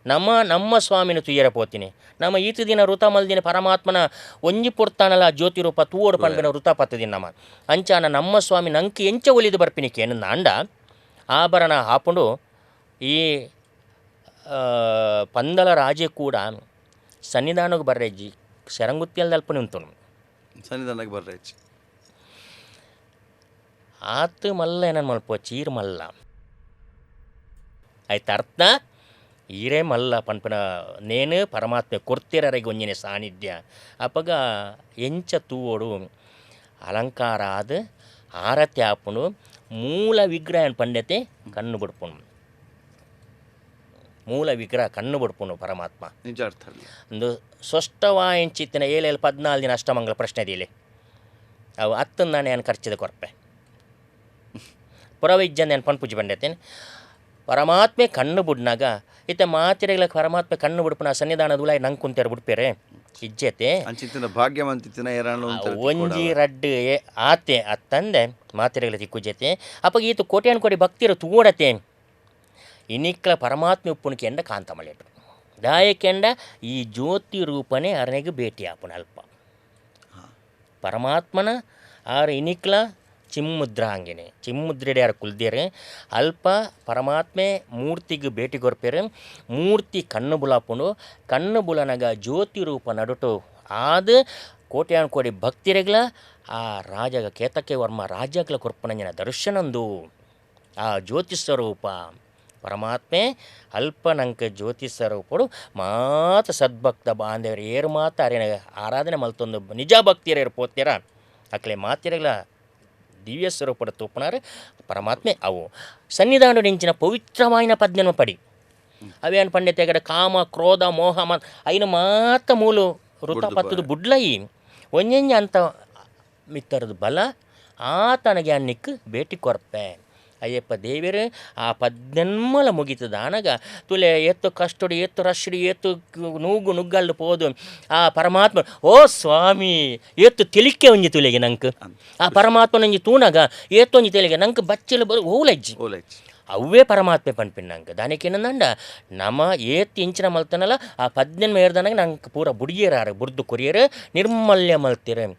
ನಮ್ಮ ನಮ್ಮ ಸ್ವಾಮಿನ ತುಯ್ಯರ ಪೋತೀನಿ ನಮ್ಮ ಈತ ದಿನ ಋತ ಮಲ್ದಿನ ಪರಮಾತ್ಮನ ಒಂಜಿ ಪೊರ್ತಾನಲ ಜ್ಯೋತಿ ರೂಪ ತೂವೋಡು ಪನ್ಪಿನ ಋತ ಪತ್ತದಿನ ನಮ್ಮ ಅಂಚಾನ ನಮ್ಮ ಸ್ವಾಮಿ ನಂಗೆ ಎಂಚ ಒಲಿದು ಬರ್ಪಿನಿಕೆ ಅಂಡ ಆಭರಣ ಹಾಪುಂಡು ಈ ಪಂದಲ ರಾಜೆ ಕೂಡ ಸನ್ನಿಧಾನಕ್ಕೆ ಬರ್ರೆಜ್ಜಿ ಶರಂಗುತ್ತಿಯಲ್ಲಿ ಅಲ್ಪನೆ ಉಂಟು ಸನ್ನಿಧಾನಕ್ಕೆ ಬರ್ರೆಜ್ಜಿ ಆತು ಮಲ್ಲ ಏನನ್ ಮಲ್ಪ ಚೀರ್ ಮಲ್ಲ ಆಯ್ತು ಅರ್ಥ ಈರೇ ಮಲ್ಲ ಪನ್ಪನ ನೇನು ಪರಮಾತ್ಮ ಕೊರ್ತಿರರಿಗೆ ಒಂಜಿನ ಸಾನ್ನಿಧ್ಯ ಅಪಗ ಎಂಚ ತೂವೋಡು ಅಲಂಕಾರ ಆದ ಆರತಿ ಆಪುಂಡು ಮೂಲ ವಿಗ್ರಹ ಪಂಡತೆ ಕಣ್ಣು ಬಿಡ್ಪುಂಡು ಮೂಲ ವಿಗ್ರಹ ಕಣ್ಣು ಬಿಡ್ಪುಂಡು ಪರಮಾತ್ಮ ನಿಜ ಅರ್ಥ ಒಂದು ಸ್ಪಷ್ಟವಾಯಿಂಚಿತ್ತಿನ 7 14 ದಿನ ಅಷ್ಟಮಂಗಲ ಪ್ರಶ್ನೆ ದೀಲೆ ಅವು ಹತ್ತನ್ನು ನಾನು ಏನು ಖರ್ಚಿದ ಕೊರ್ಪೆ ಪುರವ ಇಜ್ಜಂದೆ ನಾನು ಪನ್ಪುಜಿ ಬಂಡೇತೇನೆ ಪರಮಾತ್ಮೆ ಕಣ್ಣು ಬುಡ್ನಾಗ ಇತ್ತ ಮಾತಿರಗಳ ಪರಮಾತ್ಮೆ ಕಣ್ಣು ಬುಡ್ಪುನ ಸನ್ನಿಧಾನದ ಉಲಾಯಿ ನಂಗೆ ಕುಂತೇರು ಬುಡ್ಪೇರೆ ಇಜ್ಜತೆ ಅಂಚಿತ್ತಿನ ಭಾಗ್ಯವಂತಿತ್ತಿನ ಏರಾಣ ಒಂಜಿ ರಡ್ಡು ಆತೆ ಅತ್ತಂದೆ ಮಾತಿರಗಳ ತಿಕ್ಕುಜತೆ ಅಪ್ಪ ಈತ ಕೋಟ್ಯಾನ್ ಕೋಟಿ ಭಕ್ತಿರು ತೂಡತೆ ಇನಿಕ್ಲ ಪರಮಾತ್ಮೆ ಉಪ್ಪುನಕ್ಕೆ ಎಂಡ ಕಾಂತಮಲೇಟು ದಾಯಕೆಂಡ ಈ ಜ್ಯೋತಿ ರೂಪನೇ ಅರನೆಗೆ ಭೇಟಿ ಆಪುನ ಅಲ್ಪ ಪರಮಾತ್ಮನ ಆರು ಇನಿಕ್ಲ ಚಿಮ್ಮುದ್ರಾಂಗಿನಿ ಚಿಮ್ಮುದ್ರೆಡೆ ಯಾರು ಕುಲ್ದೇರು ಅಲ್ಪ ಪರಮಾತ್ಮೆ ಮೂರ್ತಿಗೆ ಭೇಟಿ ಕೊರ್ಪೇರು ಮೂರ್ತಿ ಕಣ್ಣು ಬುಲಾಪುಂಡು ಕಣ್ಣು ಬುಲನಗ ಜ್ಯೋತಿ ರೂಪ ನಡುಟು ಆದ ಕೋಟ್ಯಾನ್ ಕೋಡಿ ಭಕ್ತಿರೆಗ್ಲ ಆ ರಾಜಗ ಕೇತಕ್ಕೆ ವರ್ಮ ರಾಜಗ್ಲ ಕೊರ್ಪನಂಜನ ದರ್ಶನಂದು ಆ ಜ್ಯೋತಿ ಸ್ವರೂಪ ಪರಮಾತ್ಮೆ ಅಲ್ಪ ನಂಕ ಜ್ಯೋತಿ ಸ್ವರೂಪಡು ಮಾತ ಸದ್ಭಕ್ತ ಬಾಂಧವರು ಏರು ಮಾತ ಅರೇನ ಆರಾಧನೆ ಮಲ್ತೊಂದು ನಿಜ ಭಕ್ತಿಯರು ಪೋತೀರ ಅಕ್ಲೆ ಮಾತಿರಗ್ಲ ದಿವ್ಯ ಸ್ವರೂಪದ ತೂಪನಾರು ಪರಮಾತ್ಮೆ ಅವು ಸನ್ನಿಧಾನ ನಿಂಚಿನ ಪವಿತ್ರವಾಯಿನ ಪದ್ಯನ ಪಡಿ ಅವೇನು ಪಂಡಿತ ಕಾಮ ಕ್ರೋಧ ಮೋಹ ಐನ ಮಾತ ಮೂಲು ಋತ ಪತ್ತದ ಬುಡ್ಲಯಿ ಒಂಜೊಂಜಿ ಅಂತ ಮಿತ್ತರದ ಬಲ ಆತನಿಗೆ ಅನ್ನಿಕ್ ಭೇಟಿ ಕೊರ್ಪೆ ಅಯ್ಯಪ್ಪ ದೇವರು ಆ ಪದ್ನೆನ್ಮಲ ಮುಗಿತದ ಆನಗ ತುಲೆ ಏತ್ತು ಕಷ್ಟಡು ಏತ್ತು ರಶ್ಡು ಏತ್ತು ನೂಗು ನುಗ್ಗಲ್ಲು ಪೋದು ಆ ಪರಮಾತ್ಮ ಓ ಸ್ವಾಮಿ ಏತ್ತು ತಿಳಿಕೆ ಒಂಜಿ ತುಲೆಗೆ ನಂಕ್ ಆ ಪರಮಾತ್ಮನೊಂಜಿ ತೂನಗ ಏತ್ತೊಂಜಿ ತೆಲಿಗೆ ನಂಕ್ ಬಚ್ಚಲು ಬರು ಓಲಜ್ಜಿ ಓಲಜ್ಜಿ ಅವೇ ಪರಮಾತ್ಮೆ ಪನ್ಪಿನ ನಂಗೆ ದಾನಿಕೇನಂದ ನಮ ಏತ್ ಇಂಚಿನ ಮಲ್ತನಲ್ಲ ಆ ಪದ್ನೆನ್ಮ ಏರ್ದನಾಗ ನಂಗೆ ಪೂರ ಬುಡಿಯರಾರು ಬುರ್ದು ಕೊರಿಯರು ನಿರ್ಮಲ್ಯ ಮಲ್ತಿರ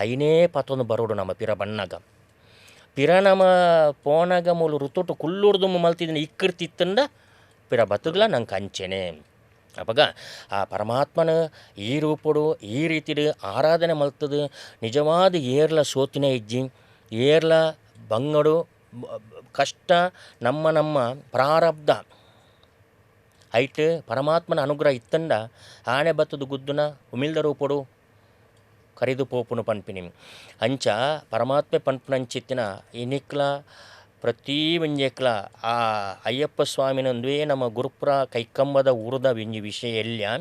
ಐನೇ ಪತೊಂದು ಬರೋಡು ನಮ್ಮ ಪಿರ ಬಣ್ಣಗ ಪಿರ ನಮ ಪೋನಾಗ ಮೂಲು ಋತುಟು ಕುಲ್ಲುರ್ದು ಮಲ್ತಿದ್ದೀನಿ ಇಕ್ಕಿರ್ತಿತ್ತಂದ ಪಿರ ಬತ್ತದ್ಲ ನಂಗೆ ಅಂಚೆನೆ ಅಪಗ ಆ ಪರಮಾತ್ಮನ ಈ ರೂಪಡು ಈ ರೀತಿಡು ಆರಾಧನೆ ಮಲ್ತದು ನಿಜವಾದ ಏರ್ಲ ಸೋತಿನ ಇಜ್ಜಿ ಏರ್ಲ ಬಂಗಡು ಕಷ್ಟ ನಮ್ಮ ನಮ್ಮ ಪ್ರಾರಬ್ಧ ಐಟ್ ಪರಮಾತ್ಮನ ಅನುಗ್ರಹ ಇತ್ತಂಡ ಆಣೆ ಬತ್ತದ ಗುದ್ದುನ ಉಮಿಲ್ದ ರೂಪಡು ಕರಿದು ಪೋಪುನು ಪನ್ಪಿನಿ ಅಂಚ ಪರಮಾತ್ಮೆ ಪನ್ಪುನಂಚಿತ್ತಿನ ಇನಿಕ್ಲ ಪ್ರತಿ ಒಂಜೆಕ್ಲ ಆ ಅಯ್ಯಪ್ಪ ಸ್ವಾಮಿನೊಂದುವೇ ನಮ್ಮ ಗುರುಪುರ ಕೈಕಂಬದ ಊರದ ಒಂಜಿ ವಿಷಯ ಎಲ್ಯ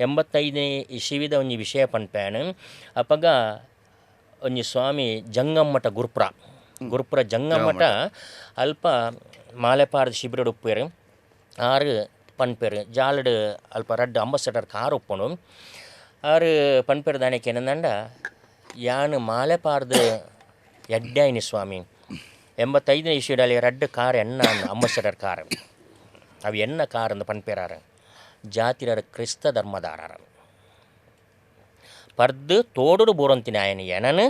85ನೇ ಇಸಿವಿದ ಒಂಜಿ ವಿಷಯ ಪನ್ಪ್ಯಾನ್ ಅಪಗ ಒಂಜಿ ಸ್ವಾಮಿ ಜಂಗಮ್ಮಠ ಗುರುಪುರ ಗುರುಪುರ ಜಂಗಮ್ಮಠ ಅಲ್ಪ ಮಾಲೆಪಾರದ ಶಿಬಿರಡ್ ಉಪ್ಪೇರು ಆರು ಪನ್ಪೇರು ಜಾಲಡ್ ಅಲ್ಪ ರಡ್ಡ್ ಅಂಬಾಸಡರ್ ಕಾರ್ ಉಪ್ಪುಂಡು ಆರು ಪನ್ಪೇರು ದಾನೆಕ್ ಏನಂದಂಡ ಯಾನ್ ಮಾಲೆಪಾರ್ದ ಎಡ್ಡಾಯಿನಿ ಸ್ವಾಮಿ 85ನೇ ಇಸ್ವಿಡಲ್ಲಿ ರಡ್ಡ್ ಕಾರ್ ಎನ್ನ ಅಂಬಾಸಡರ್ ಕಾರ್ ಅವು ಎನ್ನ ಕಾರ್ ಅಂದ್ ಪನ್ಪೇರಾರು ಜಾತಿರರ ಕ್ರಿಸ್ತ ಧರ್ಮದಾರರ ಪರ್ದು ತೋಡುಡು ಬೋರಂತಿನ ಆಯನ ಎನನು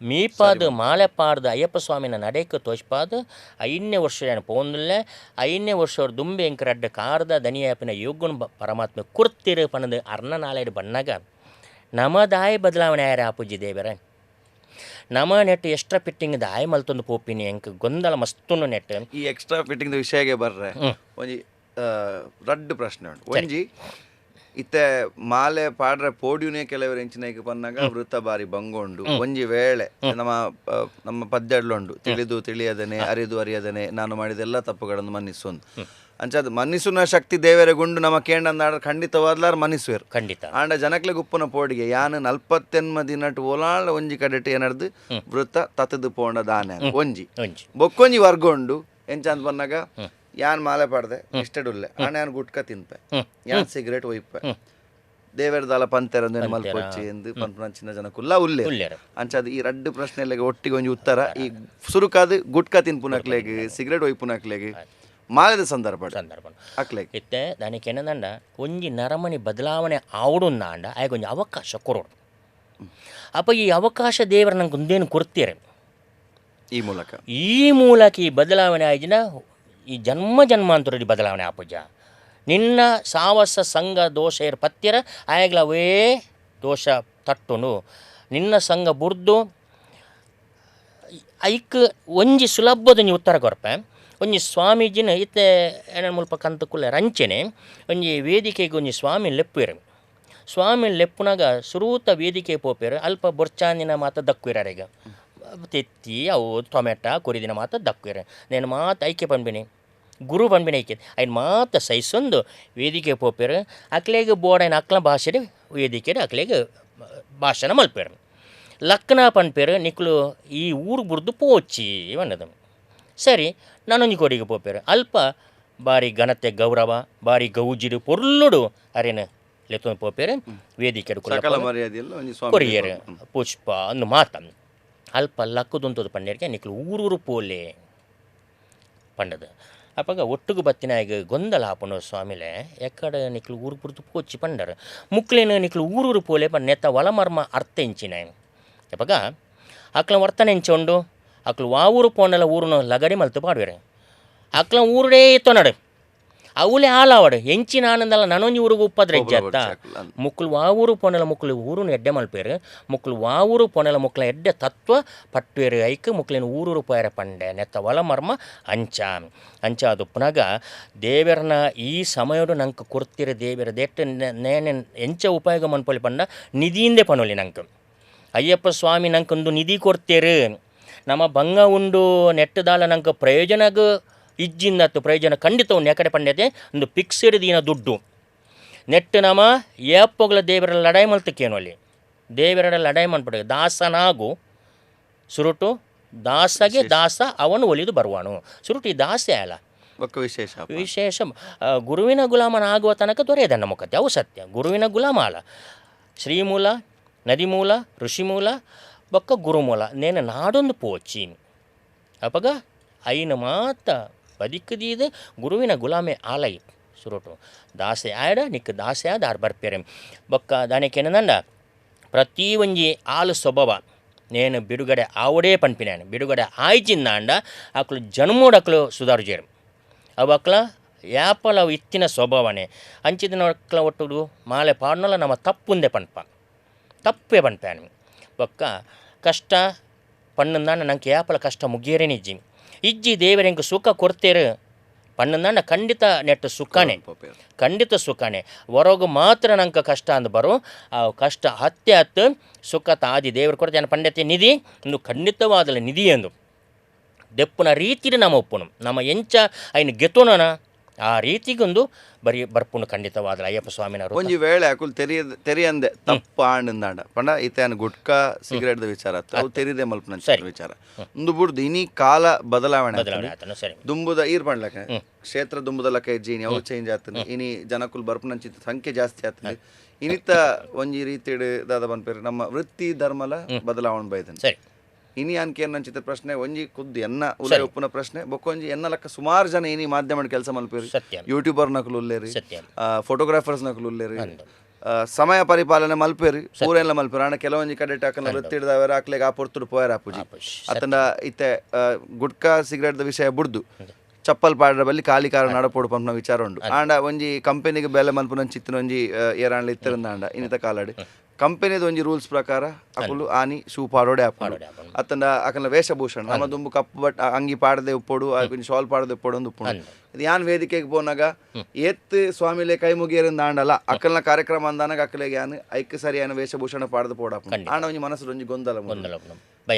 ಮೀಪಾದ ಮಾಲೆಪಾರ್ದ ಅಯ್ಯಪ್ಪ ಸ್ವಾಮಿನ ನಡೆಕ್ ತೋಜ್ಪಾದ 5ನೇ ವರ್ಷ ಏನು ಪೋಂದುಲ್ಲೆ 5ನೇ ವರ್ಷ ದುಂಬೆ ಎಂಕ್ ರಡ್ಡ್ ಕಾರ್ದ ದನಿಯಾಪಿನ ಯೋಗುನ್ ಪರಮಾತ್ಮೆ ಕುರ್ತಿರು ಪನದು ಅರ್ಣ ನಾಳೆಡ್ ಬಣ್ಣಗ ನಮದಾಯ ಬದಲಾವಣೆ ಆಯರ ಆಪುಜಿ ದೇವರೇ ನಮ ನೆಟ್ ಎಕ್ಸ್ಟ್ರಾ ಫಿಟ್ಟಿಂಗ್ ದಾಯ ಮಲ್ತೊಂದು ಪೋಪಿನಿ ಎಂಕ್ ಗೊಂದಲ ಮಸ್ತುನು ನೆಟ್ ಈ ಎಕ್ಸ್ಟ್ರಾ ಫಿಟ್ಟಿಂಗ್ ವಿಷಯಗೆ ಬರ್ರೆ ಒಂಜಿ ರಡ್ಡ್ ಪ್ರಶ್ನೆ ಉಂಟು. ಒಂಜಿ ಇತ್ತೆ ಮಾಲೆ ಪಾಡ್ರೆ ಪೋಡಿಯುನೇ ಕೆಲವರು ಎಂಚಿನೈಕ್ ಪನ್ನಾಗ ವೃತ್ತ ಬಾರಿ ಬಂಗೊಂಡು ಒಂಜಿ ವೇಳೆ ನಮ್ಮ ನಮ್ಮ ಪದ್ಯಡ್ಲುಂಡು ತಿಳಿದು ತಿಳಿಯದನೆ ಅರಿದು ಅರಿಯದನೆ ನಾನು ಮಾಡಿದೆಲ್ಲ ತಪ್ಪುಗಳನ್ನು ಮನ್ನಿಸುವಂದು ಅಂಚಾದ ಮನ್ನಿಸುನ ಶಕ್ತಿ ದೇವರ ಗುಂಡು ನಮ್ಮ ಕೇಂದ್ರ ಖಂಡಿತವಾದ್ಲಾರ್ ಮನ್ನಿಸುವೆರು ಖಂಡಿತ. ಆಂಡ ಜನಕ್ಲೆ ಗುಪ್ಪನ ಪೋಡಿಗೆ ಯಾನ್ 48 ದಿನಟ್ ಓಲಾಳ ಒಂಜಿ ಕಡೆಟ್ ಏನರ್ದು ವೃತ್ತ ತತದು ಪೋಂಡ ದಾನೆ ಒಂಜಿ ಬೊಕ್ಕೊಂಜಿ ವರ್ಗ ಉಂಡು ಎಂಚ ಅಂದ್ ಪನ್ನಾಗ ಯಾನ್ ಮಾಲೆ ಪಾಡ್ದೆ ಇಷ್ಟಡುಲ್ಲೆ ಆಂಡ ಯಾನ್ ಗುಟ್ಕ ತಿನ್ಪೆ ಯಾನ್ ಸಿಗರೇಟ್ ಒಯ್ಪೆ ದೇವರದಾಲ ಪಂತೆರ ಮಲ್ಪೊಚ್ಚಿ ಎಂದು ಪನ್ಪುನ ಚಿನ್ನ ಜನ ಕುಲ್ಲ ಉಲ್ಲೆ ಅಂಚಾದ ಈ ರಡ್ಡು ಪ್ರಶ್ನೆಲೆಗೆ ಒಟ್ಟಿಗೆ ಒಂಜಿ ಉತ್ತರ ಈ ಸುರುಕಾದ ಗುಟ್ಕ ತಿನ್ಪುನಕ್ಲೆಗ್ ಸಿಗರೇಟ್ ಒಯ್ಪುನಕ್ಲೆಗ್ ಮಾಲೆದ ಸಂದರ್ಭ ಅಕ್ಲೆಗ್ ಇತ್ತೆ ದಾನಿಕ್ ಏನಂದಂಡ ಒಂಜಿ ನರಮನಿ ಬದಲಾವಣೆ ಆವಡುಂದಾಂಡ ಆಯ್ಗೆ ಒಂಜಿ ಅವಕಾಶ ಕೊರೋಡು. ಅಪ್ಪ ಈ ಅವಕಾಶ ದೇವರ ನಂಗೆ ಒಂದೇನು ಕೊಡ್ತೀರ ಈ ಮೂಲಕ ಈ ಮೂಲಕ ಈ ಬದಲಾವಣೆ ಆಯ್ಜಿನ ಈ ಜನ್ಮ ಜನ್ಮಾಂತರಡಿ ಬದಲಾವಣೆ ಆಪುಜ ನಿನ್ನ ಸಾವಸ ಸಂಘ ದೋಷ ಏರ್ ಪತ್ತಿರ ಆಯಗ್ಲವೇ ದೋಷ ತಟ್ಟುನು ನಿನ್ನ ಸಂಘ ಬುರ್ದು ಐಕ್ ಒಂಜಿ ಸುಲಭದ ಒಂಜಿ ಉತ್ತರ ಕೊರ್ಪೆ ಒಂಜಿ ಸ್ವಾಮೀಜಿನ ಇತ್ತೆ ಏನ ಮುಲ್ಪ ಕಂತ ಕುಲ್ಲ ರಂಚನೆ ಒಂಜಿ ವೇದಿಕೆಗೆ ಒಂಜಿ ಸ್ವಾಮಿ ಲೆಪ್ಪುವೆರು. ಸ್ವಾಮಿ ಲೆಪ್ಪುನಾಗ ಸುರೂತ ವೇದಿಕೆ ಪೋಪೇರು ಅಲ್ಪ ಬೊರ್ಚಾಂದಿನ ಮಾತ ದಕ್ಕುವೆರಾರೀಗ ತೆತ್ತಿ ಅವು ಟೊಮೆಟೊ ಕೊರಿದಿನ ಮಾತ ದಕ್ಕುವೆರು ನೇನು ಮಾತು ಐಕೆ ಪನ್ಪಿನಿ ಗುರು ಪನ್ಪಿನಿ ಐಕೆ ಐನ್ ಮಾತ ಸೈಸೊಂದು ವೇದಿಕೆ ಪೋಪೇರು ಅಕ್ಲೆಗ್ ಬೋಡೈನ ಅಕ್ಲ ಭಾಷೆಡ್ ವೇದಿಕೆಡ್ ಅಕ್ಲೆಗ್ ಭಾಷಣ ಮಲ್ಪೇರು. ಲಕ್ಕನ ಪನ್ಪೇರು ನಿಕ್ಲು ಈ ಊರು ಬುಡ್ದು ಪೋಚಿ ಪಂಡದು. ಸರಿ ನಾನೊಂಜಿ ಕೋಡಿಗೆ ಪೋಪೇರು ಅಲ್ಪ ಬಾರಿ ಘನತೆ ಗೌರವ ಬಾರಿ ಗೌಜಿಡು ಪೊರ್ಲುಡು ಅರೇನ ಲೆತ್ತೊಂದು ಪೋಪೇರು ವೇದಿಕೆ ಕೊರಿಯರು ಪುಷ್ಪ ಅಂದು ಮಾತ ಅಲ್ಪ ಲಕ್ಕುದುಂತದ ಪಂಡೇರಿಗೆ ನಿಕ್ಲು ಊರೂರು ಪೋಲೆ ಪಂಡದು. ಅಪಗ ಒಟ್ಟುಗು ಬತ್ತಿನಾಗ ಗೊಂದಲ ಆಪುಂಡು ಸ್ವಾಮಿಲೆ ಎಕ್ಕಡ ನಿಕ್ಲು ಊರು ಪುರ್ದು ಪೋಚಿ ಪಂಡರು ಮುಕ್ಲೇನು ನಿಕ್ಲು ಊರೂರು ಪೋಲೆ ಪಂಡ ನೆತ್ತ ಒಳಮರ್ಮ ಅರ್ಥ ಎಂಚಿನ. ಅಪಗ ಅಕ್ಲ ವರ್ತನೆ ಎಂಚ ಉಂಡು ಅಕ್ಲು ವಾ ಊರು ಪೋಂಡಲ ಊರುನು ಲಗಡಿ ಮಲ್ತು ಪಾಡುವೆರು ಅಕ್ಲ ಊರುಡೇ ಇತ್ತೊನಡು ಅವಲೇ ಆಲಾವಡು ಎಂಚಿನ ಆನಂದಲ್ಲ ನನೊಂಜಿ ಊರಿಗೆ ಉಪ್ಪದ್ರೆ ಹೆಜ್ಜೆ ಮುಕ್ಲು ವಾ ಊರು ಪೋಣಲ ಮುಕ್ಲು ಊರುನು ಎಡ್ಡೆ ಮಲ್ಪೇರು ಮುಕ್ಲು ವಾ ಊರು ಪೋಣಲ ಮುಕ್ಲ ಎಡ್ಡೆ ತತ್ವ ಪಟ್ವೇರು ಐಕ್ ಮುಕ್ಲಿನ ಊರೂರು ಪೋಯರ ಪಂಡೆ ನೆತ್ತ ಒಲ ಮರ್ಮ ಅಂಚ ಅಂಚ ಅದು ಪುನಗ ದೇವರನ ಈ ಸಮಯಡು ನಂಗೆ ಕೊರ್ತಿರ ದೇವರ ದೇಟ್ ನೇನೆ ಎಂಚ ಉಪಯೋಗ ಮನ್ಪೊಲಿ ಪಂಡ ನಿಧಿಯಿಂದೆ ಪನೊಲಿ ನಂಗೆ ಅಯ್ಯಪ್ಪ ಸ್ವಾಮಿ ನಂಗೊಂದು ನಿಧಿ ಕೊಡ್ತೇರು ನಮ್ಮ ಬಂಗ ಉಂಡು ನೆಟ್ಟದಾಲ ನಂಗೆ ಪ್ರಯೋಜನಗ ಇಜ್ಜಿಂದತ್ತು ಪ್ರಯೋಜನ ಖಂಡಿತ ಉಂಡು ಯಾಕಡೆ ಪಂಡ್ಯತೆ ಒಂದು ಫಿಕ್ಸ್ಡ್ ದಿನ ದುಡ್ಡು ನೆಟ್ಟು ನಮ್ಮ ಏಪೊಗ್ಲ ದೇವರ ಲಡಾಯಿ ಮಲ್ತಕ್ಕೇನು ಅಲ್ಲಿ ದೇವರ ಲಡಾಯಿ ಮನ್ಪಡ ದಾಸನಾಗು ಸುರುಟು ದಾಸಗೆ ದಾಸ ಅವನು ಒಲಿದು ಬರುವನು ಸುರುಟು ಈ ದಾಸೆ ಅಲ್ಲ ವಿಶೇಷ ವಿಶೇಷ ಗುರುವಿನ ಗುಲಾಮನಾಗುವ ತನಕ ದೊರೆಯದನ್ನ ಮುಖತೆ ಅವು ಸತ್ಯ ಗುರುವಿನ ಗುಲಾಮ ಅಲ್ಲ. ಶ್ರೀಮೂಲ ನದಿಮೂಲ ಋಷಿಮೂಲ ಬೊಕ್ಕ ಗುರುಮೂಲ ನೇನ ನಾಡೊಂದು ಪೋಚಿ ಅಪಗ ಐನ ಮಾತ ಬದಿಕ್ಕದೀದ ಗುರುವಿನ ಗುಲಾಮೆ ಆಲೈ ಸುರುಟು ದಾಸೆ ಆಯಡ ನಿಕ್ಕ ದಾಸೆ ಆದ ಆರ್ ಬರ್ಪೇರೆ ಬೊಕ್ಕ ದಾನಕ್ಕೇನಂದ ಪ್ರತಿ ಒಂಜಿ ಆಲು ಸ್ವಭಾವ ನೇನು ಬಿಡುಗಡೆ ಆವಡೇ ಪನ್ಪಿನಾನು ಬಿಡುಗಡೆ ಆಯ್ಚಿಂದಾಂಡ ಅಕ್ಲು ಜನ್ಮೋಡು ಅಕ್ಲು ಸುಧಾರು ಅವು ಅಕ್ಲ ಯಾಪಲ ಅವು ಇತ್ತಿನ ಸ್ವಭಾವನೆ ಅಂಚಿದ ಅಕ್ಲ ಒಟ್ಟು ಮಾಲೆ ಪಾಡ್ನಲ್ಲ ನಮ್ಮ ತಪ್ಪುಂದೆ ಪನ್ಪ ತಪ್ಪೇ ಪನ್ಪಾನು ಬೊಕ್ಕ ಕಷ್ಟ ಪಣ್ಣಂದಾನ ನಂಗೆ ಯಾಪಲ ಕಷ್ಟ ಮುಗಿಯರೇನೆ ಇಜ್ಜಿ ಇಜ್ಜಿ ದೇವರೆಂಗೆ ಸುಖ ಕೊಡ್ತೇರು ಪಣ್ಣಂದಾನ ಖಂಡಿತ ನೆಟ್ಟು ಸುಖನೇ ಖಂಡಿತ ಸುಖನೇ ಹೊರಗು ಮಾತ್ರ ನಂಗೆ ಕಷ್ಟ ಅಂದ್ ಬರು ಆ ಕಷ್ಟ ಹತ್ತೆ ಹತ್ತು ಸುಖ ತಾದಿ ದೇವರು ಕೊಡ್ತೇನೆ ಪಂಡತೆ ನಿಧಿ ಇಂದು ಖಂಡಿತವಾದಲ ನಿಧಿ ಎಂದು ದೆಪ್ಪುನ ರೀತಿಲಿ ನಮ್ಮ ಒಪ್ಪುನು ನಮ್ಮ ಎಂಚ ಐನು ಗೆತೋನ ಆ ರೀತಿಗೊಂದು ಬರಿ ಬರ್ಪುನು ಖಂಡಿತವಾದಲ ಅಯ್ಯಪ್ಪ ಸ್ವಾಮಿನ ಒಂಜಿ ವೇಳೆ ಅಕುಲ್ ತೆರಿಯಂದೆ ತಪ್ಪ ಆಂಡಂದಾಂಡ ಪಂಡ ಈತನ ಗುಟ್ಕಾ ಸಿಗರೇಟ್ ವಿಚಾರ ಅವು ತೆರಿದೆ ಮಲ್ಪನ ವಿಚಾರ ಒಂದು ಬುಡ್ದು ಇನಿ ಕಾಲ ಬದಲಾವಣೆ ಸರಿ ದುಂಬುದ ಈರ್ ಪಂಡ್ಲಕ ಕ್ಷೇತ್ರ ದುಂಬುದ ಲಕ್ಕ ಇಜ್ಜಿ ಇನಿ ಅವು ಚೇಂಜ್ ಆಗ್ತದೆ ಇನಿ ಜನಕುಲ್ ಬರ್ಪುನಂಚಿತ್ತ ಸಂಖ್ಯೆ ಜಾಸ್ತಿ ಆಗ್ತದೆ ಇನಿತ ಒಂಜಿ ರೀತಿ ದಾದ ಪನ್ಪೇರು ನಮ್ಮ ವೃತ್ತಿ ಧರ್ಮಲ ಬದಲಾವಣೆ ಬೈದನ್ ಸರಿ ಇನಿ ಅನ್ಕೆ ನಂಚಿತ ಪ್ರಶ್ನೆ ಒಂಜಿ ಖುದ್ದು ಎನ್ನ ಉಲೈ ಉಪ್ಪುನ ಪ್ರಶ್ನೆ ಬೊಕ್ಕೊಂಜಿ ಎನ್ನ ಲಕ್ಕ ಸುಮಾರು ಜನ ಇನಿ ಮಾಧ್ಯಮ ಕೆಲಸ ಮಲ್ಪೇರಿ ಯೂಟ್ಯೂಬರ್ ನಕಲು ಉಲ್ಲೇರಿ ಫೋಟೋಗ್ರಾಫರ್ಸ್ ನಕಲು ಉಲ್ಲೇರಿ ಸಮಯ ಪರಿಪಾಲನೆ ಮಲ್ಪೇರಿ ಪೂರೆಲ್ಲ ಮಲ್ಪೇರಿ ಅಣ್ಣ ಕೆಲವೊಂಜಿ ಕಡೆ ಹಾಕಲ್ಲ ವೃತ್ತಿ ಹಿಡ್ದವರ ಆಕ್ಲೆಗ್ ಆ ಪೊರ್ತುಡು ಪೋಯರ್ ಆಪುಜಿ ಅತಂಡ ಇತ್ತೆ ಗುಟ್ಕಾ ಸಿಗರೇಟ್ ವಿಷಯ ಬುಡ್ದು ಚಪ್ಪಲ್ ಪಾಡ್ರ ಬಲ್ಲಿ ಖಾಲಿ ಕಾರ ನಡಪೋಡು ಪಂಪ್ನ ವಿಚಾರ ಉಂಡು ಆಂಡ ಒಂಜಿ ಕಂಪನಿಗೆ ಬೆಲೆ ಮಲ್ಪುನ ಚಿತ್ತಿನ ಒಂಜಿ ಏರಾಂಡ್ಲ ಇತ್ತಿರಂದಾಂಡ ಇನ್ನಿತ ಕಾಲಾಡಿ ಕಂಪನಿದ ಒಂಜಿ ರೂಲ್ಸ್ ಪ್ರಕಾರ ಅಕುಲು ಆನಿ ಶೂ ಪಾಡೋಡೆ ಆಪುಂಡು ಅತ್ತಂಡ ಅಕಲ್ನ ವೇಷಭೂಷಣ ನಮ್ಮ ದುಂಬು ಕಪ್ಪು ಬಟ್ ಅಂಗಿ ಪಾಡದೆ ಉಪ್ಪೋಡು ಒಂಜಿ ಶಾಲ್ ಪಾಡದೆ ಉಪ್ಪೋಡು ಒಂದು ಉಪ್ಪುಂಡು ಇದು ಯಾನ್ ವೇದಿಕೆಗೆ ಪೋನಾಗ ಏತ್ ಸ್ವಾಮಿಲೆ ಕೈ ಮುಗಿಯರಿಂದ ಆಂಡಲ್ಲ ಅಕಲ್ನ ಕಾರ್ಯಕ್ರಮ ಅಂದಾನಾಗ ಅಕಲೆಗೆ ಯಾನ್ ಐಕ್ ಸರಿಯಾನ ವೇಷಭೂಷಣ ಪಾಡದು ಪೋಡಾಪುಂಡು ಆಂಡ ಒಂಜಿ ಮನಸ್ಸು ಒಂಜಿ ಗೊಂದಲ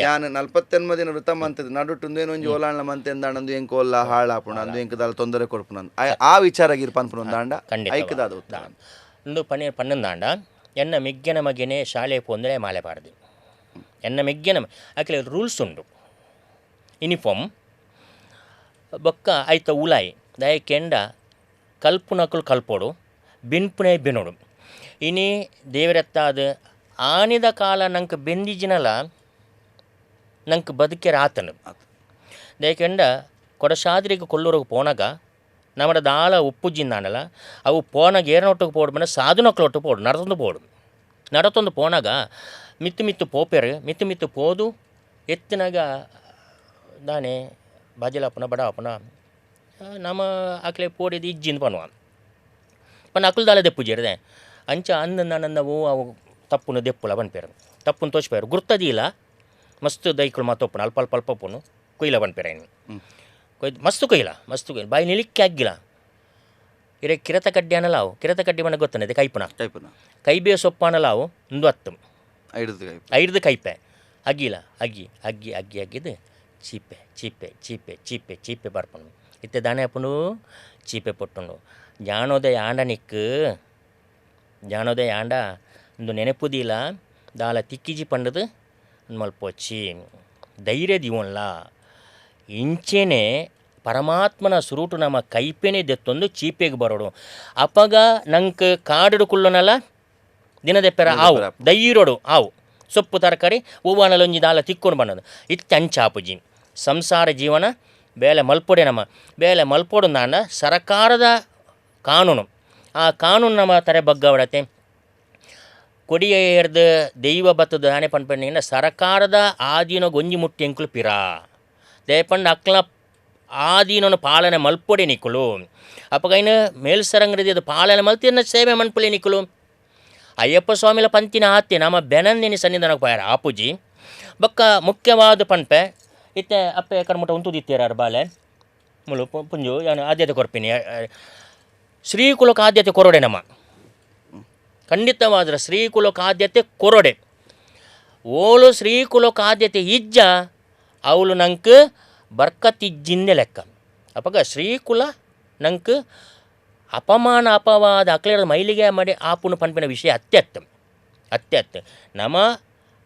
ಯಾನ್ 49 ದಿನ ವೃತ ಮಂತದ ನಡುಟುಂದು ಒಂಜಿ ಓಲಾಂಡ್ಲ ಮಂತೆ ಎಂದಾಂಡು ಎಂಕ್ ಓಲ್ಲ ಹಾಳಾಪುಂಡು ಅಂದು ಎಂಕ್ ದಾಲ ತೊಂದರೆ ಕೊಡ್ಪುನ ಆ ವಿಚಾರ ಗಿರ್ ಪನ್ಪುನ ಒಂದಾಂಡ ಐಕ್ ದಾದ ಉತ್ತರ ಒಂದು ಪನ್ನೆ ಪನ್ನೊಂದಾಂಡ ಎನ್ನ ಮೆಗ್ಗೆನ ಮಗೆನೆ ಶಾಲೆ ಪೋಂದರೆ ಮಾಲೆ ಪಾಡ್ದು ಎನ್ನ ಮೆಗ್ಗೆನ ಅಕ್ಲೆ ರೂಲ್ಸ್ ಉಂಡು ಯೂನಿಫಾರ್ಮ್ ಬೊಕ್ಕ ಐತ ಉಲಾಯಿ ದಯ ಕೆಂಡ ಕಲ್ಪುನಕುಲು ಕಲ್ಪೋಡು ಬಿನ್ಪುನೆ ಬೆನೋಡು ಇನಿ ದೇವರತ್ತಾದ ಆನಿದ ಕಾಲ ನಂಗೆ ಬೆಂದಿಜಿನಲ ನಂಗೆ ಬದುಕೆರ ಆತನು ದಯಕೆಂಡ ಕೊಡಸಾದ್ರಿಗೆ ಕೊಲ್ಲೂರಿಗೆ ಪೋನಾಗ ನಮ್ಮಡ ದಾಲ ಉಪ್ಪುಜ್ಜಿಂದಾನಲ್ಲ ಅವು ಪೋನಾಗ ಏರನೊಟ್ಟಿಗೆ ಪೋಡು ಬಂದ ಸಾಧುನಕ್ಲೊಟ್ಟು ಪೋಡು ನಡತೊಂದು ಪೋಡು ನಡತೊಂದು ಪೋನಾಗ ಮಿತ್ತು ಮಿತ್ತು ಪೋಪೆರು ಮಿತ್ತು ಮಿತ್ತು ಪೋದು ಎತ್ತಿನಾಗ ದಾನೆ ಬಾಜಿಲಾಪುನ ಬಡಾಪುನ ನಮ್ಮ ಆಕಲೆ ಪೋಡಿದ ಇಜ್ಜಿಂದ ಪನ್ನುವ ಪನ್ನ ಅಕುಲು ದಾಲ ದೆಪ್ಪುಜಿರದೆ ಅಂಚ ಅಂದ ನನ್ನವು ಅವು ತಪ್ಪುನು ದೆಪ್ಪುಲ ಪನ್ಪೇರು ತಪ್ಪುನು ತೋಚ್ಪೇರು ಗುರ್ತದಿಲ್ಲ ಮಸ್ತ್ ದೈಕುಲು ಮಾತೊಪ್ಪುನು ಅಲ್ಪ ಅಲ್ಪ ಅಲ್ಪ ಪುನು ಕೊಯ್ಲ ಪನ್ಪೇರು ಐನು ಕೊಯ್ದು ಮಸ್ತ್ ಕೊಯ್ಲ ಮಸ್ತ್ ಕೊಯ್ಲ ಬಾಯಿ ನಿಲಿಕ್ಕೆ ಆಗ್ಗಿಲ್ಲ ಇರೆ ಕಿರತ ಕಡ್ಡಿ ಅನ್ನಲಾವು ಕಿರತ ಕಡ್ಡಿ ಮನೆ ಗೊತ್ತನದೆ ಕೈಪುನ ಕೈಪುನ ಕೈಬೇ ಸೊಪ್ಪನಲಾವು ಒಂದು ಹತ್ತು ಐದು ಐದು ಕೈಪೆ ಅಗ್ಗಿಲ್ಲ ಅಗ್ಗಿ ಅಗ್ಗಿ ಅಗ್ಗಿ ಅಗ್ಗಿದು ಚೀಪೆ ಚೀಪೆ ಚೀಪೆ ಚೀಪೆ ಚೀಪೆ ಬರ್ಪುಂಡು ಇತ್ತೆ ದಾನೆ ಅಪ್ಪುಂಡು ಚೀಪೆ ಪೊಟ್ಟುಂಡು ಜ್ಞಾನೋದಯ ಆಂಡ ನಿಕ್ಕು ಜ್ಞಾನೋದಯ ಆಂಡ ಒಂದು ನೆನಪುದಿಲ್ಲ ದಾಲ ತಿಕ್ಕಿಜಿ ಪಂಡದು ಮಲ್ಪೊಚ್ಚಿ ಧೈರ್ಯ ದೀವೊನ್ಲ ಇಂಚೆನೆ ಪರಮಾತ್ಮನ ಸುರುಟು ನಮ್ಮ ಕೈಪೆನೆ ದೆತ್ತೊಂದು ಚೀಪೆಗೆ ಬರೋಡು ಅಪಗ ನಂಕ್ ಕಾಡುಡು ಕುಲ್ಲುನಲ ದಿನದೆಪ್ಪೆರ ಆವು ಧೈರ್ಯಡು ಆವು ಸೊಪ್ಪು ತರಕಾರಿ ಹೂವನಲೊಂಜಿ ದಾಲ ತಿಕ್ಕೊಂಡು ಬನ್ನದು ಇತ್ತೆ ಅಂಚಾಪುಜಿ ಸಂಸಾರ ಜೀವನ ಬೇಲೆ ಮಲ್ಪೊಡೆ ನಮ್ಮ ಬೇಲೆ ಮಲ್ಪೊಡು ನಾನ ಸರಕಾರದ ಕಾನೂನು ಆ ಕಾನೂನು ನಮ್ಮ ತರೆ ಬಗ್ಗವಡತೆ ಕೊಡಿಯ ಏರ್ದು ದೈವ ಬತ್ತದ ದಾನೆ ಪನ್ಪಂಡಿನ ಸರಕಾರದ ಆದೀನ ಗೊಂಜಿ ಮುಟ್ಟಿ ಎಂಕುಲು ಪಿರಾ ದೇಪಂಡ ಅಕ್ಲ ಆದೀನನು ಪಾಲನೆ ಮಲ್ಪೊಡೆ ನಿಕ್ಕುಲು ಅಪಗೈನ ಮೇಲ್ಸರಂಗದ ಅದು ಪಾಲನೆ ಮಲ್ತಿನ ಸೇವೆ ಮನ್ಪುಲೆ ನಿಕ್ಕುಲು ಅಯ್ಯಪ್ಪ ಸ್ವಾಮಿಲ ಪಂತಿನ ಆತ್ತೆ ನಮ್ಮ ಬೆನಂದಿನಿ ಸನ್ನಿಧಾನಕ್ಕೆ ಪೋಯಾರ ಆಪುಜಿ ಬೊಕ್ಕ ಮುಖ್ಯವಾದ ಪನ್ಪೆ ಇತ್ತೆ ಅಪ್ಪೆ ಕರ್ಮುಟ ಉಂತುದಿತ್ತೀರಾರು ಬಾಲೆ ಮುಲು ಪುಂಜು ಯಾನು ಆದ್ಯತೆ ಕೊರ್ಪಿನಿ ಶ್ರೀಕುಲಕ್ಕೆ ಆದ್ಯತೆ ಕೊರೊಡೆ ನಮ್ಮ ಖಂಡಿತವಾದ್ರೆ ಶ್ರೀಕುಲಕ್ಕೆ ಆದ್ಯತೆ ಕೊರೊಡೆ ಓಲು ಶ್ರೀಕುಲಕ್ಕೆ ಆದ್ಯತೆ ಇಜ್ಜ ಅವಳು ನಂಗೆ ಬರ್ಕತ್ತಿಜ್ಜಿಂದೆ ಲೆಕ್ಕ ಅಪಗ ಶ್ರೀಕುಲ ನಂಗೆ ಅಪಮಾನ ಅಪವಾದ ಅಕ್ಲೇರ ಮೈಲಿಗೆ ಮಾಡಿ ಆಪುನು ಪನ್ಪಿನ ವಿಷಯ ಅತ್ಯತ್ತ ಅತ್ಯತ್ತ ನಮ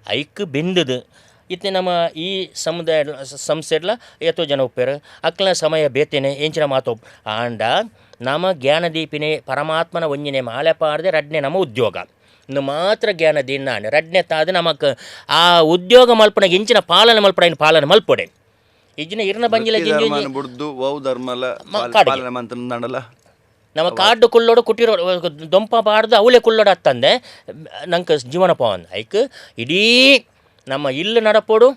ಐಕ್ ಬೆಂದದು ಇತ್ತೆ ನಮ್ಮ ಈ ಸಮುದಾಯ ಸಂಸ್ಥೆಡ್ಲ ಏತೋ ಜನ ಉಪ್ಪೇರು ಅಕ್ಲ ಸಮಯ ಬೇತೇನೆ ಎಂಚಿನ ಮಾತು ಆಂಡ ನಮ ಜ್ಞಾನದೀಪಿನೇ ಪರಮಾತ್ಮನ ಒಂಜಿನೆ ಮಾಲೆ ಪಾರದೆ ರಡ್ನೆ ನಮ್ಮ ಉದ್ಯೋಗ ಇನ್ನು ಮಾತ್ರ ಜ್ಞಾನ ದಿನ ರಡ್ನೆ ತಾದ ನಮಕ್ ಆ ಉದ್ಯೋಗ ಮಲ್ಪನ ಎಂಚಿನ ಪಾಲನೆ ಮಲ್ಪಡ ಇನ್ನು ಪಾಲನೆ ಮಲ್ಪೊಡೆ ಇಜ್ಜಿನ ಇರ್ನ ಬಂಜಿಲ ಜಿಂಜಿ ಧರ್ಮನ ಬುಡ್ದು ವೌ ಧರ್ಮಲ ಕಾಡಿಗೆ. ಪಾಲನೆ ಮಂತಂದಂಡಲ ನಮ್ಮ ಕಾಡು ಕುಳ್ಳೋಡು ಕುಟಿರೋ ದೊಂಪ ಪಾಡ್ದು ಅವಳೆ ಕುಳ್ಳೋಡು ಅತ್ತಂದೆ ನಂಗೆ ಜೀವನ ಪವನ್ ಐಕ್ ಇಡೀ ನಮ್ಮ ಇಲ್ಲು ನಡಪೋಡು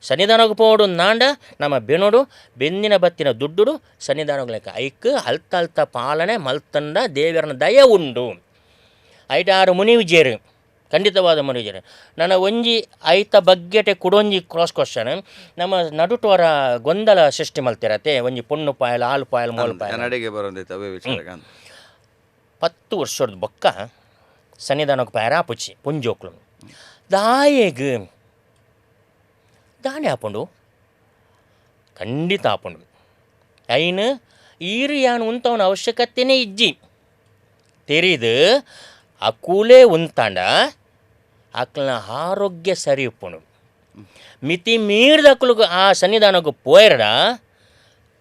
ಸನ್ನಿಧಾನಕ್ಕೆ ಪೋಡು ನಾಂಡ ನಮ್ಮ ಬೆನೋಡು ಬೆಂದಿನ ಬತ್ತಿನ ದುಡ್ಡುಡು ಸನ್ನಿಧಾನಕ್ಕೆ ಐಕ್ ಅಲ್ತ ಅಲ್ತ ಪಾಲನೆ ಮಲ್ತಂಡ ದೇವರನ ದಯ ಉಂಡು ಐಟ ಆರು ಮುನಿವಿಜೇರು ಖಂಡಿತವಾದ ಮುನಿವಿಜೇರು ನನ್ನ ಒಂಜಿ ಐತ ಬಗ್ಗೆಟೆ ಕುಡೊಂಜಿ ಕ್ರಾಸ್ ಕ್ವಶನ್ ನಮ್ಮ ನಡುಟುವರ ಗೊಂದಲ ಸೃಷ್ಟಿ ಮಲ್ತಿರತ್ತೆ ಒಂಜಿ ಪೊಣ್ಣು ಪಾಯಲ್ ಆಲು ಪಾಯಲ್ ಮೋಲು ಪಾಯಲ್ ನಡೆಗೆ ಬರೋದೈತೆ ಅವೇ ವಿಚಾರ 10 ವರ್ಷದ ಬೊಕ್ಕ ಸನ್ನಿಧಾನಕ್ಕೆ ಪಾಯರ ಆಪುಚಿ ಪೊಂಜೋಕ್ಲು ದಾಯೆಗ್ ದಾನೆ ಆಪುಂಡು ಖಂಡಿತ ಆಪುಂಡು ಐನ್ ಈರು ಯಾನ್ ಉಂತವನ ಅವಶ್ಯಕತೆನೇ ಇಜ್ಜಿ ತೆರಿದು ಅಕೂಲೇ ಉಂತಾಂಡ ಅಕ್ಲನ ಆರೋಗ್ಯ ಸರಿ ಉಪ್ಪುಂಡು ಮಿತಿ ಮೀರಿದ ಅಕ್ಲುಗು ಆ ಸನ್ನಿಧಾನಕ್ಕೆ ಪೋಯರ್ಡ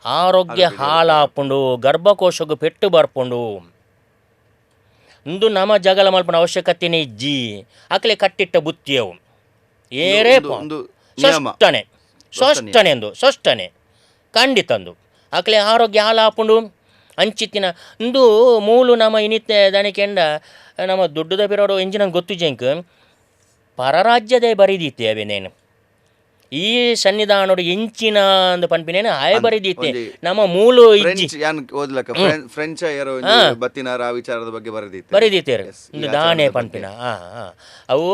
ಆರೋಗ್ಯ ಹಾಳಾಪುಂಡು ಗರ್ಭಕೋಶకు ಪೆಟ್ಟು ಬರ್ಪುಂಡು ಇಂದು ನಮ್ಮ ಜಗಲ ಮಲ್ಪನ ಅವಶ್ಯಕತೆನೇ ಇಜ್ಜಿ ಅಕ್ಲೆ ಕಟ್ಟಿಟ್ಟ ಬುತ್ತಿಯವು ಏರೇ ಒಂದು ನಿಯಮ. ಸೊಷ್ಟನೆ ಸೊಷ್ಟನೆ ಎಂದು ಸೊಷ್ಟನೆ ಖಂಡಿತಂದು ಅಕ್ಲೆ ಆರೋಗ್ಯ ಹಾಳಾಪುಂಡು ಅಂಚಿತ್ತಿನ ಇಂದು ಮೂಲು ನಮ್ಮ ಇನಿತ್ತೆ ದನಿಕೆಂಡ ನಮ್ಮ ದುಡ್ಡುದ ಬಿರೋಡು ಎಂಜಿನ ಗೊತ್ತು ಜಂಕ್ ಪರರಾಜ್ಯದೇ ಬರಿದೀತೆ ಅವೇನೇನು ಈ ಸನ್ನಿಧಾನೋಡು ಎಂಚಿನ ಅಂದು ಪನ್ಪಿನೇನು ಆಯ ಬರಿದೀತೆ ಒಂಜಿ ನಮ್ಮ ಮೂಲು ಇಜ್ಜಿ ಫ್ರೆಂಚ್ ಯಾನ್ ಓದ್ಲಕ್ಕ ಫ್ರೆಂಚ್ ಯಾರೋ ಬತ್ತಿನಾರ ಆ ವಿಚಾರದ ಬಗ್ಗೆ ಬರೆದಿತ್ತು ಬರಿದೀತೇರು Yes, ಈ ಇಂದು ದಾನೆ ಆಚಾರದ ಪನ್ಪಿನ ಅವು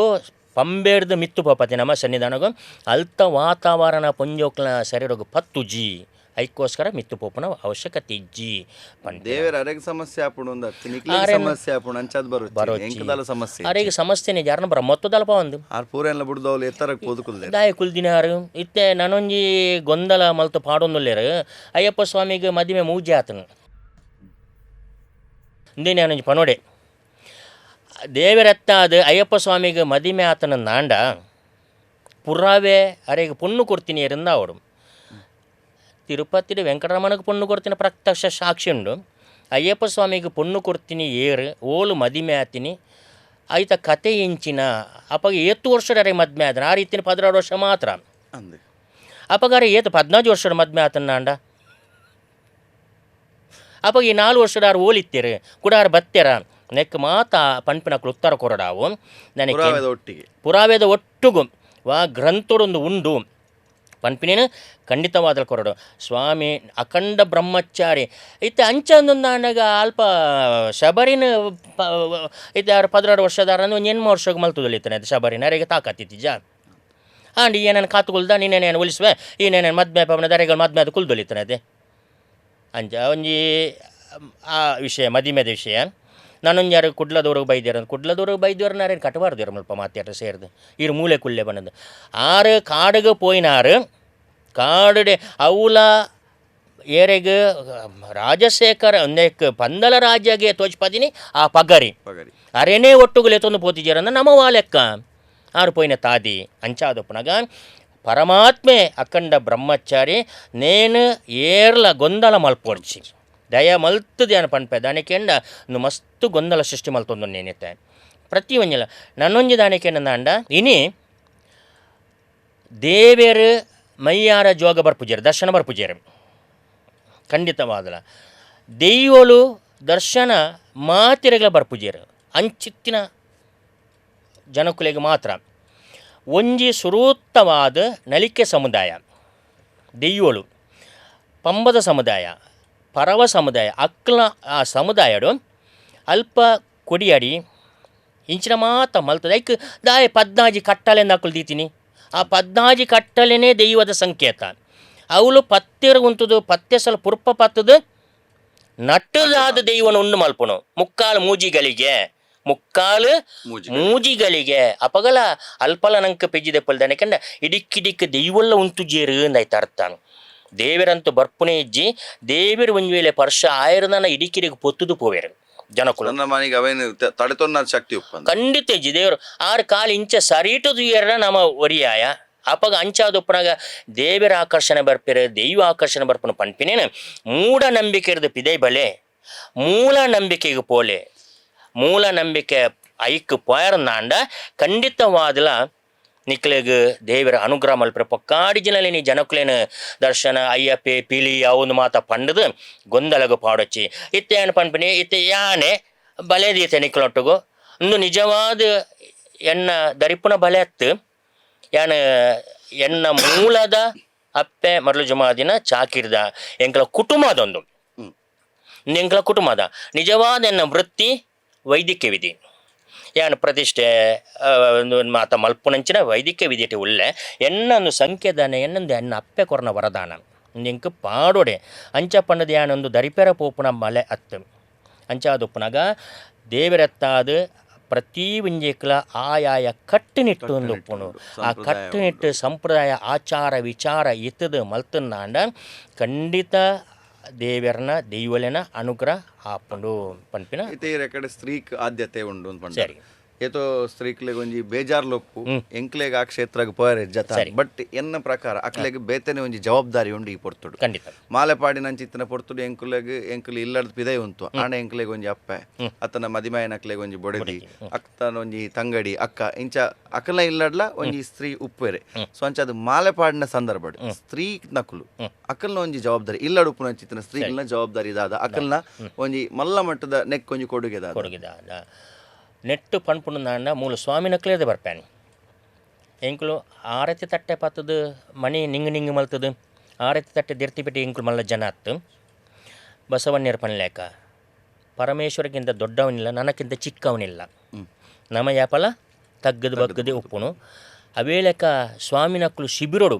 ಪಂಬೇರ್ದು ಮಿತ್ತು ಪೋಪತಿ ನಮ್ಮ ಸನ್ನಿಧಾನಗು ಅಲ್ತ ವಾತಾವರಣ ಪೊಂಜೋಕ್ಲ ಶರೀರಗು ಪತ್ತು ಜಿ ಐಕ್ಕೋಸ್ಕರ ಮಿತ್ತು ಪೋಪನ ಅವಶ್ಯಕತೆ ಇಜ್ಜಿ ಪನ್ಪಿನ ದೇವರ ಅರೆಗ್ ಸಮಸ್ಯೆ ಆಪುಂಡು ಒಂದು ಅತ್ತಿ ನಿಕ್ಲೆಗ್ ಸಮಸ್ಯೆ ಆಪುಂಡು ಅಂಚಾದ್ ಬರೋಚಿ ಎಂಕದಾಲ ಸಮಸ್ಯೆ ಅರೆಗೆ ಸಮಸ್ಯೆನೆ ಜಾರನ ಬರ ಮೊತ್ತದಲ್ಪ ಒಂದು ಆರ್ ಪೂರ ಎಲ್ಲ ಬುಡ್ದವ್ಲು ಎತ್ತರಕ್ಕೆ ಪೋದುಕುಲ್ದೆ ದಾಯ ಕುಲ್ದಿನಾರು ಇತ್ತೆ ನನೊಂಜಿ ಗೊಂದಲ ಮಲ್ತು ಪಾಡೊಂದುಲ್ಲೇರು ಅಯ್ಯಪ್ಪ ಸ್ವಾಮಿಗೆ ಮದಿಮೆ ಮೂಜೆ ಆತನು ಇಂದೇ ನಾನೊಂಜಿ ಪನೋಡೆ ದೇವರತ್ತ ಅದು ಅಯ್ಯಪ್ಪ ಸ್ವಾಮಿಗೆ ಮದಿಮೆ ಆತನ ನಾಂಡ ಪುರಾವೆ ಅರೆಗೆ ಪೊಣ್ಣು ಕೊಡ್ತೀನಿ ಎರಿಂದ ಅವರು ತಿರುಪತಿ ವೆಂಕಟರಮಣಗೆ ಪೊಣ್ಣು ಕೊಡ್ತೀನಿ ಪ್ರತ್ಯಕ್ಷ ಸಾಕ್ಷಿ ಉಂಡು ಅಯ್ಯಪ್ಪ ಸ್ವಾಮಿಗೆ ಪೊಣ್ಣು ಕೊಡ್ತೀನಿ ಏರು ಓಲು ಮದಿಮೆ ಆತೀನಿ ಆಯ್ತ ಕತೆ ಎಂಚಿನ ಅಪ್ಪಗೆ ಏತ್ತು ವರ್ಷದ ಅರೆ ಮದ್ಮೆ ಆದನ ಆ ರೀತಿನ 16 ವರ್ಷ ಮಾತ್ರ ಅಂದೆ ಅಪ್ಪಗಾರೆ ಏತು 14 ವರ್ಷದ ಮದ್ಮೆ ಆತನ ನಾಂಡ ಅಪ್ಪ ಈ 4 ವರ್ಷದ ಆರು ಓಲಿತ್ತೀರು ಕುಡಾರು ಬತ್ತೆರ ನೆಕ್ ಮಾತ ಪನ್ಪಿನಕ್ಲು ಉತ್ತರ ಕೊರಡಾವು ನನಗೆ ಪುರಾವೆದ ಒಟ್ಟಿಗೆ ಪುರಾವೆದ ಒಟ್ಟುಗು ವಾ ಗ್ರಂಥಡೊಂದು ಉಂಡು ಪನ್ಪಿನೇನು ಖಂಡಿತವಾದ ಕೊರಡು ಸ್ವಾಮಿ ಅಖಂಡ ಬ್ರಹ್ಮಚಾರಿ ಇತ್ತೆ ಅಂಚಂದೊಂದು ಅಲ್ಪ ಶಬರಿನ ಇತ್ತೆ ಆರು 16 ವರ್ಷದಾರ ಒಂದು ಎಣ್ಮ ವರ್ಷಕ್ಕೆ ಮಲ್ತದಲ್ಲಿತ್ತಾನೆ ಅದು ಶಬರಿನ ಅರೆಗೆ ತಾಕತ್ತಿತ್ತಿಜ ಆಂಡ್ ಏನೇನು ಕಾತುಗುಲ್ದ ನೀನೇನೇನು ಒಲಿಸುವೆ ಏನೇನು ಮದ್ಮೆ ಪವನ ದರೆಗಳು ಮದ್ಮೆ ಅದು ಕುಲ್ದೊಲಿತಾನೆ ಅದೇ ಅಂಚ ಒಂಜಿ ಆ ವಿಷಯ ಮದಿಮೆದ ವಿಷಯ ನಾನೊಂದು ಯಾರು ಕುಡ್ಲದವ್ರಿಗೆ ಬೈದ್ಯಾರ ಕುಡ್ಲದವ್ರಿಗೆ ಬೈದ್ಯವ್ರು ನಾರೇನು ಕಟ್ಟಬಾರ್ದು ಮುಲ್ಪ ಮಾತ್ಯಾಟ ಸೇರ್ದು ಇರು ಮೂಲೆ ಕುಲ್ಲೆ ಬಂದದ್ದು ಆರು ಕಾಡಿಗೆ ಪೋಯಿನಾರು ಕಾಡುಡೆ ಅವುಲ ಏರೆಗ್ ರಾಜಶೇಖರ ಒಂದೇಕ್ ಪಂದಲ ರಾಜ್ಯಗೆ ತೋಚ್ಪದಿನಿ ಆ ಪಗರಿ ಪಗರಿ ಅರೆನೇ ಒಟ್ಟುಗುಲೆ ತೊಂದು ಪೋತಿಜಾರ ನಮ್ಮ ವಾ ಲೆಕ್ಕ ಆರು ಪೋಯಿನ ತಾದಿ ಅಂಚಾದೊಪ್ಪುನಗ ಪರಮಾತ್ಮೆ ಅಖಂಡ ಬ್ರಹ್ಮಚಾರಿ ನೇನು ಏರ್ಲ ಗೊಂದಲ ಮಲ್ಪೊಡ್ಚಿ ದಯ ಮಲ್ತದೆ ಅನ್ ಪನ್ಪೆ ದಾನಿಕೆಂಡ ಒಂದು ಮಸ್ತ್ ಗೊಂದಲ ಸೃಷ್ಟಿ ಮಲ್ತೊಂದು ನೇನಿತ್ತೆ ಪ್ರತಿ ಒಂಜಿಲ ನನ್ನೊಂಜಿ ದಾನಿಕೆಂಡ ಇನಿ ದೇವೇರು ಮೈಯಾರ ಜೋಗ ಬರ್ಪುಜೇರು ದರ್ಶನ ಬರ್ಪುಜೇರು ಖಂಡಿತವಾದಲ ದೆಯ್ಯೋಲು ದರ್ಶನ ಮಾತಿರೆಗಳ ಬರ್ಪುಜೇರು ಅಂಚಿತ್ತಿನ ಜನಕುಲೆಗೆ ಮಾತ್ರ ಒಂಜಿ ಸುರೂತ್ತವಾದ ನಲಿಕೆ ಸಮುದಾಯ ದೆಯ್ಯೋಳು ಪಂಬದ ಸಮುದಾಯ ಪರವ ಸಮುದಾಯ ಅಕ್ಲ ಆ ಸಮುದಾಯಡು ಅಲ್ಪ ಕೊಡಿಯಡಿ ಇಂಚಿನ ಮಾತ ಮಲ್ತದ ಐಕ್ ದಾಯ ಪದ್ನಾಜಿ ಕಟ್ಟಲೆಂದು ಅಕ್ಕಲು ದೀತೀನಿ ಆ ಪದ್ನಾಜಿ ಕಟ್ಟಲೆನೇ ದೈವದ ಸಂಕೇತ ಅವಳು ಪತ್ತೆರು ಉಂತುದು ಪತ್ತೆ ಸಲ ಪುರ್ಪ ಪತ್ತದು ನಟ್ಟದಾದ ದೈವನ ಉಂಡು ಮಲ್ಪುನು ಮುಕ್ಕಾಲು ಮೂಜಿಗಳಿಗೆ ಮುಕ್ಕಾಲು ಮೂಜಿಗಳಿಗೆ ಅಪಗಲ ಅಲ್ಪಲ ನಂಕ ಪೆಜ್ಜಿದೆಪ್ಪಲ್ದಾನೆ ಕಂಡ ಇಡಿಕ್ಕಿಡಿಕ್ ದೈವಲ್ಲ ಉಂತು ಜೇರು ಅಂದಾಯ್ತು ಅರ್ಥಾನು ದೇವರಂತೂ ಬರ್ಪುನೇ ಇಜ್ಜಿ ದೇವರು ಒಂಜಿ ವೇಳೆ ಪರ್ಷ ಆಯಿರದನ ಇಡಿಕಿಡಿಗೆ ಪೊತ್ತುದು ಪೋವೇರು ಜನಕುಲು ನನ್ನ ಮನೆಗೆ ಅವೇನು ತಡೆತೊನ್ನ ಶಕ್ತಿ ಉಪ್ಪ ಖಂಡಿತ ಇಜ್ಜಿ ದೇವರು ಆರು ಕಾಲು ಇಂಚ ಸರಿಟು ತುಯರ್ನ ನಮ್ಮ ಒರಿಯಾಯ ಅಪಗ ಅಂಚಾದೊಪ್ಪನಾಗ ದೇವರ ಆಕರ್ಷಣೆ ಬರ್ಪಿರ ದೈವ ಆಕರ್ಷಣೆ ಬರ್ಪನ ಪನ್ಪಿನೇನು ಮೂಢ ನಂಬಿಕೆ ಇರೋದು ಪಿದೈ ಬಲೆ ಮೂಲ ನಂಬಿಕೆಗೆ ಪೋಲೆ ಮೂಲ ನಂಬಿಕೆ ಐಕ್ ಪೋಯರ್ನಾಂಡ ಖಂಡಿತವಾದಲ ನಿಕ್ಲೆಗ್ ದೇವರ ಅನುಗ್ರಹ ಮಲ್ಪರ ಪೊಕ್ಕಾಡಿ ಜಿನಲ್ಲಿ ನೀ ಜನಕುಲೇನು ದರ್ಶನ ಅಯ್ಯಪ್ಪೆ ಪಿಲಿ ಅವನು ಮಾತ ಪಂಡದು ಗೊಂದಲಗು ಪಾಡೊಚ್ಚಿ ಇತ್ತೆ ಏನು ಪನ್ಪಿನಿ ಇತ್ತೆ ಯಾನೆ ಬಲೆ ದೀತೆ ನಿಕ್ಲೊಟ್ಟುಗು ಇಂದು ನಿಜವಾದ ಎನ್ನ ದರಿಪುನ ಬಲೆ ಅತ್ತು ಯಾನ ಎನ್ನ ಮೂಲದ ಅಪ್ಪೆ ಮರಳು ಜುಮಾದಿನ ಚಾಕಿರ್ದ ಎಂಕಲ ಕುಟುಂಬದೊಂದು ಎಂಕಲ ಕುಟುಂಬದ ನಿಜವಾದ ಎನ್ನ ವೃತ್ತಿ ವೈದ್ಯಕೀಯ ವಿಧಿ ಯಾನ್ ಪ್ರತಿಷ್ಠೆ ಒಂದು ಮಾತ ಮಲ್ಪುನಂಚಿನ ವೈದ್ಯಕೀಯ ವಿಧಿಟಿ ಉಲ್ಲೆ ಎನ್ನೊಂದು ಸಂಖ್ಯೆದಾನೆ ಎನ್ನೊಂದು ಎನ್ನ ಅಪ್ಪೆ ಕೊರನ ವರದಾನ ಎಂಕ್ ಪಾಡೋಡೆ ಅಂಚ ಪಂಡದ ಯಾನೊಂದು ದರಿಪೆರ ಪೋಪುನ ಮಲೆ ಅತ್ತು ಅಂಚ ಉಪ್ಪುನಗ ದೇವರತ್ತಾದ ಪ್ರತಿ ಒಂಜೆಕ್ಲ ಆಯಾಯ ಕಟ್ಟುನಿಟ್ಟು ಒಂದು ಉಪ್ಪುನು ಆ ಕಟ್ಟುನಿಟ್ಟು ಸಂಪ್ರದಾಯ ಆಚಾರ ವಿಚಾರ ಇತ್ತದ ಮಲ್ತನ್ನಾಂಡ ಖಂಡಿತ ದೇವರನ ದೈವಲೆನ ಅನುಗ್ರಹ ಆಪುಂಡು ಪನ್ಪಿನ ಇತ್ತೆ ಕಡೆ ಸ್ತ್ರೀಕ್ ಆದ್ಯತೆ ಉಂಡು ಅಂತ ಸರಿ. ಏತೋ ಸ್ತ್ರೀಕ್ಲೆಗ್ ಒಂಜಿ ಬೇಜಾರ್ ಲೊಪ್ಪು ಎಂಕ್ಲೆಗ್ ಆ ಕ್ಷೇತ್ರಗ್ ಪೋಯರೆ ಜತ ಬಟ್ ಎನ್ನ ಪ್ರಕಾರ ಅಕ್ಲೆಗ್ ಬೇತನೆ ಒಂಜಿ ಜವಾಬ್ದಾರಿ ಉಂಡು ಈ ಪೊರ್ತುಡು ಖಂಡಿತ ಮಾಲೆಪಾಡಿನಂಚಿತ್ತಿನ ಪೊರ್ತುಡು ಎಂಕುಲೆಗ್ ಎಂಕುಲು ಇಲ್ಲಡ್ದು ಪಿದೈ ಉಂತು ಆಣ ಎಂಕ್ಲೆಗ್ ಒಂಜಿ ಅಪ್ಪೆ ಅತ್ತನ ಮದಿಮಾಯನಕ್ಲೆಗ್ ಒಂಜಿ ಬೊಡೆದಿ ಅಕ್ಕನ ಒಂಜಿ ತಂಗಡಿ ಅಕ್ಕ ಇಂಚ ಅಕಲ ಇಲ್ಲಡ್ಲ ಒಂಜಿ ಸ್ತ್ರೀ ಉಪ್ಪುವೆರೆ ಸೊ ಅಂಚ ಅದು ಮಾಲೆಪಾಡಿನ ಸಂದರ್ಭ ಸ್ತ್ರೀ ನಕುಲು ಅಕಲ್ನ ಒಂಜಿ ಜವಾಬ್ದಾರಿ ಇಲ್ಲಡ್ ಉಪ್ಪುನಂಚಿತ್ತಿನ ಸ್ತ್ರೀನ ಜವಾಬ್ದಾರಿ ಇದಾದ ಅಕಲ್ನ ಒಂಜಿ ಮಲ್ಲ ಮಟ್ಟದ ನೆಕ್ ಒಂಜಿ ಕೊಡುಗೆ ದಾದ ಕೊಡುಗೆದಾದ ನೆಟ್ಟು ಪನ್ಪುಂಡು ಮೂಲ ಸ್ವಾಮಿ ನಕ್ಲೇದ ಬರ್ಪೇನೆ ಎಂಕುಲು ಆರತಿ ತಟ್ಟೆ ಪತ್ತದು ಮಣಿ ನಿಂಗ್ ನಿಂಗ್ ಮಲ್ತದು ಆರತಿ ತಟ್ಟೆ ದಿರ್ತಿಪೆಟ್ಟಿ ಎಂಕುಲು ಮಲ್ಲ ಜನ ಅತ್ತು ಬಸವಣ್ಯರ ಪನ್ಲೇಕ ಪರಮೇಶ್ವರಕ್ಕಿಂತ ದೊಡ್ಡವನಿಲ್ಲ ನನಕ್ಕಿಂತ ಚಿಕ್ಕವನಿಲ್ಲ ನಮ ಯಾಪಲ ತಗ್ಗದು ಬಗ್ಗದೆ ಉಪ್ಪುನು ಅವೇಲೆಕ ಸ್ವಾಮಿನಕ್ಕಲು ಶಿಬಿರೋಡು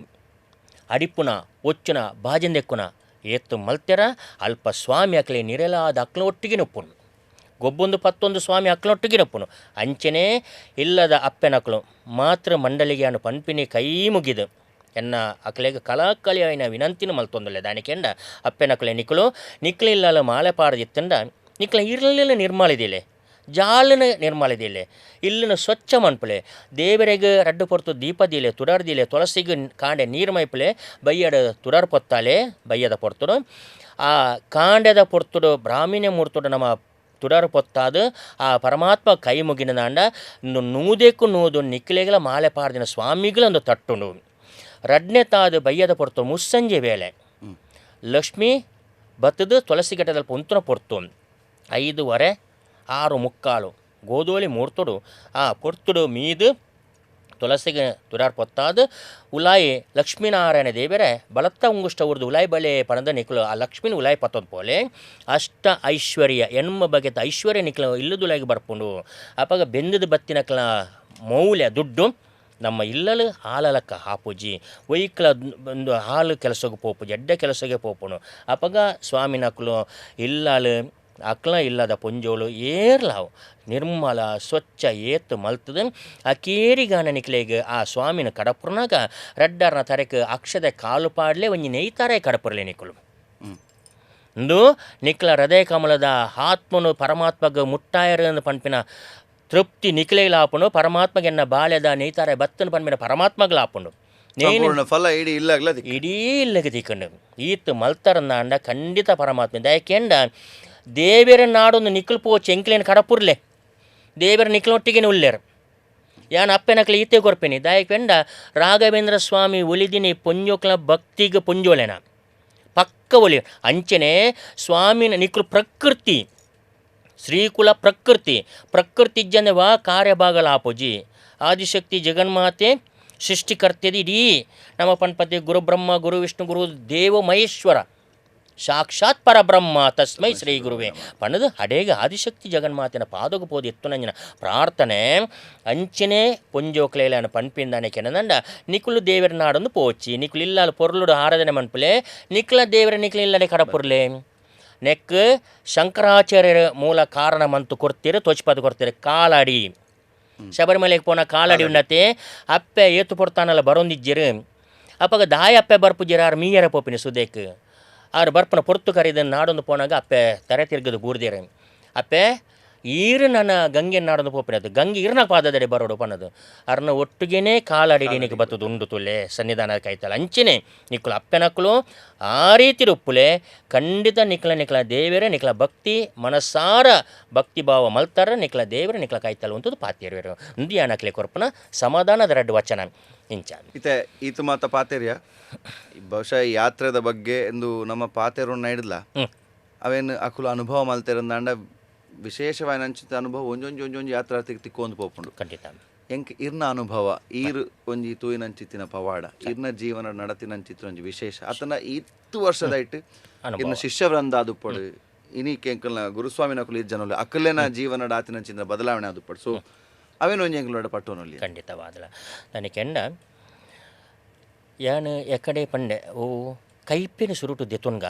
ಅಡಿಪುನ ಒಚ್ಚುನ ಬಾಜಂದೆಕ್ಕುನ ಏತ್ತು ಮಲ್ತೆರ ಅಲ್ಪ ಸ್ವಾಮಿ ಅಕ್ಲೆ ನಿರೆಲಾದ ಅಕ್ಲ ಒಟ್ಟಿಗೆ ಉಪ್ಪುನು ಗೊಬ್ಬೊಂದು ಪತ್ತೊಂದು ಸ್ವಾಮಿ ಅಕ್ಲೊಟ್ಟಿಗೆ ಉಪ್ಪುನು ಅಂಚನೆ ಇಲ್ಲದ ಅಪ್ಪೆನಕ್ಲು ಮಾತೃ ಮಂಡಳಿಗೆ ಅನು ಪನ್ಪಿನಿ ಕೈ ಮುಗಿದು ಎನ್ನ ಅಕ್ಲೆಗ್ ಕಲಾಕಲಿ అయిన ವಿನಂತಿನ ಮಲ್ತೊಂದುಲ್ಲೆ ದಾನಿಕೆಂಡ ಅಪ್ಪೆನಕ್ಲೆ ನಿಕ್ಲು ನಿಕ್ಲು ಇಲ್ಲಲ ಮಾಲೆ ಪಾರದಿತ್ತಂಡ ನಿಕ್ಲ ಇರ್ಲಿಲ್ಲ ನಿರ್ಮಾಲಿದಿಲೆ ಜಾಲನ ನಿರ್ಮಾಲಿದಿಲೆ ಇಲ್ಲಿನ ಸ್ವಚ್ಛ ಮನ್ಪುಲೆ ದೇವರೆಗ್ ರಡ್ಡು ಪೊರ್ತು ದೀಪ ದೀಲೆ ತುಡರ್ ದೀಲೆ ತುಳಸಿಗ್ ಕಾಂಡೆ ನೀರು ಮೈಪುಲೆ ಬಯ್ಯಡ ತುಡರ್ ಪೊತ್ತಾಲೆ ಬಯ್ಯದ ಪೊರ್ತುಡು ಆ ಕಾಂಡೆದ ಪೊರ್ತುಡು ಬ್ರಾಹ್ಮಣ ಮೂರ್ತುಡು ನಮ್ಮ ತುಡರ್ ಪೊತ್ತಾದು ಆ ಪರಮಾತ್ಮ ಕೈ ಮುಗಿನದಾಂಡ ನೂದೆಕ್ಕು ನೂದು ನಿಕ್ಲೆಗಳ ಮಾಲೆ ಪಾರ್ದಿನ ಸ್ವಾಮಿಗಳೊಂದು ತಟ್ಟುಂಡು ರಡ್ನೆ ತಾದು ಬಯ್ಯದ ಪೊರ್ತು ಮುಸ್ಸಂಜೆ ವೇಳೆ ಲಕ್ಷ್ಮಿ ಬತ್ತದು ತುಳಸಿ ಘಟ್ಟದಲ್ಲಿ ಪೊಂತುನ ಪೊರ್ತು 5:30 6:45 ಗೋಧೂಳಿ ಮೂರ್ತುಡು ಆ ಪೊರ್ತುಡು ಮೀದು ತುಳಸಿಗೆ ತುಡಾರ್ ಪೊತ್ತಾದು ಉಲಾಯಿ ಲಕ್ಷ್ಮೀನಾರಾಯಣ ದೇವರೇ ಬಲತ್ತ ಉಂಗುಷ್ಟ ಉರ್ದು ಉಲಾಯಿ ಬಲೆ ಪಣದ ನಿಕ್ಲು ಆ ಲಕ್ಷ್ಮೀನ ಉಲಾಯಿ ಪತ್ತೊಂದು ಪೋಲೆ ಅಷ್ಟ ಐಶ್ವರ್ಯ ಎಣ್ಮ ಬಗೆತ ಐಶ್ವರ್ಯ ನಿಕ್ಲು ಇಲ್ಲದುಲಾಗಿ ಬರ್ಪುಂಡು ಅಪಗ ಬೆಂದದ ಬತ್ತಿನಕ್ಲ ಮೌಲ್ಯ ದುಡ್ಡು ನಮ್ಮ ಇಲ್ಲಲು ಹಾಲಲಕ್ಕ ಹಾಪುಜಿ ಒಯ್ಕಲ ಒಂದು ಹಾಲು ಕೆಲಸಕ್ಕೆ ಪೋಪುಜಿ ಎಡ್ಡೆ ಕೆಲಸಕ್ಕೆ ಪೋಪುನು ಅಪಗ ಸ್ವಾಮಿನಕ್ಲು ಇಲ್ಲಲು ಅಕ್ಲ ಇಲ್ಲದ ಪೊಂಜೋಳು ಏರ್ಲಾವು ನಿರ್ಮಲ ಸ್ವಚ್ಛ ಏತ್ತು ಮಲ್ತದ ಆ ಕೇರಿಗಾನ ನಿಕ್ಲೆಗ್ ಆ ಸ್ವಾಮಿನ ಕಡಪುರ್ನಾಗ ರಡ್ಡರ್ನ ತರೆಕ್ ಅಕ್ಷದ ಕಾಲು ಪಾಡ್ಲೆ ಒಂಜಿ ನೆಯ್ತಾರೆ ಕಡಪುರ್ಲೆ ನಿಕ್ಕುಲು ಇಂದು ನಿಕ್ಲ ಹೃದಯ ಕಮಲದ ಆತ್ಮನು ಪರಮಾತ್ಮಗ ಮುಟ್ಟಾಯರು ಪನ್ಪಿನ ತೃಪ್ತಿ ನಿಕ್ಲೆಗ್ಲ ಆಪುಂಡು, ಪರಮಾತ್ಮಗೆನ್ನ ಬಾಳೆದ ನೇತಾರೆ ಬತ್ತನ ಪನ್ಪಿನ ಪರಮಾತ್ಮಗ್ಲ ಆಪುಂಡು. ಸಂಪೂರ್ಣ ಫಲ ಇಡೀ ಇಲ್ಲಾಗ್ಲ ಇಡೀ ಇಲ್ಲಗೆ ತಿಕ್ಕಂಡು. ಈತ್ ಮಲ್ತರನ್ನಾಂಡ ಖಂಡಿತ ಪರಮಾತ್ಮ ದಯಕೆಂಡ ದೇವೆರ ನಾಡೊಂದು ನಿಕ್ಕಲ್ ಪೋಚೆ ಎಂಕ್ಲೇನು ಕಡಪುರ್ಲೆ ದೇವೆರ ನಿಕ್ಲೊಟ್ಟಿಗೆ ಉಲ್ಲೇರು. ಯಾನ್ ಅಪ್ಪೆನಕ್ಲೆ ಈತೆ ಕೊರ್ಪೇನಿ. ದಾಯಕೆಂಡ ರಾಘವೇಂದ್ರ ಸ್ವಾಮಿ ಒಲಿದಿನಿ ಪೊಂಜೋಕ್ಲ ಭಕ್ತಿಗೆ ಪೊಂಜೋಲೆನ ಪಕ್ಕ ಒಲಿ. ಅಂಚನೆ ಸ್ವಾಮಿನ ನಿಕ್ಲು ಪ್ರಕೃತಿ ಶ್ರೀಕುಲ ಪ್ರಕೃತಿ ಪ್ರಕೃತಿ ವಾ ಕಾರ್ಯಭಾಗಲ ಆಪೋಜಿ. ಆದಿಶಕ್ತಿ ಜಗನ್ಮಾತೆ ಸೃಷ್ಟಿಕರ್ತೆದಿ ಇಡೀ ನಮ್ಮ ಪನ್ಪತಿ. ಗುರು ಬ್ರಹ್ಮ ಗುರು ವಿಷ್ಣು ಗುರು ದೇವ ಮಹೇಶ್ವರ ಸಾಕ್ಷಾತ್ ಪರಬ್ರಹ್ಮ ತಸ್ಮೈ ಶ್ರೀ ಗುರುವೇ ಪಣದು ಅಡೇಗ ಆದಿಶಕ್ತಿ ಜಗನ್ಮಾತಿನ ಪಾದಗು ಪೋದು ಎತ್ತುನಂಜಿನ ಪ್ರಾರ್ಥನೆ. ಅಂಚನೆ ಪೊಂಜೋಕ್ಲೇಲನ ಪನ್ಪಿಂದಾನೆ ಕೆನದಂಡ ನಿಕುಲು ದೇವರ ನಾಡೊಂದು ಪೋಚಿ ನಿಕುಲು ಇಲ್ಲಾಲು ಪೊರ್ಲುಡು ಆರಾಧನೆ ಮನ್ಪುಲೆ. ನಿಕ್ಲ ದೇವರ ನಿಕ್ಲ ಇಲ್ಲಡೆ ಕಡಪುರ್ಲೆ. ನೆಕ್ ಶಂಕರಾಚಾರ್ಯರ ಮೂಲ ಕಾರಣ ಮಂತು ಕೊಡ್ತೀರ, ತೋಚ್ಪದ ಕೊಡ್ತೀರ. ಕಾಲಾಡಿ ಶಬರಿಮಲೆಗೆ ಪೋನ ಕಾಲಾಡಿ ಉನ್ನತೆ ಅಪ್ಪೆ ಏತು ಪೊರ್ತಾನಲ್ಲ ಬರೊಂದಿಜ್ಜಿರು. ಅಪ್ಪಗ ದಾಯ ಅಪ್ಪೆ ಬರ್ಪುಜಿರ ಆರು ಮೀಯರ ಪೋಪಿನ ಸುದೇಕ್ ಆರು ಬರ್ಪನ ಪೊರ್ತು ಕರಿದ ನಾಡೊಂದು ಪೋನಾಗ ಅಪ್ಪೆ ತರೆ ತಿರ್ಗದು ಬೂರ್ದಿರ. ಅಪ್ಪೆ ಈರು ನನ್ನ ಗಂಗೆ ನಾಡೊಂದು ಪೋಪಿನ ಅದು ಗಂಗೆ ಇರ್ನ ಪಾದದಡೆ ಬರೋಡು ಪನ್ನದು ಅರ್ನ ಒಟ್ಟುಗೇನೆ ಕಾಲಾಡಿ ನಿನಗೆ ಬತ್ತದು ಉಂಡು ತುಲೆ ಸನ್ನಿಧಾನ ಕೈತಲ್ಲ. ಅಂಚನೆ ನಿಕ್ಕಲು ಅಪ್ಪೆನಕ್ಕಲು ಆ ರೀತಿ ಉಪ್ಪುಲೆ. ಖಂಡಿತ ನಿಕ್ಲ ನಿಕ್ಲ ದೇವರೇ ನಿಕ್ಲ ಭಕ್ತಿ ಮನಸಾರ ಭಕ್ತಿ ಭಾವ ಮಲ್ತಾರ ನಿಕ್ಲ ದೇವರೇ ನಿಕ್ಲ ಕಾಯ್ತಲ್ಲ ಉಂಟು ಪಾತೇರುವೆರು. ಇಂದು ಕೊರ್ಪನ ಸಮಾಧಾನದ ರಡ್ಡು ವಚನ ಇಂಚ. ಇತ್ತೆ ಈತು ಮಾತ ಪಾತೆರ್ಯ ಬಹುಶಃ ಈ ಯಾತ್ರೆದ ಬಗ್ಗೆ ಎಂದು ನಮ್ಮ ಪಾತೆರನ್ನ ಹಿಡ್ಲ ಅವೇನು ಅಕುಲು ಅನುಭವ ಮಲ್ತೆರಂದಾಂಡ ವಿಶೇಷವಾದ ಅಂಚಿತ ಅನುಭವ ಒಂಜೊಂಜಿ ಒಂಜೊಂಜಿ ಯಾತ್ರಾರ್ಥಿಗೆ ತಿಕ್ಕೊಂದು ಪೋಪುಂಡು. ಖಂಡಿತ ಎಂಕ್ ಇರ್ನ ಅನುಭವ ಈರ್ ಒಂಜಿ ತೂಯಿನಂಚಿತ್ತಿನ ಪವಾಡ ಇರ್ನ ಜೀವನ ನಡತಿನಂಚಿತ್ತಿನ ಒಂಜಿ ವಿಶೇಷ ಆತನ ಇತ್ತು ವರ್ಷದ ಇಟ್ಟು ಇರ್ನ ಶಿಷ್ಯವೃಂದ ಆದುಪ್ಪಡು ಇನಿಕ್ ಎಂಕಲ್ನ ಗುರುಸ್ವಾಮಿನ ಅಕುಲು ಇಜ್ಜನೊಲ್ಲ ಅಕಲೆನ ಜೀವನ ಆತಿನಂಚಿನ ಬದಲಾವಣೆ ಆದುಪ್ಪಡು. ಸೊ ಅವೇನು ಒಂಜಿ ಎಂಕುಲೋಡ ಪಟ್ಟೋನಲ್ಲಿ. ಖಂಡಿತವಾದಲ ನನಗೆಂಡ ಯಾನ್ ಎಕಡೆ ಪಂಡೆ ಓ ಕೈಪಿನ ಸುರುಟು ದೆತುನ್ಗ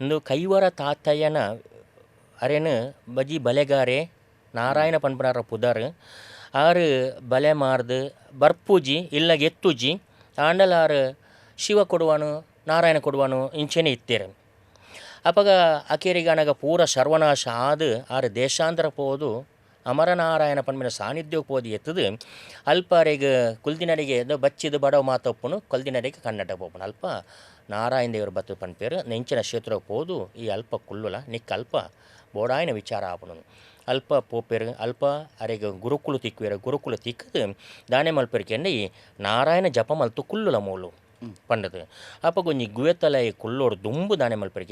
ಇಂದು ಕೈವರ ತಾತಯ್ಯನ ಅರೇನು ಬಜಿ ಬಲೆಗಾರೆ ನಾರಾಯಣ ಪನ್ಪನಾರ ಪುದರ್ ಆರು ಬಲೆ ಮಾರ್ದು ಬರ್ಪೂಜಿ ಇಲ್ಲ ಎತ್ತುಜಿ ಆಂಡಲ ಆರು ಶಿವ ಕೊಡುವನು ನಾರಾಯಣ ಕೊಡುವನು ಇಂಚೆನೆ ಇತ್ತೇರು. ಅಪಗ ಅಕೇರಿಗಾನಗ ಪೂರ ಸರ್ವನಾಶ ಆದು ಆರು ದೇಶಾಂತರ ಪೋದು ಅಮರನಾರಾಯಣ ಪನ್ಪಿನ ಸಾನ್ನಿಧ್ಯಕ್ಕೆ ಪೋದು ಎತ್ತದು ಅಲ್ಪ ಅರೆಗ್ ಕುಲ್ದಿನಡೆಗೆ ಬಚ್ಚಿದ ಬಡವ ಮಾತಪ್ಪನು ಕಲ್ದಿನಡೆಗೆ ಕನ್ನಡ ಪೋಪುನು. ಅಲ್ಪ ನಾರಾಯಣ ದೇವರು ಬತ್ತು ಪನ್ಪೇರು ನೆಂಚಿನ ಕ್ಷೇತ್ರಕ್ಕೆ ಪೋದು ಈ ಅಲ್ಪ ಕುಲ್ಲುಲ ನಿಕ್ಕ ಅಲ್ಪ ಬೋಡಾಯಿನ ವಿಚಾರ ಆಪುನು. ಅಲ್ಪ ಪೋಪೇರು ಅಲ್ಪ ಅರೆಗ್ ಗುರುಕುಲು ತಿಕ್ಕುವೆರು. ಗುರುಕುಲು ತಿಕ್ಕದು ದಾನೆ ಮಲ್ಪೆರ್ ಈ ನಾರಾಯಣ ಜಪ ಮಲ್ತು ಕುಲ್ಲುಲ ಮೂಲು ಪಂಡದು. ಅಪಗ ಒಂಜಿ ಗುವೆತಲ ಕುಲ್ಲೋಡು ದುಂಬು ದಾನೆ ಮಲ್ಪೆರ್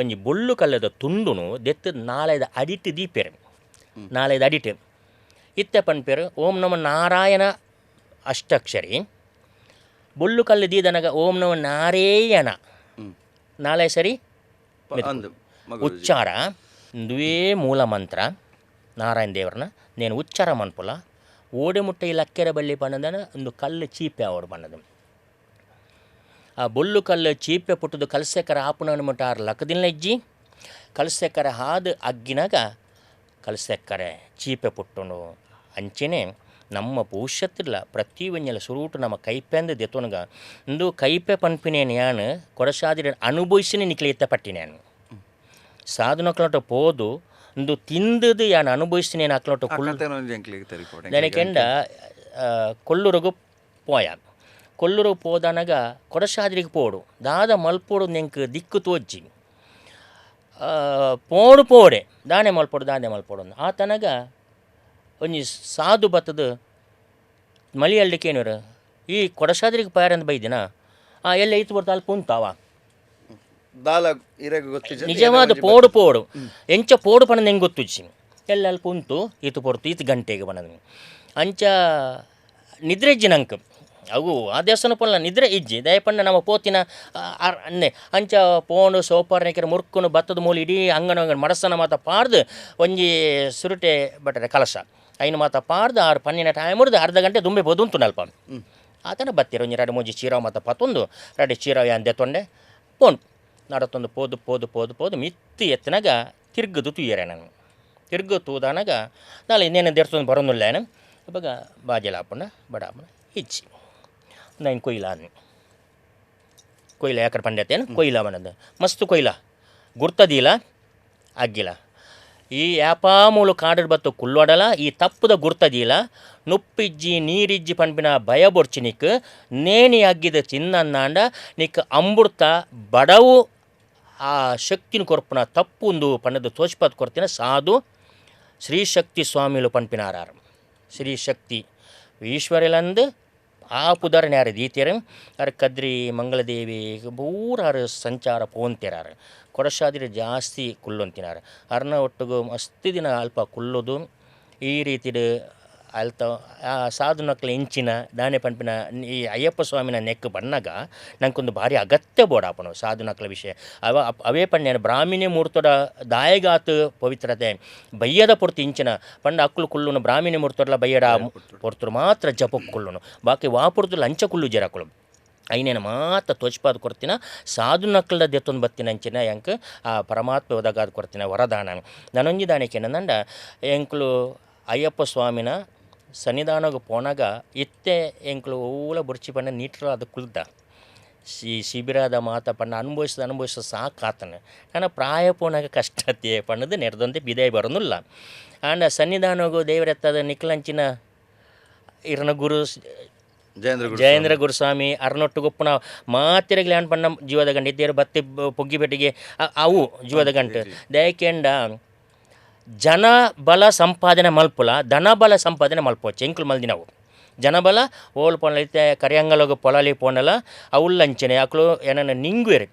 ಒಂಜಿ ಬೊಳ್ಳು ಕಲ್ಲದ ತುಂಡುನು ದೆತ್ತು ನಾಳೆದ ಅಡಿಟ್ಟು ದೀಪೇರು. ನಾಳೆದ ಅಡಿಟ್ಟು ಇತ್ತೆ ಪನ್ಪೇರು ಓಂ ನಮ ನಾರಾಯಣ ಅಷ್ಟಾಕ್ಷರಿ ಬೊಳ್ಳು ಕಲ್ಲು ದೀದನಗ ಓಂ ನಮ ನಾರೇಯಣ ನಾಳೆ ಸರಿ ಉಚ್ಚಾರ ಇಂದುವೇ ಮೂಲ ಮಂತ್ರ ನಾರಾಯಣ ದೇವರನ್ನ నేను ಉಚ್ಚಾರ ಮನ್ಪುಲ ಓಡೆ ಮುಟ್ಟೆ ಈ ಲಕ್ಕೆರೆ ಬಳ್ಳಿ ಪನ್ನದನ ಒಂದು ಕಲ್ಲು ಚೀಪೆ ಅವಡು ಪನ್ನದು. ಆ ಬೊಳ್ಳು ಕಲ್ಲು ಚೀಪೆ ಪುಟ್ಟದು ಕಲ್ಸೆಕರ ಆಪುನ ಮುಟ್ಟ ಆರು ಲಕ್ಕದಿನ ಇಜ್ಜಿ ಕಲ್ಸೆಕರ ಹಾದು ಅಗ್ಗಿನಾಗ ಕಲ್ಸೆಕ್ಕರೆ ಚೀಪೆ ಪುಟ್ಟುನು. ಅಂಚೆನೆ ನಮ್ಮ ಭವಿಷ್ಯತ್ತಿಲ್ಲ ಪ್ರತಿ ಒಂಜೆಲ ಸುರುಟು ನಮ್ಮ ಕೈಪೆಂದು ದೆತೊನಗ ಇಂದು ಕೈಪೆ ಪನ್ಪಿನೇನು ಯಾನು ಕೊಡಸಾದಿರ ಅನುಭವಿಸಿನೇ ನಿಕ್ಲೆ ಇತ್ತ ಪಟ್ಟಿನೇನು ಸಾಧನಕ್ಲೋಟ ಪೋದು ಇಂದು ತಿಂದದು ಯಾನು ಅನುಭವಿಸಿನೇನು ಅಕ್ಲೋಟ ಕುಲ್ ನನಕೆಂಡ ಕೊಲ್ಲೂರುಗು ಪೋಯ ಕೊಲ್ಲೂರು ಪೋದನಗ ಕೊಡಸಾದ್ರಿಗೆ ಪೋಡು ದಾದ ಮಲ್ಪೋಡು ನೆಂಕ್ ದಿಕ್ಕು ತೋಜ್ಜಿ ಪೋಡು ಪೋಡೆ ದಾನೆ ಮಲ್ಪೋಡು ದಾನೆ ಮಲ್ಪೋಡು ಆತನಗ ಒಂಜಿ ಸಾಧು ಬತ್ತದ ಮಲಿಯಳ್ಳಿಕೇನೂರು ಈ ಕೊಡಸಾದ್ರಿಗೆ ಪಾಯರಂದು ಬೈದಿನ ಆ ಎಲ್ಲ ಇತ್ತು ಬರ್ತಾ ಅಲ್ಲಿ ಪುಂತಾವ ನಿಜವಾದ ಪೋಡು ಪೋಡು ಎಂಚ ಪೋಡು ಪಣದ ಹೆಂಗೆ ಗೊತ್ತುಜ್ಜಿ ಎಲ್ಲ ಅಲ್ಲಿ ಕುಂತು ಈತು ಪೊರ್ತು ಈತು ಗಂಟೆಗೆ ಬನದ ಅಂಚ ನಿದ್ರೆ ಇಜ್ಜಿ ನಂಗೆ ಅವು ಆ ದೇವಸ್ಥಾನ ಪೋಲ ನಿದ್ರೆ ಇಜ್ಜಿ ದಯಪಂಡ ನಮ್ಮ ಪೋತಿನ ಅನ್ನೆ ಅಂಚ ಪೋಣು ಸೋಪಾರ್ನೆಕೆರೆ ಮುರ್ಕುನು ಭತ್ತದ ಮೂಲ ಇಡೀ ಅಂಗನ ಅಂಗನ ಮಡಸನ ಮಾತ ಪಾರ್ದು ಒಂಜಿ ಸುರುಟೆ ಬಟ್ಟರೆ ಕಲಶ ಐನು ಮಾತ ಪಾರ್ದು ಆರು ಪನ್ನಿನ ಟೈಮ್ ಮುರಿದು ಅರ್ಧ ಗಂಟೆ ದುಂಬೆ ಬೋದುಂಟು ನಲ್ಪ ಆತನ ಬತ್ತೀರ ಒಂಜಿ ಎರಡು ಮೂಜಿ ಚೀರಾವ್ ಮಾತ ಪತ್ತೊಂದು ಎರಡು ಚೀರಾವ್ ಯಾನ್ ದೆತ್ತೊಂಡೆ ಪೋಣು ನಡತೊಂದು ಪೋದು ಪೋದು ಪೋದು ಪೋದು ಮಿತ್ತಿ ಎತ್ತನಾಗ ತಿರ್ಗದು ತುಯ್ಯರೆ ನಾನು ತಿರ್ಗು ತೂದಾನಾಗ ನಾಳೆ ಇನ್ನೇನು ದೇರ್ಸೊಂದು ಬರೋದಿಲ್ಲ ಏನು ಅವಾಗ ಬಾಜೆಲ ಹಾಪುಂಡ ಬಡಾಪುಂಡ ಇಜ್ಜಿ ನಾನು ಕೊಯ್ಲ ಅನ್ನು ಕೊಯ್ಲ ಯಾಕಡೆ ಪಂಡ್ಯತ್ತೇನು ಕೊಯ್ಲ ಬನ್ನದು ಮಸ್ತ್ ಕೊಯ್ಲ ಗುರ್ತದಿಲ್ಲ ಅಗ್ಗಿಲ್ಲ. ಈ ಯಾಪಾಮೂಲು ಕಾಡು ಬತ್ತು ಕುಲ್ಲೊಡಲ ಈ ತಪ್ಪುದ ಗುರ್ತದೀಲ ನುಪ್ಪಿಜ್ಜಿ ನೀರಿಜ್ಜಿ ಪನ್ಪಿನ ಭಯ ಬೊಡ್ಚಿ ನಿಕ್ ನೇಣಿ ಅಗ್ಗಿದ ತಿನ್ನಂದಾಂಡ ನಿಕ್ ಅಂಬುರ್ತ ಬಡವು ಆ ಶಕ್ತಿನ ಕೊರ್ಪುನ ತಪ್ಪುಂದು ಪನ್ನದು ತೋಚ್ಪತ್ ಕೊರ್ತಿನ ಸಾಧು ಶ್ರೀಶಕ್ತಿ ಸ್ವಾಮಿಲು ಪನ್ಪಿನಾರಾರು. ಶ್ರೀಶಕ್ತಿ ಈಶ್ವರಲಂದು ಆ ಪುದರ್ ನ್ಯಾರ ದೀತಿಯರು ಅರ್ ಕದ್ರಿ ಮಂಗಳದೇವಿ ಪೂರ ಸಂಚಾರ ಪೋಂತಿರಾರು ಕೊಡಸಾದಿರ ಜಾಸ್ತಿ ಕುಲ್ಲೊಂತಿನಾರು ಅರ್ನ ಒಟ್ಟುಗು ಮಸ್ತ್ ದಿನ ಅಲ್ಪ ಕುಲ್ಲುದು ಈ ರೀತಿಡ್ ಅಲ್ತ ಆ ಸಾಧುನಕ್ಲ ಇಂಚಿನ ದಾನೆ ಪನ್ಪಿನ ಈ ಅಯ್ಯಪ್ಪ ಸ್ವಾಮಿನ ನೆಕ್ ಬನ್ನಗ ನಂಕೊಂದು ಭಾರಿ ಅಗತ್ಯ ಬೋಡಾಪನು ಸಾಧುನಕ್ಲ ವಿಷಯ ಅವ ಅವೇ ಪಣ್ಯ ಬ್ರಾಹ್ಮಿಣಿ ಮೂರ್ತದ ದಾಯಗಾತ್ ಪವಿತ್ರತೆ ಬಯ್ಯದ ಪೊರ್ತು ಇಂಚಿನ ಪಂಡ ಅಕ್ಕಲು ಕುಲ್ಲುನು ಬ್ರಾಹ್ಮಿಣಿ ಮೂರ್ತೊಡ್ಲ ಬಯ್ಯಡ ಪೊರ್ತರು ಮಾತ್ರ ಜಪಕ್ಕೆ ಕುಲ್ಲುನು ಬಾಕಿ ವಾಪುರ್ದು ಲಂಚ ಕುಲ್ಲು ಜರಕುಲು ಐನೇನು ಮಾತ್ರ ತೋಚ್ಪಾದ ಕೊರ್ತಿನ ಸಾಧು ನಕ್ಕಲ್ದ ದೆತ್ತೊಂದು ಬತ್ತಿನ ಅಂಚಿನ ಎಂಕ್ ಆ ಪರಮಾತ್ಮ ಒದಗಾದ ಕೊರ್ತಿನ ವರದಾನ. ನಾನೊಂಜಿ ದಾನಕ್ಕೆ ನಂದ ಎಂಕ್ಲು ಅಯ್ಯಪ್ಪ ಸ್ವಾಮಿನ ಸನ್ನಿಧಾನಕ್ಕೆ ಪೋನಾಗ ಇತ್ತೆ ಎಂಕ್ಲು ಓಲ ಬುರ್ಚಿ ಪಂಡ ನೀಟ್ರ ಅದು ಕುಲ್ದ ಶಿಬಿರದ ಮಾತ ಪಂಡ ಅನುಭವಿಸಿದ ಅನುಭವಿಸ ಸಾಕಾತನ ನಾನು ಪ್ರಾಯ ಪೋನಾಗ ಕಷ್ಟತೆ ಪಣ್ಣದು ನೆರೆದಂತೆ ಬಿದಾಯಿ ಬರೋದಿಲ್ಲ. ಆಂಡ ಸನ್ನಿಧಾನಗೂ ದೇವರೆತ್ತದ ನಿಕ್ಲಂಚಿನ ಇರನ ಗುರು ಜಯೇಂದ್ರ ಗುರುಸ್ವಾಮಿ ಅರ್ನೊಟ್ಟು ಗೊಪ್ಪನ ಮಾತಿರಗ್ಲಿ ಅನ್ ಪಣ್ಣ ಜೀವದ ಗಂಟೆ ಇದ್ದೇರು ಬತ್ತಿ ಪೊಗ್ಗಿ ಪೆಟ್ಟಿಗೆ ಅವು ಜೀವದ ಗಂಟೆ ದಯಕೆಂಡ ಜನ ಬಲ ಸಂಪಾದನೆ ಮಲ್ಪುಲ ಧನ ಬಲ ಸಂಪಾದನೆ ಮಲ್ಪೋಚ್ ಎಂಕುಲು ಮಲ್ದಿನವು ಜನಬಲ ಓಲ್ ಪೋನಲ ಇತ್ತೆ ಕರಿಯಂಗಲೋಗ ಪೊಲಾಲಿ ಪೋನಲ ಅವುಲ್ಲಂಚನೆ ಅಕ್ಲು ಏನನ್ನ ನಿಂಗುವೆರು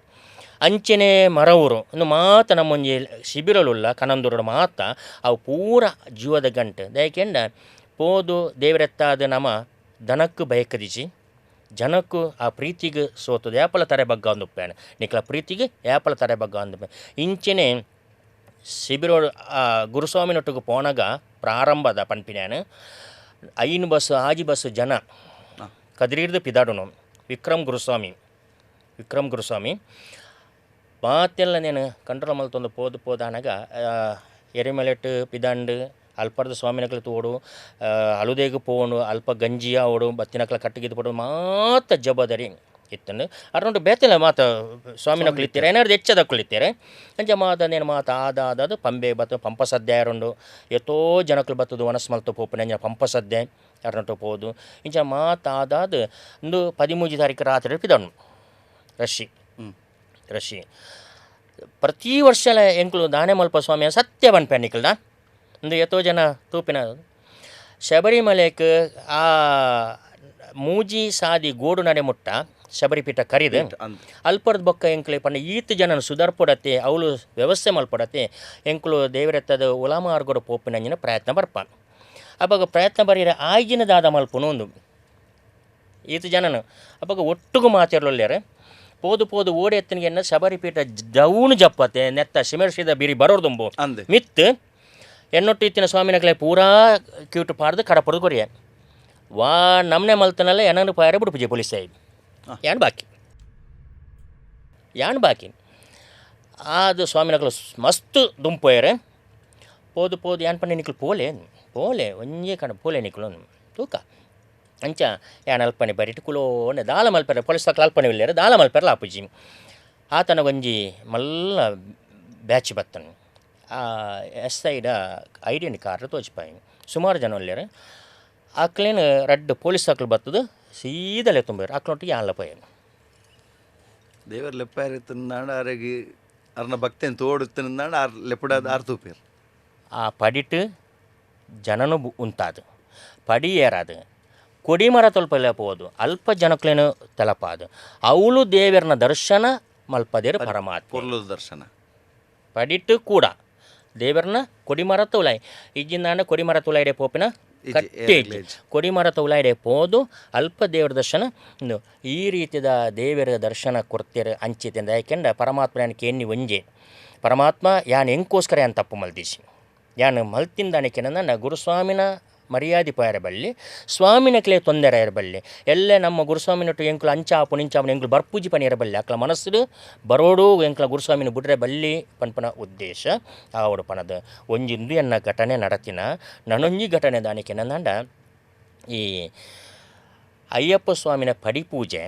ಅಂಚನೆ ಮರವೂರು ಇನ್ನು ಮಾತ ನಮ್ಮೊಂಜಿ ಶಿಬಿರಲುಲ್ಲ ಕನಂದೂರು ಮಾತ ಅವು ಪೂರ ಜೀವದ ಗಂಟು ದಯಕೆಂಡ ಪೋದು ದೇವರೆತ್ತಾದ ನಮ ದನಕ್ಕೂ ಬಯಕದಿಜಿ ಜನಕ್ಕೂ ಆ ಪ್ರೀತಿಗೆ ಸೋತದ ಏಪಲ ತರೆ ಬಗ್ಗ ಅಂದುಪ್ಪೇನೆ ನಿಕ್ಲ ಪ್ರೀತಿಗೆ ಏಪಲ ತರೆ ಬಗ್ಗ ಅಂದುಪ್ಪೆ ಇಂಚನೆ ಶಿಬಿರೋಡು ಆ ಗುರುಸ್ವಾಮಿನೊಟ್ಟಿಗೆ ಪೋನಾಗ ಪ್ರಾರಂಭದ ಪನ್ಪಿನಾನು 5 ಬಸ್ 6 ಬಸ್ ಜನ ಕದಿರಿರ್ದು ಪಿದಾಡುನು ವಿಕ್ರಮ್ ಗುರುಸ್ವಾಮಿ ವಿಕ್ರಮ್ ಗುರುಸ್ವಾಮಿ ಮಾತೆಲ್ಲ ನೇನು ಕಂಟ್ರೋಲ್ ಮಲ್ತೊಂದು ಪೋದು ಪೋದಾನಾಗ ಎರಿಮಲೆಟ್ಟು ಪಿದಾಂಡು ಅಲ್ಪರ್ದ ಸ್ವಾಮಿನಕ್ಲು ತೋಡು ಅಲುದೇಗು ಪೋಣು ಅಲ್ಪ ಗಂಜಿಯ ಓಡು ಬತ್ತಿನಕ್ಲ ಕಟ್ಟಿಗಿದ್ದು ಪೋಡು ಮಾತ ಜವಾಬ್ದಾರಿ ಇತ್ತಂಡು ಅರ್ನೊಂಡು ಬೇತೆಲ್ಲ ಮಾತ ಸ್ವಾಮಿನಕ್ಲು ಇತ್ತೀರ ಏನಾದ್ರು ಹೆಚ್ಚದಕ್ಕಲು ಇತ್ತೀರ ಅಂಚ ಮಾತ ನೇನು ಮಾತ ಆದ ಆದಾದು ಪಂಬೆ ಬತ್ತು ಪಂಪ ಸದ್ಯ ಯಾರುಂಡು ಎತ್ತೋ ಜನಕ್ಲು ಬತ್ತದು ವನಸ್ ಮಲ್ತು ಪೋಪುನ ಅಂಚ ಪಂಪ ಸದ್ಯ ಅರ್ನೊಟ್ಟು ಪೋದು ಇಂಚ ಮಾತ ಆದಾದು ಒಂದು 13 ತಾರೀಕು ರಾತ್ರಿ ಪಿದಣ್ಣು ರಶಿ ರಶಿ ಪ್ರತಿ ವರ್ಷ ಎಂಕ್ಲು ದಾನೆ ಮಲ್ಪ ಸ್ವಾಮಿಯ ಸತ್ಯ ಪನ್ಪೆ ನಿಕ್ಲ್ದ ಒಂದು ಎತ್ತೋ ಜನ ತೂಪಿನ ಶಬರಿಮಲೆಕ್ ಆ ಮೂಜಿ ಸಾದಿ ಗೋಡು ನಡೆ ಮುಟ್ಟ ಶಬರಿಪೀಠ ಕರಿದು ಅಲ್ಪರ್ದ ಬೊಕ್ಕ ಎಂಕ್ಲೆ ಪಂಡ ಈತ ಜನನ ಸುಧಾರ್ಪೊಡತ್ತೆ ಅವಳು ವ್ಯವಸ್ಥೆ ಮಲ್ಪಡತ್ತೆ ಎಂಕ್ಲು ದೇವರೆತ್ತದ ಉಲಾಮಾರ್ಗೋಡು ಪೋಪಿನಂಜಿನ ಪ್ರಯತ್ನ ಬರ್ಪ ಅವಾಗ ಪ್ರಯತ್ನ ಬರೀರ ಆಗಿನ ದಾದ ಮಲ್ಪುನು ಒಂದು ಈತ ಜನನು ಅವಾಗ ಒಟ್ಟುಗು ಮಾತಿರ್ಲೊಲ್ಲೇರು ಪೋದು ಪೋದು ಓಡಿ ಎತ್ತನಿಗೆ ಎನ್ನ ಶಬರಿಪೀಠ ಡೌನ್ ಜಪ್ಪತ್ತೆ ನೆತ್ತ ಶಿಮರ್ಷಿದ ಬಿರಿ ಬರೋರ್ದುಂಬು ಅಂದೆ ಮಿತ್ತು ಎನ್ನೊಟ್ಟು ಇತ್ತಿನ ಸ್ವಾಮಿನಕ್ಲೆ ಪೂರಾ ಕ್ಯೂಟು ಪಾಡ್ದು ಕಡಪೊಡ್ದು ಕೊರಿಯ ವಾ ನಮ್ಮನೆ ಮಲ್ತನಲ್ಲ ಏನನ್ನು ಪಾಯರೆ ಬಿಡು ಪೊಲೀಸ್ ಸಾಹೇಬ್ ಯಾನ್ ಬಾಕಿ ಯಾನ್ ಬಾಕಿ ಅದು ಸ್ವಾಮಿನಕ್ಲು ಮಸ್ತ್ ದುಂಪೋಯರೆ ಪೋದು ಪೋದು ಯಾನ್ ಪಂಡೆ ನಿಕ್ಲು ಪೋಲೆ ಪೋಲೆ ಒಂಜೇ ಕಣ ಪೋಲೆ ನಿಕ್ಲು ತೂಕ ಅಂಚ ಯಾನ್ ಅಲ್ಪನೆ ಬರಿಟ್ ಕುಲೋನೆ ದಾಲ ಮಲ್ಪೆರೆ ಪೊಲೀಸ್ ತಕ್ಲ ಅಲ್ಪನೆ ಇಲ್ಲೇರೆ ದಾಲ ಮಲ್ಪೆರಲ ಆಪುಜಿ ಆತನ ಒಂಜಿ ಮಲ್ಲ ಬ್ಯಾಚ್ ಬತ್ತನು ಆ ಎಸ್ ಐಡ ಐಡೆಂಟಿ ಕಾರ್ಡ್ ತೋಚಿಪಾಯಿ ಸುಮಾರು ಜನ ಒಲ್ಲೇರು ಆಕ್ಲೇನು ರಡ್ಡು ಪೊಲೀಸ್ ಅಕ್ಲು ಬತ್ತದು ಸೀದಲೆ ತುಂಬೇರು ಅಕ್ಲೊಟ್ಟಿಗೆ ಯಾನ್ಲ ಪೋಯನು ದೇವರ ಲೆಪ್ಪಾರಿ ತಿನ್ನಾಡ ಅರೆಗಿ ಅರ್ನ ಭಕ್ತಿಯನ್ನು ತೋಡು ತಿನ್ನಾಡ ಆರ್ ಲೆಪ್ಪಡಾದ ಆರ್ ತೂಪೇರು ಆ ಪಡಿಟ್ಟು ಜನನು ಉಂತಾದು ಪಡಿ ಏರಾದು ಕೊಡಿಮರ ತೊಲ್ಪಲ್ಲ ಪೋದು ಅಲ್ಪ ಜನಕ್ಲೇನು ತೆಲಪಾದು ಅವಳು ದೇವರನ ದರ್ಶನ ಮಲ್ಪದೇರು ಪರಮಾತ್ಮ ಪೊರ್ಲದ ದರ್ಶನ ಪಡಿಟ್ಟು ಕೂಡ ದೇವರನ ಕೊಡಿಮರ ತುಲಾಯಿ ಇಜ್ಜಿಂದಾಂಡ ಕೊಡಿಮರ ತುಲಾಯಿಡೆ ಪೋಪಿನ ಕಟ್ಟೆ ಇಜ್ಜಿ. ಕೊಡಿಮರ ತುಲಾಯಿಡೆ ಪೋದು ಅಲ್ಪ ದೇವರ ದರ್ಶನ ಇಂದು ಈ ರೀತಿಯ ದೇವರ ದರ್ಶನ ಕೊಡ್ತೀರ ಅಂಚಿತೆ ಯಾಕೆಂಡ ಪರಮಾತ್ಮ ಯಾನ್ ಕೇನ್ನಿ ಒಂಜೆ ಪರಮಾತ್ಮ ಯಾನ್ ಎಂಕೋಸ್ಕರ ಯಾನ್ ತಪ್ಪು ಮಲ್ದೀಸಿ ಯಾನ್ ಮಲ್ತಿಂದಾನೆ ನನ್ನ ಗುರುಸ್ವಾಮಿನ ಮರ್ಯಾದೆ ಪೋಯರ ಬಲ್ಲಿ ಸ್ವಾಮಿನಕ್ಲೆ ತೊಂದರೆ ಇರಬಲ್ಲಿ ಎಲ್ಲೇ ನಮ್ಮ ಗುರುಸ್ವಾಮಿನೊಟ್ಟು ಎಂಕ್ಲು ಅಂಚಾಪು ನಿಂಚಾಪು ಎಂಕ್ಲು ಬರ್ಪೂಜಿ ಪನಿ ಇರಬಲ್ಲಿ ಅಕ್ಲ ಮನಸ್ಸು ಬರೋಡು ಎಂಕ್ಲ ಗುರುಸ್ವಾಮಿನ ಬುಡ್ರೆ ಬಲ್ಲಿ ಪನ್ಪನ ಉದ್ದೇಶ ಆವಡು ಪನದ ಒಂಜಿಂದು ಎನ್ನ ಘಟನೆ ನಡತಿನ ನನೊಂಜಿ ಘಟನೆ ದಾನಿಕೆ ನಂದಾಂಡ ಈ ಅಯ್ಯಪ್ಪ ಸ್ವಾಮಿನ ಪಡಿಪೂಜೆ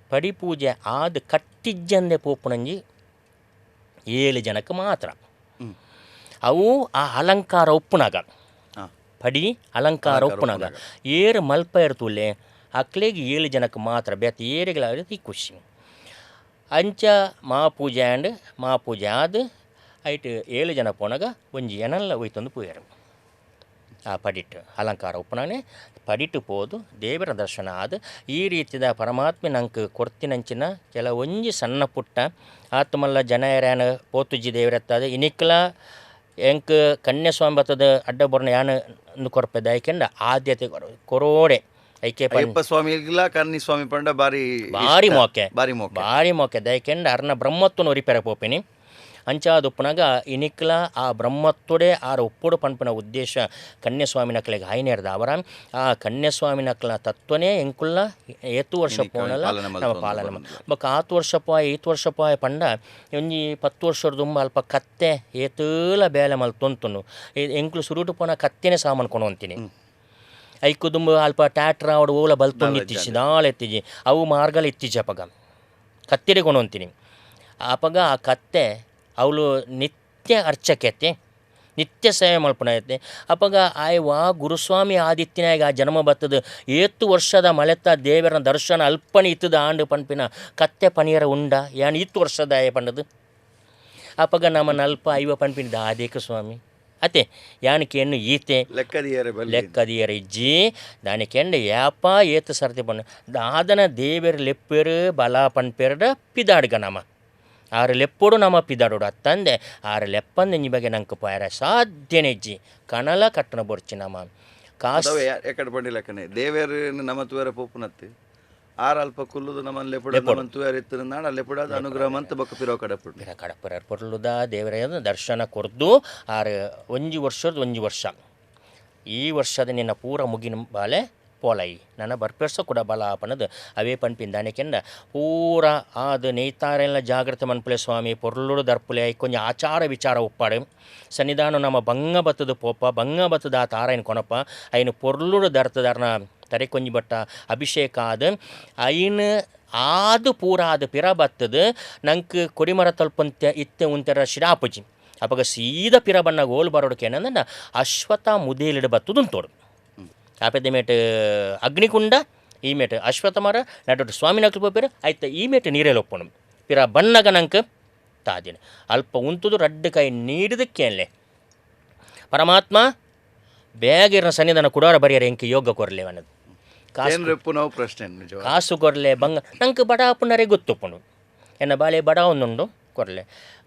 ಪಡಿಪೂಜೆ ಆದ ಕಟ್ಟಿಜ್ಜಂದೆ ಪೋಪುನಂಜಿ 7 ಜನಕ್ಕೆ ಮಾತ್ರ. ಅವು ಆ ಅಲಂಕಾರ ಉಪ್ಪುನಾಗ ಪಡಿ ಅಲಂಕಾರ ಉಪ್ಪುನಾಗ ಏರು ಮಲ್ಪ ಇರ್ತುಲೆ ಅಕ್ಲೆಗ್ 7 ಜನಕ್ಕೆ ಮಾತ್ರ ಬೇತೆ ಏರಿಗಳಾಗ ಖುಷಿ ಅಂಚ ಮಹಾಪೂಜೆ ಆ್ಯಂಡ್ ಮಹಾಪೂಜೆ ಆದ ಐಟ್ 7 ಜನ ಪೋನಾಗ ಒಂಜಿ ಎನಲ್ಲ ಒಯ್ತೊಂದು ಪೂಯರು ಆ ಪಡಿಟ್ಟು ಅಲಂಕಾರ ಉಪ್ಪುನಾನೆ ಪಡಿಟ್ಟು ಪೋದು ದೇವರ ದರ್ಶನ ಆದ ಈ ರೀತಿದ ಪರಮಾತ್ಮೆ ನಂಗೆ ಕೊರ್ತಿನಂಚಿನ ಕೆಲವೊಂಜಿ ಸಣ್ಣ ಪುಟ್ಟ ಆತ್ಮಲ್ಲ ಜನ ಏರ್ಯಾನ ಪೋತುಜ್ಜಿ ದೇವರೆತ್ತಾದ ಇನಿಕ್ಲ ಎಂಕ್ ಕನ್ಯಾಸ್ವಾಮಿ ಬತ್ತದ ಅಡ್ಡ ಬೊರ್ನ ಯಾನ ಕೊರ್ಪೆ ದಾಯ್ಕೆಂಡ ಆದ್ಯತೆ ಕೊರೋಡೆ ಐಕೆ ಅಯ್ಯಪ್ಪ ಸ್ವಾಮಿ ಇಲ್ಲ ಕನ್ನಿ ಸ್ವಾಮಿ ಪಂಡ ಬಾರಿ ಬಾರಿ ಮೋಕೆ ಬಾರಿ ಮೋಕೆ ಬಾರಿ ಮೋಕೆ ದಯಕೆಂಡ ಅರ್ನ ಬ್ರಹ್ಮತ್ವನ ಒರಿಪೆರ ಪೋಪಿನಿ ಅಂಚಾದ ಉಪ್ಪುನಾಗ ಇನಿಕ್ಲ ಆ ಬ್ರಹ್ಮತ್ವಡೆ ಆರ ಉಪ್ಪುಡು ಪನ್ಪಿನ ಉದ್ದೇಶ ಕನ್ಯಾಸ್ವಾಮಿ ನಕ್ಲೆಗ್ ಆಯ್ನೇರ್ದ ಅವರ ಆ ಕನ್ಯಾಸ್ವಾಮಿ ನಕ್ಲ ತತ್ವನೇ ಎಂಕುಲ್ಲ ಏತು ವರ್ಷ ಪೋನಲ ನಮ್ಮ ಪಾಲನೆ ಬೊಕ್ಕ ಆತು ವರ್ಷ ಪೋಯ್ ಏತು ವರ್ಷ ಪೋಯ್ ಪಂಡ ಒಂಜಿ 10 ವರ್ಷದ ದುಂಬ ಅಲ್ಪ ಕತ್ತೆ ಏತುಲ ಬೇಲೆ ಮಲ್ತೊಂತುನು ಎಂಕುಲು ಸುರುಟು ಪೋನ ಕತ್ತೆನೆ ಸಾಮಾನು ಕೊನೊಂತೀನಿ ಐಕು ದುಂಬು ಅಲ್ಪ ಟ್ಯಾಟ್ರ ಅವಡು ಓಲ ಬಲ್ತೊಂದು ಇತ್ತೀಚಿ ದಾಳ ಎತ್ತಿಜಿ ಅವು ಮಾರ್ಗಲ ಇತ್ತೀಚಿ ಅಪಗ ಕತ್ತೆಡೆ ಕೊನೊಂತೀನಿ ಅಪಗ ಆ ಕತ್ತೆ ಅವಳು ನಿತ್ಯ ಅರ್ಚಕತೆ ನಿತ್ಯ ಸೇವೆ ಮಲ್ಪುನ ಐತೆ ಅಪಗ ಆಯ್ ವಾ ಗುರುಸ್ವಾಮಿ ಆದಿತ್ಯನಾಗ ಆ ಜನ್ಮ ಬತ್ತದ ಏತು ವರ್ಷದ ಮಳೆತ್ತ ದೇವರ ದರ್ಶನ ಅಲ್ಪನೆ ಇತ್ತದ ಆಂಡು ಪನ್ಪಿನ ಕತ್ತೆ ಪನಿಯರ ಉಂಡ ಯಾನ್ ಇತ್ತು ವರ್ಷದ ಆಯ ಪಂಡದು ಅಪಗ ನಮ್ಮ ನಲ್ಪ ಐವ ಪನ್ಪಿನ ದಾದೇಕ ಸ್ವಾಮಿ ಅತೆ ಯಾನಕೇನು ಈತೆ ಲೆಕ್ಕದಿಯರ ಇಜ್ಜಿ ದಾನಿಕೆಂಡ ಯಾಪ ಏತು ಸರ್ತಿ ಪಣ್ಣ ದಾದನ ದೇವೆರ್ ಲೆಪ್ಪೇರು ಬಲ ಪನ್ಪೇರ್ಡ ಪಿದಾಡ್ಗ ನಮ ಆರು ಲೆಪ್ಪೋಡು ನಮ ಪಿದಾಡೋಡು ಅತ್ತಂದೆ ಆರು ಲೆಪ್ಪಂದೆ ಇಂಜಿ ಬಗ್ಗೆ ನಂಗೆ ಪೋಯರ ಸಾಧ್ಯನೇ ಇಜ್ಜಿ ಕಣಲ ಕಟ್ಟಣ ಬೊರ್ಚಿ ನಮ ಕಾಸು ಎಕಡೆ ಪಂಡಿ ಲೆಕ್ಕನೆ ದೇವೇರು ನಮ್ಮ ತುವೇರ ಪೋಪುನತ್ತಿ ಆರು ಅಲ್ಪ ಕುಲ್ಲುದು ನಮ್ಮನ್ನು ಲೆಪುಡ ನಮ್ಮನ್ನು ತುವೇರ ಇತ್ತು ನಾಡ ಲೆಪುಡ ಅನುಗ್ರಹ ಮಂತ ಬೊಕ್ಕ ಪಿರೋ ಕಡಪುಡು ಪಿರ ಕಡಪುರ ಪೊರ್ಲುದ ದೇವರ ದರ್ಶನ ಕೊರ್ದು ಆರು ಒಂಜಿ ವರ್ಷದ ಒಂಜಿ ವರ್ಷ ಈ ವರ್ಷದ ನಿನ್ನ ಪೂರ ಮುಗಿನ ಬಾಲೆ ಪೋಲೈ ನನ್ನ ಬರ್ಪೆರ್ಸ ಕೂಡ ಬಲ ಪನದು ಅವೇ ಪನ್ಪಿನ ದಾನಿಕೆಂಡ ಪೂರ ಆದ ನೇತಾರೆಲ್ಲ ಜಾಗ್ರತೆ ಮನ್ಪುಲೆ ಸ್ವಾಮಿ ಪೊರ್ಲುಡು ದರ್ಪುಲೆ ಕೊಂಚ ಆಚಾರ ವಿಚಾರ ಉಪ್ಪಾಡು ಸನ್ನಿಧಾನ ನಮ್ಮ ಬಂಗ ಬತ್ತದ ಪೋಪ ಬಂಗ ಬತ್ತದ ಆ ತಾರೈನ ಕೊನಪ್ಪ ಐನು ಪೊರ್ಲುಡು ದರ್ತದಾರನ ತರೆ ಕೊಂಜಿ ಬಟ್ಟ ಅಭಿಷೇಕ ಆದ ಐನು ಆದು ಪೂರ ಆದ ಪಿರ ಬತ್ತದ ನಂಗೆ ಕೊಡಿಮರ ತಲ್ಪಂತ ಇತ್ತೆ ಉಂತರ ಶಿರಾಪುಜಿ ಅಪಗ ಸೀದ ಪಿರ ಬಣ್ಣ ಗೋಲು ಬರೋಡಕ್ಕೆ ಏನಂದ್ರೆ ಅಶ್ವಥ ಮುದೇಲಿಡ ಬತ್ತುದುಂತೋಡು ಆಪೆದ ಮೇಟ್ ಅಗ್ನಿಕುಂಡ ಈ ಮೇಟ್ ಅಶ್ವಥ ಮರ ನಡು ಸ್ವಾಮಿ ನಕ್ಲು ಪೋಪೇರು ಆಯ್ತ ಈ ಮೇಟ್ ನೀರೇಲಿ ಒಪ್ಪಣು ಪಿರ ಬಣ್ಣಗ ನಂಗೆ ತಾದಿನ ಅಲ್ಪ ಉಂತುದು ರಡ್ಡು ಕೈ ನೀಡಿದಕ್ಕೇನ್ಲೆ ಪರಮಾತ್ಮ ಬೇಗಿರ್ನ ಸನ್ನಿಧಾನ ಕುಡಾರ ಬರಿಯರ ಎಂಕೆ ಯೋಗ ಕೊರಲೆ ಅನ್ನೋದು ಕಾಸು ಪ್ರಶ್ನೆ ಕಾಸು ಕೊರಲೆ ಬಂಗ ನಂಗೆ ಬಡ ಅಪ್ಪನರೇ ಗೊತ್ತುಪ್ಪುಂಡು ಎನ್ನ ಬಾಳೆ ಬಡ ಒಂದುಂಡು ಕೊರಲೆ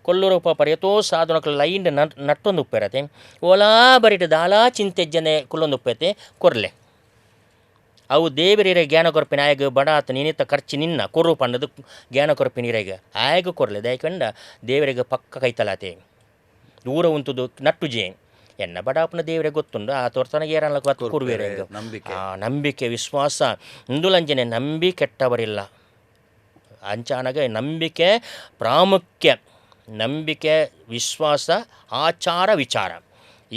ಕೊಲ್ಲೂರು ಪಾಪರ್ ಎತೋ ಸಾಧನಕ್ಲು ಲೈನ್ ನಟ್ಟೊಂದು ಉಪ್ಪೇರತೆ ಓಲಾ ಬರಿಟ ದಾಲಾ ಚಿಂತೆಜ್ಜನೆ ಕುಲ್ಲೊಂದು ಉಪ್ಪೈತೆ ಕೊರಲೆ ಅವು ದೇವರಿರೆ ಜ್ಞಾನ ಕೊರ್ಪಿನ ಆಯಗ ಬಡ ಆತ ನಿನಿತ ಖರ್ಚು ನಿನ್ನ ಕೊರು ಪಂಡದು ಜ್ಞಾನ ಕೊರ್ಪಿನ ಇರೆಗೆ ಆಯಗ ಕೊರಲೆ ದಯಕಂಡ ದೇವರಿಗೆ ಪಕ್ಕ ಕೈತಲಾತೆ ದೂರ ಉಂಟುದು ನಟ್ಟುಜೆ ಎನ್ನ ಬಡಾಪನ ದೇವರೇ ಗೊತ್ತುಂಡು ಆ ತೋರ್ತನಗೆ ಏರಲ್ಲ ಕೊರುವೇರೆ ನಂಬಿಕೆ ಆ ನಂಬಿಕೆ ವಿಶ್ವಾಸ ಇಂದುಲಂಜನೆ ನಂಬಿ ಕೆಟ್ಟವರಿಲ್ಲ ಅಂಚಾನಗ ನಂಬಿಕೆ ಪ್ರಾಮುಖ್ಯ ನಂಬಿಕೆ ವಿಶ್ವಾಸ ಆಚಾರ ವಿಚಾರ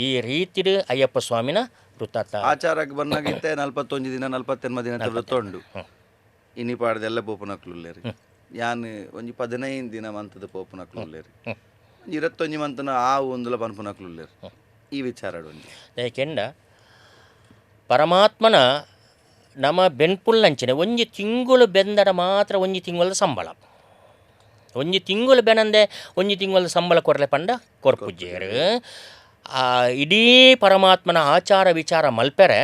ಈ ರೀತಿಡು ಅಯ್ಯಪ್ಪ ಸ್ವಾಮಿನ ವೃತ್ತ ಆಚಾರಕ್ಕೆ ಬಂದಾಗಿತ್ತೆ 41 ದಿನ 48 ದಿನ ವೃತ್ತ ಉಂಡು ಇನಿ ಪಾಡ್ದೆಲ್ಲ ಪೋಪುನಕ್ಲುಲ್ಲೇರಿ ಯಾನ್ ಒಂಜಿ 15 ದಿನ ಮಂತದ ಪೋಪುನಕ್ಲುಲ್ಲೇರಿ ಒಂಜಿ 21 ಮಂತನ ಆ ಒಂದುಲ ಪನ್ಪುನಕ್ಲುಲ್ಲೇರಿ ಈ ವಿಚಾರ ಒಂಜಿ ಏಕೆಂಡ ಪರಮಾತ್ಮನ ನಮ್ಮ ಬೆನ್ಪುಲ್ಲಂಚಿನ ಒಂಜಿ ತಿಂಗಳು ಬೆಂದಡ ಮಾತ್ರ ಒಂಜಿ ತಿಂಗಳ ಸಂಬಳ ಒಂಜಿ ತಿಂಗಳು ಬೆನಂದೆ ಒಂಜಿ ತಿಂಗಳ ಸಂಬಳ ಕೊರಲೆ ಪಂಡ ಕೊರ್ಪುಜ್ಜೇರು ಆ ಇಡೀ ಪರಮಾತ್ಮನ ಆಚಾರ ವಿಚಾರ ಮಲ್ಪೆರೆ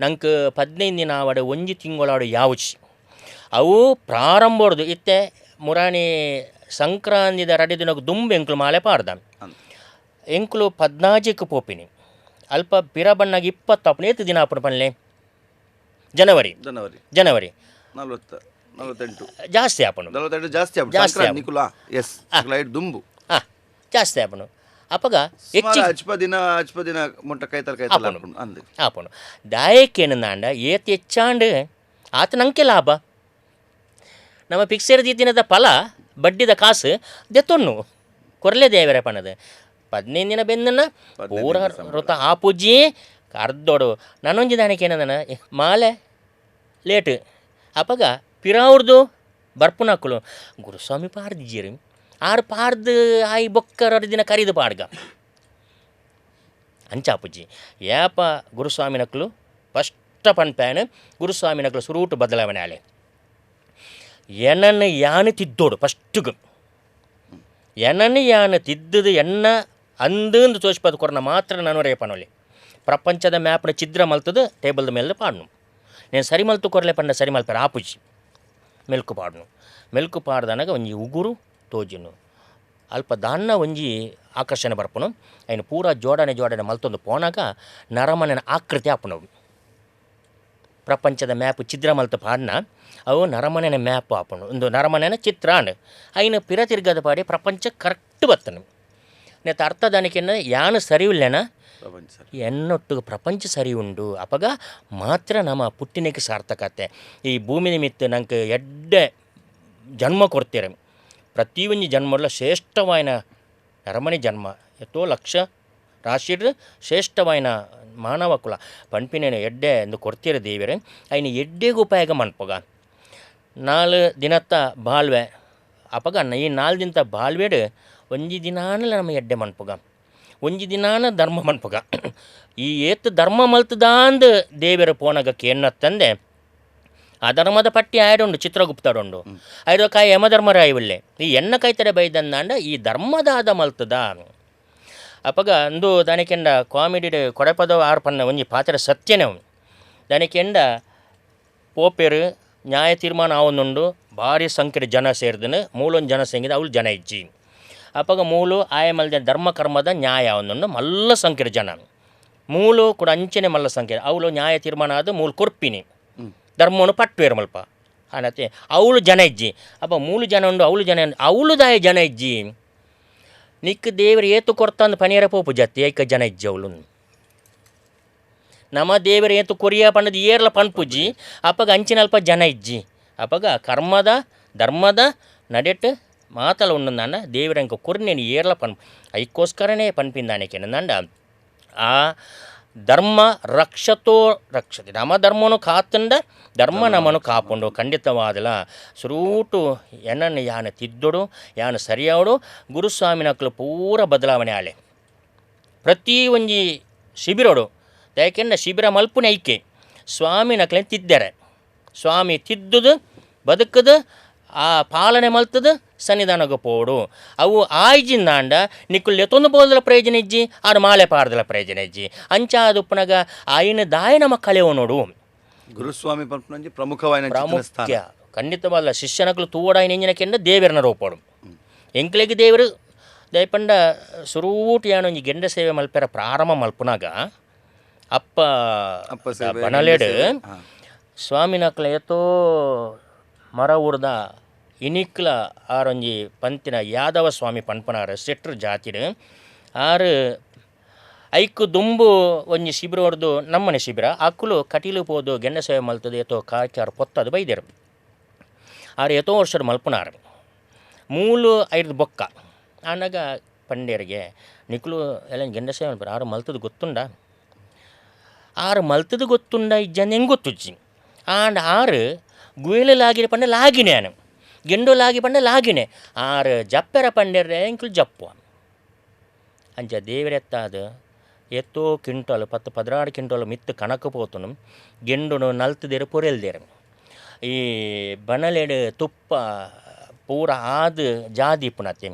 ನಂಗೆ 15 ದಿನ ಆವಡೆ ಒಂಜಿ ತಿಂಗಳಾಡು ಯಾವುಚಿ ಅವು ಪ್ರಾರಂಭೋರ್ದು ಇತ್ತೆ ಮುರಾಣಿ ಸಂಕ್ರಾಂತಿದ ರಡಿ ದಿನಕ್ಕೆ ದುಂಬು ಎಂಕ್ಲು ಮಾಲೆ ಪಾಡ್ದ ಎಂಕ್ಲು 14ಕ್ಕೆ ಪೋಪಿನಿ ಅಲ್ಪ ಪಿರ ಬಣ್ಣಾಗ 20 ಅಪ್ಪನ ಏತು ದಿನ ಅಪ್ಪನ ಪನ್ಲೆ ಜನವರಿ ಜನವರಿ ಜನವರಿ 48 ಜಾಸ್ತಿ ಆಪನು 48 ಜಾಸ್ತಿ ಆಪು ಜಾಸ್ತಿ ಆಪು. ನಿಕುಲಾ ಎಸ್ ಲೈಟ್ ದುಂಬು ಹಾಂ ಜಾಸ್ತಿ ಆಪನು ಅಪಗ ಹೆಚ್ಚು ಅಚ್ಪ ದಿನ ಅಚ್ಪ ದಿನ ಮೊಟ್ಟ ಕೈತಲ್ ಕೈತಲ್ ಆಪುಂಡು ಅಂದೆ ಆಪುಂಡು ದಾಯಕೇನಂದಾಂಡ ಏತ್ ಹೆಚ್ಚಾಂಡ್ ಆತ ನಂಗೆ ಲಾಭ ನಮ್ಮ ಪಿಕ್ಸರ್ ದಿನದ ಫಲ ಬಡ್ಡಿದ ಕಾಸು ದೆತ್ತೊಣ್ಣು ಕೊರಲೆ ದೇವರ ಪಣದು 15 ದಿನ ಬೆಂದನ ಪೂರ ವೃತ ಆಪುಜಿ ಅರ್ಧೋಡು ನಾನೊಂಜಿ ದಾನಕ್ಕೆ ಏನಂದನ ಮಾಲೆ ಲೇಟ್ ಅಪಗ ಪಿರಾವ್ರದು ಬರ್ಪುನಕ್ಕಲು ಗುರುಸ್ವಾಮಿ ಪಾರ್ದಿಜ್ಜೇರು ಆರು ಪಾಡ್ದು ಆಯಿ ಬೊಕ್ಕ ರಡ್ಡು ದಿನ ಕರಿದು ಪಾಡ್ಗ ಅಂಚಾಪುಜಿ ಯಾಪ ಗುರುಸ್ವಾಮಿನಕ್ಲು ಫಸ್ಟ್ ಪನ್ಪ್ಯಾನ್ ಗುರುಸ್ವಾಮಿನಕ್ಲು ಸುರೂಟು ಬದಲಾವಣೆ ಆಲೆ ಎನನ್ನು ಯಾನು ತಿದ್ದೋಡು ಫಸ್ಟ್ಗೆ ಎನನ್ನು ಯಾನು ತಿದ್ದದು ಎನ್ನ ಅಂದಂದು ತೋಚ್ಪದ ಕೊರನ ಮಾತ್ರ ನಾನು ರೇಪನೊಲಿ ಪ್ರಪಂಚದ ಮ್ಯಾಪ್ನ ಚಿದ್ರ ಮಲ್ತದ ಟೇಬಲ್ದ ಮೇಲೆ ಪಾಡ್ನು నేను ಸರಿ ಮಲ್ತು ಕೊರಲೆ ಪಂಡ ಸರಿ ಮಲ್ಪೆರ ಆಪುಜಿ ಮೆಲ್ಕು ಪಾಡ್ನು ಮೆಲ್ಕು ಪಾಡ್ದನಗ ಒಂಜಿ ಉಗುರು ತೋಜುನು ಅಲ್ಪ ದಾನ್ನ ಒಂಜಿ ಆಕರ್ಷಣೆ ಬರ್ಪುನು ಐನು ಪೂರ ಜೋಡಣೆ ಜೋಡಣೆ ಮಲ್ತೊಂದು ಪೋನಾಗ ನರಮನೆನ ಆಕೃತಿ ಆಪುನವು ಪ್ರಪಂಚದ ಮ್ಯಾಪ್ ಚಿದ್ರ ಮಲ್ತ ಪಾಡ್ನ ಅವು ನರಮನೆನ ಮ್ಯಾಪ್ ಆಪುನು ಒಂದು ನರಮನೆನ ಚಿತ್ರ ಅಂಡ್ ಐನು ಪಿರ ತಿರ್ಗದ ಪಾಡಿ ಪ್ರಪಂಚ ಕರೆಕ್ಟ್ ಬತ್ತನು ನೇತ ಅರ್ಥ ದಾನಿಕೆನ್ನ ಯಾನು ಸರಿ ಇಲ್ಲೇನ ಎನ್ನೊಟ್ಟಿಗೆ ಪ್ರಪಂಚ ಸರಿ ಉಂಡು ಅಪಗ ಮಾತ್ರ ನಮ್ಮ ಪುಟ್ಟಿನಕ್ಕೆ ಸಾರ್ಥಕತೆ ಈ ಭೂಮಿ ನಿಮಿತ್ತ ನಂಗೆ ಎಡ್ಡೆ ಜನ್ಮ ಕೊಡ್ತೀರ ಪ್ರತಿಯೊಂದು ಜನ್ಮಲ್ಲ ಶ್ರೇಷ್ಠವಾಯಿನ ನರಮನೆ ಜನ್ಮ ಎತ್ತೋ ಲಕ್ಷ ರಾಶಿಡ್ ಶ್ರೇಷ್ಠವಾಯಿನ ಮಾನವ ಕುಲ ಪಂಪಿನೇನು ಎಡ್ಡೆ ಎಂದು ಕೊಡ್ತೀರ ದೇವರೇ ಐನ ಎಡ್ಡೆಗೆ ಉಪಯೋಗ ಮನ್ಪಗ ನಾಲ್ ದಿನತ್ತ ಬಾಳ್ವೆ ಅಪಗ ಈ ನಾಲ್ ದಿನದ ಬಾಳ್ವೆಡ್ ಒಂಜಿ ದಿನಾನಲ ನಮ್ಮ ಎಡ್ಡೆ ಮನ್ಪುಗ ಒಂಜಿ ದಿನಾನ ಧರ್ಮ ಮನ್ಪುಗ ಈ ಏತ್ ಧರ್ಮ ಮಲ್ತದಾಂದ್ ದೇವರ ಪೋನಗ ಕೇನ್ನತ್ತಂದೆ ಆ ಧರ್ಮದ ಪಟ್ಟಿ ಆಯ್ಡುಂಡು ಚಿತ್ರಗುಪ್ತಡುಂಡು ಐದು ಕಾಯಿ ಯಮಧರ್ಮರಾಯವಿಲ್ಲೆ ಈ ಎನ್ನ ಕೈತಡೆ ಬೈದಂದಾಂಡ ಈ ಧರ್ಮದಾದ ಮಲ್ತದ ಅಪಗ ಅಂದು ದಾನಿಕೆಂಡ ಕಾಮಿಡಿ ಕೊಡಪದ ಆರು ಪನ್ನ ಒಂಜಿ ಪಾತ್ರ ಸತ್ಯನೇ ದಾನಿಕೆಂಡ ಪೋಪೆರು ನ್ಯಾಯ ತೀರ್ಮಾನ ಆವೊಂದುಂಡು ಭಾರಿ ಸಂಖ್ಯೆ ಜನ ಸೇರ್ದನು ಮೂಲೊಂದು ಜನ ಸಂಖ್ಯೆ ಅವಳು ಜನ ಇಜ್ಜಿ ಅಪಗ ಮೂಲು ಆಯ ಮಲ್ದ ಧರ್ಮ ಕರ್ಮದ ನ್ಯಾಯ ಒಂದೊಂದು ಮಲ್ಲ ಸಂಖ್ಯೆ ಜನ ಮೂಲು ಕೂಡ ಅಂಚನೆ ಮಲ್ಲ ಸಂಖ್ಯೆ ಅವಳು ನ್ಯಾಯ ತೀರ್ಮಾನ ಆದ ಮೂಲು ಕೊರ್ಪಿನಿ ಧರ್ಮವನ್ನು ಪಟ್ವೇರು ಮಲ್ಪ ಆನತೆ ಅವಳು ಜನ ಇಜ್ಜಿ ಅಪ್ಪ ಮೂಲು ಜನ ಉಂಡು ಅವಳು ಜನ ಅವಳು ದಾಯ ಜನ ಇಜ್ಜಿ ನಿಕ್ ದೇವರು ಏತು ಕೊರ್ತಾಂದು ಪನಿಯರ ಪೋಪು ಜತ್ತಿ ಐಕ ಜನ ಇಜ್ಜಿ ಅವಳು ನಮ್ಮ ದೇವರ ಏತು ಕೊರಿಯ ಪಣ್ಣದ ಏರ್ಲ ಪನ್ಪುಜ್ಜಿ ಅಪ್ಪಗ ಅಂಚಿನಲ್ಪ ಜನ ಇಜ್ಜಿ ಅಪ್ಪಗ ಕರ್ಮದ ಧರ್ಮದ ನಡೆಟ್ ಮಾತಲ ಉಂಡು ದೇವರಂಕ ಕೊರ್ನೇನು ಏರ್ಲ ಪನ್ ಐಕ್ಕೋಸ್ಕರನೇ ಪನ್ಪಿಂದಾನೆಕೆ ನಂಡ ಆ ಧರ್ಮ ರಕ್ಷತೋ ರಕ್ಷತೆ ನಮ್ಮ ಧರ್ಮನು ಕಾತಂಡ ಧರ್ಮ ನಮ್ಮನು ಕಾಪುಂಡು ಖಂಡಿತವಾದಲ ಸುರೂಟು ಎನ್ನನ್ನು ಯಾನ ತಿದ್ದೊಡು ಯಾನ ಸರಿಯಾವಡು ಗುರುಸ್ವಾಮಿನಕ್ಲು ಪೂರ ಬದಲಾವಣೆ ಆಲೆ ಪ್ರತಿ ಒಂಜಿ ಶಿಬಿರೋಡು ಯಾಕೆಂದ್ರೆ ಶಿಬಿರ ಮಲ್ಪುನ ಐಕೆ ಸ್ವಾಮಿನಕ್ಲೆ ತಿದ್ದಾರೆ ಸ್ವಾಮಿ ತಿದ್ದುದು ಬದುಕದು ಆ ಪಾಲನೆ ಮಲ್ತದ ಸನ್ನಿಧಾನಕ್ಕೆ ಪೋಡು ಅವು ಆಯ್ಜಿಂದಾಂಡ ನಿಕ್ಕುಲ್ ಎತ್ತೊಂದು ಬೋದಲ ಪ್ರಯೋಜನ ಇಜ್ಜಿ ಆರು ಮಾಲೆ ಪಾರದಲ ಪ್ರಯೋಜನ ಇಜ್ಜಿ ಅಂಚ ಅದು ಆಯಿನ ದಾಯ ನಮ್ಮ ಕಳೆವು ನೋಡು ಗುರುಸ್ವಾಮಿ ಪಂಪನಂಜಿ ಪ್ರಮುಖವಾದ ಪ್ರಾಮುಖ್ಯ ಖಂಡಿತವಲ್ಲ ಶಿಷ್ಯನಕ್ಲು ತೂವಡಾಯಿನ ಎಂಜಿನಕೆಂಡ ದೇವರನ ರೂಪೋಡು ಎಂಕ್ಲೆಗ್ ದೇವರು ದಯಪಂಡ ಸುರೂಟ್ ಯಾನೊಂಜಿ ಗೆಂಡ ಸೇವೆ ಮಲ್ಪೆರ ಪ್ರಾರಂಭ ಮಲ್ಪುನಾಗ ಅಪ್ಪ ಬನಲೇಡು ಸ್ವಾಮಿನಕ್ಲ ಏತೋ ಮರ ಊರ್ದ ಇನಿಕ್ಲ ಆರೊಂಜಿ ಪಂತಿನ ಯಾದವ ಸ್ವಾಮಿ ಪನ್ಪನಾರು ಸೆಟ್ರು ಜಾತಿಡು ಆರು ಐಕು ದುಂಬು ಒಂಜಿ ಶಿಬಿರ ಹೊಡೆದು ನಮ್ಮನೆ ಶಿಬಿರ ಅಕ್ಕುಲು ಕಟೀಲು ಪೋದು ಗೆಂಡ ಸೇವೆ ಮಲ್ತದೆ ಏತೋ ಕಾಚಾರು ಪೊತ್ತದು ಬೈದೇರು ಆರು ಏತೋ ವರ್ಷದ ಮಲ್ಪನಾರು ಮೂಲು ಐದು ಬೊಕ್ಕ ಆನಾಗ ಪಂಡೇರಿಗೆ ನಿಕ್ಲು ಎಲ್ಲ ಗೆಂಡ ಸೇವೆ ಮಲ್ಪರು ಆರು ಮಲ್ತದು ಗೊತ್ತುಂಡ ಆರು ಮಲ್ತದು ಗೊತ್ತುಂಡ ಇಜ್ಜನ್ ಹೆಂಗೆ ಗೊತ್ತುಜ್ಜಿ ಆಂಡ್ ಆರು ಗುಯಲು ಲಾಗಿನ ಪಂಡ ಲಾಗಿನೆ ಆನು ಗೆಂಡು ಲಾಗಿ ಪಂಡ ಲಾಗಿನೆ ಆರು ಜಪ್ಪೆರ ಪಂಡೆರ್ರೆ ಎಂಕುಲು ಜಪ್ಪು ಅಂಚ ದೇವರೆತ್ತಾದ ಎತ್ತೋ ಕ್ವಿಂಟಲ್ 10 16 ಕ್ವಿಂಟಲ್ ಮಿತ್ತು ಕಣಕ್ ಪೋತುನು ಗೆಂಡುನು ನಲ್ತದೇರು ಪೊರೆಲ್ದೇರು ಈ ಬನಲೆಡ್ ತುಪ್ಪ ಪೂರ ಆದ್ ಜಾದಿ ಇಪ್ಪುನತೆ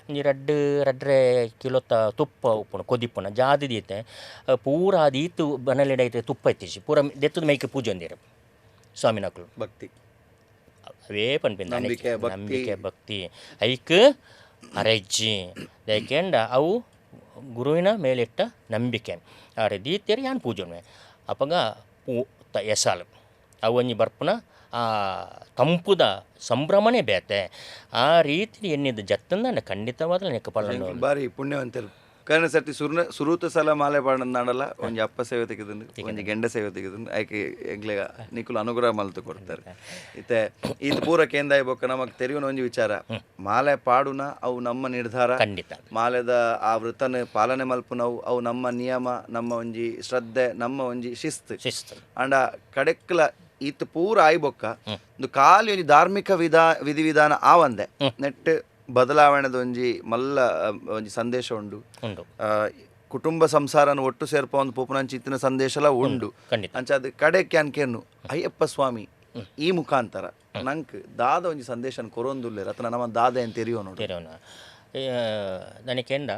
ಒಂಜಿ ರಡ್ಡ್ ರಡ್ರೆ ಕಿಲೋತ ತುಪ್ಪ ಉಪ್ಪುನು ಕೊದಿಪ್ಪುನ ಜಾದಿ ದೀತೆ ಪೂರ ಆದ್ ಈತ್ ಬನಲೆಡ್ ಐತೆ ತುಪ್ಪ ಇತ್ತಿಸಿ ಪೂರ ದೆತ್ತದ ಮೈಕ್ ಪೂಜೊಂದೇರು ಸ್ವಾಮಿನಕ್ಲು ಭಕ್ತಿ ಅವೇ ಪನ್ಪಿಂದ ನಂಬಿಕೆ ಭಕ್ತಿ ಐಕ್ ಅರೆಜ್ಜಿ ದಯಕೆಂಡ ಅವು ಗುರುವಿನ ಮೇಲಿಟ್ಟ ನಂಬಿಕೆ ಆರೆ ದೀತೆರ್ ಯಾನ್ ಪೂಜೊನ್ವೆ ಅಪಗ ಪೂ ಎಸಾಲು ಅವು ಒಂಜಿ ಬರ್ಪುನ ಆ ತಂಪುದ ಸಂಭ್ರಮನೇ ಬೇತೆ ಆ ರೀತಿ ಎನ್ನಿದ ಜತ್ತಂದ ಖಂಡಿತವಾದ ನೆಕ್ಕ ಪಲ್ಲಂಡು ಬಾರಿ ಪುಣ್ಯವಂತರು ಕಾರಣ ಸರ್ತಿ ಸುರ್ನ ಸುರೂತ ಸಲ ಮಾಲೆ ಪಾಡಂದಾಡಲ್ಲ ಒಂಜಿ ಅಪ್ಪ ಸೇವೆ ತೆಗೆದು ಒಂಜಿ ಗೆಂಡ ಸೇವೆ ತೆಗೆದು ಐಕೆ ಎಂಗ್ಲೆ ನಿಕುಲು ಅನುಗ್ರಹ ಮಲ್ತು ಕೊಡ್ತಾರೆ ಇತ್ತೆ ಇದು ಪೂರ ಕೇಂದ್ರ ಬೊಕ್ಕ ನಮಗ್ ತೆರಿಯುನ ಒಂಜಿ ವಿಚಾರ ಮಾಲೆ ಪಾಡುನ ಅವು ನಮ್ಮ ನಿರ್ಧಾರ ಖಂಡಿತ ಮಾಲೆದ ಆ ವೃತನ ಪಾಲನೆ ಮಲ್ಪುನವು ಅವು ನಮ್ಮ ನಿಯಮ ನಮ್ಮ ಒಂಜಿ ಶ್ರದ್ಧೆ ನಮ್ಮ ಒಂಜಿ ಶಿಸ್ತು ಶಿಸ್ತು ಅಂಡ ಕಡೆಕ್ಲ ಈತ್ ಪೂರ ಆಯಿ ಬೊಕ್ಕ ಒಂದು ಖಾಲಿ ಒಂಜಿ ಧಾರ್ಮಿಕ ವಿಧಿವಿಧಾನ ಆವಂದೆ ನೆಟ್ ಬದಲಾವಣೆದ ಒಂಜಿ ಮಲ್ಲ ಒಂಜಿ ಸಂದೇಶ ಉಂಡು ಉಂಡು ಕುಟುಂಬ ಸಂಸಾರನ ಒಟ್ಟು ಸೇರ್ಪೊಂದು ಪೋಪುನಂಚಿತ್ತಿನ ಸಂದೇಶಲ ಉಂಡು ಅಂಚ ಅದು ಕಡೆಕ್ಕೆ ಅನ್ಕೇನು ಅಯ್ಯಪ್ಪ ಸ್ವಾಮಿ ಈ ಮುಖಾಂತರ ನಂಕ್ ದಾದ ಒಂಜಿ ಸಂದೇಶನ ಕೊರೊಂದುಲ್ಲೆ ರತ್ನ ನಮ್ಮ ದಾದ ಅಂತ ತೆರಿಯೋ ನೋಡಿ ತೆರಿಯೋಣ ನನಕೇಂಡ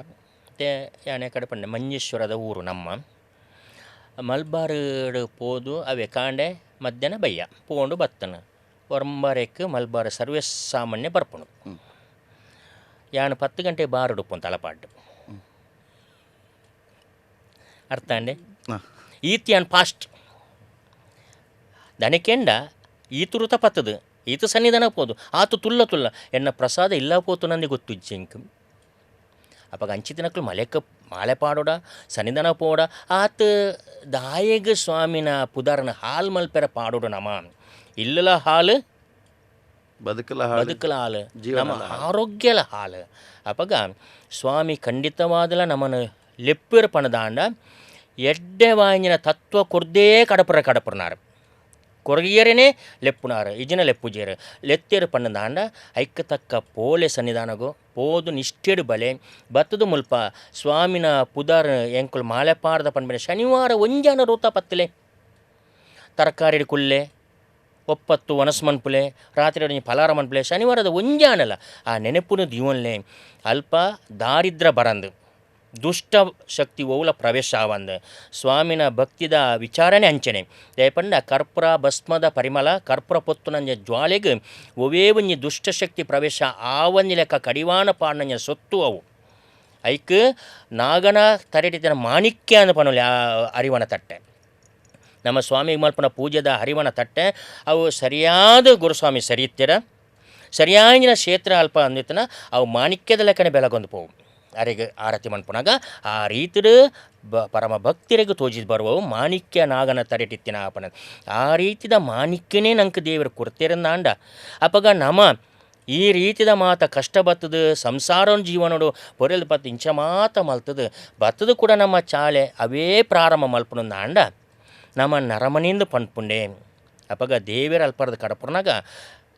ते ಯಾನೆ ಕಡೆ ಪಂಡೆ ಮಂಜೇಶ್ವರದ ಊರು ನಮ್ಮ ಮಲ್ಬಾರು ಪೋದು ಅವೇ ಕಾಂಡೆ ಮಧ್ಯಾಹ್ನ ಬಯ್ಯ ಪೋಂಡು ಬತ್ತನ ಒರಂಬಾರೆಕ್ ಮಲ್ಬಾರ್ ಸರ್ವೇ ಸಾಮಾನ್ಯ ಬರ್ಪುಣು ಯಾನು 10 ಗಂಟೆ ಬಾರ್ ಉಡುಪು ತಲಪಾಡು ಅರ್ಥ ಅಂಡೆ ಈತಿ ಯಾನ್ ಫಾಸ್ಟ್ ದನಕೆಂಡ ಈತುರುತ ಪತ್ತದು ಈತ ಸನ್ನಿಧಾನ ಪೋದು ಆತು ತುಲ್ಲ ತುಲ್ಲ ಎನ್ನ ಪ್ರಸಾದ ಇಲ್ಲ ಪೋತು ನಂದಿ ಗೊತ್ತು ಇಂಕ್ ಅಪ್ಪ ಅಂಚಿತಿನಕ್ಲು ಮಲೆಕ ಮಾಲೆ ಪಾಡೋಡ ಸನ್ನಿಧಾನ ಪೋಡ ಆತ ದಾಯಗ ಸ್ವಾಮಿನ ಪುದಾರನ ಹಾಲು ಮಲ್ಪೆರ ಪಾಡೋಡು ನಮ ಇಲ್ಲಲ ಹಾಲು ಬದುಕಲ ಬದುಕಲ ಹಾಲು ನಮ್ಮ ಆರೋಗ್ಯಲ ಹಾಲು ಅಪ್ಪಗ ಸ್ವಾಮಿ ಖಂಡಿತವಾದಲ ನಮ್ಮನ್ನು ಲೆಪ್ಪಿರ ಪಣದಾಂಡ ಎಡ್ಡೆ ವಾಯಿನ ತತ್ವ ಕೊರ್ದೇ ಕಡಪುರ ಕಡಪುರನಾರು ಕೊರಗಿಯರೇನೆ ಲೆಪ್ಪುನಾರು ಇಜಿನ ಲೆಪ್ಪುಜೇರು ಲೆತ್ತೇರು ಪಣ್ಣದಾಂಡ ಐಕ್ಕ ತಕ್ಕ ಪೋಲೆ ಸನ್ನಿಧಾನಗು ಪೋದು ನಿಷ್ಠೆಡು ಬಲೆ ಬತ್ತದು ಮುಲ್ಪ ಸ್ವಾಮಿನ ಪುದಾರ್ ಎಂಕುಲು ಮಾಲೆ ಪಾಡ್ದ ಪನ್ಪಿನ ಶನಿವಾರ ಒಂಜಾನ ರೂತ ಪತ್ತಲೆ ತರಕಾರಿ ಕುಲ್ಲೆ ಒಪ್ಪತ್ತು ಒನಸ್ ಮನ್ಪುಲೆ ರಾತ್ರಿ ಒಂಜಿ ಫಲಾರ ಮನ್ಪುಲೆ ಶನಿವಾರದ ಒಂಜಾನಲ್ಲ ಆ ನೆನಪುನು ದೀವನ್ಲೆ ಅಲ್ಪ ದಾರಿದ್ರ ಬರಂದು ದುಷ್ಟ ಶಕ್ತಿ ಓಲ ಪ್ರವೇಶ ಆವಂದು ಸ್ವಾಮಿನ ಭಕ್ತಿದ ವಿಚಾರಣೆ ಅಂಚನೆ ದಯಪಂಡ ಕರ್ಪೂರ ಭಸ್ಮದ ಪರಿಮಳ ಕರ್ಪೂರ ಪೊತ್ತುನಂಜ ಜ್ವಾಲೆಗ್ ಒವೇ ಒಂಜಿ ದುಷ್ಟಶಕ್ತಿ ಪ್ರವೇಶ ಆವಂಜಿ ಲೆಕ್ಕ ಕಡಿವಾಣ ಪಾಂಡಂಜ ಸೊತ್ತು ಅವು ಐಕ್ ನಾಗನ ತರೆಟಿತನ ಮಾಣಿಕ್ಯ ಅಂದ ಪನೊಲಿ ಆ ಅರಿವನ ತಟ್ಟೆ ನಮ್ಮ ಸ್ವಾಮಿಗೆ ಮಲ್ಪನ ಪೂಜೆದ ಹರಿವನ ತಟ್ಟೆ ಅವು ಸರಿಯಾದ ಗುರುಸ್ವಾಮಿ ಸರಿಯುತ್ತೀರ ಸರಿಯಾಗಿನ ಕ್ಷೇತ್ರ ಅಲ್ಪ ಅಂದಿತ್ತನ ಅವು ಮಾಣಿಕ್ಯದ ಲೆಕ್ಕನೆ ಬೆಳಗೊಂದು ಪೋವು ಅರೆಗೆ ಆರತಿ ಮನ್ಪುನಾಗ ಆ ರೀತಿಡು ಪರಮ ಭಕ್ತರಿಗೆ ತೋಜಿದ್ ಬರುವವು ಮಾಣಿಕ್ಯ ನಾಗನ ತರೆಟಿತ್ತಿನ ಆಪನ ಆ ರೀತಿದ ಮಾಣಿಕ್ಯನೇ ನಂಗೆ ದೇವರು ಕೊಡ್ತೀರಂದಾಂಡ ಅಪಗ ನಮ ಈ ರೀತಿದ ಮಾತ ಕಷ್ಟ ಬತ್ತದು ಸಂಸಾರ ಜೀವನೋಡು ಪೊರೆಲ್ ಬತ್ತು ಇಂಚ ಮಾತ ಮಲ್ತದು ಬತ್ತದು ಕೂಡ ನಮ್ಮ ಚಾಲೆ ಅವೇ ಪ್ರಾರಂಭ ಮಲ್ಪುನಂದಾಂಡ ನಮ್ಮ ನರಮನಿಂದ ಪನ್ಪುಂಡೆ ಅಪಗ ದೇವಿರ ಅಲ್ಪರದ ಕಡಪುರನಾಗ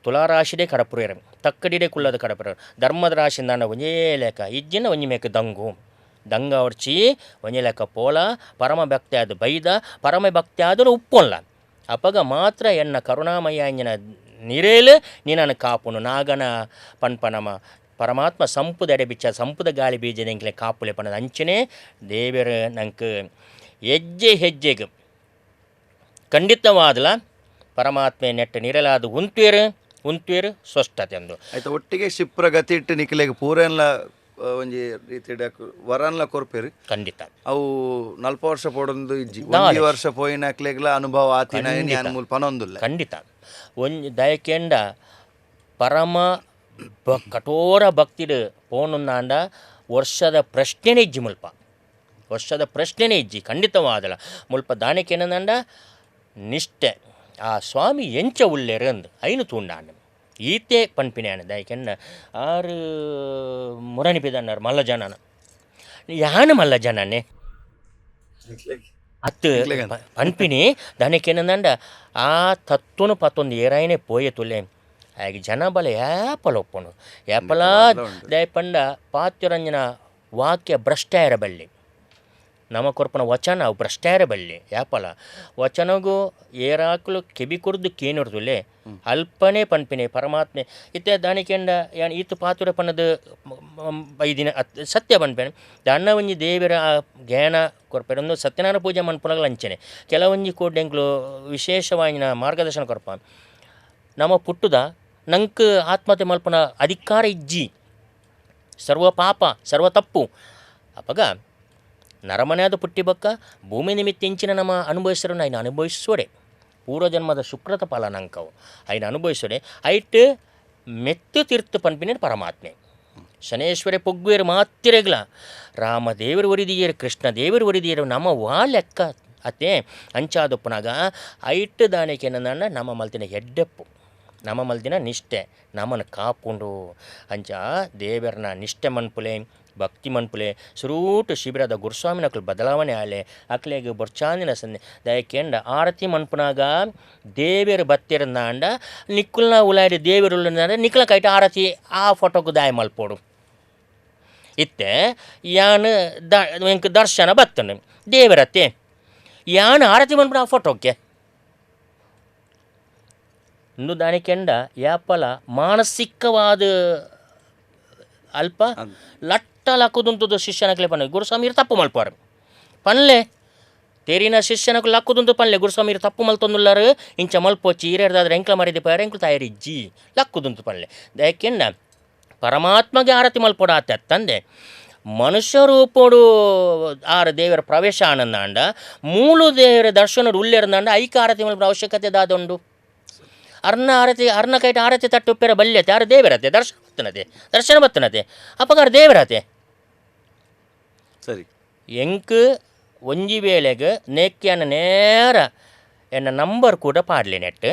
ತುಲಾರಾಶಿಡೆ ಕಡಪುರೇರು ತಕ್ಕಡಿಡೆ ಕುಳ್ಳದ ಕಡಪುರ ಧರ್ಮದ ರಾಶಿಂದಾಂಡ ಒಂಜೇ ಲೆಕ್ಕ ಇಜ್ಜಿನ ಒಂಜಿ ಮೇಕ ದಂಗು ದಂಗ ಒಡ್ಚಿ ಒಂಜೇ ಲೆಕ್ಕ ಪೋಲ ಪರಮ ಭಕ್ತಿ ಆದ ಬೈದ ಪರಮ ಭಕ್ತಿ ಆದರೂ ಉಪ್ಪೊಲ್ಲ ಅಪಗ ಮಾತ್ರ ಎನ್ನ ಕರುಣಾಮಯ ಇಂಜಿನ ನಿರೇಲು ನೀನನ್ನು ಕಾಪುನು ನಾಗನ ಪನ್ಪನಮ ಪರಮಾತ್ಮ ಸಂಪುದ ಎಡೆ ಬಿಚ್ಚ ಸಂಪುದ ಗಾಳಿ ಬೀಜದ ಎಂಕ್ಲೆ ಕಾಪುಲೆ ಪನದ ಅಂಚನೆ ದೇವರು ನಂಗೆ ಹೆಜ್ಜೆ ಹೆಜ್ಜೆಗೆ ಖಂಡಿತವಾದಲ ಪರಮಾತ್ಮೆ ನೆಟ್ಟ ನಿರಲಾದ ಉಂತ್ವೇರು ಉಂತ್ವೇರು ಸ್ವಸ್ಥತೆ ಅಂದು ಆಯ್ತು ಒಟ್ಟಿಗೆ ಕ್ಷಿಪ್ರ ಗತಿ ಇಟ್ಟು ನಿಕ್ಲೆಗ್ ಪೂರೆನ್ಲ ಒಂಜಿ ರೀತಿ ವರನ್ಲ ಕೊರ್ಪೇರು ಖಂಡಿತ ಅವು 40 ವರ್ಷ ಪೋಡೊಂದು ಇಜ್ಜಿ ಒಂಜಿ ವರ್ಷ ಪೋಯಿನಕ್ಲೆಗ್ಲ ಅನುಭವ ಆತಿನ ಯಾನ್ ಮೂಲ ಪನೊಂದುಲ್ಲ ಖಂಡಿತ ಒಂಜಿ ದಯಕೆಂಡ ಪರಮ ಕಠೋರ ಭಕ್ತಿಡು ಪೋನುಂದಾಂಡ ವರ್ಷದ ಪ್ರಶ್ನೆನೇ ಇಜ್ಜಿ ಮುಲ್ಪ ವರ್ಷದ ಪ್ರಶ್ನೆನೇ ಇಜ್ಜಿ ಖಂಡಿತವಾದಲ ಮುಲ್ಪ ದಾನಕ್ಕೇನಂದ ನಿಷ್ಠೆ ಆ ಸ್ವಾಮಿ ಎಂಚ ಉಲ್ಲೇರು ಅಂದು ಐನು ತೂಂಡಾಂಡ ಈತೆ ಪನ್ಪಿನ ದಯಕೆನ್ನ ಆರು ಮುರಣಿ ಪಿದನ್ನಾರು ಮಲ್ಲ ಜನನ ಯಾನು ಮಲ್ಲ ಜನನೇ ಅತ್ತು ಪನ್ಪಿನಿ ದನಕ್ಕೇನಂದ ಆ ತತ್ವನು ಪತ್ತೊಂದು ಏರಾಯನೇ ಪೋಯೆ ತುಲೆ ಹಾಗೆ ಜನ ಬಲ ಏಪಲ ಒಪ್ಪನು ಏಪಲ ದಯಪಂಡ ಪಾತ್ಯರಂಜನ ವಾಕ್ಯ ಭ್ರಷ್ಟಾಯರ ಬಲ್ಲಿ ನಮ್ಮ ಕೊರ್ಪನ ವಚನ ಅವು ಭ್ರಷ್ಟಾಯರ ಬಲ್ಲಿ ಯಾಪಲ ವಚನಗೂ ಏರಾಕ್ಲು ಕೆಬಿ ಕೊರ್ದು ಕೇನಿರ್ದುಲೆ ಅಲ್ಪನೇ ಪನ್ಪಿನಿ ಪರಮಾತ್ಮೆ ಇತ್ತೆ ದಾನಿಕೆಂಡ ಯಾನ್ ಈತು ಪಾತುರ ಪನ್ನದು ಐದಿನ ಸತ್ಯ ಪನ್ಪೇನೆ ದಾನ್ನ ಒಂಜಿ ದೇವರ ಜ್ಞಾನ ಕೊರ್ಪೇರೆ ಒಂದು ಸತ್ಯನಾರಾಯಣ ಪೂಜೆ ಮನ್ಪುನಗಲ ಅಂಚನೆ ಕೆಲವೊಂಜಿ ಕೋಡ್ಡೆಂಕ್ಲು ವಿಶೇಷವಾಗಿನ ಮಾರ್ಗದರ್ಶನ ಕೊರ್ಪ ನಮ್ಮ ಪುಟ್ಟುದ ನಂಕ್ ಆತ್ಮಹತ್ಯೆ ಮಲ್ಪನ ಅಧಿಕಾರ ಇಜ್ಜಿ ಸರ್ವ ಪಾಪ ಸರ್ವ ತಪ್ಪು ಅಪಗ ನರಮನೆಯಾದ ಪುಟ್ಟಿ ಬಕ್ಕ ಭೂಮಿ ನಿಮಿತ್ತ ಇಂಚಿನ ನಮ್ಮ ಅನುಭವಿಸರು ನಾನು ಅನುಭವಿಸೋಡೆ ಪೂರ್ವಜನ್ಮದ ಶುಕ್ರತ ಫಲ ನಂಕವು ಐನ ಅನುಭವಿಸೋಡೆ ಐಟ್ ಮೆತ್ತು ತೀರ್ಥ ಪನ್ಪಿನ ಪರಮಾತ್ಮೆ ಶನೇಶ್ವರ ಪೊಗ್ಗುವೇರು ಮಾತಿರೆಗ್ಲ ರಾಮ ದೇವರು ಒರಿದಿಯರು ಕೃಷ್ಣ ದೇವರು ಒರಿದಿಯರು ನಮ್ಮ ವಾ ಲೆಕ್ಕ ಅತ್ತೆ ಅಂಚಾದೊಪ್ಪನಾಗ ಐಟ್ ದಾನಕ್ಕೆ ನನ್ನ ನಮ್ಮ ಮಲ್ತಿನ ಎಡ್ಡೆಪ್ಪು ನಮ್ಮ ಮಲ್ದಿನ ನಿಷ್ಠೆ ನಮ್ಮನ್ನು ಕಾಪುಂಡು ಅಂಚ ದೇವರನ ನಿಷ್ಠೆ ಮನ್ಪುಲೆ ಭಕ್ತಿ ಮನ್ಪುಲೆ ಸುರೂಟು ಶಿಬಿರದ ಗುರುಸ್ವಾಮಿನಕ್ಲು ಬದಲಾವಣೆ ಆಲೆ ಅಕ್ಲೆಗ್ ಬೊರ್ಚಾಂದಿನ ಸಂದೆ ದಯಕೇಂಡ ಆರತಿ ಮನ್ಪುನಾಗ ದೇವೆರ್ ಬತ್ತೆರ್ಂದಾಂಡ ನಿಕ್ಕುಲ್ನ ಉಲಾಯ್ಡ್ ದೇವೆರ್ ಉಲ್ಲುಂದಾಂಡ ನಿಕ್ಲ ಕೈಟ್ ಆರತಿ ಆ ಫೋಟೋಗ್ ದಾಯ ಮಲ್ಪೊಡು ಇತ್ತೆ ಯಾನ್ the ಎಂಕ್ ದರ್ಶನ ಬತ್ತುಂಡು ದೇವರತ್ತೆ ಯಾನ್ ಆರತಿ ಮನ್ಪುನ ಆ ಫೋಟೋಕ್ಕೆ ಇಂದು ದಾನಿಕೆಂಡ ಯಾಪಲ ಮಾನಸಿಕವಾದ ಅಲ್ಪ ಲಟ್ಟ ಲಕ್ಕುದುಂತುದು ಶಿಷ್ಯನಕ್ಲೆ ಪನ್ನೆ ಗುರುಸ್ವಾಮಿ ತಪ್ಪು ಮಲ್ಪಾರು ಪನ್ಲೆ ತೇರಿನ ಶಿಷ್ಯನಕ್ಲು ಲಕ್ಕುದುಂತು ಪನ್ಲೆ ಗುರುಸ್ವಾಮಿ ತಪ್ಪು ಮಲ್ತೊಂದುಲ್ಲಾರು ಇಂಚ ಮಲ್ಪೊಚ್ಚಿ ಈರೆರ್ದಾದ್ರೆ ಎಂಕ್ಲ ಮರಿದಿ ಪೋಯಾರ ಎಂಕ್ಲು ತಾಯರಿ ಇಜ್ಜಿ ಲಕ್ಕುದುಂತು ಪನ್ಲೆ ದಯಕೆಂಡ ಪರಮಾತ್ಮಗೆ ಆರತಿ ಮಲ್ಪೊಡು ಆತ ತಂದೆ ಮನುಷ್ಯ ರೂಪೋಡು ಆರ ದೇವರ ಪ್ರವೇಶ ಆನಂದಾಂಡ ಮೂಲು ದೇವರ ದರ್ಶನಡು ಉಲ್ಲೇರ್ದಾಂಡ ಐಕ ಆರತಿ ಮಲ್ಪುನ ಅವಶ್ಯಕತೆ ದಾದುಂಡು ಅರ್ನ ಆರತಿ ಅರ್ನ ಕೈಟ ಆರತಿ ತಟ್ಟು ಉಪ್ಪೆರ ಬಲ್ಯತೆ ಆರ ದೇವರತೆ ದರ್ಶನ ಬತ್ತನತೆ ದರ್ಶನ ಬತ್ತನತೆ ಅಪಗಾರ ದೇವರತೆ ಸರಿ ಎಂಕ್ ಒಂಜಿ ವೇಳೆಗ್ ನೇಕ್ಯಾನ ನೇರ ಎನ್ನ ನಂಬರ್ ಕೂಡ ಪಾಡ್ಲಿ ನೆಟ್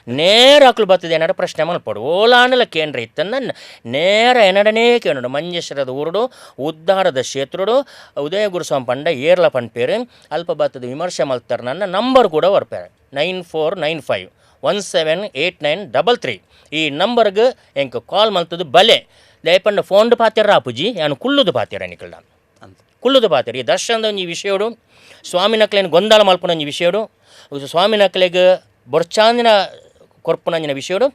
ನೇರ ಅಕ್ಲು ಬರ್ತದೆ ಏನಾರ ಪ್ರಶ್ನೆ ಮಲ್ಪೊಡು ಓಲಾನಲ ಕೇಂದ್ರ ಇತ್ತನ್ನ ನೇರ ಎನ್ನಡನೇ ಕೇಂದ್ರ ಮಂಜೇಶ್ವರದ ಊರುಡು ಉದ್ದಾರದ ಕ್ಷೇತ್ರಡು ಉದಯ ಗುರುಸ್ವಾಮಿ ಪಂಡ ಏರ್ಲ ಪನ್ಪೇರು ಅಲ್ಪ ಬರ್ತದೆ ವಿಮರ್ಶೆ ಮಲ್ತಾರ ನನ್ನ ನಂಬರ್ ಕೂಡ ಬರ್ಪೇರು 9495 178933 ಈ ನಂಬರ್ಗೆ ಎಂಕ್ ಕಾಲ್ ಮಲ್ತದ್ದು ಬಲೆ ದಯಪಂಡ ಫೋನ್ ಪಾತಿರ ಆಪುಜಿ ಯಾನು ಕುಲ್ಲುದು ಪಾತಿರ ನಿಕಲ್ದ ಕುಲ್ಲುದು ಪಾತಿರ ಈ ದರ್ಶನದ ಒಂಜಿ ವಿಷಯಡು ಸ್ವಾಮಿನಕ್ಲೇನು ಗೊಂದಲ ಮಲ್ಪುನ ಒಂಜಿ ವಿಷಯಡು ಸ್ವಾಮಿನಕ್ಲೆಗ್ ಬೊರ್ಚಾಂದಿನ ಕೊರ್ಪುನಂಜಿನ ವಿಷಯಡು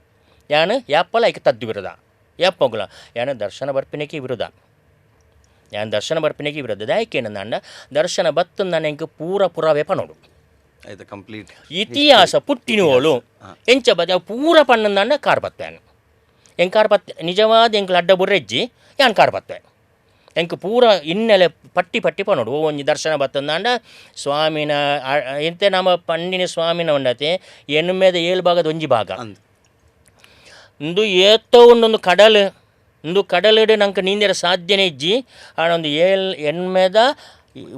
ಯಾನು ಯಾಪಲ ಐಕ್ ತದ್ದು ವಿರೋಧ ಯಾಪೋಗ್ಲ ಯಾನು ದರ್ಶನ ಬರ್ಪಿನಕ್ಕೆ ವಿರೋಧ ಯಾನು ದರ್ಶನ ಬರ್ಪಿನಕ್ಕೆ ವಿರೋಧ ದಾಯಕೇನಂದ ದರ್ಶನ ಬತ್ತು ನಾನು ಎಂಕ್ ಪೂರ ಪುರಾವೆ ಪನೋಡು ಆಯ್ತು ಕಂಪ್ಲೀಟ್ ಇತಿಹಾಸ ಪುಟ್ಟಿನೋಳು ಎಂಚ ಬದ ಪೂರ ಪಣ್ಣಂದಾಂಡ ಕಾರ್ ಬತ್ತೇನು ಎಂಕ್ ಕಾರ್ ಪತ್ತೆ ನಿಜವಾದ ಎಂಕ್ಲ ಅಡ್ಡ ಬುರ್ರೆಜ್ಜಿ ಯಾನ್ ಕಾರ್ ಬತ್ತೆ ಎಂಕ್ ಪೂರ ಹಿನ್ನೆಲೆ ಪಟ್ಟಿ ಪಟ್ಟಿ ಪನೋಡು ಓ ಒಂಜಿ ದರ್ಶನ ಬತ್ತಂದಾಂಡ ಸ್ವಾಮಿನ ಎಂತೆ ನಮ್ಮ ಪಂಡಿನ ಸ್ವಾಮಿನ ಉಂಡತೆ ಎನ್ಮೇದ ಏಳು ಭಾಗದ ಒಂಜಿ ಭಾಗ ಇಂದು ಏತೋ ಒಂದೊಂದು ಕಡಲು ಇಂದು ಕಡಲಿಡು ನಂಗೆ ನೀಂದಿರ ಸಾಧ್ಯನೇ ಇಜ್ಜಿ ಆನೊಂದು ಏಳ್ ಎನ್ಮೆದ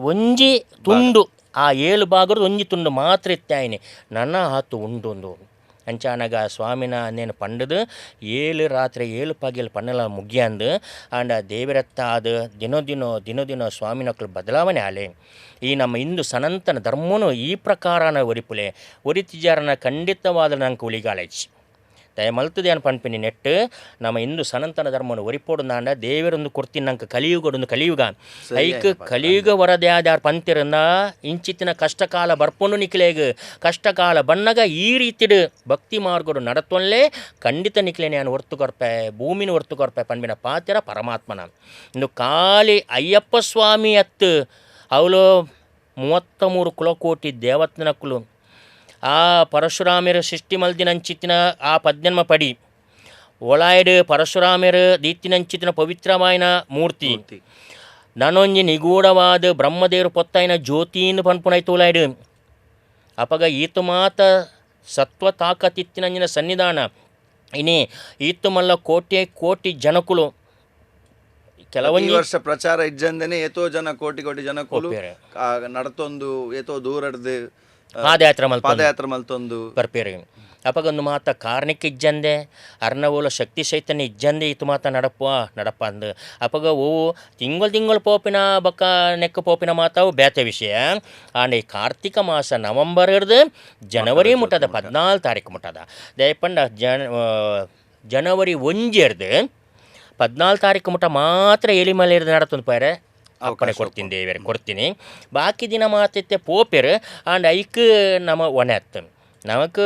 ಒಂಜಿ ತುಂಡು ಆ ಏಳು ಭಾಗದ ಒಂಜಿ ತುಂಡು ಮಾತ್ರ ಇತ್ತಾಯಿನಿ ನನ್ನ ಆತು ಉಂಡೊಂದು ಅಂಚಾನಗ ಸ್ವಾಮಿನ ನೇನು ಪಂಡದು ಏಳು ರಾತ್ರಿ ಏಳು ಪಗೆಲ್ ಪನ್ನಲ ಮುಗಿಯಂದು ಆಂಡ ದೇವರತ್ತ ಅದು ದಿನೋ ದಿನೋ ದಿನೋ ದಿನೋ ಸ್ವಾಮಿನಕ್ಲು ಬದಲಾವಣೆ ಆಲೆ ಈ ನಮ್ಮ ಹಿಂದೂ ಸನಾತನ ಧರ್ಮನು ಈ ಪ್ರಕಾರನ ಒರಿಪುಲೆ ಒರಿತಿಜಾರನ ಖಂಡಿತವಾದ ನಂಗೆ ಉಳಿಗಾಲೈಚಿ ದಯಮಲ್ತದೆ ಅನ್ ಪನ್ಪಿನಿ ನೆಟ್ಟು ನಮ್ಮ ಹಿಂದೂ ಸನಾತನ ಧರ್ಮನು ಒರಿಪೋಡು ನಾಂಡ ದೇವರೊಂದು ಕೊಡ್ತೀನಿ ನಂಗೆ ಕಲಿಯುಗಡೊಂದು ಕಲಿಯುಗ ಐಕ್ ಕಲಿಯುಗ ವರದ್ಯಾದ ಪಂತಿರನ್ನ ಇಂಚಿತ್ತಿನ ಕಷ್ಟಕಾಲ ಬರ್ಪೊಂಡು ನಿಕ್ಲೇಗ್ ಕಷ್ಟಕಾಲ ಬನ್ನಗ ಈ ರೀತಿಡು ಭಕ್ತಿ ಮಾರ್ಗಡು ನಡತೊನ್ಲೆ ಖಂಡಿತ ನಿಕ್ಲೆ ನಾನು ಹೊರ್ತು ಕೊರ್ಪೆ ಭೂಮಿನ ಹೊರ್ತು ಕೊರ್ಪೆ ಪನ್ಬಿನ ಪಾತಿರ ಪರಮಾತ್ಮನ ಇಂದು ಖಾಲಿ ಅಯ್ಯಪ್ಪ ಸ್ವಾಮಿ ಅತ್ತು ಅವಳು 33 ಕುಲಕೋಟಿ ದೇವತ್ನಕುಲು ಆ ಪರಶುರಾಮರ ಸೃಷ್ಟಿ ಮಲ್ದಿನಂಚಿತ್ತಿನ ಆ ಪದ್ಯನ್ಮ ಪಡಿ ಒಳಾಯ್ಡು ಪರಶುರಾಮರು ದೀತಿನಂಚಿತ್ತಿನ ಪವಿತ್ರವಾಯಿನ ಮೂರ್ತಿ ನನೊಂಜಿ ನಿಗೂಢವಾದ ಬ್ರಹ್ಮದೇವರು ಪೊತ್ತಾಯಿನ ಜ್ಯೋತಿನ ಪನ್ಪುನೈತು ಉಲಾಯ್ಡು ಅಪಗ ಈತು ಮಾತ ಸತ್ವ ತಾಕತಿತ್ತಿನಂಜಿನ ಸನ್ನಿಧಾನ ಇನಿ ಈತು ಮಲ್ಲ ಕೋಟಿ ಕೋಟಿ ಜನಕುಲು ಕೆಲವೊಂದು ವರ್ಷ ಪ್ರಚಾರ ಇಜ್ಜಂದನೆ ಏತೋ ಜನ ಕೋಟಿ ಕೋಟಿ ಜನಕುಲು ನಡತೊಂದು ಏತೋ ದೂರಡ್ದು ಪಾದಯಾತ್ರೆ ಪಾದಯಾತ್ರೆ ಮಲ್ತೊಂದು ಬರ್ಪೇರು ಅಪಗೊಂದು ಮಾತ ಕಾರಣಕ್ಕೆ ಇಜ್ಜಂದೆ ಅರ್ಣವೋಲ ಶಕ್ತಿ ಚೈತನ್ಯ ಇಜ್ಜಂದೆ ಇತ್ತು ಮಾತ ನಡಪ್ಪ ನಡಪ್ಪ ಅಂದು ಅಪಗ ಓ ತಿಂಗಳು ತಿಂಗಳು ಪೋಪಿನ ಬಕ್ಕ ನೆಕ್ಕ ಪೋಪಿನ ಮಾತಾವು ಬೇತೆ ವಿಷಯ ಆಂಡ ಈ ಕಾರ್ತಿಕ ಮಾಸ ನವಂಬರ್ ಹಿಡ್ದು ಜನವರಿ ಮುಟ್ಟದ 14 ತಾರೀಕು ಮುಟ್ಟದ ದಯಪಂಡ ಜನವರಿ 1 ಹಿಡ್ದು 14 ತಾರೀಕು ಮುಟ್ಟ ಮಾತ್ರ ಎಲಿಮಲೆ ಹಿಡ್ದು ನಡತೊಂದು ಪೈರೆ ಅಪ್ಪಣೆ ಕೊಡ್ತೀನಿ ದೇವರಿಗೆ ಕೊಡ್ತೀನಿ ಬಾಕಿ ದಿನ ಮಾತೈತೆ ಪೋಪೆರು ಆಂಡ್ ಐಕ್ ನಮ್ಮ ಒಣೆ ಅತ್ತು ನಮಕ್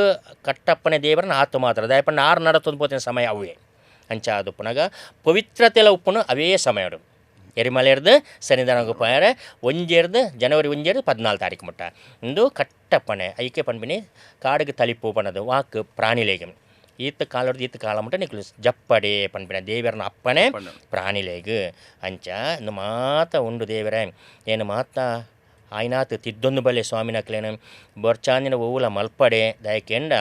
ಕಟ್ಟಪ್ಪನೆ ದೇವರನ್ನ ಆತು ಮಾತ್ರ ದಯಪಂಡ ಆರು ನಡತೊಂದು ಪೋತಿನ ಸಮಯ ಅವೇ ಅಂಚ ಅದು ಪುನಗ ಪವಿತ್ರತೆಲ ಉಪ್ಪುನು ಅವೇ ಸಮಯಡು ಎರಿಮಲೆ ಹಿಡ್ದು ಸನ್ನಿಧಾನಕ್ಕೆ ಪೋಯಾರೆ ಒಂಜೇರ್ದು ಜನವರಿ 1 ಹಿಡ್ದು 14 ತಾರೀಕು ಮುಟ್ಟ ಇಂದು ಕಟ್ಟಪ್ಪಣೆ ಐಕೆ ಪನ್ಪಿನಿ ಕಾಡಿಗೆ ತಲಿಪು ಪನ್ನದು ವಾಕ್ ಪ್ರಾಣಿಲೇಗೆ ಈತ ಕಾಲೊಡ್ದು ಈತ ಕಾಲ ಮುಟ್ಟ ನಿಕ್ಲು ಜಪ್ಪಡೆ ಪನ್ಪಿನ ದೇವರನ ಅಪ್ಪಣೆ ಪ್ರಾಣಿಲೇಗ್ ಅಂಚ ಇಂದು ಮಾತ ಉಂಡು ದೇವರೇ ಏನು ಮಾತ ಆಯ್ನಾತ್ ತಿದ್ದೊಂದು ಬಲೆ ಸ್ವಾಮಿನಕ್ಲೇನು ಬೊರ್ಚಾಂದಿನ ಓವುಲ ಮಲ್ಪಡೆ ದಯಕೆಂಡ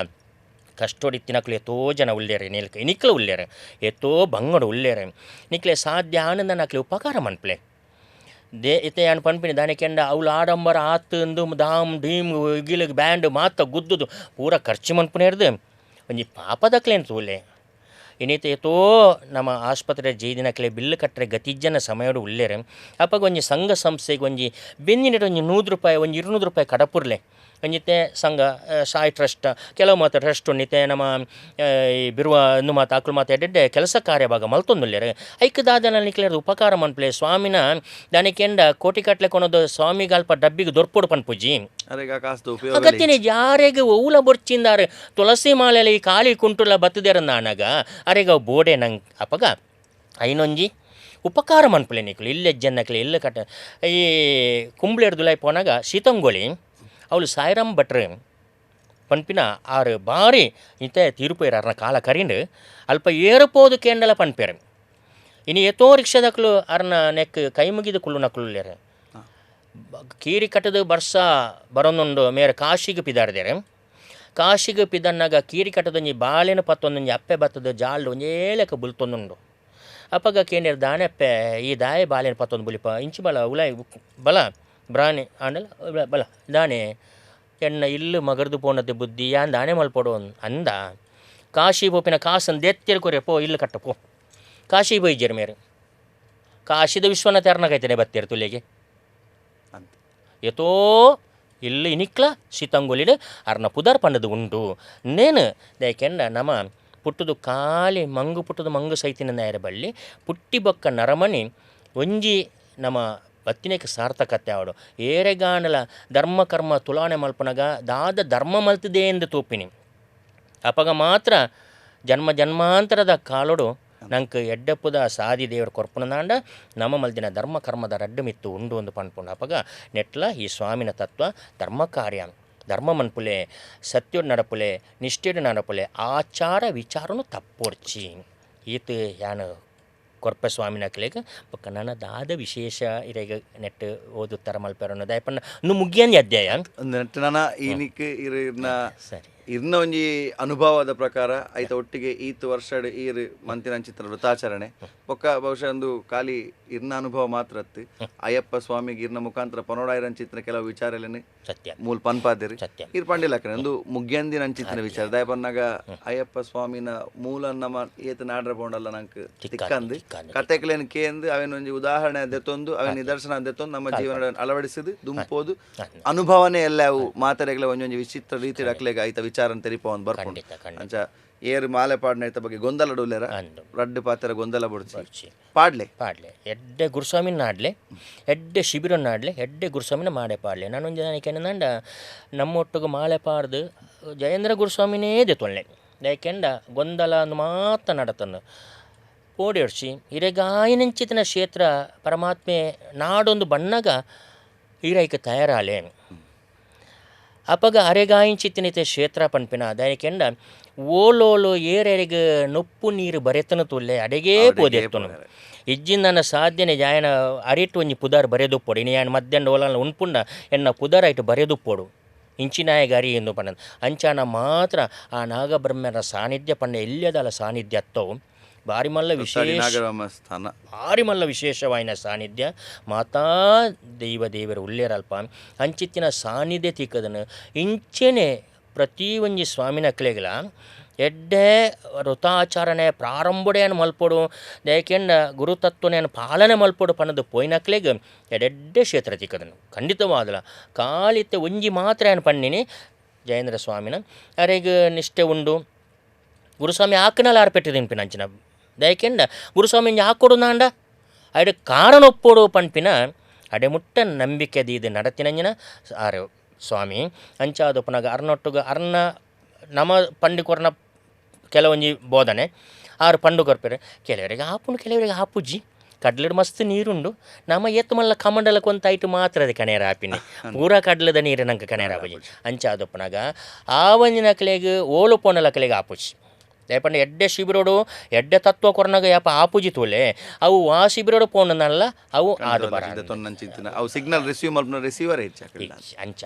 ಕಷ್ಟೋಡಿತ್ತಿನಕ್ಲು ಎತ್ತೋ ಜನ ಉಲ್ಲೇರು ನಿಲ್ಕ ನಿಕ್ಲು ಉಲ್ಲೇರು ಎತ್ತೋ ಬಂಗಡು ಉಲ್ಲೇರು ನಿಕ್ಲೆ ಸಾಧ್ಯ ಆನಂದ ನಕ್ಲೆ ಉಪಕಾರ ಮನ್ಪ್ಲೆ they ಇತ್ತೆ ಯಾನ್ ಪನ್ಪಿನಿ ದಾನಿಕೆಂಡ ಅವ್ಲು ಆಡಂಬರ ಆತು ಇಂದು ದಾಮ್ ಡೀಮ್ ಗಿಲಗ್ ಬ್ಯಾಂಡ್ ಮಾತ ಗುದ್ದುದು ಪೂರ ಖರ್ಚು ಮನ್ಪುನೇರ್ದು ಒಂಜಿ ಪಾಪದಕ್ಲೇನು ತೂಲೆ ಇನ್ನಿತ ಏತೋ ನಮ್ಮ ಆಸ್ಪತ್ರೆ ಜೈದಿನಕ್ಲೆ ಬಿಲ್ಲು ಕಟ್ಟರೆ ಗತಿಜ್ಜನ ಸಮಯಡು ಉಲ್ಲೇರು ಅಪ್ಪಗ ಒಂಜಿ ಸಂಘ ಸಂಸ್ಥೆಗೆ ಒಂಜಿ ಬೆನ್ನಿನ ಒಂಜಿ 100 ರೂಪಾಯಿ ಒಂಜಿ 200 ರೂಪಾಯಿ ಕಡಪುರ್ಲೆ ಒಂಜಿತೆ ಸಂಘ ಸಾಯಿ ಟ್ರಸ್ಟ್ ಕೆಲವು ಮಾತ್ರ ಟ್ರಸ್ಟ್ ಉಂಡಿತೆ ನಮ್ಮ ಈ ಬಿರುವ ಇಂದು ಮಾತು ಅಕ್ಲು ಮಾತು ಎಡ್ಡೆ ಕೆಲಸ ಕಾರ್ಯ ಭಾಗ ಮಲ್ತೊಂದುಲ್ಲೇರು ಐಕ್ ದಾದನ ನಿಕ್ಲೇರ್ ಉಪಕಾರ ಮನ್ಪ್ಲೆ ಸ್ವಾಮಿನ ದಾನಿಕೆಂಡ ಕೋಟಿ ಕಟ್ಲೆ ಕೊನೋದು ಸ್ವಾಮಿಗಲ್ಪ ಡಬ್ಬಿಗೆ ದೊರ್ಪೊಡು ಪನ್ಪುಜಿ ಅಗತ್ಯನೆ ಯಾರೆಗ್ ಓಲ ಬೊರ್ಚಿಂದಾರು ತುಳಸಿ ಮಾಲೆಲಿ ಖಾಲಿ ಕುಂಟುಲ ಬತ್ತದೇರ ನಾನಾಗ ಅರೆಗ ಬೋಡೆ ನಂಗೆ ಅಪಗ ಐನೊಂಜಿ ಉಪಕಾರ ಮನ್ಪುಲೆ ನಿಕ್ಲು ಇಲ್ಲೆ ಜನ್ನಕ್ಲೆ ಇಲ್ಲ ಕಟ್ಟ ಈ ಕುಂಬ್ಳೆಡ್ ದುಲಾಯ್ ಪೋನಾಗ ಸೀತಂಗೋಳಿ ಅವಳು ಸಾಯಿರಾಮ್ ಭಟ್ರು ಪನ್ಪಿನ ಆರು ಬಾರಿ ಇತ್ತೆ ತೀರ್ಪೇರು ಅರ್ನ ಕಾಲ ಕರಿಂಡು ಅಲ್ಪ ಏರುಪೋದು ಕೇಂಡಲ ಪನ್ಪೇರು ಇನ್ನು ಏತೋ ರಿಕ್ಷಾದಕ್ಲು ಅರ್ನ ನೆಕ್ ಕೈ ಮುಗಿದು ಕುಳ್ಳು ನಕ್ಲು ಕೀರಿ ಕಟ್ಟದು ಬರ್ಸ ಬರೊಂದುಂಡು ಮೇರೆ ಕಾಶಿಗೆ ಪಿದಾರ್ದೇರು ಕಾಶಿಗೆ ಪಿದನ್ನಾಗ ಕೀರಿ ಕಟ್ಟದೊಂಜಿ ಬಾಳೆನ ಪತ್ತೊಂದೊಂಜಿ ಅಪ್ಪೆ ಬತ್ತದ ಜಾಲ್ಡು ಒಂಜೇ ಲೆಕ್ಕ ಬುಲ್ತೊಂದುಂಡು ಅಪ್ಪಗ ಕೇಂದ್ರ ದಾನೆ ಅಪ್ಪೆ ಈ ದಾಯ ಬಾಳೆನ ಪತ್ತೊಂದು ಬುಲಿಪ ಇಂಚು ಬಲ ಉಲಾಯ್ ಬಲ ಬ್ರಾಣಿ ಆಂಡಲ ಬಲ ದಾನೆ ಎಣ್ಣ ಇಲ್ಲು ಮಗರ್ದು ಪೋನದ್ದು ಬುದ್ಧಿ ಯಾನ್ ದಾನೆ ಮಲ್ಪೊಡು ಅಂದ ಕಾಶಿ ಪೋಪಿನ ಕಾಸನ್ ದೆತ್ತಿರ ಕೊರೆ ಪೋ ಇಲ್ಲು ಕಟ್ಟ ಪೋ ಕಾಶಿ ಬೈಜರ್ ಮೇರು ಕಾಶಿದ ವಿಶ್ವನಾಥ ಅರ್ನಗೈತೇನೆ ಬತ್ತೀರ್ ತುಲಿಗೆ ಏತೋ ಇಲ್ಲು ಇನಿಕ್ಲ ಸೀತಂಗೊಲಿಡು ಅರ್ನ ಪುದರ್ ಪಂಡದು ಉಂಟು ನೇನು ದಯಕೆಂಡ ನಮ ಪುಟ್ಟುದು ಖಾಲಿ ಮಂಗು ಪುಟ್ಟುದು ಮಂಗು ಸೈತಿನ ನಾಯರ ಬಳ್ಳಿ ಪುಟ್ಟಿ ಬೊಕ್ಕ ನರಮಣಿ ಒಂಜಿ ನಮ ಬತ್ತಿನೇಕ ಸಾರ್ಥಕತೆ ಅವಡು ಏರೆಗಾನಲ ಧರ್ಮ ಕರ್ಮ ತುಲಾನೆ ಮಲ್ಪನಗ ದಾದ ಧರ್ಮ ಮಲ್ತದೆ ಎಂದು ತೋಪಿನಿ ಅಪಗ ಮಾತ್ರ ಜನ್ಮ ಜನ್ಮಾಂತರದ ಕಾಲೋಡು ನಂಗೆ ಎಡ್ಡಪ್ಪುದ ಸಾದಿ ದೇವರ ಕೊರ್ಪುನದಾಂಡ ನಮ್ಮ ಮಲ್ದಿನ ಧರ್ಮ ಕರ್ಮದ ರಡ್ಡು ಮಿತ್ತು ಉಂಡು ಒಂದು ಪನ್ಪುಂಡು ಅಪಗ ನೆಟ್ಲ ಈ ಸ್ವಾಮಿನ ತತ್ವ ಧರ್ಮ ಕಾರ್ಯ ಧರ್ಮ ಮನ್ಪುಲೆ ಸತ್ಯೋಡು ನಡಪುಲೆ ನಿಷ್ಠೆಡು ನಡಪುಲೆ ಆಚಾರ ವಿಚಾರನು ತಪ್ಪೊಡ್ಚಿ ಈತ ಯಾನು ಕೊರ್ಪ ಸ್ವಾಮಿನ ಕ್ಲೇಗ ಬೊಕ್ಕ ನನ ದಾದ ವಿಶೇಷ ಇರೆಗ ನೆಟ್ ಓದುತ್ತರ ಮಲ್ಪೆರನ್ನು ದಯಪಣ್ಣ ನು ಮುಗಿಯಂದಿ ಅಧ್ಯಾಯ ನನ್ನ ಈನಿಕ್ ಇರ್ನ ಸರಿ ಇರ್ನ ಒಂಜಿ ಅನುಭವದ ಪ್ರಕಾರ ಐತ ಒಟ್ಟಿಗೆ ಈತ್ ವರ್ಷಡ್ ಈರ್ ಮಂತಿನಂಚಿತ್ರ ವೃತಾಚರಣೆ ಬೊಕ್ಕ ಬಹುಶಃ ಒಂದು ಖಾಲಿ ಇರ್ನ ಅನುಭವ ಮಾತ್ರ ಅತ್ತು ಅಯ್ಯಪ್ಪ ಸ್ವಾಮಿಗೆ ಇರ್ನ ಮುಖಾಂತರ ಪನೋಡಾಯಿರಂಚಿತ್ರ ಕೆಲವು ವಿಚಾರಲೇನೆ ಸತ್ಯ ಮೂಲ ಪನ್ಪಾದಿರಿ ಸತ್ಯ ಇರ್ ಪಂಡಿಲಕ್ಕನೆ ಒಂದು ಮುಗ್ಯಂದಿನ ಅಂಚಿತ್ತಿನ ವಿಚಾರ ದಯಪನ್ನಾಗ ಅಯ್ಯಪ್ಪ ಸ್ವಾಮಿನ ಮೂಲ ನಮ್ಮ ಏತ ನಾಡ್ರ ಪೋಂಡಲ್ಲ ನಂಕ್ ತಿಕ್ಕಂದು ಕತೆಕ್ಲೇನು ಕೇಂದು ಅವೇನೊಂಜಿ ಉದಾಹರಣೆ ದೆತ್ತೊಂದು ಅವೇನು ನಿದರ್ಶನ ದೆತ್ತೊಂದು ನಮ್ಮ ಜೀವನ ಅಳವಡಿಸಿದು ದುಂಪೋದು ಅನುಭವನೇ ಎಲ್ಲ ಅವು ಮಾತಾಡಗ್ಲ ಒಂಜೊಂಜಿ ವಿಚಿತ್ರ ರೀತಿ ಅಕ್ಲೆಗ್ ಐತ ವಿಚಾರ ತೆರಿಪ ಒಂದು ಬರ್ಪುಂಡು ಖಂಡಿತ ಖಂಡಿತ ಅಂಚ ಏರು ಮಾಲೆ ಪಾಡ್ನ ಐತ ಬಗ್ಗೆ ಗೊಂದಲ ಡುಲ್ಲೆರ ಅಂದು ರಡ್ಡು ಪಾತೆರ ಗೊಂದಲ ಬುಡ್ಚಿ ಬುಡ್ಚಿ. ಪಾಡ್ಲೆ ಪಾಡ್ಲೆ ಎಡ್ಡೆ ಗುರುಸ್ವಾಮಿನ ನಾಡ್ಲೆ ಎಡ್ಡೆ ಶಿಬಿರ ನಾಡ್ಲೆ ಎಡ್ಡೆ ಗುರುಸ್ವಾಮಿನ ಮಾಡೆ ಪಾಡ್ಲೆ ನಾನೊಂದು ಜನಕ್ಕೆ ನಮ್ಮ ಒಟ್ಟಿಗೆ ಮಾಲೆ ಪಾಡ್ದು ಜಯೇಂದ್ರ ಗುರುಸ್ವಾಮಿನೇ ದೆತ್ತೊಲ್ಲೆ ಯಾಕೆಂಡ ಗೊಂದಲ ಅಂದು ಮಾತ್ರ ನಡತನ್ನು ಪೋಡಿಯೊಡ್ಸಿ ಇರೆಗಾಯಿನಂಚಿತನ ಕ್ಷೇತ್ರ ಪರಮಾತ್ಮೆ ನಾಡೊಂದು ಬಣ್ಣಗ ಈರೈಕ ತಯಾರಾಲೆ ಅಪಗ ಅರೆಗಾಯಿಂಚಿತ್ತಿನಿತೆ ಕ್ಷೇತ್ರ ಪನ್ಪಿನ ದಯಕೆಂಡ ಓಲೋಲು ಏರೆರೆಗ್ ನೊಪ್ಪು ನೀರು ಬರೆತನ ತುಲ್ಲೆ ಅಡೆಗೇ ಪೋದೆತ್ತುನು ಇಜ್ಜಿಂದನ ಸಾಧ್ಯನೆ ಜಾಯನ ಅರಿಟು ಒಂಜಿ ಪುದಾರ್ ಬರೆದುಪ್ಪೊಡು ಇನಿ ಯಾನ್ ಮಧ್ಯಾಹ್ನ ಓಲನ ಉಣ್ಪುಂಡ ಎನ್ನ ಪುದಾರ್ ಐಟು ಬರೆದುಪ್ಪೊಡು ಇಂಚಿನಾಯ ಅರಿ ಎಂದು ಪಂಡ ಅಂಚಾನ ಮಾತ್ರ ಆ ನಾಗಬ್ರಹ್ಮರ ಸಾನ್ನಿಧ್ಯ ಪಂಡ ಎಲ್ಯದಲ ಸಾನ್ನಿಧ್ಯ ಅತ್ತವು ಬಾರಿ ಮಲ್ಲ ವಿಶೇಷ ನಾಗರಮ ಸ್ಥಾನ ಭಾರಿ ಮಲ್ಲ ವಿಶೇಷವಾಯಿನ ಸಾನ್ನಿಧ್ಯ ಮಾತಾ ದೈವ ದೇವರ ಉಲ್ಲೇರಲ್ಪ ಅಂಚಿತ್ತಿನ ಸಾನ್ನಿಧ್ಯ ತಿಕ್ಕದನು ಇಂಚೆನೆ ಪ್ರತಿ ಒಂಜಿ ಸ್ವಾಮಿನ ಕ್ಲೆಗ್ಲ ಎಡ್ಡೆ ವೃತಾಚರಣೆ ಪ್ರಾರಂಭಡೆಯನ್ನು ಮಲ್ಪೊಡು ದಯಕೆಂಡ ಗುರುತತ್ವನೆಯನ್ನು ಪಾಲನೆ ಮಲ್ಪೊಡು ಪನದು ಪೋಯಿನಕ್ಲೆಗ್ ಎಡೆಡ್ಡೆ ಕ್ಷೇತ್ರ ತಿಕ್ಕದನು ಖಂಡಿತವಾದಲ ಕಾಲಿತ್ತೆ ಒಂಜಿ ಮಾತ್ರ ಏನು ಪನ್ನಿನಿ ಜಯೇಂದ್ರ ಸ್ವಾಮಿನ ಅರೆಗ್ ನಿಷ್ಠೆ ಉಂಡು ಗುರುಸ್ವಾಮಿ ಆಕನಲ ಆರ್ಪೆಟ್ಟು ತಿನ್ಪಿನ ಅಂಚಿನ ದಯಕೆಂಡ ಗುರುಸ್ವಾಮಿ ಇಂಜ ಹಾಕೊಡು ನಾಂಡ ಅಡೆ ಕಾರಣ ಒಪ್ಪೋಡು ಪನ್ಪಿನ ಅಡೆ ಮುಟ್ಟ ನಂಬಿಕೆ ದೀದು ನಡತಿನಂಜಿನ ಆರು ಸ್ವಾಮಿ ಅಂಚಾದ ಪುನಗ ಅರ್ನೊಟ್ಟುಗ ಅರ್ನ ನಮ ಪಂಡಿ ಕೊರ್ನ ಕೆಲವೊಂಜಿ ಬೋಧನೆ ಆರು ಪಂಡು ಕೊರ್ಪೆರು ಕೆಲವರಿಗೆ ಆಪುಂಡು ಕೆಲವರಿಗೆ ಆಪುಜಿ ಕಡ್ಲಡ್ ಮಸ್ತ್ ನೀರುಂಡು ನಮ್ಮ ಏತ್ ಮಲ್ಲ ಕಮಂಡಲಕ್ಕೆ ಒಂದು ಐಟು ಮಾತ್ರ ಅದು ಕಣೇರ ಆಪಿನಿ ಪೂರಾ ಕಡ್ಲದ ನೀರು ನಂಗೆ ಕಣೇರ ಆಪುಜಿ ಅಂಚಾದಪ್ಪನಾಗ ಆ ಒಂಜಿನ ಕಲೆಗ್ ಓಲು ಪೋನಲ ಕಲೆಗ್ ಆಪುಜಿ ದಯಪಂಡ ಎಡ್ಡೆ ಶಿಬಿರೋಡು ಎಡ್ಡೆ ತತ್ವ ಕೊರ್ನಾಗ ಯಾಪ ಆಪುಜಿ ತೋಲೆ ಅವು ಆ ಶಿಬಿರೋಡು ಪೋನಲ್ಲ ಅವು ಆದು ಬರ ತೊನ್ನಂಚಿತ್ತಿನ ಅವು ಸಿಗ್ನಲ್ ರಿಸೀವ್ ಮಲ್ಪುನ ರಿಸೀವರ್ ಹೆಚ್ಚು ಅಂಚ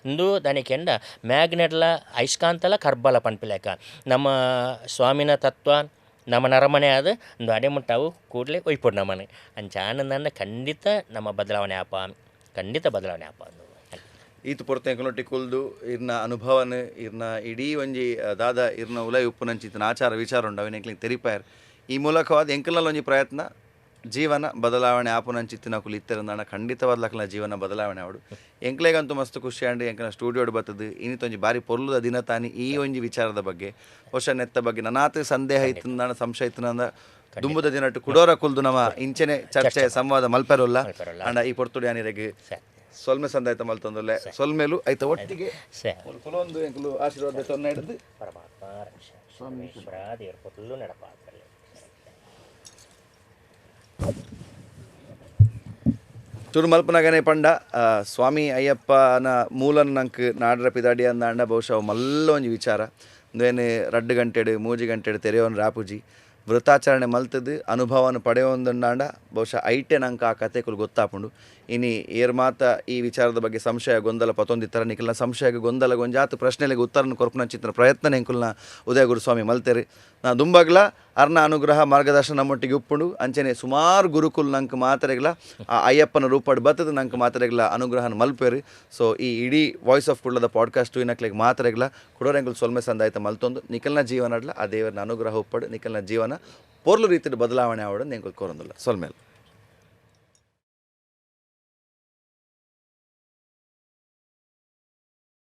ಇಂದು ದಾನಿಕೆಂಡ ಮ್ಯಾಗ್ನೆಟ್ಲ ಅಯಸ್ಕಾಂತಲ ಕರ್ಬಲ ಪನ್ಪಿಲೆಕ ನಮ್ಮ ಸ್ವಾಮಿನ ತತ್ವ ನಮ್ಮ ನರಮನೆ ಆದ ಇಂದು ಅಡೆ ಮುಟ್ಟಾವು ಕೂಡಲೇ ಒಯ್ಪೊಡು ನಮ್ಮನೆ ಅಂಚ ಆನಂದ ಖಂಡಿತ ನಮ್ಮ ಬದಲಾವಣೆ ಆಪ ಖಂಡಿತ ಬದಲಾವಣೆ ಆಪ ಅಂದು. ಈತ್ ಪೊರ್ತು ಎಂಕುಲೊಟ್ಟಿ ಕುಲ್ದು ಇರ್ನ ಅನುಭವನ ಇರ್ನ ಇಡೀ ಒಂಜಿ ದಾದ ಇರ್ನ ಉಲೈ ಉಪ್ಪುನಂಚಿತ್ತಿನ ಆಚಾರ ವಿಚಾರ ಉಂಡು ಅವೆನ್ ಎಂಕ್ಲೆಗ್ ತೆರಿಪಾಯರ್. ಈ ಮೂಲಕವಾದ ಎಂಕಲ್ನಲ್ಲಿ ಒಂಜಿ ಪ್ರಯತ್ನ ಜೀವನ ಬದಲಾವಣೆ ಆಪುನಂಚಿತ್ತಿನಕುಲು ಇತ್ತೆರಂದಾಂಡ ಖಂಡಿತವಾದ ಅಕ್ಲೆನ ಜೀವನ ಬದಲಾವಣೆ ಆವಡು. ಎಂಕ್ಲೆಗಂತೂ ಮಸ್ತ್ ಖುಷಿ ಆಂಡ್ ಎಂಕಲ್ನ ಸ್ಟುಡಿಯೋಡ್ ಬತ್ತದು ಇನಿತೊಂಜಿ ಬಾರಿ ಪೊರ್ಲುದ ದಿನ ತಾನಿ ಈ ಒಂಜಿ ವಿಚಾರದ ಬಗ್ಗೆ ಬಹುಶಃ ನೆತ್ತ ಬಗ್ಗೆ ನನಾತ್ ಸಂದೇಹ ಇತ್ತಿಂದಾಂಡ ಸಂಶಯ ಇತ್ತಿನಂದ ದುಂಬುದ ದಿನಟ್ಟು ಕುಡೋರ ಕುಲ್ದು ನಮ ಇಂಚೆನೆ ಚರ್ಚೆ ಸಂವಾದ ಮಲ್ಪೆರೊಲ್ಲ. ಅಂಡ ಈ ಪೊರ್ತುಡು ಯಾನಿರೆಗ್ ಸೊಲ್ಮೆ ಸಂದಾಯ್ತ ಮಲ್ತೊಂದುಲ್ಲೆ. ಸೊಲ್ಮೆಲು ಐತ ಒಟ್ಟಿಗೆ ಕುಲೊಂದು ಎಂಕುಲು ಆಶೀರ್ವಾದ ತೊನ್ನ ಹಿಡಿದು ಪರಮಾತ್ಮ ರಕ್ಷ ಸರ್ವೇಶ್ವರ ದೇವ್ರ ಪೊರ್ಲು ನಡಪಾತಲೆ. ಚೂರು ಮಲ್ಪನಗನೆ ಪಂಡ ಸ್ವಾಮಿ ಅಯ್ಯಪ್ಪನ ಮೂಲನ್ ನಂಕ್ ನಾಡ್ರ ಪಿದಾಡಿ ಅಂದಾಂಡ ಬಹುಶಃ ಮಲ್ಲ ಒಂಜಿ ವಿಚಾರ. ಉಂದೇನು 2 ಗಂಟೆಡ್ 3 ಗಂಟೆಡ್ ತೆರೆಯೋನ್ ರಾಪುಜಿ ವೃತಾಚರಣೆ ಮಲ್ತದು ಅನುಭವನ ಪಡೆಯೊಂದುಂಡಾಂಡ ಬಹುಶಃ ಐಟೆ ನಂಕ ಆ ಕತೆಕುಲು ಗೊತ್ತಾಪುಂಡು. ಇನಿ ಏರ್ ಮಾತ ಈ ವಿಚಾರದ ಬಗ್ಗೆ ಸಂಶಯ ಗೊಂದಲ ಪತೊಂದಿತ್ತರ ನಿಕಲ್ನ ಸಂಶಯಕ್ಕೆ ಗೊಂದಲ ಗೊಂಜಾತ್ ಪ್ರಶ್ನೆಲೆಗ್ ಉತ್ತರನ ಕೊರ್ಪುನಂಚಿತ್ತಿನ ಪ್ರಯತ್ನ ಎಂಕುಲ್ನ ಉದಯ ಗುರುಸ್ವಾಮಿ ಮಲ್ತೆರು. ನಾ ದುಂಬಗ್ಲ ಅರ್ನ ಅನುಗ್ರಹ ಮಾರ್ಗದರ್ಶನ ನಮ್ಮೊಟ್ಟಿಗೆ ಉಪ್ಪುಂಡು. ಅಂಚನೆ ಸುಮಾರು ಗುರುಕುಲ್ ನಂಕ್ ಮಾತೆರೆಗ್ಲ ಆ ಅಯ್ಯಪ್ಪನ ರೂಪಡ್ ಬತ್ತದ ನಂಕ್ ಮಾತೆರೆಗ್ಲ ಅನುಗ್ರಹನ ಮಲ್ಪೆರು. ಸೊ ಈ ಇಡೀ ವಾಯ್ಸ್ ಆಫ್ ಕುಡ್ಲದ ಪಾಡ್ಕಾಸ್ಟ್ ಇನ್ನಕ್ಲೆಗ್ ಮಾತೆರೆಗ್ಲ ಕುಡೋರೆಂಕುಲು ಸೊಲ್ಮೆ ಸಂದಾಯ್ತ ಮಲ್ತೊಂದು ನಿಕಲ್ನ ಜೀವನಡ್ಲ ಆ ದೇವರನ ಅನುಗ್ರಹ ಉಪ್ಪಡು ನಿಕಲ್ನ ಜೀವನ ಪೊರ್ಲು ರೀತಿಯ ಬದಲಾವಣೆ ಆವಡು ಎಂಕುಲು ಕೋರೊಂದುಲ್ಲ. ಸೊಲ್ಮೆಲ್.